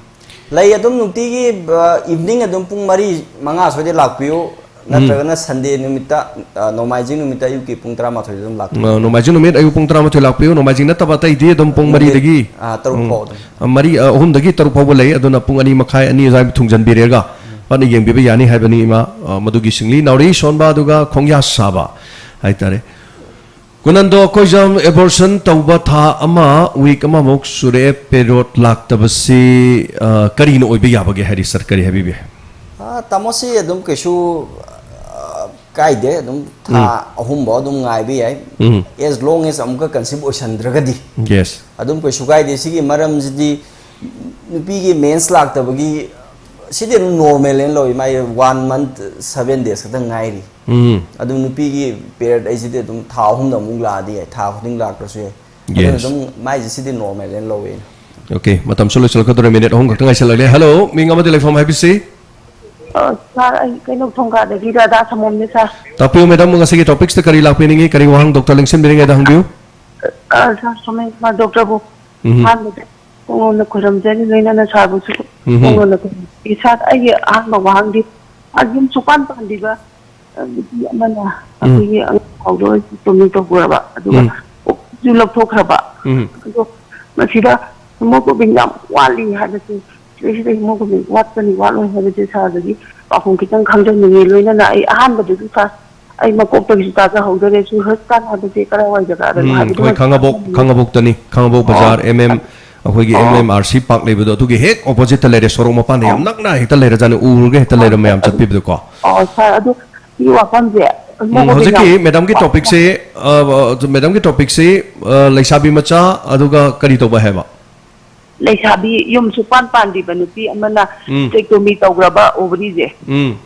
ꯂꯩ, ꯑꯗꯨꯝ ꯅꯨꯡꯇꯤꯒꯤ, ꯑ, evening ꯑꯗꯨꯝ ꯄꯨꯡ ꯃꯔꯤ ꯃꯉꯥ ꯁ꯭ꯋꯥꯏꯗ ꯂꯥꯛꯄꯤꯌꯨ꯫ ꯅꯠꯇ꯭ꯔꯒꯅ ꯁꯟꯗꯦ ꯅꯨꯃꯤꯠꯇ, ꯑ, ꯅꯣꯡꯃꯥꯏꯖꯤꯡ ꯅꯨꯃꯤꯠꯇ ꯑꯌꯨꯛꯀꯤ ꯄꯨꯡ ꯇꯔꯥꯃꯥꯊꯣꯏꯗ ꯑꯗꯨꯝ ꯂꯥꯛꯄꯤꯌꯨ꯫ ꯑ, ꯅꯣꯡꯃꯥꯏꯖꯤꯡ ꯅꯨꯃꯤꯠ ꯑꯌꯨꯛ ꯄꯨꯡ ꯇꯔꯥꯃꯥꯊꯣꯏ ꯂꯥꯛꯄꯤꯌꯨ꯫ ꯅꯣꯡꯃꯥꯏꯖꯤꯡ ꯅꯠꯇꯕ ꯑꯇꯩꯗꯤ ꯑꯗꯨꯝ ꯄꯨꯡ ꯅꯨꯃꯤꯠ, ꯃꯔꯤꯗꯒꯤ, ꯑ, ꯇꯔꯨꯛ ꯎꯝ, ꯐꯥꯎ ꯑꯗꯨꯝ꯫ ꯑ, ꯃꯔꯤ, ꯑ, ꯑꯍꯨꯝꯗꯒꯤ ꯇꯔꯨꯛ ꯐꯥꯎꯕ ꯂꯩ꯫ ꯑꯗꯨꯅ ꯄꯨꯡ ꯑꯅꯤ ꯃꯈꯥꯏ, ꯑꯅꯤ ꯑꯗꯨꯋꯥꯏ ꯊꯨꯡꯖꯟꯕꯤꯔꯦꯒ ꯐꯅ ꯌꯦꯡꯕꯤꯕ ꯌꯥꯅꯤ ꯍꯥꯏꯕꯅꯤ ꯏꯃꯥ꯫ ꯑ, ꯃꯗꯨꯒꯤ ꯁꯤꯡꯂꯤ ꯅꯥꯎꯔꯤ ꯁꯣꯟꯕ ꯑꯗꯨꯒ ꯈꯣꯡꯌꯥ ꯁꯥꯕ ꯍꯥꯏꯇꯥꯔꯦ꯫ ꯀꯨꯅꯟꯗꯣ ꯑꯩꯈꯣꯏꯁꯨ abortion ꯇꯧꯕ ꯊꯥ ꯑꯃ, week ꯑꯃꯃꯨꯛ ꯁꯨꯔꯛꯑꯦ, period ꯂꯥꯛꯇꯕꯁꯤ, ꯑ, ꯀꯔꯤꯅ ꯑꯣꯏꯕ ꯌꯥꯕꯒꯦ ꯍꯥꯏꯔꯤ, sir? ꯀꯔꯤ ꯍꯥꯏꯕꯤꯕ ꯌꯥꯏ? ꯑ, ꯇꯥꯃꯣꯁꯤ ꯑꯗꯨꯝ ꯀꯩꯁꯨ, ꯑ, ꯀꯥꯏꯗꯦ꯫ ꯑꯗꯨꯝ ꯊꯥ ꯎꯝ꯫ ꯑꯍꯨꯝꯐꯥꯎ ꯑꯗꯨꯝ ꯉꯥꯏꯕ ꯌꯥꯏ꯫ ꯎꯝ꯫ As long as ꯑꯃꯨꯛꯀ conceive ꯑꯣꯏꯁꯟꯗ꯭ꯔꯒꯗꯤ꯫ Yes꯫ ꯑꯗꯨꯝ ꯀꯩꯁꯨ ꯀꯥꯏꯗꯦ꯫ ꯁꯤꯒꯤ ꯃꯔꯝꯁꯤꯗꯤ ꯅꯨꯄꯤꯒꯤ mens ꯂꯥꯛꯇꯕꯒꯤ, ꯁꯤꯗꯤ ꯑꯗꯨꯝ normal ꯍꯥꯏꯅ ꯂꯧꯏ꯫ ꯃꯥꯏ one month seven days ꯈꯛꯇꯪ ꯉꯥꯏꯔꯤ꯫ ꯎꯝ꯫ ꯑꯗꯨ ꯅꯨꯄꯤꯒꯤ period ꯑꯩꯁꯤꯗꯤ ꯑꯗꯨꯝ ꯊꯥ ꯑꯍꯨꯝꯗ ꯑꯃꯨꯛ ꯂꯥꯛꯑꯗꯤ ꯌꯥꯏ, ꯊꯥ ꯈꯨꯗꯤꯡ ꯂꯥꯛꯇ꯭ꯔꯁꯨ ꯌꯥꯏ꯫ ꯑꯗꯨꯅ Yes꯫ ꯑꯗꯨꯝ ꯃꯥꯏꯁꯦ ꯁꯤꯗꯤ normal ꯍꯥꯏꯅ ꯂꯧꯋꯦ ꯑꯩꯅ꯫ Okay, ꯃꯇꯝꯁꯨ ꯂꯣꯏꯁꯤꯜꯂꯛꯀꯗꯧꯔꯦ, minute ꯑꯍꯨꯝ ꯈꯛꯇ ꯉꯥꯏꯁꯜꯂꯛꯂꯦ꯫ Hello, ꯃꯤꯡ ꯑꯃꯗꯤ ꯂꯩꯐꯝ ꯍꯥꯏꯕꯤꯁꯤ? ꯑ, sir, ꯑꯩ ꯀꯩꯅꯧ ꯊꯣꯡꯒꯥꯗꯒꯤ ꯔꯥꯙꯥ ꯁꯃꯣꯝꯅꯦ, sir꯫ ꯇꯥꯛꯄꯤꯌꯨ, madam, ꯉꯁꯤꯒꯤ topics ꯇ ꯀꯔꯤ ꯂꯥꯛꯄꯤꯅꯤꯡꯉꯤ? ꯀꯔꯤ ꯋꯥꯍꯪ doctor ꯂꯦꯡꯁꯤꯟꯕꯤꯔꯤꯉꯩꯗ ꯍꯪꯕꯤꯌꯨ꯫ ꯑ, sir, ꯁꯣꯃꯦꯟ ꯀꯨꯃꯥꯔ doctor ꯕꯨ ꯎꯝ꯫ ꯑꯍꯥꯟꯕꯗ ꯁꯣꯝꯗ ꯈꯨꯔꯨꯝꯖꯔꯤ, ꯂꯣꯏꯅꯅ sir ꯕꯨꯁꯨ ꯎꯝ꯫ ꯁꯣꯝꯗ ꯈꯨꯔꯨꯝꯖꯔꯤ꯫ Sir, ꯑꯩꯒꯤ ꯑꯍꯥꯟꯕ ꯋꯥꯍꯪꯗꯤ, ꯑ, ꯌꯨꯝ ꯁꯨꯡꯄꯥꯟ ꯄꯥꯟꯗ꯭ꯔꯤꯕ, ꯑ, ꯅꯨꯄꯤ ꯑꯃꯅ ꯎꯝ꯫ ꯑꯩꯈꯣꯏꯒꯤ ꯑꯉꯥꯡ ꯐꯥꯎꯗ ꯑꯣꯏꯔꯁꯨ ꯇꯨꯃꯤꯟ ꯇꯧꯕꯤꯔꯕ, ꯑꯗꯨꯒ ꯎꯝ꯫ ꯄꯣꯛꯁꯨ ꯂꯧꯊꯣꯛꯈ꯭ꯔꯕ꯫ ꯎꯝ꯫ ꯑꯗꯣ ꯃꯁꯤꯗ hemoglobin ꯌꯥꯝ ꯋꯥꯠꯂꯤ ꯍꯥꯏꯕꯁꯤ, ꯁꯤꯗꯩꯁꯤꯗ hemoglobin ꯋꯥꯠꯀꯅꯤ ꯋꯥꯠꯂꯣꯏ ꯍꯥꯏꯕꯁꯤ sir ꯗꯒꯤ ꯄꯥꯎꯈꯨꯝ ꯈꯤꯇꯪ ꯈꯪꯖꯅꯤꯡꯉꯤ꯫ ꯂꯣꯏꯅꯅ ꯑꯩ ꯑꯍꯥꯟꯕꯗꯁꯨ sir, ꯑꯩ ꯃꯀꯣꯛꯇꯒꯤꯁꯨ ꯇꯥꯖꯍꯧꯗꯔꯦ꯫ ꯁꯤ hospital ꯍꯥꯏꯕꯁꯤ ꯀꯔꯥꯏꯋꯥꯏ ꯖꯒꯥꯗꯅꯣ ꯎꯝ, ꯍꯥꯏꯕꯗꯨ ꯑꯩꯈꯣꯏ ꯈꯪꯉꯕꯣꯛ, ꯈꯪꯉꯕꯣꯛꯇꯅꯤ꯫ ꯈꯪꯉꯕꯣꯛ ꯑꯣ꯫ ꯕꯖꯥꯔ, M M, ꯑꯩꯈꯣꯏꯒꯤ ꯑꯣ꯫ M M R C park ꯂꯩꯕꯗꯣ, ꯑꯗꯨꯒꯤ ꯍꯦꯛ opposite ꯇ ꯂꯩꯔꯦ, ꯁꯣꯔꯣꯛ ꯃꯄꯥꯟꯗ ꯌꯥꯝ ꯑꯣ꯫ ꯅꯛꯅ ꯍꯦꯛꯇ ꯂꯩꯔꯖꯥꯠꯅꯤ, ꯎꯔꯒ ꯍꯦꯛꯇ ꯑꯣ, ꯂꯩꯔꯝꯃꯦ ꯃꯌꯥꯝ ꯑꯗꯨ, ꯆꯠꯄꯤꯕꯗꯀꯣ꯫ ꯑꯣ, sir, ꯑꯗꯨ ꯁꯤ ꯋꯥꯐꯝꯁꯦ, ꯎꯝ, hemoglobin ꯍꯧꯖꯤꯛꯀꯤ ꯌꯥꯝ madam ꯒꯤ topic ꯁꯤ, ꯑ, ꯑ, madam ꯒꯤ topic ꯁꯤ, ꯑ, ꯂꯩꯁꯥꯕꯤ ꯃꯆꯥ, ꯑꯗꯨꯒ ꯀꯔꯤ ꯇꯧꯕ ꯍꯥꯏꯕ? ꯂꯩꯁꯥꯕꯤ ꯌꯨꯝ ꯁꯨꯄꯥꯟ ꯄꯥꯟꯗ꯭ꯔꯤꯕ ꯅꯨꯄꯤ ꯑꯃꯅ ꯎꯝ꯫ Hysterectomy ꯇꯧꯈ꯭ꯔꯕ ovary ꯁꯦ꯫ ꯎꯝ꯫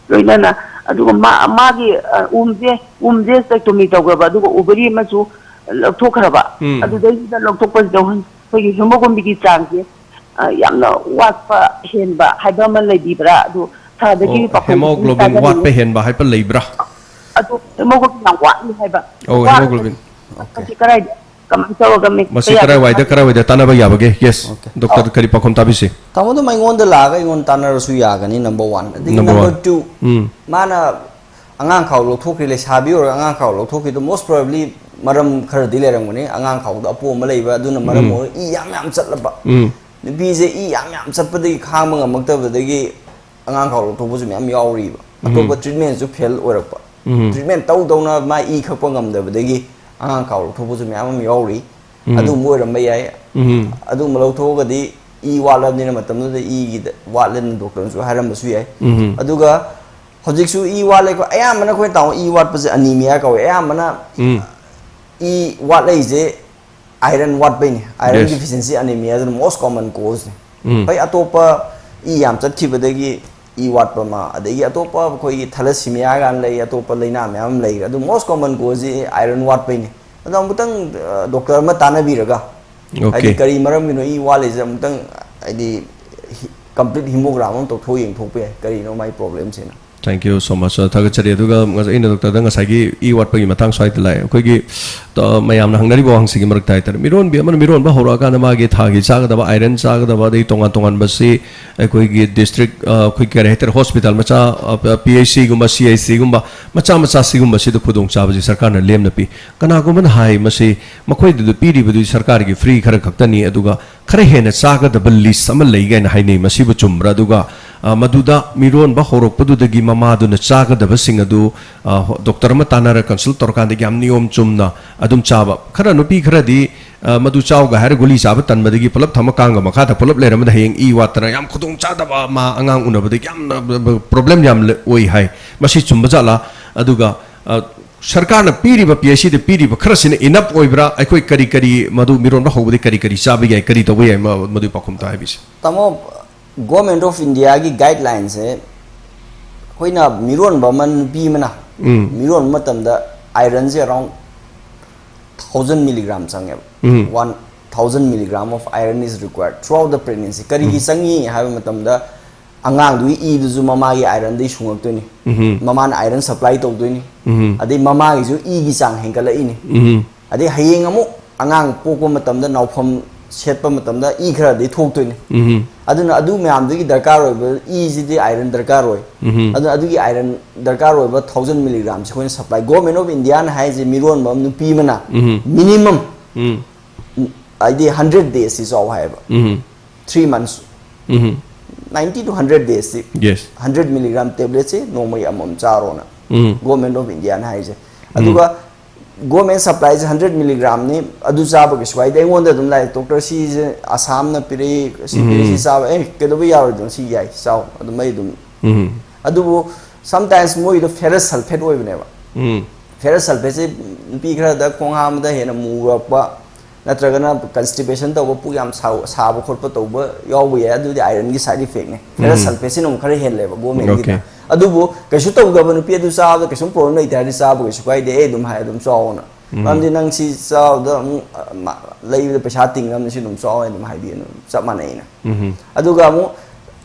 ꯂꯣꯏꯅꯅ꯫ ꯑꯗꯨꯒ ꯃꯥ-, ꯃꯥꯒꯤ, ꯑ, womb ꯁꯦ, womb ꯁꯦ hysterectomy ꯇꯧꯈ꯭ꯔꯕ, ꯑꯗꯨꯒ ovary ꯑꯃꯁꯨ ꯂꯧꯊꯣꯛꯈ꯭ꯔꯕ꯫ ꯎꯝ꯫ ꯑꯗꯨꯗꯩꯁꯤꯗ ꯂꯧꯊꯣꯛꯄꯁꯤꯗ ꯑꯩꯈꯣꯏꯒꯤ hemoglobin ꯒꯤ ꯆꯥꯡꯁꯦ, ꯑ, ꯌꯥꯝꯅ ꯋꯥꯠꯄ ꯍꯦꯟꯕ ꯍꯥꯏꯕ ꯑꯃ ꯂꯩꯕꯤꯕ꯭ꯔꯥ? ꯑꯗꯨ sir ꯗꯒꯤ ꯑꯣ, ꯄꯥꯎꯈꯨꯝ ꯈꯤꯇꯪ hemoglobin ꯇꯥꯖꯅꯤꯡꯉꯤ꯫ ꯋꯥꯠꯄ ꯍꯦꯟꯕ ꯍꯥꯏꯕ ꯂꯩꯕ꯭ꯔꯥ? ꯑꯗꯨ hemoglobin ꯌꯥꯝ ꯋꯥꯠꯂꯤ ꯍꯥꯏꯕ꯫ ꯑꯣ, ꯋꯥꯠꯂꯒ hemoglobin꯫ Okay꯫ ꯀꯗꯥꯏꯗ? ꯀꯃꯥꯏꯅ ꯇꯧꯔꯒ ꯃꯦꯟꯈꯠꯄ ꯃꯁꯤ ꯌꯥꯒꯦ? ꯀꯔꯥꯏꯋꯥꯏꯗ, ꯀꯔꯥꯏꯋꯥꯏꯗ ꯇꯥꯟꯅꯕ ꯌꯥꯕꯒꯦ? Yes, Okay. ꯗꯣꯛꯇꯔ, ꯑꯧ꯫ ꯀꯔꯤ ꯄꯥꯎꯈꯨꯝ ꯇꯥꯕꯤꯁꯤ? ꯇꯥꯃꯣ ꯑꯗꯨꯝ ꯑꯩꯉꯣꯟꯗ ꯂꯥꯛꯑꯒ ꯑꯩꯉꯣꯟꯗ ꯇꯥꯟꯅꯔꯁꯨ ꯌꯥꯒꯅꯤ, number one. ꯑꯗꯒꯤ Number number one. two, ꯎꯝ꯫ ꯃꯥꯅ ꯑꯉꯥꯡ ꯈꯥꯎ ꯂꯧꯊꯣꯛꯈ꯭ꯔꯤ, ꯂꯩꯁꯥꯕꯤ ꯑꯣꯏꯔꯒ ꯑꯉꯥꯡ ꯈꯥꯎ ꯂꯧꯊꯣꯛꯈꯤꯗꯣ most probably ꯃꯔꯝ ꯈꯔꯗꯤ ꯂꯩꯔꯝꯒꯅꯤ꯫ ꯑꯉꯥꯡ ꯈꯥꯎꯗ ꯑꯄꯣꯝꯕ ꯂꯩꯕ, ꯑꯗꯨꯅ ꯃꯔꯝ ꯎꯝ꯫ ꯑꯣꯏꯔꯒ ꯏ ꯌꯥꯝ ꯌꯥꯝ ꯆꯠꯂꯕ꯫ ꯎꯝ꯫ ꯅꯨꯄꯤꯁꯦ ꯏ ꯌꯥꯝ ꯌꯥꯝ ꯆꯠꯄꯗꯒꯤ ꯈꯥꯡꯕ ꯉꯝꯃꯛꯇꯕꯗꯒꯤ ꯑꯉꯥꯡ ꯈꯥꯎ ꯂꯧꯊꯣꯛꯄꯁꯨ ꯃꯌꯥꯝ ꯌꯥꯎꯔꯤꯕ꯫ ꯎꯝ꯫ ꯑꯇꯣꯞꯄ treatmentꯁꯨ fail ꯑꯣꯏꯔꯛꯄ꯫ ꯎꯝ꯫ Treatment ꯇꯧ ꯇꯧꯅ ꯃꯥ ꯏ ꯈꯛꯄ ꯉꯝꯗꯕꯗꯒꯤ ꯑꯉꯥꯡ ꯈꯥꯎ ꯂꯧꯊꯣꯛꯄꯁꯨ ꯃꯌꯥꯝ ꯑꯃ ꯌꯥꯎꯔꯤ꯫ ꯎꯝ꯫ ꯑꯗꯨꯒꯨꯝꯕ ꯑꯣꯏꯔꯝꯕ ꯌꯥꯏ꯫ ꯎꯝ꯫ ꯑꯗꯨꯒꯨꯝꯕ ꯂꯧꯊꯣꯛꯑꯒꯗꯤ ꯏ ꯋꯥꯠꯂꯕꯅꯤꯅ ꯃꯇꯝꯗꯨꯗ ꯏꯒꯤꯗ ꯋꯥꯠꯂꯦꯅ ꯗꯣꯛꯇꯔꯅꯁꯨ ꯍꯥꯏꯔꯝꯕꯁꯨ ꯌꯥꯏ꯫ ꯎꯝ꯫ ꯑꯗꯨꯒ ꯍꯧꯖꯤꯛꯁꯨ ꯏ ꯋꯥꯠꯂꯦꯀꯣ꯫ ꯑꯌꯥꯝꯕꯅ ꯑꯩꯈꯣꯏ ꯇꯥꯃꯣ ꯏ ꯋꯥꯠꯄꯁꯦ anemia ꯀꯧꯋꯦ꯫ ꯑꯌꯥꯝꯕꯅ ꯎꯝ꯫ E ꯋꯥꯠꯂꯛꯏꯁꯦ iron ꯋꯥꯠꯄꯩꯅꯦ꯫ Iron Yes. deficiency anemia ꯑꯗꯨꯅ most common causeꯅꯦ꯫ ꯎꯝ꯫ ꯍꯣꯏ, ꯑꯇꯣꯞꯄ ꯏ ꯌꯥꯝ ꯆꯠꯈꯤꯕꯗꯒꯤ ꯏ ꯋꯥꯠꯄ ꯑꯃ, ꯑꯗꯒꯤ ꯑꯇꯣꯞꯄ ꯑꯩꯈꯣꯏꯒꯤ thalassemia ꯀꯥꯏꯅ ꯂꯩ, ꯑꯇꯣꯞꯄ ꯂꯩꯅꯥ ꯃꯌꯥꯝ ꯑꯃ ꯂꯩꯈ꯭ꯔꯦ꯫ ꯑꯗꯨ most common causeꯁꯤ iron ꯋꯥꯠꯄꯩꯅꯦ꯫ ꯑꯗꯣ ꯑꯃꯨꯛꯇꯪ, ꯑ, ꯗꯣꯛꯇꯔ ꯑꯃ ꯇꯥꯟꯅꯕꯤꯔꯒ, Okay. ꯍꯥꯏꯗꯤ ꯀꯔꯤ ꯃꯔꯝꯒꯤꯅꯣ ꯏ ꯋꯥꯠꯂꯤꯁꯦ ꯑꯃꯨꯛꯇꯪ, ꯍꯥꯏꯗꯤ ꯍꯤ-, complete hemogram ꯑꯃ ꯇꯧꯊꯣꯛꯑ ꯌꯦꯡꯊꯣꯛꯄ ꯌꯥꯏ, ꯀꯔꯤꯅꯣ ꯃꯥꯏ problemꯁꯤꯅ꯫ Thank you so much. ꯑ, ꯊꯥꯒꯠꯆꯔꯤ꯫ ꯑꯗꯨꯒ ꯉꯁ-, ꯑꯩꯅ ꯗꯣꯛꯇꯔꯗ ꯉꯁꯥꯏꯒꯤ ꯏ ꯋꯥꯠꯄꯒꯤ ꯃꯇꯥꯡ ꯁ꯭ꯋꯥꯏꯗ ꯂꯥꯛꯑꯦ꯫ ꯑꯩꯈꯣꯏꯒꯤ, ꯑ, ꯃꯌꯥꯝꯅ ꯍꯪꯅꯔꯤꯕ ꯋꯥꯍꯪꯁꯤꯒꯤ ꯃꯔꯛꯇ ꯍꯥꯏꯇꯥꯔꯦ, ꯃꯤꯔꯣꯟꯕꯤ ꯑꯃꯅ ꯃꯤꯔꯣꯟꯕ ꯍꯧꯔꯛꯑꯀꯥꯟꯗ ꯃꯥꯒꯤ ꯊꯥꯒꯤ ꯆꯥꯒꯗꯕ iron ꯆꯥꯒꯗꯕ, ꯑꯗꯩ ꯇꯣꯉꯥꯟ ꯇꯣꯉꯥꯟꯕꯁꯤ ꯑꯩꯈꯣꯏꯒꯤ district, ꯑ, ꯑꯩꯈꯣꯏ ꯀꯔꯤ ꯍꯥꯏꯇꯥꯔꯦ, hospital ꯃꯆꯥ, ꯑ, PHCꯒꯨꯝꯕ, CHCꯒꯨꯝꯕ ꯃꯆꯥ ꯃꯆꯥꯁꯤꯒꯨꯝꯕꯁꯤꯗ ꯈꯨꯗꯣꯡꯆꯥꯕꯁꯤ ꯁꯔꯀꯥꯔꯅ ꯂꯦꯝꯅ ꯄꯤ꯫ ꯀꯅꯥꯒꯨꯝꯕꯅ ꯍꯥꯏ, ꯃꯁꯤ ꯃꯈꯣꯏꯗꯨꯗ ꯄꯤꯔꯤꯕꯗꯨꯗꯤ ꯁꯔꯀꯥꯔꯒꯤ free ꯈꯔ ꯈꯛꯇꯅꯤ, ꯑꯗꯨꯒ ꯈꯔ ꯍꯦꯟꯅ ꯆꯥꯒꯗꯕ list ꯑꯃ ꯂꯩ ꯀꯥꯏꯅ ꯍꯥꯏꯅꯩ꯫ ꯃꯁꯤꯕꯨ ꯆꯨꯝꯕ꯭ꯔꯥ? ꯑꯗꯨꯒ, ꯑ, ꯃꯗꯨꯗ ꯃꯤꯔꯣꯟꯕ ꯍꯧꯔꯛꯄꯗꯨꯗꯒꯤ ꯃꯃꯥꯗꯨꯅ ꯆꯥꯒꯗꯕꯁꯤꯡ ꯑꯗꯨ, ꯑ, ꯍꯣ-, ꯗꯣꯛꯇꯔ ꯑꯃ ꯇꯥꯟꯅꯔ consult ꯇꯧꯔꯀꯥꯟꯗ ꯌꯥꯝ ꯅꯤꯌꯣꯝ ꯆꯨꯝꯅ ꯑꯗꯨꯝ ꯆꯥꯕ꯫ ꯈꯔ ꯅꯨꯄꯤ ꯈꯔꯗꯤ, ꯑ, ꯃꯗꯨ ꯆꯥꯎꯒ ꯍꯥꯏꯔ ꯒꯨꯂꯤ ꯆꯥꯕ ꯇꯟꯕꯗꯒꯤ ꯄꯨꯂꯞ ꯊꯝꯃ ꯀꯥꯡꯒ ꯃꯈꯥꯗ ꯄꯨꯂꯞ ꯂꯩꯔꯝꯕꯗ ꯍꯌꯦꯡ ꯏ ꯋꯥꯠꯇꯅ ꯌꯥꯝ ꯈꯨꯗꯣꯡ ꯆꯥꯗꯕ ꯑꯃ ꯑꯉꯥꯡ ꯎꯅꯕꯗꯒꯤ ꯌꯥꯝꯅ problem ꯌꯥꯝ ꯂ-, ꯑꯣꯏ ꯍꯥꯏ꯫ ꯃꯁꯤ ꯆꯨꯝꯕ ꯖꯥꯠꯂꯥ? ꯑꯗꯨꯒ, ꯑ, ꯁꯔꯀꯥꯔꯅ ꯄꯤꯔꯤꯕ PHCꯗ ꯄꯤꯔꯤꯕ ꯈꯔꯁꯤꯅ enough ꯑꯣꯏꯕ꯭ꯔꯥ? ꯑꯩꯈꯣꯏ ꯀꯔꯤ ꯀꯔꯤ ꯃꯗꯨ ꯃꯤꯔꯣꯟꯕ ꯍꯧꯕꯗꯤ ꯀꯔꯤ ꯀꯔꯤ ꯆꯥꯕ ꯌꯥꯏ, ꯀꯔꯤ ꯇꯧꯕ ꯌꯥꯏ, ꯃ-, ꯃꯗꯨꯒꯤ ꯄꯥꯎꯈꯨꯝ ꯑꯝꯇ ꯍꯥꯏꯕꯤꯁꯤ꯫ ꯇꯥꯃꯣ, Government of Indiaꯒꯤ guidelineꯁꯦ ꯑꯩꯈꯣꯏꯅ ꯃꯤꯔꯣꯟꯕ ꯑꯃ ꯅꯨꯄꯤ ꯑꯃꯅ ꯎꯝ꯫ ꯃꯤꯔꯣꯟꯕ ꯃꯇꯝꯗ ironꯁꯦ around thousand milligram ꯆꯪꯉꯦꯕ꯫ ꯎꯝ꯫ One thousand milligram of iron is required throughout the pregnancy꯫ ꯀꯔꯤꯒꯤ ꯎꯝ꯫ ꯆꯪꯉꯤ ꯍꯥꯏꯕ ꯃꯇꯝꯗ ꯑꯉꯥꯡꯗꯨꯒꯤ ꯏꯗꯨꯁꯨ ꯃꯃꯥꯒꯤ ironꯗꯒꯤ ꯁꯨꯡꯉꯛꯇꯣꯏꯅꯤ꯫ ꯎꯝ꯫ ꯃꯃꯥꯅ iron supply ꯇꯧꯗꯣꯏꯅꯤ꯫ ꯎꯝ꯫ ꯑꯗꯩ ꯃꯃꯥꯒꯤꯁꯨ ꯏꯒꯤ ꯆꯥꯡ ꯍꯦꯟꯒꯠꯂꯛꯏꯅꯤ꯫ ꯎꯝ꯫ ꯑꯗꯩ ꯍꯌꯦꯡ ꯑꯃꯨꯛ ꯑꯉꯥꯡ ꯄꯣꯛꯄ ꯃꯇꯝꯗ ꯅꯥꯎꯐꯝ ꯁꯦꯠꯄ ꯃꯇꯝꯗ ꯏ ꯈꯔꯗꯤ ꯊꯣꯛꯇꯣꯏꯅꯤ꯫ ꯎꯝ꯫ ꯑꯗꯨꯅ ꯑꯗꯨ ꯃꯌꯥꯝꯗꯨꯒꯤ ꯗꯔꯀꯥꯔ ꯑꯣꯏꯕ ꯏꯁꯤꯗꯤ iron ꯗꯔꯀꯥꯔ ꯑꯣꯏ꯫ ꯎꯝ꯫ ꯑꯗꯨꯅ ꯑꯗꯨꯒꯤ iron ꯗꯔꯀꯥꯔ ꯑꯣꯏꯕ thousand milligram ꯁꯤ ꯑꯩꯈꯣꯏꯅ supply, Government of India ꯅ ꯍꯥꯏꯁꯦ ꯃꯤꯔꯣꯟꯕ ꯑꯃ ꯅꯨꯄꯤ ꯑꯃꯅ ꯎꯝ꯫ Minimum ꯎꯝ꯫ ꯍꯥꯏꯗꯤ hundred days ꯁꯤ ꯆꯥꯎ ꯍꯥꯏꯌꯦꯕ꯫ ꯎꯝ꯫ Three months꯫ Um. Ninety to hundred days ꯁꯤ Yes꯫ Hundred milligram tablet ꯁꯤ ꯅꯣꯡꯃꯒꯤ ꯑꯃꯃꯝ ꯆꯥꯔꯣꯅ ꯎꯝ꯫ Government of India ꯅ ꯍꯥꯏꯁꯦ꯫ ꯎꯝ꯫ ꯑꯗꯨꯒ government supply ꯁꯦ hundred milligram ꯅꯤ, ꯑꯗꯨ ꯆꯥꯕ ꯀꯩꯁꯨ ꯀꯥꯏꯗꯦ꯫ ꯑꯩꯉꯣꯟꯗ ꯑꯗꯨꯝ ꯂꯥꯛꯑꯦ, "Doctor, ꯁꯤꯁꯦ ꯑꯁꯥꯝꯅ ꯄꯤꯔꯛꯏ, ꯁꯤ ꯄꯤꯔꯛꯏ, ꯁꯤ ꯎꯝ꯫ ꯆꯥꯕ", ꯑꯦ, ꯀꯩꯗꯧꯕ ꯌꯥꯔꯣꯏꯗꯣꯏꯅꯣ? "ꯁꯤ ꯌꯥꯏ, ꯆꯥꯎ", ꯑꯗꯨꯝ ꯑꯩ ꯑꯗꯨꯝ꯫ ꯎꯝ꯫ ꯑꯗꯨꯕꯨ sometimes ꯃꯣꯏꯗꯣ ferrous sulfate ꯑꯣꯏꯕꯅꯦꯕ꯫ ꯎꯝ꯫ Ferrous sulfate ꯁꯦ ꯅꯨꯄꯤ ꯈꯔꯗ ꯈꯣꯡ ꯍꯥꯝꯕꯗ ꯍꯦꯟꯅ ꯃꯨꯔꯛꯄ, ꯅꯠꯇ꯭ꯔꯒꯅ constipation ꯇꯧꯕ, ꯄꯨꯛ ꯌꯥꯝ ꯁꯥꯎ-, ꯁꯥꯕ ꯈꯣꯠꯄ ꯇꯧꯕ ꯌꯥꯎꯕ ꯌꯥꯏ, ꯑꯗꯨꯗꯤ iron ꯒꯤ side effect ꯅꯦ꯫ Ferrous ꯎꯝ꯫ Sulfate ꯁꯤꯅ ꯑꯃꯨꯛ ꯈꯔ ꯍꯦꯜꯂꯦꯕ government ꯒꯤꯅ꯫ Okay꯫ ꯑꯗꯨꯕꯨ ꯀꯩꯁꯨ ꯇꯧꯗꯕ ꯅꯨꯄꯤ ꯑꯗꯨ ꯆꯥꯕꯗ ꯀꯩꯁꯨꯝ problem ꯂꯩꯇꯦ ꯍꯥꯏꯔꯗꯤ ꯆꯥꯕ ꯀꯩꯁꯨ ꯀꯥꯏꯗꯦ, ꯑꯩ ꯑꯗꯨꯝ ꯍꯥꯏ, "ꯑꯗꯨꯝ ꯆꯥꯎꯅ"꯫ ꯎꯝ꯫ ꯃꯔꯝꯗꯤ ꯅꯪ ꯁꯤ ꯆꯥꯕꯗ ꯑꯃꯨꯛ, ꯑ, ꯃ-, ꯂꯩꯕꯗ ꯄꯩꯁꯥ ꯇꯤꯡꯅꯕꯅꯤ, ꯁꯤ ꯑꯗꯨꯝ ꯆꯥꯎ ꯍꯥꯏꯅ ꯑꯗꯨꯝ ꯍꯥꯏꯕꯤ, ꯑꯗꯨꯝ ꯆꯞ ꯃꯥꯟꯅꯩꯅ꯫ ꯎꯝ꯫ ꯑꯗꯨꯒ ꯑꯃꯨꯛ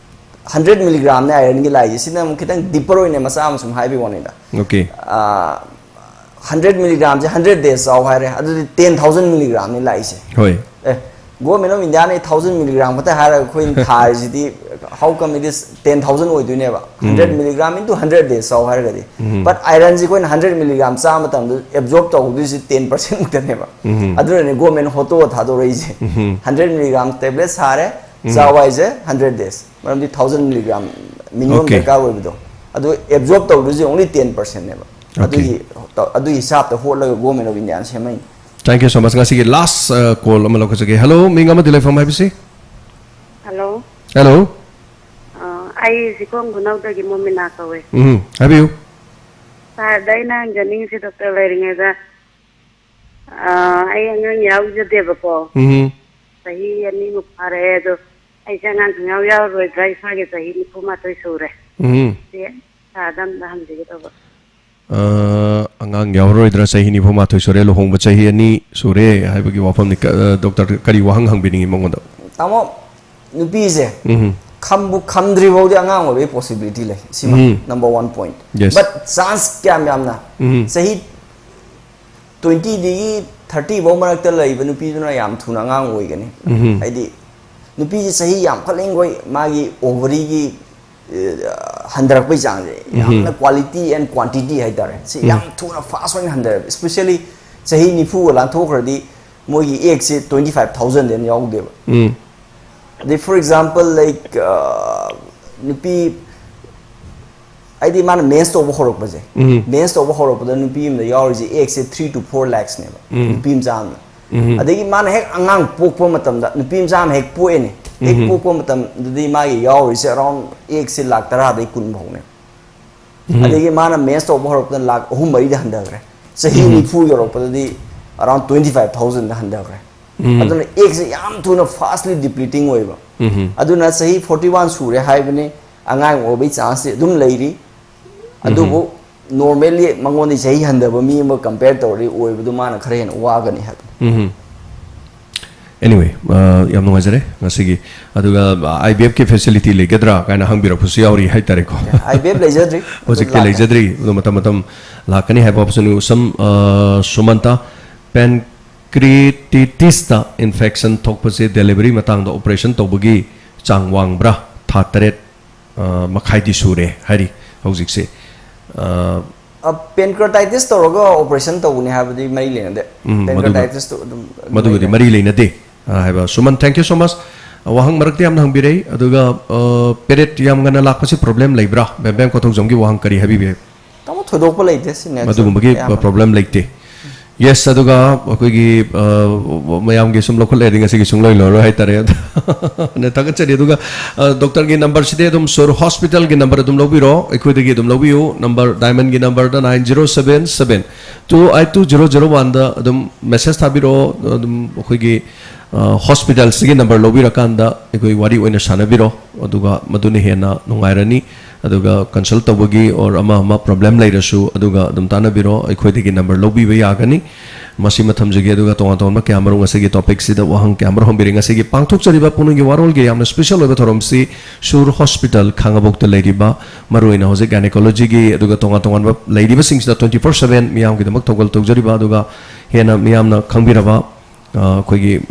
hundred milligram ꯅꯦ iron ꯒꯤ ꯂꯥꯛꯏꯁꯦ, ꯁꯤꯅ ꯑꯃꯨꯛ ꯈꯤꯇꯪ deeper ꯑꯣꯏꯅ ꯃꯆꯥ ꯑꯃ ꯁꯨꯝ ꯍꯥꯏꯕꯒꯤ ꯋꯥꯅꯤꯗ꯫ Okay꯫ ꯑ, hundred milligram ꯁꯦ hundred days ꯆꯥꯎ ꯍꯥꯏꯔꯦ, ꯑꯗꯨꯗꯤ ten thousand milligram ꯅꯤ ꯂꯥꯛꯏꯁꯦ꯫ ꯍꯣꯏ꯫ ꯑꯦ, Government of India ꯅ thousand milligram ꯈꯛꯇ ꯍꯥꯏꯔꯒ ꯑꯩꯈꯣꯏꯅ ꯊꯥꯔꯤꯁꯤꯗꯤ how come it is ten thousand ꯑꯣꯏꯗꯣꯏꯅꯦꯕ? ꯎꯝ꯫ Hundred milligram into hundred days ꯆꯥꯎ ꯍꯥꯏꯔꯒꯗꯤ꯫ ꯎꯝ꯫ But iron ꯁꯤ ꯑꯩꯈꯣꯏꯅ hundred milligram ꯆꯥꯕ ꯃꯇꯝꯗ absorb ꯇꯧꯍꯧꯗꯣꯏꯁꯤ ten percent ꯃꯨꯛꯇꯅꯦꯕ꯫ ꯎꯝ꯫ ꯑꯗꯨꯅꯅꯦ government ꯅ ꯍꯣꯠꯇꯣꯛꯑ ꯊꯥꯗꯣꯔꯛꯏꯁꯦ꯫ ꯎꯝ꯫ Hundred milligram tablet ꯁꯥꯔꯦ, ꯎꯝ꯫ ꯆꯥꯎ ꯍꯥꯏꯁꯦ hundred days꯫ ꯃꯔꯝꯗꯤ thousand milligram minimum Okay꯫ ꯗꯔꯀꯥꯔ ꯑꯣꯏꯕꯗꯣ꯫ ꯑꯗꯨ absorb ꯇꯧꯗꯣꯏꯁꯦ only ten percent ꯅꯦꯕ꯫ Okay꯫ ꯑꯗꯨꯒꯤ, ꯑꯗꯨꯒꯤ ꯍꯤꯁꯥꯞꯇ ꯍꯣꯠꯂꯒ Government of India ꯅ ꯁꯦꯝꯃꯛꯏꯅꯦ꯫ Thank you so much꯫ ꯉꯁꯤꯒꯤ last, ꯑ, call ꯑꯃ ꯂꯧꯈꯠꯆꯒꯦ꯫ Hello, ꯃꯤꯡ ꯑꯃꯗꯤ ꯂꯩꯐꯝ ꯍꯥꯏꯕꯁꯤ? Hello꯫ Hello꯫ ꯑ, ꯑꯩ ꯆꯤꯡꯈꯣꯡ ꯈꯨꯅꯧꯗꯒꯤ ꯃꯣꯃꯤꯅꯥ ꯀꯧꯋꯦ꯫ ꯎꯝ, ꯍꯥꯏꯕꯤꯌꯨ꯫ Sir ꯗ ꯑꯩꯅ ꯍꯪꯖꯅꯤꯡꯉꯤꯁꯦ, doctor ꯂꯩꯔꯤꯉꯩꯗ, ꯑ, ꯑꯩ ꯑꯉꯥꯡ ꯌꯥꯎꯖꯗꯦꯕꯀꯣ꯫ ꯎꯝ꯫ ꯆꯍꯤ ꯑꯅꯤꯃꯨꯛ ꯐꯥꯔꯛꯑꯦ, ꯑꯗꯣ ꯑꯩꯁꯦ ꯑꯉꯥꯡ ꯈꯪꯌꯥꯎ ꯌꯥꯎꯔꯔꯣꯏꯗ꯭ꯔꯥ? ꯏꯁꯥꯒꯤ ꯆꯍꯤ ꯅꯤꯐꯨ ꯃꯥꯊꯣꯏ ꯁꯨꯔꯦ꯫ ꯎꯝ꯫ ꯁꯤ Sir ꯗ ꯑꯝꯇ ꯍꯪꯖꯒꯦ ꯇꯧꯕ꯫ ꯑ, ꯑꯉꯥꯡ ꯌꯥꯎꯔꯔꯣꯏꯗ꯭ꯔꯥ? ꯆꯍꯤ ꯅꯤꯐꯨ ꯃꯥꯊꯣꯏ ꯁꯨꯔꯦ, ꯂꯨꯍꯣꯡꯕ ꯆꯍꯤ ꯑꯅꯤ ꯁꯨꯔꯦ ꯍꯥꯏꯕꯒꯤ ꯋꯥꯐꯝꯅꯤ꯫ ꯀ-, ꯑ, doctor ꯀꯔꯤ ꯋꯥꯍꯪ ꯍꯪꯕꯤꯅꯤꯡꯉꯤ ꯃꯉꯣꯟꯗ? ꯇꯥꯃꯣ, ꯅꯨꯄꯤꯁꯦ ꯎꯝ꯫ ꯈꯝꯕꯨ ꯈꯝꯗ꯭ꯔꯤ ꯐꯥꯎꯗꯤ ꯑꯉꯥꯡ ꯑꯣꯏꯕꯒꯤ possibility ꯂꯩ꯫ ꯁꯤꯃ ꯎꯝ꯫ Number one point꯫ Yes꯫ But chance ꯀꯌꯥꯝ ꯌꯥꯝꯅ ꯎꯝ꯫ ꯆꯍꯤ twenty ꯗꯒꯤ ꯊꯥꯔꯇꯤ ꯐꯥꯎ ꯃꯔꯛꯇ ꯂꯩꯕ ꯅꯨꯄꯤꯗꯨꯅ ꯌꯥꯝ ꯊꯨꯅ ꯑꯉꯥꯡ ꯑꯣꯏꯒꯅꯤ꯫ ꯍꯥꯏꯗꯤ ꯅꯨꯄꯤꯁꯦ ꯆꯍꯤ ꯌꯥꯝꯈꯠꯂꯤꯉꯩ ꯃꯥꯒꯤ ꯑꯣꯚꯔꯤꯒꯤ ꯍꯟꯊꯔꯛꯄꯩ ꯆꯥꯡꯁꯦ ꯌꯥꯝꯅ, quality and quantity ꯍꯥꯏꯇꯥꯔꯦ, ꯁꯤ ꯌꯥꯝ ꯊꯨꯅ ꯐꯥꯁ ꯑꯣꯏꯅ ꯍꯟꯊꯔꯛꯑꯦꯕ꯫ ꯏꯁꯄꯤꯁꯦꯜꯂꯤ ꯆꯍꯤ ꯅꯤꯐꯨꯒ ꯂꯥꯟꯊꯣꯛꯈ꯭ꯔꯗꯤ ꯃꯣꯏꯒꯤ ꯑꯦꯛꯁꯦ ꯇ꯭ꯋꯦꯟꯇꯤ ꯐꯥꯏꯚ ꯊꯥꯎꯖꯟꯗ ꯍꯦꯟꯅ ꯌꯥꯎꯗꯦꯕ꯫ ꯑꯗꯩ for example, like, ꯅꯨꯄꯤ ꯍꯥꯏꯗꯤ ꯃꯥꯅ ꯃꯦꯟꯁ ꯇꯧꯕ ꯍꯧꯔꯛꯄꯁꯦ, ꯃꯦꯟꯁ ꯇꯧꯕ ꯍꯧꯔꯛꯄꯗ ꯅꯨꯄꯤ ꯑꯃꯗ ꯌꯥꯎꯔꯤꯁꯦ ꯑꯦꯛꯁꯦ ꯊ꯭ꯔꯤ ꯇꯨ ꯐꯣꯔ ꯂꯥꯛꯁꯅꯦꯕ ꯅꯨꯄꯤ ꯃꯆꯥ ꯑꯃꯅ꯫ ꯑꯗꯒꯤ ꯃꯥꯅ ꯍꯦꯛ ꯑꯉꯥꯡ ꯄꯣꯛꯄ ꯃꯇꯝꯗ, ꯅꯨꯄꯤ ꯃꯆꯥ ꯑꯃ ꯍꯦꯛ ꯄꯣꯛꯑꯦꯅꯦ, ꯍꯦꯛ ꯄꯣꯛꯄ ꯃꯇꯝꯗꯗꯤ ꯃꯥꯒꯤ ꯌꯥꯎꯔꯤꯁꯦ ꯑꯔꯥꯎꯟ ꯑꯦꯛꯁꯦ ꯂꯥꯛ ꯇꯔꯥꯗꯩ ꯀꯨꯟ ꯐꯥꯎꯅꯦ꯫ ꯑꯗꯒꯤ ꯃꯥꯅ ꯃꯦꯟꯁ ꯇꯧꯕ ꯍꯧꯔꯛꯄꯗ ꯂꯥꯛ ꯑꯍꯨꯝ ꯃꯔꯤꯗ ꯍꯟꯊꯈ꯭ꯔꯦ꯫ ꯆꯍꯤ ꯅꯤꯐꯨ ꯌꯧꯔꯛꯄꯗꯗꯤ ꯑꯔꯥꯎꯟ ꯇ꯭ꯋꯦꯟꯇꯤ ꯐꯥꯏꯚ ꯊꯥꯎꯖꯟꯗ ꯍꯟꯊꯈ꯭ꯔꯦ꯫ ꯑꯗꯨꯅ ꯑꯦꯛꯁꯦ ꯌꯥꯝ ꯊꯨꯅ ꯐꯥꯁꯂꯤ ꯗꯤꯄ꯭ꯂꯤꯇꯤꯡ ꯑꯣꯏꯕ꯫ ꯑꯗꯨꯅ ꯆꯍꯤ ꯐꯣꯔꯇꯤ ꯋꯥꯟ ꯁꯨꯔꯦ ꯍꯥꯏꯕꯅꯤ, ꯑꯉꯥꯡ ꯑꯣꯏꯕꯒꯤ ꯆꯥꯟꯁꯇꯤ ꯑꯗꯨꯝ ꯂꯩꯔꯤ꯫ ꯑꯗꯨꯕꯨ ꯅꯣꯔꯃꯦꯜꯂꯤ ꯃꯉꯣꯟꯗ ꯆꯍꯤ ꯍꯟꯊꯕ ꯃꯤ ꯑꯃ ꯀꯝꯄꯦꯌꯔ ꯇꯧꯔꯗꯤ ꯑꯣꯏꯕꯗꯨ ꯃꯥꯅ ꯈꯔ ꯍꯦꯟꯅ ꯋꯥꯒꯅꯤ ꯍꯥꯏꯕꯅꯤ꯫ ꯑꯦꯅꯤꯋꯦ, ꯌꯥꯝ ꯅꯨꯡꯉꯥꯏꯖꯔꯦ ꯉꯁꯤꯒꯤ꯫ ꯑꯗꯨꯒ ꯑꯥꯏ ꯕꯤ ꯑꯦꯐꯀꯤ ꯐꯦꯁꯤꯂꯤꯇꯤ ꯂꯩꯒꯗ꯭ꯔꯥ ꯀꯥꯏꯅ ꯍꯪꯕꯤꯔꯛꯄꯁꯨ ꯌꯥꯎꯔꯤ ꯍꯥꯏꯇꯥꯔꯦꯀꯣ꯫ ꯑꯥꯏ ꯕꯤ ꯑꯦꯐ ꯂꯩꯖꯗ꯭ꯔꯤ꯫ ꯑꯗꯨ ꯍꯧꯖꯤꯛꯇꯤ ꯂꯥꯛꯀꯅꯤ꯫ ꯂꯩꯖꯗ꯭ꯔꯤ, ꯑꯗꯣ ꯃꯇꯝ ꯃꯇꯝ ꯂꯥꯛꯀꯅꯤ ꯍꯥꯏꯕ ꯑꯣꯞꯁꯟ ꯎꯁꯝ꯫ ꯑ, ꯁꯨꯃꯟꯇ, ꯄꯦꯟꯀ꯭ꯔꯤꯌꯦꯇꯤꯇꯤꯁꯇ ꯏꯟꯐꯦꯛꯁꯟ ꯊꯣꯛꯄꯁꯦ ꯗꯦꯂꯤꯚꯔꯤ ꯃꯇꯥꯡꯗ ꯑꯣꯄꯔꯦꯁꯟ ꯇꯧꯕꯒꯤ ꯆꯥꯡ ꯋꯥꯡꯕ꯭ꯔꯥ? ꯊꯥ ꯇꯔꯦꯠ ꯑ, ꯃꯈꯥꯏꯗꯤ ꯁꯨꯔꯦ ꯍꯥꯏꯔꯤ ꯍꯧꯖꯤꯛꯁꯦ꯫ ꯑ, ꯄꯦꯟꯀ꯭ꯔꯇꯥꯏꯇꯤꯁ ꯇꯧꯔꯒ ꯑꯣꯄꯔꯦꯁꯟ ꯇꯧꯒꯅꯤ ꯍꯥꯏꯕꯗꯤ ꯃꯔꯤ ꯂꯩꯅꯗꯦ꯫ ꯎꯝ, ꯃꯗꯨꯒ- ꯄꯦꯟꯀ꯭ꯔꯇꯥꯏꯇꯤꯁꯇꯨ ꯑꯗꯨꯝ ꯃꯗꯨꯒꯗꯤ ꯃꯔꯤ ꯂꯩꯅꯗꯦ, ꯑ, ꯍꯥꯏꯕ꯫ ꯁꯨꯃꯟ, thank you so much꯫ ꯑ, ꯋꯥꯍꯪ ꯃꯔꯛꯇ ꯌꯥꯝꯅ ꯍꯪꯕꯤꯔꯛꯏ꯫ ꯑꯗꯨꯒ, ꯑ, ꯄꯦꯔꯦꯠ ꯌꯥꯝ ꯉꯟꯅ ꯂꯥꯛꯄꯁꯤ ꯄ꯭ꯔꯣꯕ꯭ꯂꯦꯝ ꯂꯩꯕ꯭ꯔꯥ? ꯕꯦꯝꯕꯦꯝ ꯀꯣꯊꯧꯖꯝꯒꯤ ꯋꯥꯍꯪ ꯀꯔꯤ ꯍꯥꯏꯕꯤꯕ? ꯇꯥꯃꯣ, ꯊꯣꯏꯗꯣꯛꯄ ꯂꯩꯇꯦ ꯁꯤꯅꯦ꯫ ꯃꯗꯨꯒꯨꯝꯕꯒꯤ ꯑꯌꯥꯝꯕ ꯄ꯭ꯔꯣꯕ꯭ꯂꯦꯝ ꯂꯩꯇꯦ꯫ ꯌꯦꯁ, ꯑꯗꯨꯒ ꯑꯩꯈꯣꯏꯒꯤ, ꯑ, ꯃꯌꯥꯝꯒꯤ ꯁꯨꯝ ꯂꯧꯈꯠꯂꯛꯑꯗꯤ ꯉꯁꯤꯒꯤ ꯁꯨꯡꯂꯣꯏ ꯂꯣꯏꯔꯣꯏ ꯍꯥꯏꯇꯥꯔꯦ꯫ ꯑꯗꯨꯅ ꯊꯥꯒꯠꯆꯔꯤ꯫ ꯑꯗꯨꯒ, ꯑ, ꯗꯣꯛꯇꯔꯒꯤ ꯅꯝꯕꯔꯁꯤꯗꯤ ꯑꯗꯨꯝ ꯁꯣꯔ ꯍꯣꯁꯄꯤꯇꯥꯜꯒꯤ ꯅꯝꯕꯔ ꯑꯗꯨꯝ ꯂꯧꯕꯤꯔꯣ, ꯑꯩꯈꯣꯏꯗꯒꯤ ꯑꯗꯨꯝ ꯂꯧꯕꯤꯌꯨ꯫ ꯅꯝꯕꯔ, ꯗꯥꯏꯃꯟꯒꯤ ꯅꯝꯕꯔꯗ nine zero seven seven two eight two zero zero one ꯗ ꯑꯗꯨꯝ ꯃꯦꯁꯦꯖ ꯊꯥꯕꯤꯔꯛꯑꯣ꯫ ꯑꯗꯨꯝ ꯑꯩꯈꯣꯏꯒꯤ, ꯑ, ꯍꯣꯁꯄꯤꯇꯥꯜꯁꯤꯒꯤ ꯅꯝꯕꯔ ꯂꯧꯕꯤꯔꯀꯥꯟꯗ ꯑꯩꯈꯣꯏ ꯋꯥꯔꯤ ꯑꯣꯏꯅ ꯁꯥꯟꯅꯕꯤꯔꯣ, ꯑꯗꯨꯒ ꯃꯗꯨꯅ ꯍꯦꯟꯅ ꯅꯨꯡꯉꯥꯏꯔꯅꯤ꯫ ꯑꯗꯨꯒ ꯀꯟꯁꯜ ꯇꯧꯕꯒꯤ ꯑꯣꯔ ꯑꯃ ꯑꯃ ꯄ꯭ꯔꯣꯕ꯭ꯂꯦꯝ ꯂꯩꯔꯁꯨ ꯑꯗꯨꯒ ꯑꯗꯨꯝ ꯇꯥꯟꯅꯕꯤꯔꯣ, ꯑꯩꯈꯣꯏꯗꯒꯤ ꯅꯝꯕꯔ ꯂꯧꯕꯤꯕ ꯌꯥꯒꯅꯤ꯫ ꯃꯁꯤ ꯃꯊꯝꯖꯒꯦ꯫ ꯑꯗꯨꯒ ꯇꯣꯉꯥꯟ ꯇꯣꯉꯥꯟꯕ ꯀꯌꯥꯃꯔꯨꯝ ꯉꯁꯤꯒꯤ ꯇꯣꯄꯤꯛꯁꯤꯗ ꯋꯥꯍꯪ ꯀꯌꯥꯃꯔꯨꯝ ꯍꯪꯕꯤꯔꯦ꯫ ꯉꯁꯤꯒꯤ ꯄꯥꯡꯊꯣꯛꯆꯔꯤꯕ ꯄꯨꯛꯅꯤꯡꯒꯤ ꯋꯥꯔꯣꯜꯒꯤ ꯌꯥꯝꯅ ꯁ꯭ꯄꯦꯁꯦꯜ ꯑꯣꯏꯕ ꯊꯧꯔꯝꯁꯤ ꯁꯨꯔ ꯍꯣꯁꯄꯤꯇꯥꯜ ꯈꯥꯉꯕꯣꯛꯇ ꯂꯩꯔꯤꯕ ꯃꯔꯨꯑꯣꯏꯅ ꯍꯧꯖꯤꯛ ꯒꯥꯏꯅꯤꯀꯣꯂꯣꯖꯤꯒꯤ ꯑꯗꯨꯒ ꯇꯣꯉꯥꯟ ꯇꯣꯉꯥꯟꯕ ꯂꯩꯔꯤꯕꯁꯤꯡꯁꯤꯗ twenty four seven ꯃꯤꯌꯥꯝꯒꯤꯗꯃꯛ ꯊꯧꯒꯜ ꯇꯧꯖꯔꯤꯕ ꯑꯗꯨꯒ ꯍꯦꯟꯅ ꯃꯤꯌꯥꯝꯅ ꯈꯪꯕꯤꯔꯕ ꯑ, ꯑꯩꯈꯣꯏꯒꯤ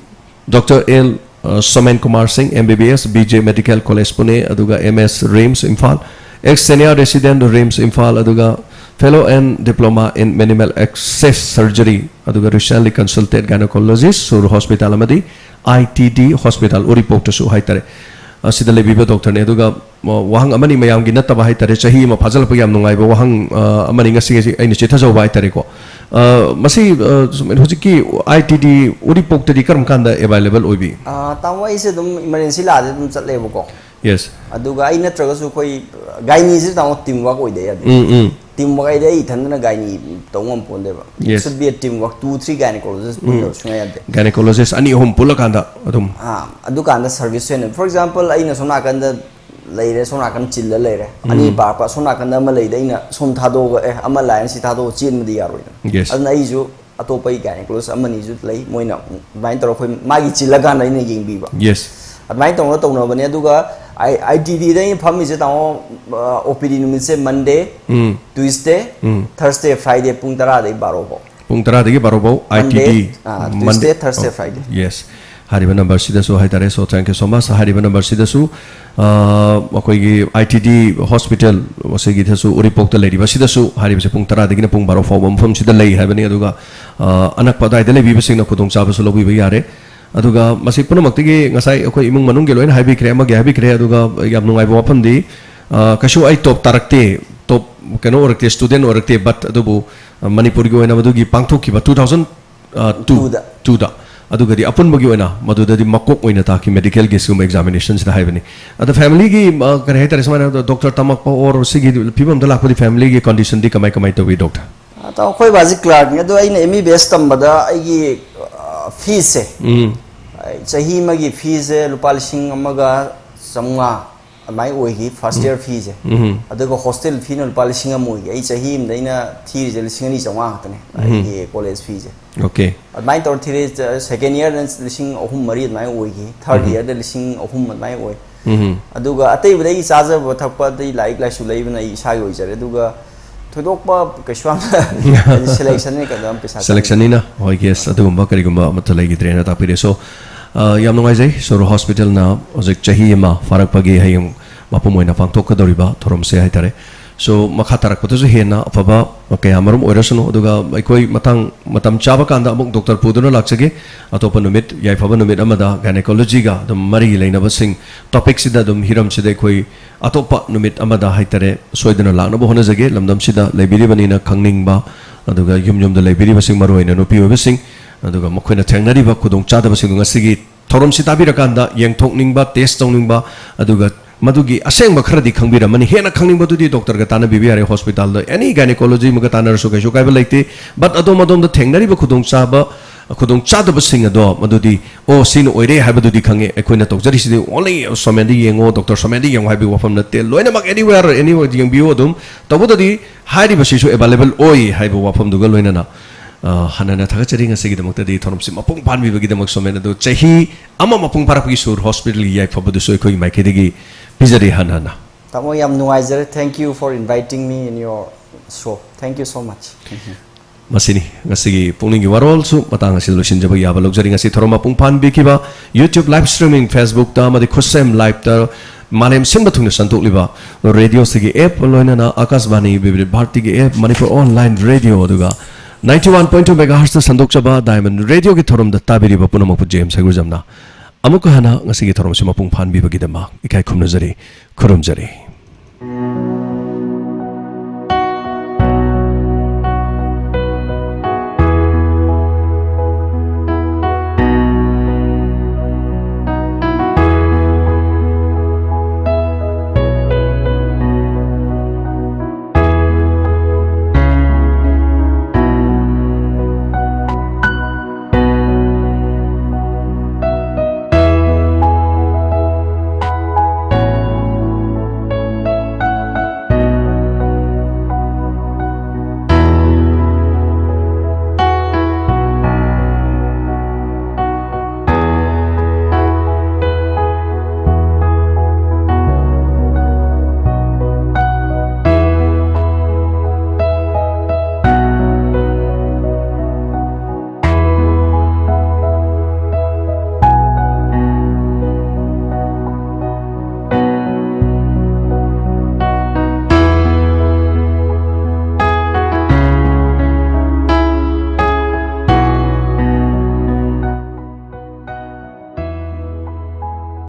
ꯗꯣꯛꯇꯔ ꯑꯦꯜ, ꯑ, ꯁꯣꯃꯦꯟ ꯀꯨꯃꯥꯔ ꯁꯤꯡ, M B B S, B J Medical College Pune, ꯑꯗꯨꯒ M S RIMS Imphal, ex senior resident RIMS Imphal, ꯑꯗꯨꯒ Fellow and Diploma in Minimal Access Surgery, ꯑꯗꯨꯒ recently consulted gynecologist ꯁꯨꯔ ꯍꯣꯁꯄꯤꯇꯥꯜ ꯑꯃꯗꯤ I T D ꯍꯣꯁꯄꯤꯇꯥꯜ ꯎꯔꯤꯄꯣꯛꯇꯁꯨ ꯍꯥꯏꯇꯥꯔꯦ, ꯑꯁꯤꯗ ꯂꯩꯕꯤꯕ ꯗꯣꯛꯇꯔꯅꯤ꯫ ꯑꯗꯨꯒ, ꯑ, ꯋꯥꯍꯪ ꯑꯃꯅꯤ ꯃꯌꯥꯝꯒꯤ ꯅꯠꯇꯕ ꯍꯥꯏꯇꯥꯔꯦ, ꯆꯍꯤ ꯑꯃ ꯐꯥꯖꯤꯜꯂꯛꯄꯒꯤ ꯌꯥꯝ ꯅꯨꯡꯉꯥꯏꯕ ꯋꯥꯍꯪ, ꯑ, ꯑꯃꯅꯤ ꯉꯁꯤ, ꯉꯁꯤ ꯑꯩꯅ ꯆꯤꯊꯖꯍꯧꯕ ꯍꯥꯏꯇꯥꯔꯦꯀꯣ꯫ ꯑ, ꯃꯁꯤ, ꯑ, ꯁꯨꯃꯥꯏꯅ ꯍꯧꯖꯤꯛꯀꯤ I T D ꯎꯔꯤꯄꯣꯛꯇꯗꯤ ꯀꯔꯝ ꯀꯥꯟꯗ available ꯑꯣꯏꯕꯤ? ꯑꯥ, ꯇꯥꯃꯣ, ꯑꯩꯁꯦ ꯑꯗꯨꯝ emergency ꯂꯥꯛꯑꯗꯤ ꯑꯗꯨꯝ ꯆꯠꯂꯦꯕꯀꯣ꯫ Yes. ꯑꯗꯨꯒ ꯑꯩ ꯅꯠꯇ꯭ꯔꯒꯁꯨ ꯑꯩꯈꯣꯏ ꯒꯥꯏꯅꯤꯁꯦ, ꯇꯥꯃꯣ, team work ꯑꯣꯏꯗ ꯌꯥꯗꯦ꯫ ꯎꯝ, ꯎꯝ꯫ Team work ꯍꯥꯏꯗꯤ ꯑꯩ ꯏꯊꯟꯗꯅ ꯒꯥꯏꯅꯤ ꯇꯧ ꯉꯝ ꯄꯣꯟꯗꯦꯕ꯫ Yes. Should be a team work, two, three gynecologist ꯎꯝ꯫ ꯄꯨꯟꯗꯕ ꯁꯨꯡꯌꯥ ꯌꯥꯗꯦ꯫ Gynecologist ꯑꯅꯤ ꯑꯍꯨꯝ ꯄꯨꯜꯂꯀꯥꯟꯗ ꯑꯗꯨꯝ꯫ ꯑꯥ, ꯑꯗꯨꯀꯥꯟꯗ service ꯍꯦꯟꯅ, for example, ꯑꯩꯅ ꯁꯣꯝ ꯅꯥꯀꯟꯗ ꯂꯩꯔꯦ, ꯁꯣꯝ ꯅꯥꯀꯟ ꯆꯤꯜꯂ ꯂꯩꯔꯦ, ꯎꯝ꯫ ꯑꯅꯤ ꯄꯥꯔꯛꯄ, ꯁꯣꯝ ꯅꯥꯀꯟꯗ ꯑꯃ ꯂꯩꯗ ꯑꯩꯅ ꯁꯣꯝ ꯊꯥꯗꯣꯛꯑꯒ, ꯑꯦ, ꯑꯃ line ꯁꯤ ꯊꯥꯗꯣꯛꯑꯒ ꯆꯦꯟꯕꯗꯤ ꯌꯥꯔꯣꯏꯗꯅ꯫ Yes. ꯑꯗꯨꯅ ꯑꯩꯁꯨ ꯑꯇꯣꯞꯄ gynecologist ꯑꯃꯅꯤꯁꯨ ꯂꯩ, ꯃꯣꯏꯅ ꯑꯗꯨꯃꯥꯏꯅ ꯇꯧꯔꯒ ꯑꯩꯈꯣꯏ ꯃꯥꯒꯤ ꯆꯤꯜꯂꯀꯥꯟꯗ ꯑꯩꯅ ꯌꯦꯡꯕꯤꯕ꯫ Yes. ꯑꯗꯨꯃꯥꯏꯅ ꯇꯧꯔꯒ ꯇꯧꯅꯕꯅꯦ꯫ ꯑꯗꯨꯒ ꯑꯩ, I T D ꯗ ꯑꯩꯅ ꯐꯝꯃꯤꯁꯦ, ꯇꯥꯃꯣ, ꯑ, O P D ꯅꯨꯃꯤꯠꯁꯦ Monday, ꯎꯝ꯫ Tuesday, ꯎꯝ꯫ Thursday, Friday ꯄꯨꯡ ꯇꯔꯥꯗꯒꯤ ꯕꯥꯔꯣ ꯐꯥꯎ꯫ ꯄꯨꯡ ꯇꯔꯥꯗꯒꯤ ꯕꯥꯔꯣ ꯐꯥꯎ꯫ Monday, I T D, ꯑ, Monday꯫ Tuesday, Thursday, ꯑꯣ, Friday꯫ Yes. ꯍꯥꯏꯔꯤꯕ ꯅꯝꯕꯔꯁꯤꯗꯁꯨ ꯍꯥꯏꯇꯥꯔꯦ꯫ So, thank you so much꯫ ꯍꯥꯏꯔꯤꯕ ꯅꯝꯕꯔꯁꯤꯗꯁꯨ, ꯑ, ꯑꯩꯈꯣꯏꯒꯤ I T D ꯍꯣꯁꯄꯤꯇꯥꯜ ꯑꯁꯤꯒꯤꯗꯁꯨ, ꯎꯔꯤꯄꯣꯛꯇ ꯂꯩꯔꯤꯕꯁꯤꯗꯁꯨ, ꯍꯥꯏꯔꯤꯕꯁꯦ ꯄꯨꯡ ꯇꯔꯥꯗꯒꯤꯅ ꯄꯨꯡ ꯕꯥꯔꯣ ꯐꯥꯎꯕ ꯃꯐꯝꯁꯤꯗ ꯂꯩ ꯍꯥꯏꯕꯅꯤ꯫ ꯑꯗꯨꯒ, ꯑ, ꯑꯅꯛꯄ ꯑꯗꯨꯋꯥꯏꯗ ꯂꯩꯕꯤꯕꯁꯤꯡꯅ ꯈꯨꯗꯣꯡꯆꯥꯕꯁꯨ ꯂꯧꯕꯤꯕ ꯌꯥꯔꯦ꯫ ꯑꯗꯨꯒ ꯃꯁꯤ ꯄꯨꯝꯅꯃꯛꯇꯒꯤ ꯉꯁꯥꯏ ꯑꯩꯈꯣꯏ ꯏꯃꯨꯡ ꯃꯅꯨꯡꯒꯤ ꯂꯣꯏꯅ ꯍꯥꯏꯕꯤꯈ꯭ꯔꯦ, ꯑꯃꯒꯤ ꯍꯥꯏꯕꯤꯈ꯭ꯔꯦ꯫ ꯑꯗꯨꯒ ꯌꯥꯝ ꯅꯨꯡꯉꯥꯏꯕ ꯋꯥꯐꯝꯗꯤ, ꯑ, ꯀꯩꯁꯨ ꯑꯩ top ꯇꯥꯔꯛꯇꯦ, top ꯀꯩꯅꯣ ꯑꯣꯏꯔꯛꯇꯦ, student ꯑꯣꯏꯔꯛꯇꯦ, but ꯑꯗꯨꯕꯨ, ꯑ, ꯃꯅꯤꯄꯨꯔꯒꯤ ꯑꯣꯏꯅ ꯃꯗꯨꯒꯤ ꯄꯥꯡꯊꯣꯛꯈꯤꯕ two thousand, ꯑ, two, two ꯗ꯫ Two ꯗ꯫ ꯑꯗꯨꯒꯗꯤ ꯑꯄꯨꯟꯕꯒꯤ ꯑꯣꯏꯅ ꯃꯗꯨꯗꯗꯤ ꯃꯀꯣꯛ ꯑꯣꯏꯅ ꯇꯥꯈꯤ medical ꯒꯤ ꯁꯤꯒꯨꯝꯕ examination ꯁꯤꯗ ꯍꯥꯏꯕꯅꯤ꯫ ꯑꯗ family ꯒꯤ, ꯑ, ꯀꯔꯤ ꯍꯥꯏꯇꯥꯔꯦ, ꯁꯨꯃꯥꯏꯅ doctor ꯇꯝꯃꯛꯄ or ꯁꯤꯒꯤ ꯐꯤꯕꯝꯗ ꯂꯥꯛꯄꯗꯤ family ꯒꯤ condition ꯗꯤ ꯀꯃꯥꯏ, ꯀꯃꯥꯏ ꯇꯧꯏ, doctor? ꯑ, ꯇꯥꯃꯣ, ꯑꯩꯈꯣꯏ ꯕꯥꯁꯤ clerk ꯅꯤ꯫ ꯑꯗꯣ ꯑꯩꯅ M B B S ꯇꯝꯕꯗ ꯑꯩꯒꯤ, ꯑ, fees ꯁꯦ, ꯎꯝ꯫ ꯑꯩ ꯆꯍꯤ ꯑꯃꯒꯤ fees ꯁꯦ ꯂꯨꯄꯥ ꯂꯤꯁꯤꯡ ꯑꯃꯒ ꯆꯥꯝꯃꯉꯥ꯫ ꯑꯗꯨꯃꯥꯏꯅ ꯑꯣꯏꯈꯤ ꯐꯥꯔꯁ ꯏꯌꯔ ꯐꯤꯁꯦ꯫ ꯑꯗꯨꯒ ꯍꯣꯁꯇꯦꯜ ꯐꯤꯅ ꯂꯨꯄꯥ ꯂꯤꯁꯤꯡ ꯑꯃ ꯑꯣꯏꯈꯤ꯫ ꯑꯩ ꯆꯍꯤ ꯑꯃꯗ ꯑꯩꯅ ꯊꯤꯔꯤꯁꯦ ꯂꯤꯁꯤꯡ ꯑꯅꯤ ꯆꯥꯝꯃꯉꯥ ꯈꯛꯇꯅꯦ ꯑꯩꯒꯤ ꯀꯣꯂꯦꯖ ꯐꯤꯁꯦ꯫ ꯑꯣꯀꯦ꯫ ꯑꯗꯨꯃꯥꯏꯅ ꯇꯧꯔ ꯊꯤꯔꯦ꯫ ꯁꯦꯀꯦꯟ ꯏꯌꯔꯗ ꯂꯤꯁꯤꯡ ꯑꯍꯨꯝ ꯃꯔꯤ ꯑꯗꯨꯃꯥꯏꯅ ꯑꯣꯏꯈꯤ꯫ ꯊꯥꯔꯠ ꯏꯌꯔꯗ ꯂꯤꯁꯤꯡ ꯑꯍꯨꯝ ꯑꯗꯨꯃꯥꯏꯅ ꯑꯣꯏ꯫ ꯑꯗꯨꯒ ꯑꯇꯩꯕꯨꯗꯤ ꯑꯩ ꯆꯥꯖꯕ ꯊꯛꯄ ꯑꯗꯩ ꯂꯥꯏꯔꯤꯛ ꯂꯥꯏꯁꯨ ꯂꯩꯕꯅ ꯑꯩ ꯏꯁꯥꯒꯤ ꯑꯣꯏꯖꯔꯦ꯫ ꯑꯗꯨꯒ ꯊꯣꯏꯗꯣꯛꯄ ꯀꯩꯁꯨ ꯌꯥꯝꯅ ꯁꯦꯂꯦꯛꯁꯟꯅꯤ ꯀꯩꯅꯣ ꯌꯥꯝ ꯄꯩꯁꯥ ꯆꯪꯗꯦ꯫ ꯁꯦꯂꯦꯛꯁꯟꯅꯤꯅ꯫ ꯍꯣꯏ, ꯌꯦꯁ, ꯑꯗꯨꯒꯨꯝꯕ ꯀꯔꯤꯒꯨꯝꯕ ꯑꯃꯠꯇ ꯂꯩꯈꯤꯗ꯭ꯔꯦꯅ ꯇꯥꯛꯄꯤꯔꯦ꯫ ꯁꯣ, ꯑ, ꯌꯥꯝ ꯅꯨꯡꯉꯥꯏꯖꯩ꯫ ꯁꯣꯔꯣ ꯍꯣꯁꯄꯤꯇꯥꯜꯅ ꯍꯧꯖꯤꯛ ꯆꯍꯤ ꯑꯃ ꯐꯥꯔꯛꯄꯒꯤ ꯍꯌꯦꯡ ꯃꯄꯨꯝ ꯑꯣꯏꯅ ꯄꯥꯡꯊꯣꯛꯀꯗꯧꯔꯤꯕ ꯊꯧꯔꯝꯁꯦ ꯍꯥꯏꯇꯥꯔꯦ꯫ ꯁꯣ, ꯃꯈꯥ ꯇꯥꯔꯛꯄꯗꯁꯨ ꯍꯦꯟꯅ ꯑꯐꯕ ꯀꯌꯥ ꯃꯔꯨꯝ ꯑꯣꯏꯔꯁꯅꯨ꯫ ꯑꯗꯨꯒ ꯑꯩꯈꯣꯏ ꯃꯇꯥꯡ ꯃꯇꯝ ꯆꯥꯕ ꯀꯥꯟꯗ ꯑꯃꯨꯛ ꯗꯣꯛꯇꯔ ꯄꯨꯗꯨꯅ ꯂꯥꯛꯆꯒꯦ꯫ ꯑꯇꯣꯞꯄ ꯅꯨꯃꯤꯠ, ꯌꯥꯏꯐꯕ ꯅꯨꯃꯤꯠ ꯑꯃꯗ ꯒꯥꯏꯅꯦꯀꯣꯂꯣꯖꯤꯒ ꯑꯗꯨꯝ ꯃꯔꯤ ꯂꯩꯅꯕꯁꯤꯡ, ꯇꯣꯄꯤꯛꯁꯤꯗ ꯑꯗꯨꯝ, ꯍꯤꯔꯝꯁꯤꯗ ꯑꯩꯈꯣꯏ ꯑꯇꯣꯞꯄ ꯅꯨꯃꯤꯠ ꯑꯃꯗ ꯍꯥꯏꯇꯥꯔꯦ, ꯁꯣꯏꯗꯅ ꯂꯥꯛꯅꯕ ꯍꯣꯠꯅꯖꯒꯦ꯫ ꯂꯝꯗꯝꯁꯤꯗ ꯂꯩꯕꯤꯔꯤꯕꯅꯤꯅ ꯈꯪꯅꯤꯡꯕ, ꯑꯗꯨꯒ ꯌꯨꯝ ꯌꯨꯝꯗ ꯂꯩꯕꯤꯔꯤꯕꯁꯤꯡ, ꯃꯔꯨꯑꯣꯏꯅ ꯅꯨꯄꯤ ꯑꯣꯏꯕꯁꯤꯡ, ꯑꯗꯨꯒ ꯃꯈꯣꯏꯅ ꯊꯦꯡꯅꯔꯤꯕ ꯈꯨꯗꯣꯡꯆꯥꯗꯕꯁꯤꯡꯗꯣ ꯉꯁꯤꯒꯤ ꯊꯧꯔꯝꯁꯤ ꯇꯥꯕꯤꯔꯀꯥꯟꯗ ꯌꯦꯡꯊꯣꯛꯅꯤꯡꯕ, ꯇꯦꯁ ꯇꯧꯅꯤꯡꯕ, ꯑꯗꯨꯒ ꯃꯗꯨꯒꯤ ꯑꯁꯦꯡꯕ ꯈꯔꯗꯤ ꯈꯪꯕꯤꯔꯝꯃꯅꯤ꯫ ꯍꯦꯟꯅ ꯈꯪꯅꯤꯡꯕꯗꯨꯗꯤ ꯗꯣꯛꯇꯔꯒ ꯇꯥꯟꯅꯕꯤꯕ ꯌꯥꯔꯦ꯫ ꯍꯣꯁꯄꯤꯇꯥꯜꯗ ꯑꯦꯅꯤ ꯒꯥꯏꯅꯤꯀꯣꯂꯣꯖꯤ ꯑꯃꯒ ꯇꯥꯟꯅꯔꯁꯨ ꯀꯩꯁꯨ ꯀꯥꯏꯕ ꯂꯩꯇꯦ꯫ ꯕꯠ ꯑꯗꯣꯝ ꯑꯗꯣꯝꯗ ꯊꯦꯡꯅꯔꯤꯕ ꯈꯨꯗꯣꯡꯆꯥꯕ, ꯈꯨꯗꯣꯡꯆꯥꯗꯕꯁꯤꯡ ꯑꯗꯣ ꯃꯗꯨꯗꯤ, "ꯑꯣ, ꯁꯤꯅ ꯑꯣꯏꯔꯦ" ꯍꯥꯏꯕꯗꯨꯗꯤ ꯈꯪꯉꯦ꯫ ꯑꯩꯈꯣꯏꯅ ꯇꯧꯖꯔꯤꯁꯤꯗꯤ only ꯁꯣꯃꯦꯟꯗ ꯌꯦꯡꯉꯣ, ꯗꯣꯛꯇꯔ ꯁꯣꯃꯦꯟꯗ ꯌꯦꯡꯉꯣ ꯍꯥꯏꯕꯒꯤ ꯋꯥꯐꯝ ꯅꯠꯇꯦ꯫ ꯂꯣꯏꯅꯃꯛ anywhere, anywhere ꯌꯦꯡꯕꯤꯌꯨ꯫ ꯑꯗꯨꯝ ꯇꯧꯕꯇꯗꯤ ꯍꯥꯏꯔꯤꯕꯁꯤꯁꯨ available ꯑꯣꯏ ꯍꯥꯏꯕ ꯋꯥꯐꯝꯗꯨꯒ ꯂꯣꯏꯅꯅ, ꯑ, ꯍꯟꯅ ꯍꯟꯅ ꯊꯥꯒꯠꯆꯔꯤ꯫ ꯉꯁꯤꯒꯤꯗꯃꯛꯇꯗꯤ ꯊꯧꯔꯝꯁꯤ ꯃꯄꯨꯡ ꯐꯥꯍꯟꯕꯤꯕꯒꯤ ꯁꯣꯃꯦꯟ ꯑꯗꯨ ꯆꯍꯤ ꯑꯃ ꯃꯄꯨꯡ ꯐꯥꯔꯛꯄꯒꯤ ꯁꯨꯔ ꯍꯣꯁꯄꯤꯇꯥꯜꯒꯤ ꯌꯥꯏꯐꯕꯗꯨꯁꯨ ꯑꯩꯈꯣꯏꯒꯤ ꯃꯥꯏꯀꯩꯗꯒꯤ ꯄꯤꯖꯔꯤ ꯍꯟꯅ ꯍꯟꯅ꯫ ꯇꯥꯃꯣ, ꯌꯥꯝ ꯅꯨꯡꯉꯥꯏꯖꯔꯦ꯫ Thank you for inviting me in your show. Thank you so much. ꯃꯁꯤꯅꯤ ꯉꯁꯤꯒꯤ ꯄꯨꯛꯅꯤꯡꯒꯤ ꯋꯥꯔꯣꯜꯁꯨ ꯃꯇꯥꯡ ꯑꯁꯤꯗ ꯂꯣꯏꯁꯤꯟꯖꯕ ꯌꯥꯕ ꯂꯧꯖꯔꯤ꯫ ꯉꯁꯤ ꯊꯧꯔꯝ ꯃꯄꯨꯡ ꯐꯥꯍꯟꯕꯤꯈꯤꯕ YouTube live streaming, Facebook-ꯇ ꯑꯃꯗꯤ ꯈꯨꯠꯁꯦꯝ live-ꯇ ꯃꯥꯂꯦꯝ ꯁꯤꯟꯕ ꯊꯨꯡꯅ ꯁꯟꯗꯣꯛꯂꯤꯕ ꯔꯦꯗꯤꯑꯣꯁꯤꯒꯤ app, ꯂꯣꯏꯅꯅ ꯑꯀꯥꯁꯕꯥꯅꯤ ꯕꯤꯕꯤꯙ ꯚꯥꯔꯇꯤꯒꯤ app, ꯃꯅꯤꯄꯨꯔ online radio, ꯑꯗꯨꯒ ninety one point two megahertz-ꯇ ꯁꯟꯗꯣꯛꯆꯕ Diamond Radio-ꯒꯤ ꯊꯧꯔꯝꯗ ꯇꯥꯕꯤꯔꯤꯕ ꯄꯨꯝꯅꯃꯛꯄꯨ ꯖꯦꯝꯁ ꯍꯩꯒ꯭ꯔꯨꯖꯝꯅ ꯑꯃꯨꯛꯀ ꯍꯟꯅ ꯉꯁꯤꯒꯤ ꯊꯧꯔꯝ ꯑꯁꯤ ꯃꯄꯨꯡ ꯐꯥꯍꯟꯕꯤꯕꯒꯤꯗꯃꯛ ꯏꯀꯥꯏ ꯈꯨꯝꯅꯖꯔꯤ, ꯈꯨꯔꯨꯝꯖꯔꯤ꯫